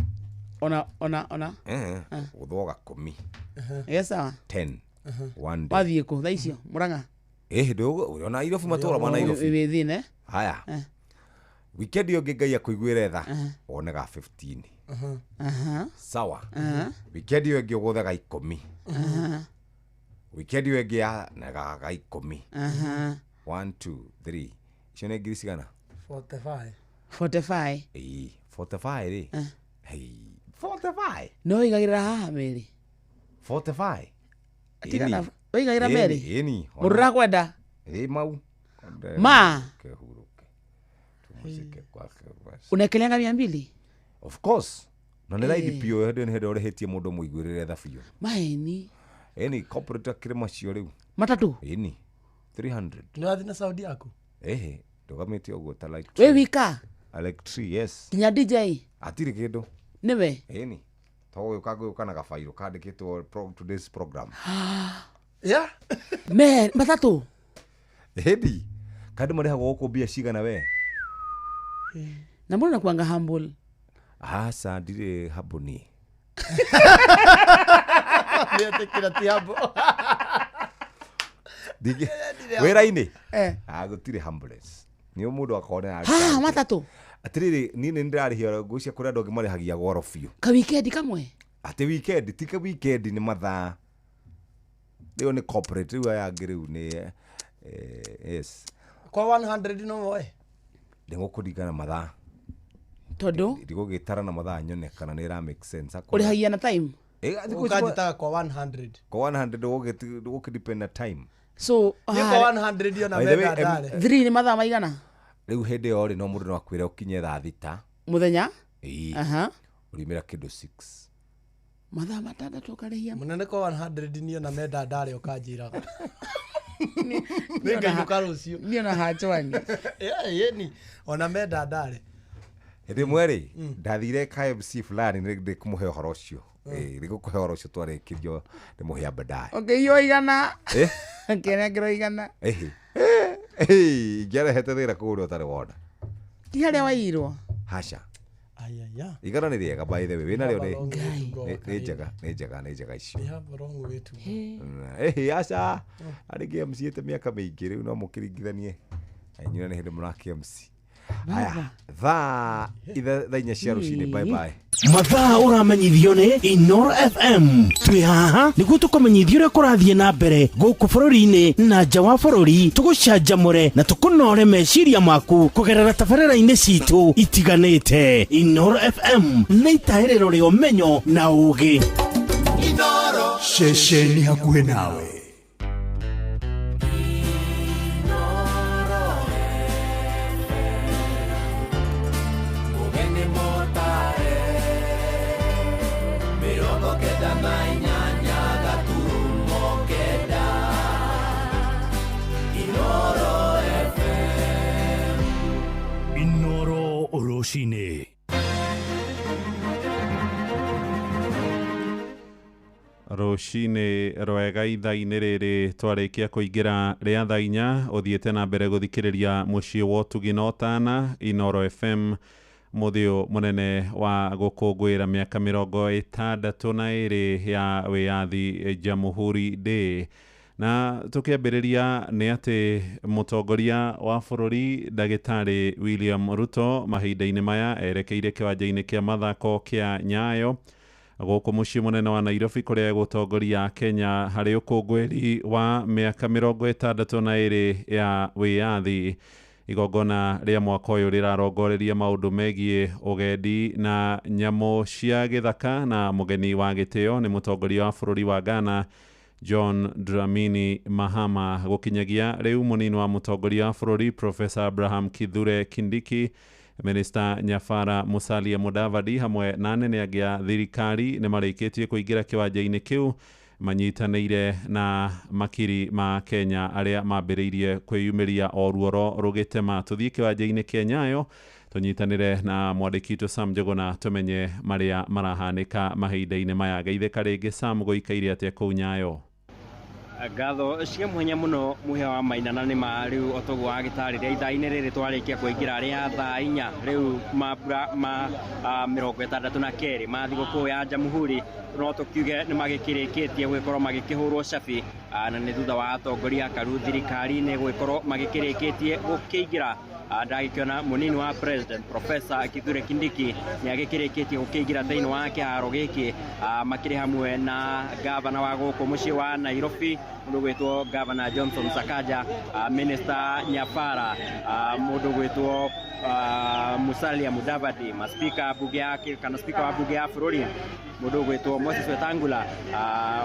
Ona ona ona. Eh, gũthwo gakũmi. Yes sawa. 10. One day. Wathiĩ kũ thaa icio Murang'a? Eh, ndũ ona Nairobi matũra ma Nairobi. Wĩ thĩna. Haya. Weekend ĩyo ĩngĩ Ngai akũiguĩre tha wone ga 15. Aha. Sawa. Aha. Weekend ĩyo ĩngĩ ũgũthe ga 10. Aha. Weekend ĩyo ĩngĩ ya na ga 10. Aha. 1 2 3. Icio nĩ ngiri cigana? 45. 45. Ĩĩ, 45 rĩ. Hei, 45. No wĩigagĩrĩra haha merĩ. 45. Tigana wĩigagĩra merĩ. Ĩni. Mũndũ ũrakwenda. Ĩĩ mau. Ma. Kehuruke. Tumuzike kwake basi. Unaekeleanga 200? Of course. Na nĩ raithi Eh. biũ hĩndĩ nĩ hĩndĩ ũrĩhĩtie mũndũ mũiguĩrĩre tha biũ. Maeni. Ĩni corporate akĩrĩ macio rĩu. Matatũ. Ĩni. 300. Nĩ wathiĩ na Saudi yaku? Ehe, ndũgamĩte ũguo ta like Wĩ tree. wika Like tree, yes. nginya DJ Hatirĩ kĩndũ. nĩwe. Ĩni. To gũgĩũka ngũgĩũka na gabairũ kandĩkĩtwo today's program. Yeah. Me matatũ. Ĩni. Kandũ marĩhagwo gũkũ mbia cigana we? Na mbona unakuanga humble? Aca ndirĩ humble niĩ. Nĩetĩkĩra ti humble. Wĩra-inĩ? Eh. Ah, gũtirĩ humbleness. Nĩ mũndũ akona Haha matatũ. Atĩrĩrĩ, niĩ nĩ ndĩrarĩhio ngũcia kũrĩ andũ angĩ marĩhagia goro biũ. Ka weekend kamwe. Atĩ weekend, ti ka weekend nĩ mathaa. Rĩu nĩ corporate, rĩu aya angĩ rĩu nĩ yes. Kwa 100 no woe. Ndĩgũkũringana mathaa. Tondũ Ndigũgĩtara na mathaa nyone kana nĩ ĩra make sense. ũrĩhagia na time. Eh, thikũ ici Ũkanjĩtaga kwa 100. kwa 100 ũgũkĩdepend na time. So Nĩ kwa 100 ona By the way, menda ndare. 3 nĩ mathaa maigana? Rĩu hĩndĩ ĩyo rĩ no mũndũ no akwĩre ũkinye thaa 6. Mũthenya? Ĩĩ. Aha. Ũrimĩra kĩndũ 6. Mathaa matandatũ ũkarĩhia. Mũnene kwa 100 niĩ ona menda ndare ũkanjĩraga. Nĩngainũka rũciũ. Niĩ ona hachwani. Ĩni. Ona menda ndare. Hĩndĩ ĩmwe rĩ ndathire KMC fulani nĩ ndĩkũmũhe ũhoro ũcio. Ĩĩ, nĩngũkũhe ũhoro ũcio twarĩkĩrio ndĩmũhe baadaye. Ũkĩiywo igana. Eh? Ũkĩnengerwo igana. Ĩhĩ. Ĩĩ, ingĩarehete thĩna kũu ũrĩa ũtarĩ wona. Ti harĩa waiyirwo. Haca. Ayaya. Igana nĩ rĩega by the way, wĩnarĩo Ngai. nĩ njega, nĩ njega, nĩ njega icio. Nĩ hambo wĩtu. Ĩhĩ, aca. Arĩ KMC ĩte mĩaka mĩingĩ rĩu no mũkĩringithanie. Inyuĩ nĩ hĩndĩ mũra KMC. Haya, thaa 4 cia rũcinĩ, bye bye. Mathaa ũramenyithio nĩ Inoro FM. Twĩ haha nĩguo tũkũmenyithia ũrĩa kũrathiĩ na mbere gũkũ bũrũri-inĩ na nja wa bũrũri, tũgũcanjamũre na tũkũnore meciria maku kũgerera tabarĩra-inĩ citũ itiganĩte. Inoro FM nĩ itahĩrĩro rĩa ũmenyo na ũũgĩ. Ceceni hakuhĩ nawe. Ũgeni mũtare 98.9 Inoro FM. Inoro rũcinĩ. Rũcinĩ rwega ithaa-inĩ rĩrĩ twarĩkia kũingĩra rĩa thaa 4 ũthiĩte na mbere gũthikĩrĩria mũciĩ wa ũtugi na ũtana Inoro FM mũthĩũ mũnene wa gũkũngũĩra mĩaka 62 ya wĩyathi Jamhuri Day. Na tũkĩambĩrĩria nĩ atĩ mũtongoria wa bũrũri ndagĩtarĩ William Ruto mahinda-inĩ maya erekeire kĩwanja-inĩ kĩa mathako kĩa Nyayo gũkũ mũciĩ mũnene wa Nairobi kũrĩa egũtongoria Kenya harĩ ũkũngũĩri wa mĩaka 62 ya wĩyathi. Igongona rĩa mwaka ũyũ rĩrarongoreria maũndũ megiĩ ũgendi na nyamũ cia gĩthaka na mũgeni wa gĩtĩo nĩ mũtongoria wa bũrũri wa Ghana John Dramani Mahama. Gũkinyagia rĩu mũnini wa mũtongoria wa bũrũri Professor Abraham Kithure Kindiki, Minister Nyafara Musalia Mudavadi hamwe na anene angĩ a thirikari nĩ marĩkĩtie kũingĩra kĩwanja-inĩ kĩu manyitanĩire na makiri ma Kenya arĩa mambĩrĩirie kwĩyumĩria o ruoro rũgĩtema. Tũthiĩ kĩwanja-inĩ kĩa Nyayo Tũnyitanĩre na mwandĩki witũ Sam Njuguna tũmenye marĩa marahanĩka mahinda-inĩ maya. Geithĩka rĩngĩ Sam, gũikaire atĩa kũu Nyayo? Ngatho cia mwanya muno muhia wa Maina, na nĩ ma rĩu otoguo wagĩtarĩria ithaa-inĩ rĩrĩ twarĩkia kũingĩra rĩa thaa 4 rĩu mambura ma 62 ma thigũkũ ya Jamhuri no tũkiuge nĩ magĩkĩrĩkĩtie gũgĩkorwo magĩkĩhũrwo cabi, na nĩ thutha wa atongoria akaru thirikari-inĩ gũgĩkorwo magĩkĩrĩkĩtie gũkĩingĩra. Ndagĩkĩona mũnini wa president Professor Kithure Kindiki nĩ agĩkĩrĩkĩtie gũkĩingĩra thĩinĩ wa kĩharo gĩkĩ, makĩrĩ hamwe na gavana wa gũkũ mũciĩ wa Nairobi mũndũ gwĩtwo Governor Johnson Sakaja, Minister Nyabara, mũndũ gwĩtwo Musalia Mudavadi, maspika bunge ya kana spika wa bunge ya bũrũri mũndũ gwĩtwo Moses Wetangula,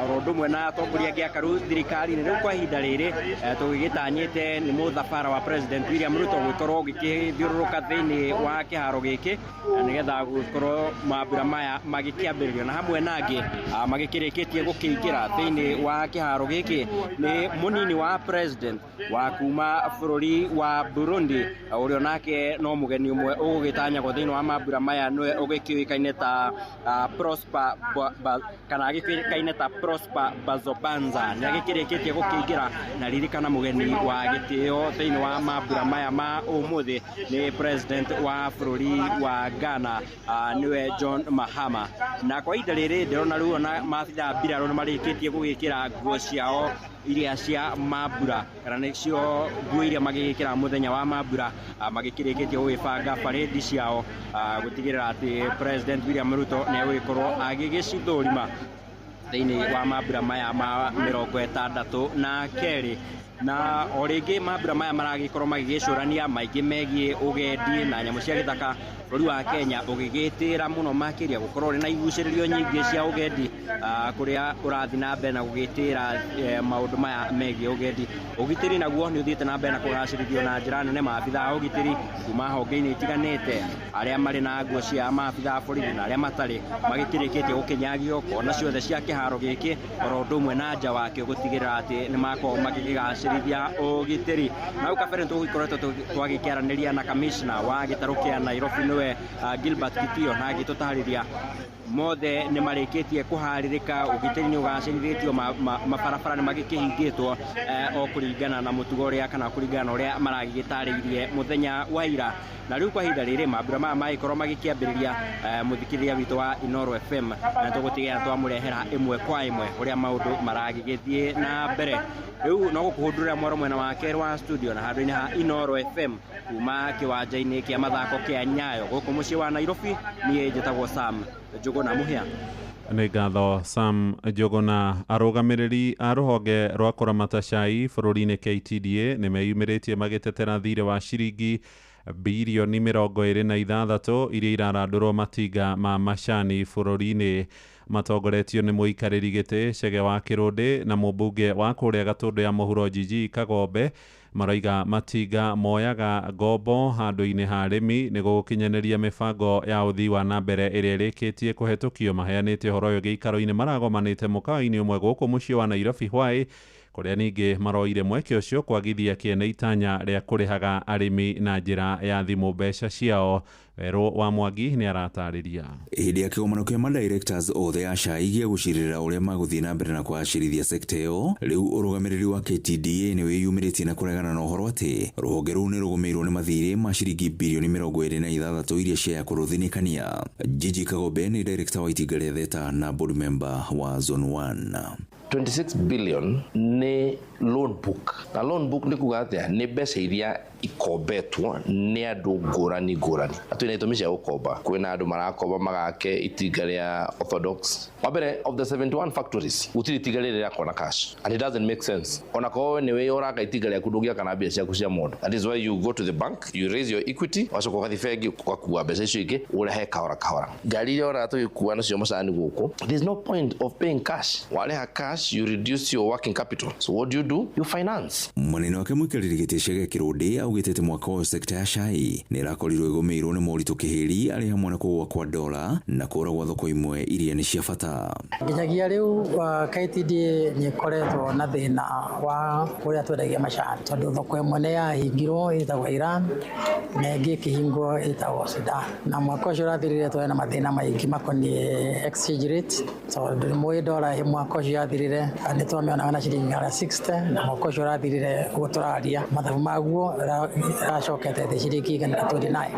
oro ũndũ ũmwe na atongoria angĩ akaru thirikari-inĩ. Rĩu kwa ihinda rĩrĩ tũgĩgĩtanyĩte nĩ mũthabara wa President William Ruto gũgĩkorwo ũgĩkĩthiũrũrũka thĩinĩ wa kĩharo gĩkĩ nĩgetha gũkorwo mambura maya magĩkĩambĩrĩrio, na hamwe na angĩ magĩkĩrĩkĩtie gũkĩingĩra thĩinĩ wa kĩharo gĩkĩ nĩ mũnini wa president wa kuma bũrũri wa Burundi, ũrĩa nake no mũgeni ũmwe ũgũgĩtanyagwo thĩinĩ wa mambura maya, nĩwe ũgĩkĩũĩkaine ta Prosper kana agĩkĩũĩkaine ta Prosper Bazobanza. Nĩ agĩkĩrĩkĩtie gũkĩingĩra, na ririkana mũgeni wa gĩtĩo thĩinĩ wa mambura maya ma ũmũthĩ nĩ president wa bũrũri wa Ghana, nĩwe John Mahama. Na kwa ihinda rĩrĩ ndĩrona rĩu ona maabithaa mbirarũ nĩ marĩkĩtie gũgĩkĩra nguo ciao iria cia mambura, kana nĩcio nguo iria magĩgĩkĩra mũthenya wa mambura, magĩkĩrĩkĩtie gũgĩbanga parade ciao gũtigĩrĩra atĩ President William Ruto nĩ egũgĩkorwo agĩgĩcithũrima thĩinĩ wa mambura maya ma 62. Na o rĩngĩ mambura maya maragĩkorwo magĩgĩcũrania maingĩ megiĩ ũgendi na nyamũ cia gĩthaka, bũrũri wa Kenya ũgĩgĩtĩra mũno makĩria gũkorwo ũrĩ na igucĩrĩrio nyingĩ cia ũgendi, kũrĩa ũrathiĩ na mbere na gũgĩtĩra maũndũ maya megiĩ ũgendi. Ũgitĩri naguo nĩ ũthiĩte na mbere na kũgacĩrithio na njĩra nene, maabithaa a ũgitĩri kuma honge-inĩ itiganĩte arĩa marĩ na nguo cia maabithaa a borithi na arĩa matarĩ magĩkĩrĩkĩtie gũkĩnyagio kona ciothe cia kĩharo gĩkĩ, oro ũndũ ũmwe na nja wakĩo gũtigĩrĩra atĩ nĩ makorwo magĩkĩgacĩrithia ũgitĩri. Na hau kabere nĩtũgĩkoretwo twagĩkĩaranĩria na kamishna wa gĩtarũ kĩa Nairobi nĩwe Gilbert Kitio, na agĩtũtarĩria mothe nĩ marĩkĩtie kũharĩrĩka, ũgitĩri nĩ ũgacĩrithĩtio, mabarabara nĩ magĩkĩhingĩtwo o kũringana na mũtugo ũrĩa kana kũringana na ũrĩa maragĩtarĩirie mũthenya wa ira. Na rĩu kwa ihinda rĩrĩ mambura maya magĩkorwo magĩkĩambĩrĩria, mũthikĩrĩria witũ wa Inooro FM na tũgũtigĩrĩra twamũrehera ĩmwe kwa ĩmwe ũrĩa maũndũ maragĩgĩthiĩ na mbere. Rĩu no gũkũhũndũrĩra mwaro mwena wa kerĩ wa studio na handũ-inĩ ha Inooro FM kuma kĩwanja-inĩ kĩa mathako kĩa Nyayo gũkũ mũciĩ wa Nairobi. Niĩ njĩtagwo Sam Njuguna Mũhĩa. Nĩ ngatho Sam Njuguna. Arũgamĩrĩri a rũhonge rwa kũramata cai bũrũri-inĩ KTDA nĩ meyumĩrĩtie magĩtetera thirĩ wa ciringi birioni 26 iria irarandũrwo matinga ma macani bũrũri-inĩ. Matongoretio nĩ mũikarĩri gĩtĩ Chege wa Kĩrũndĩ na mũmbunge wa kũrĩa Gatũndũ ya mũhuro Jiji Kagombe, maroiga matinga moyaga ngombo handũ-inĩ ha arĩmi nĩ gũgũkinyanĩria mĩbango ya ũthii wa na mbere ĩrĩa ĩrĩkĩtie kũhetũkio. Maheanĩte ũhoro ũyũ gĩikaro-inĩ maragomanĩte mũkawa-inĩ ũmwe gũkũ mũciĩ wa Nairobi Hwaĩ, kũrĩa ningĩ maroire mweke ũcio kwagithia kĩene itanya rĩa kũrĩhaga arĩmi na njĩra ya thimũ mbeca ciao. Werũ wa Mwangi nĩ aratarĩria. Hĩndĩ ya kĩgomano kĩa madirectors othe a cai gĩa gũcirĩra ũrĩa magũthiĩ na mbere na kũgacĩrithia sekta ĩyo, rĩu ũrũgamĩrĩri wa KTDA nĩ wĩyumĩrĩtie na kũregana na ũhoro atĩ rũhonge rũu nĩ rũgũmĩirwo nĩ mathirĩ ma ciringi birioni 26 iria ciaya kũrũthinĩkania. Jiji Kagombe nĩ director wa itinga rĩa Theta na board member wa Zone 1. 26 billion nĩ loan book, na loan book nĩ kuga atĩa? Nĩ mbeca iria ikombetwo nĩ andũ ngũrani ngũrani, na twĩna itũmi cia gũkomba. Kwĩna andũ marakomba magake itinga rĩa orthodox. Wa mbere, of the 71 factories gũtirĩ itinga rĩrĩ rĩrakwo na cash, and it doesn't make sense. Ona korwo nĩ wĩ ũraka itinga rĩaku ndũngĩaka na mbia ciaku cia mondo. That is why you go to the bank, you raise your equity, wacoka ũgathiĩ bengi ũgakua mbeca icio ingĩ ũrehe kahora kahora. Ngari iria ũraga tũgĩkua nacio macani gũkũ, there is no point of paying cash. Warĩha cash cash, you reduce your working capital. So what do you do? You finance. Mwanene wake mũikarĩri gĩtĩ Chege Kĩrũndĩ augĩte atĩ mwaka ũyũ sekta ya cai nĩ ĩrakorirwo ĩgũmĩirwo nĩ moritũ kĩhĩri arĩ hamwe na kũgũa kwa dola na kũra gwa thoko imwe iria nĩ cia bata. Nginyagia rĩu KTDA nĩ ĩkoretwo na thĩna wa kũrĩa twendagia macani tondũ thoko ĩmwe nĩ yahingirwo ĩtagwo Iran na ĩngĩ ĩkĩhingwo ĩtagwo Sudan, na mwaka ũcio ũrathirire twarĩ na mathĩna maingĩ makoniĩ exchange rate tondũ nĩ mũĩ dola mwaka ũcio yathirire nĩ twamĩonaga na ciringi 160 na mwaka ũcio ũrathirire ũguo tũraria mathabu maguo ĩracokete thĩ ciringi 129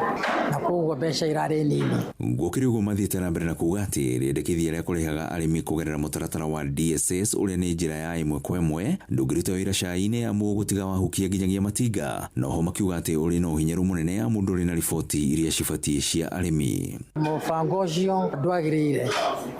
na koguo mbeca irarĩ nini. Gũkĩrĩ ũguo mathiĩte na mbere na kuga atĩ rĩendekithia rĩa kũrĩhaga arĩmi kũgerera mũtaratara wa DSS ũrĩa nĩ njĩra ya ĩmwe kwa ĩmwe ndũngĩruta wĩra cai-inĩ amu ũgũtiga wahukia nginyagia matinga, noho makiuga atĩ ũrĩ na ũhinyaru mũnene amu ndũrĩ na riboti iria cibatiĩ cia arĩmi. Mũbango ũcio ndwagĩrĩire.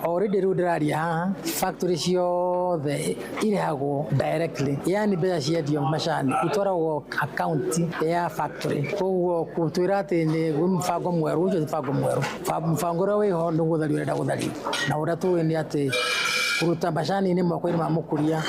Already rĩu ndĩraria haha factory ciothe irĩhagwo directly, yani mbeca ciendio macani itwaragwo account ya factory, koguo gũtwĩra atĩ nĩ mũbango mwerũ, ũcio ti mũbango mwerũ. Mũbango ũrĩa wĩho nĩ gũthario ũrenda gũthario, na ũrĩa tũĩ nĩ atĩ kũruta macani-inĩ moko-inĩ ma mũkũria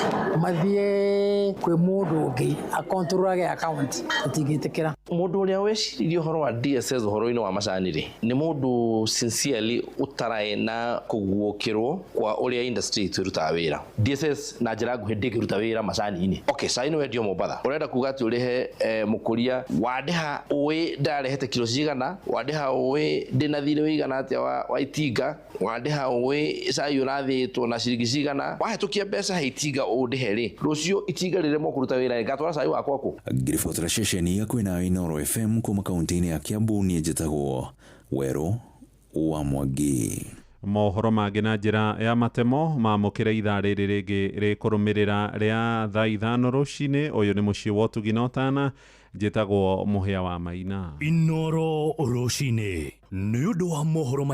mathiĩ kwĩ mũndũ ũngĩ akontrolage account tũtingĩtĩkĩra. Mũndũ ũrĩa weciririe ũhoro wa DSS ũhoro-inĩ wa macani rĩ, nĩ mũndũ sincerely ũtaraĩ na kũguũkĩrwo kwa ũrĩa industry itũ ĩrutaga wĩra. DSS na njĩra nguhĩ ndĩngĩruta wĩra macani-inĩ. Okay, cai nĩ wendio Mombatha, ũrenda kuga atĩ ũrĩhe mũkũria wandĩha ũĩ ndarehete kilo cigana, wandĩha ũĩ ndĩna thirĩ wĩigana atĩa wa itinga, wandĩha ũĩ cai ũrathĩĩtwo na ciringi cigana, wahĩtũkia mbeca he itinga ũndĩhe rĩ, rũciũ itinga rĩremwo kũruta wĩra ngatwara cai wakwa kũ? Ngĩribotera ceceni ya kwĩnayo Inooro FM kuma kaunti-inĩ ya Kiambu, niĩ njĩtagwo Werũ wa Mwangi. Mohoro mangĩ na njĩra ya matemo mamũkĩre ithaa rĩrĩ rĩngĩ rĩkũrũmĩrĩra rĩa thaa 5 rũcinĩ. Ũyũ nĩ mũciĩ wa ũtugi na ũtana, njĩtagwo Mũhĩa wa Maina. Inooro rũcinĩ nĩ ũndũ wa mohoro.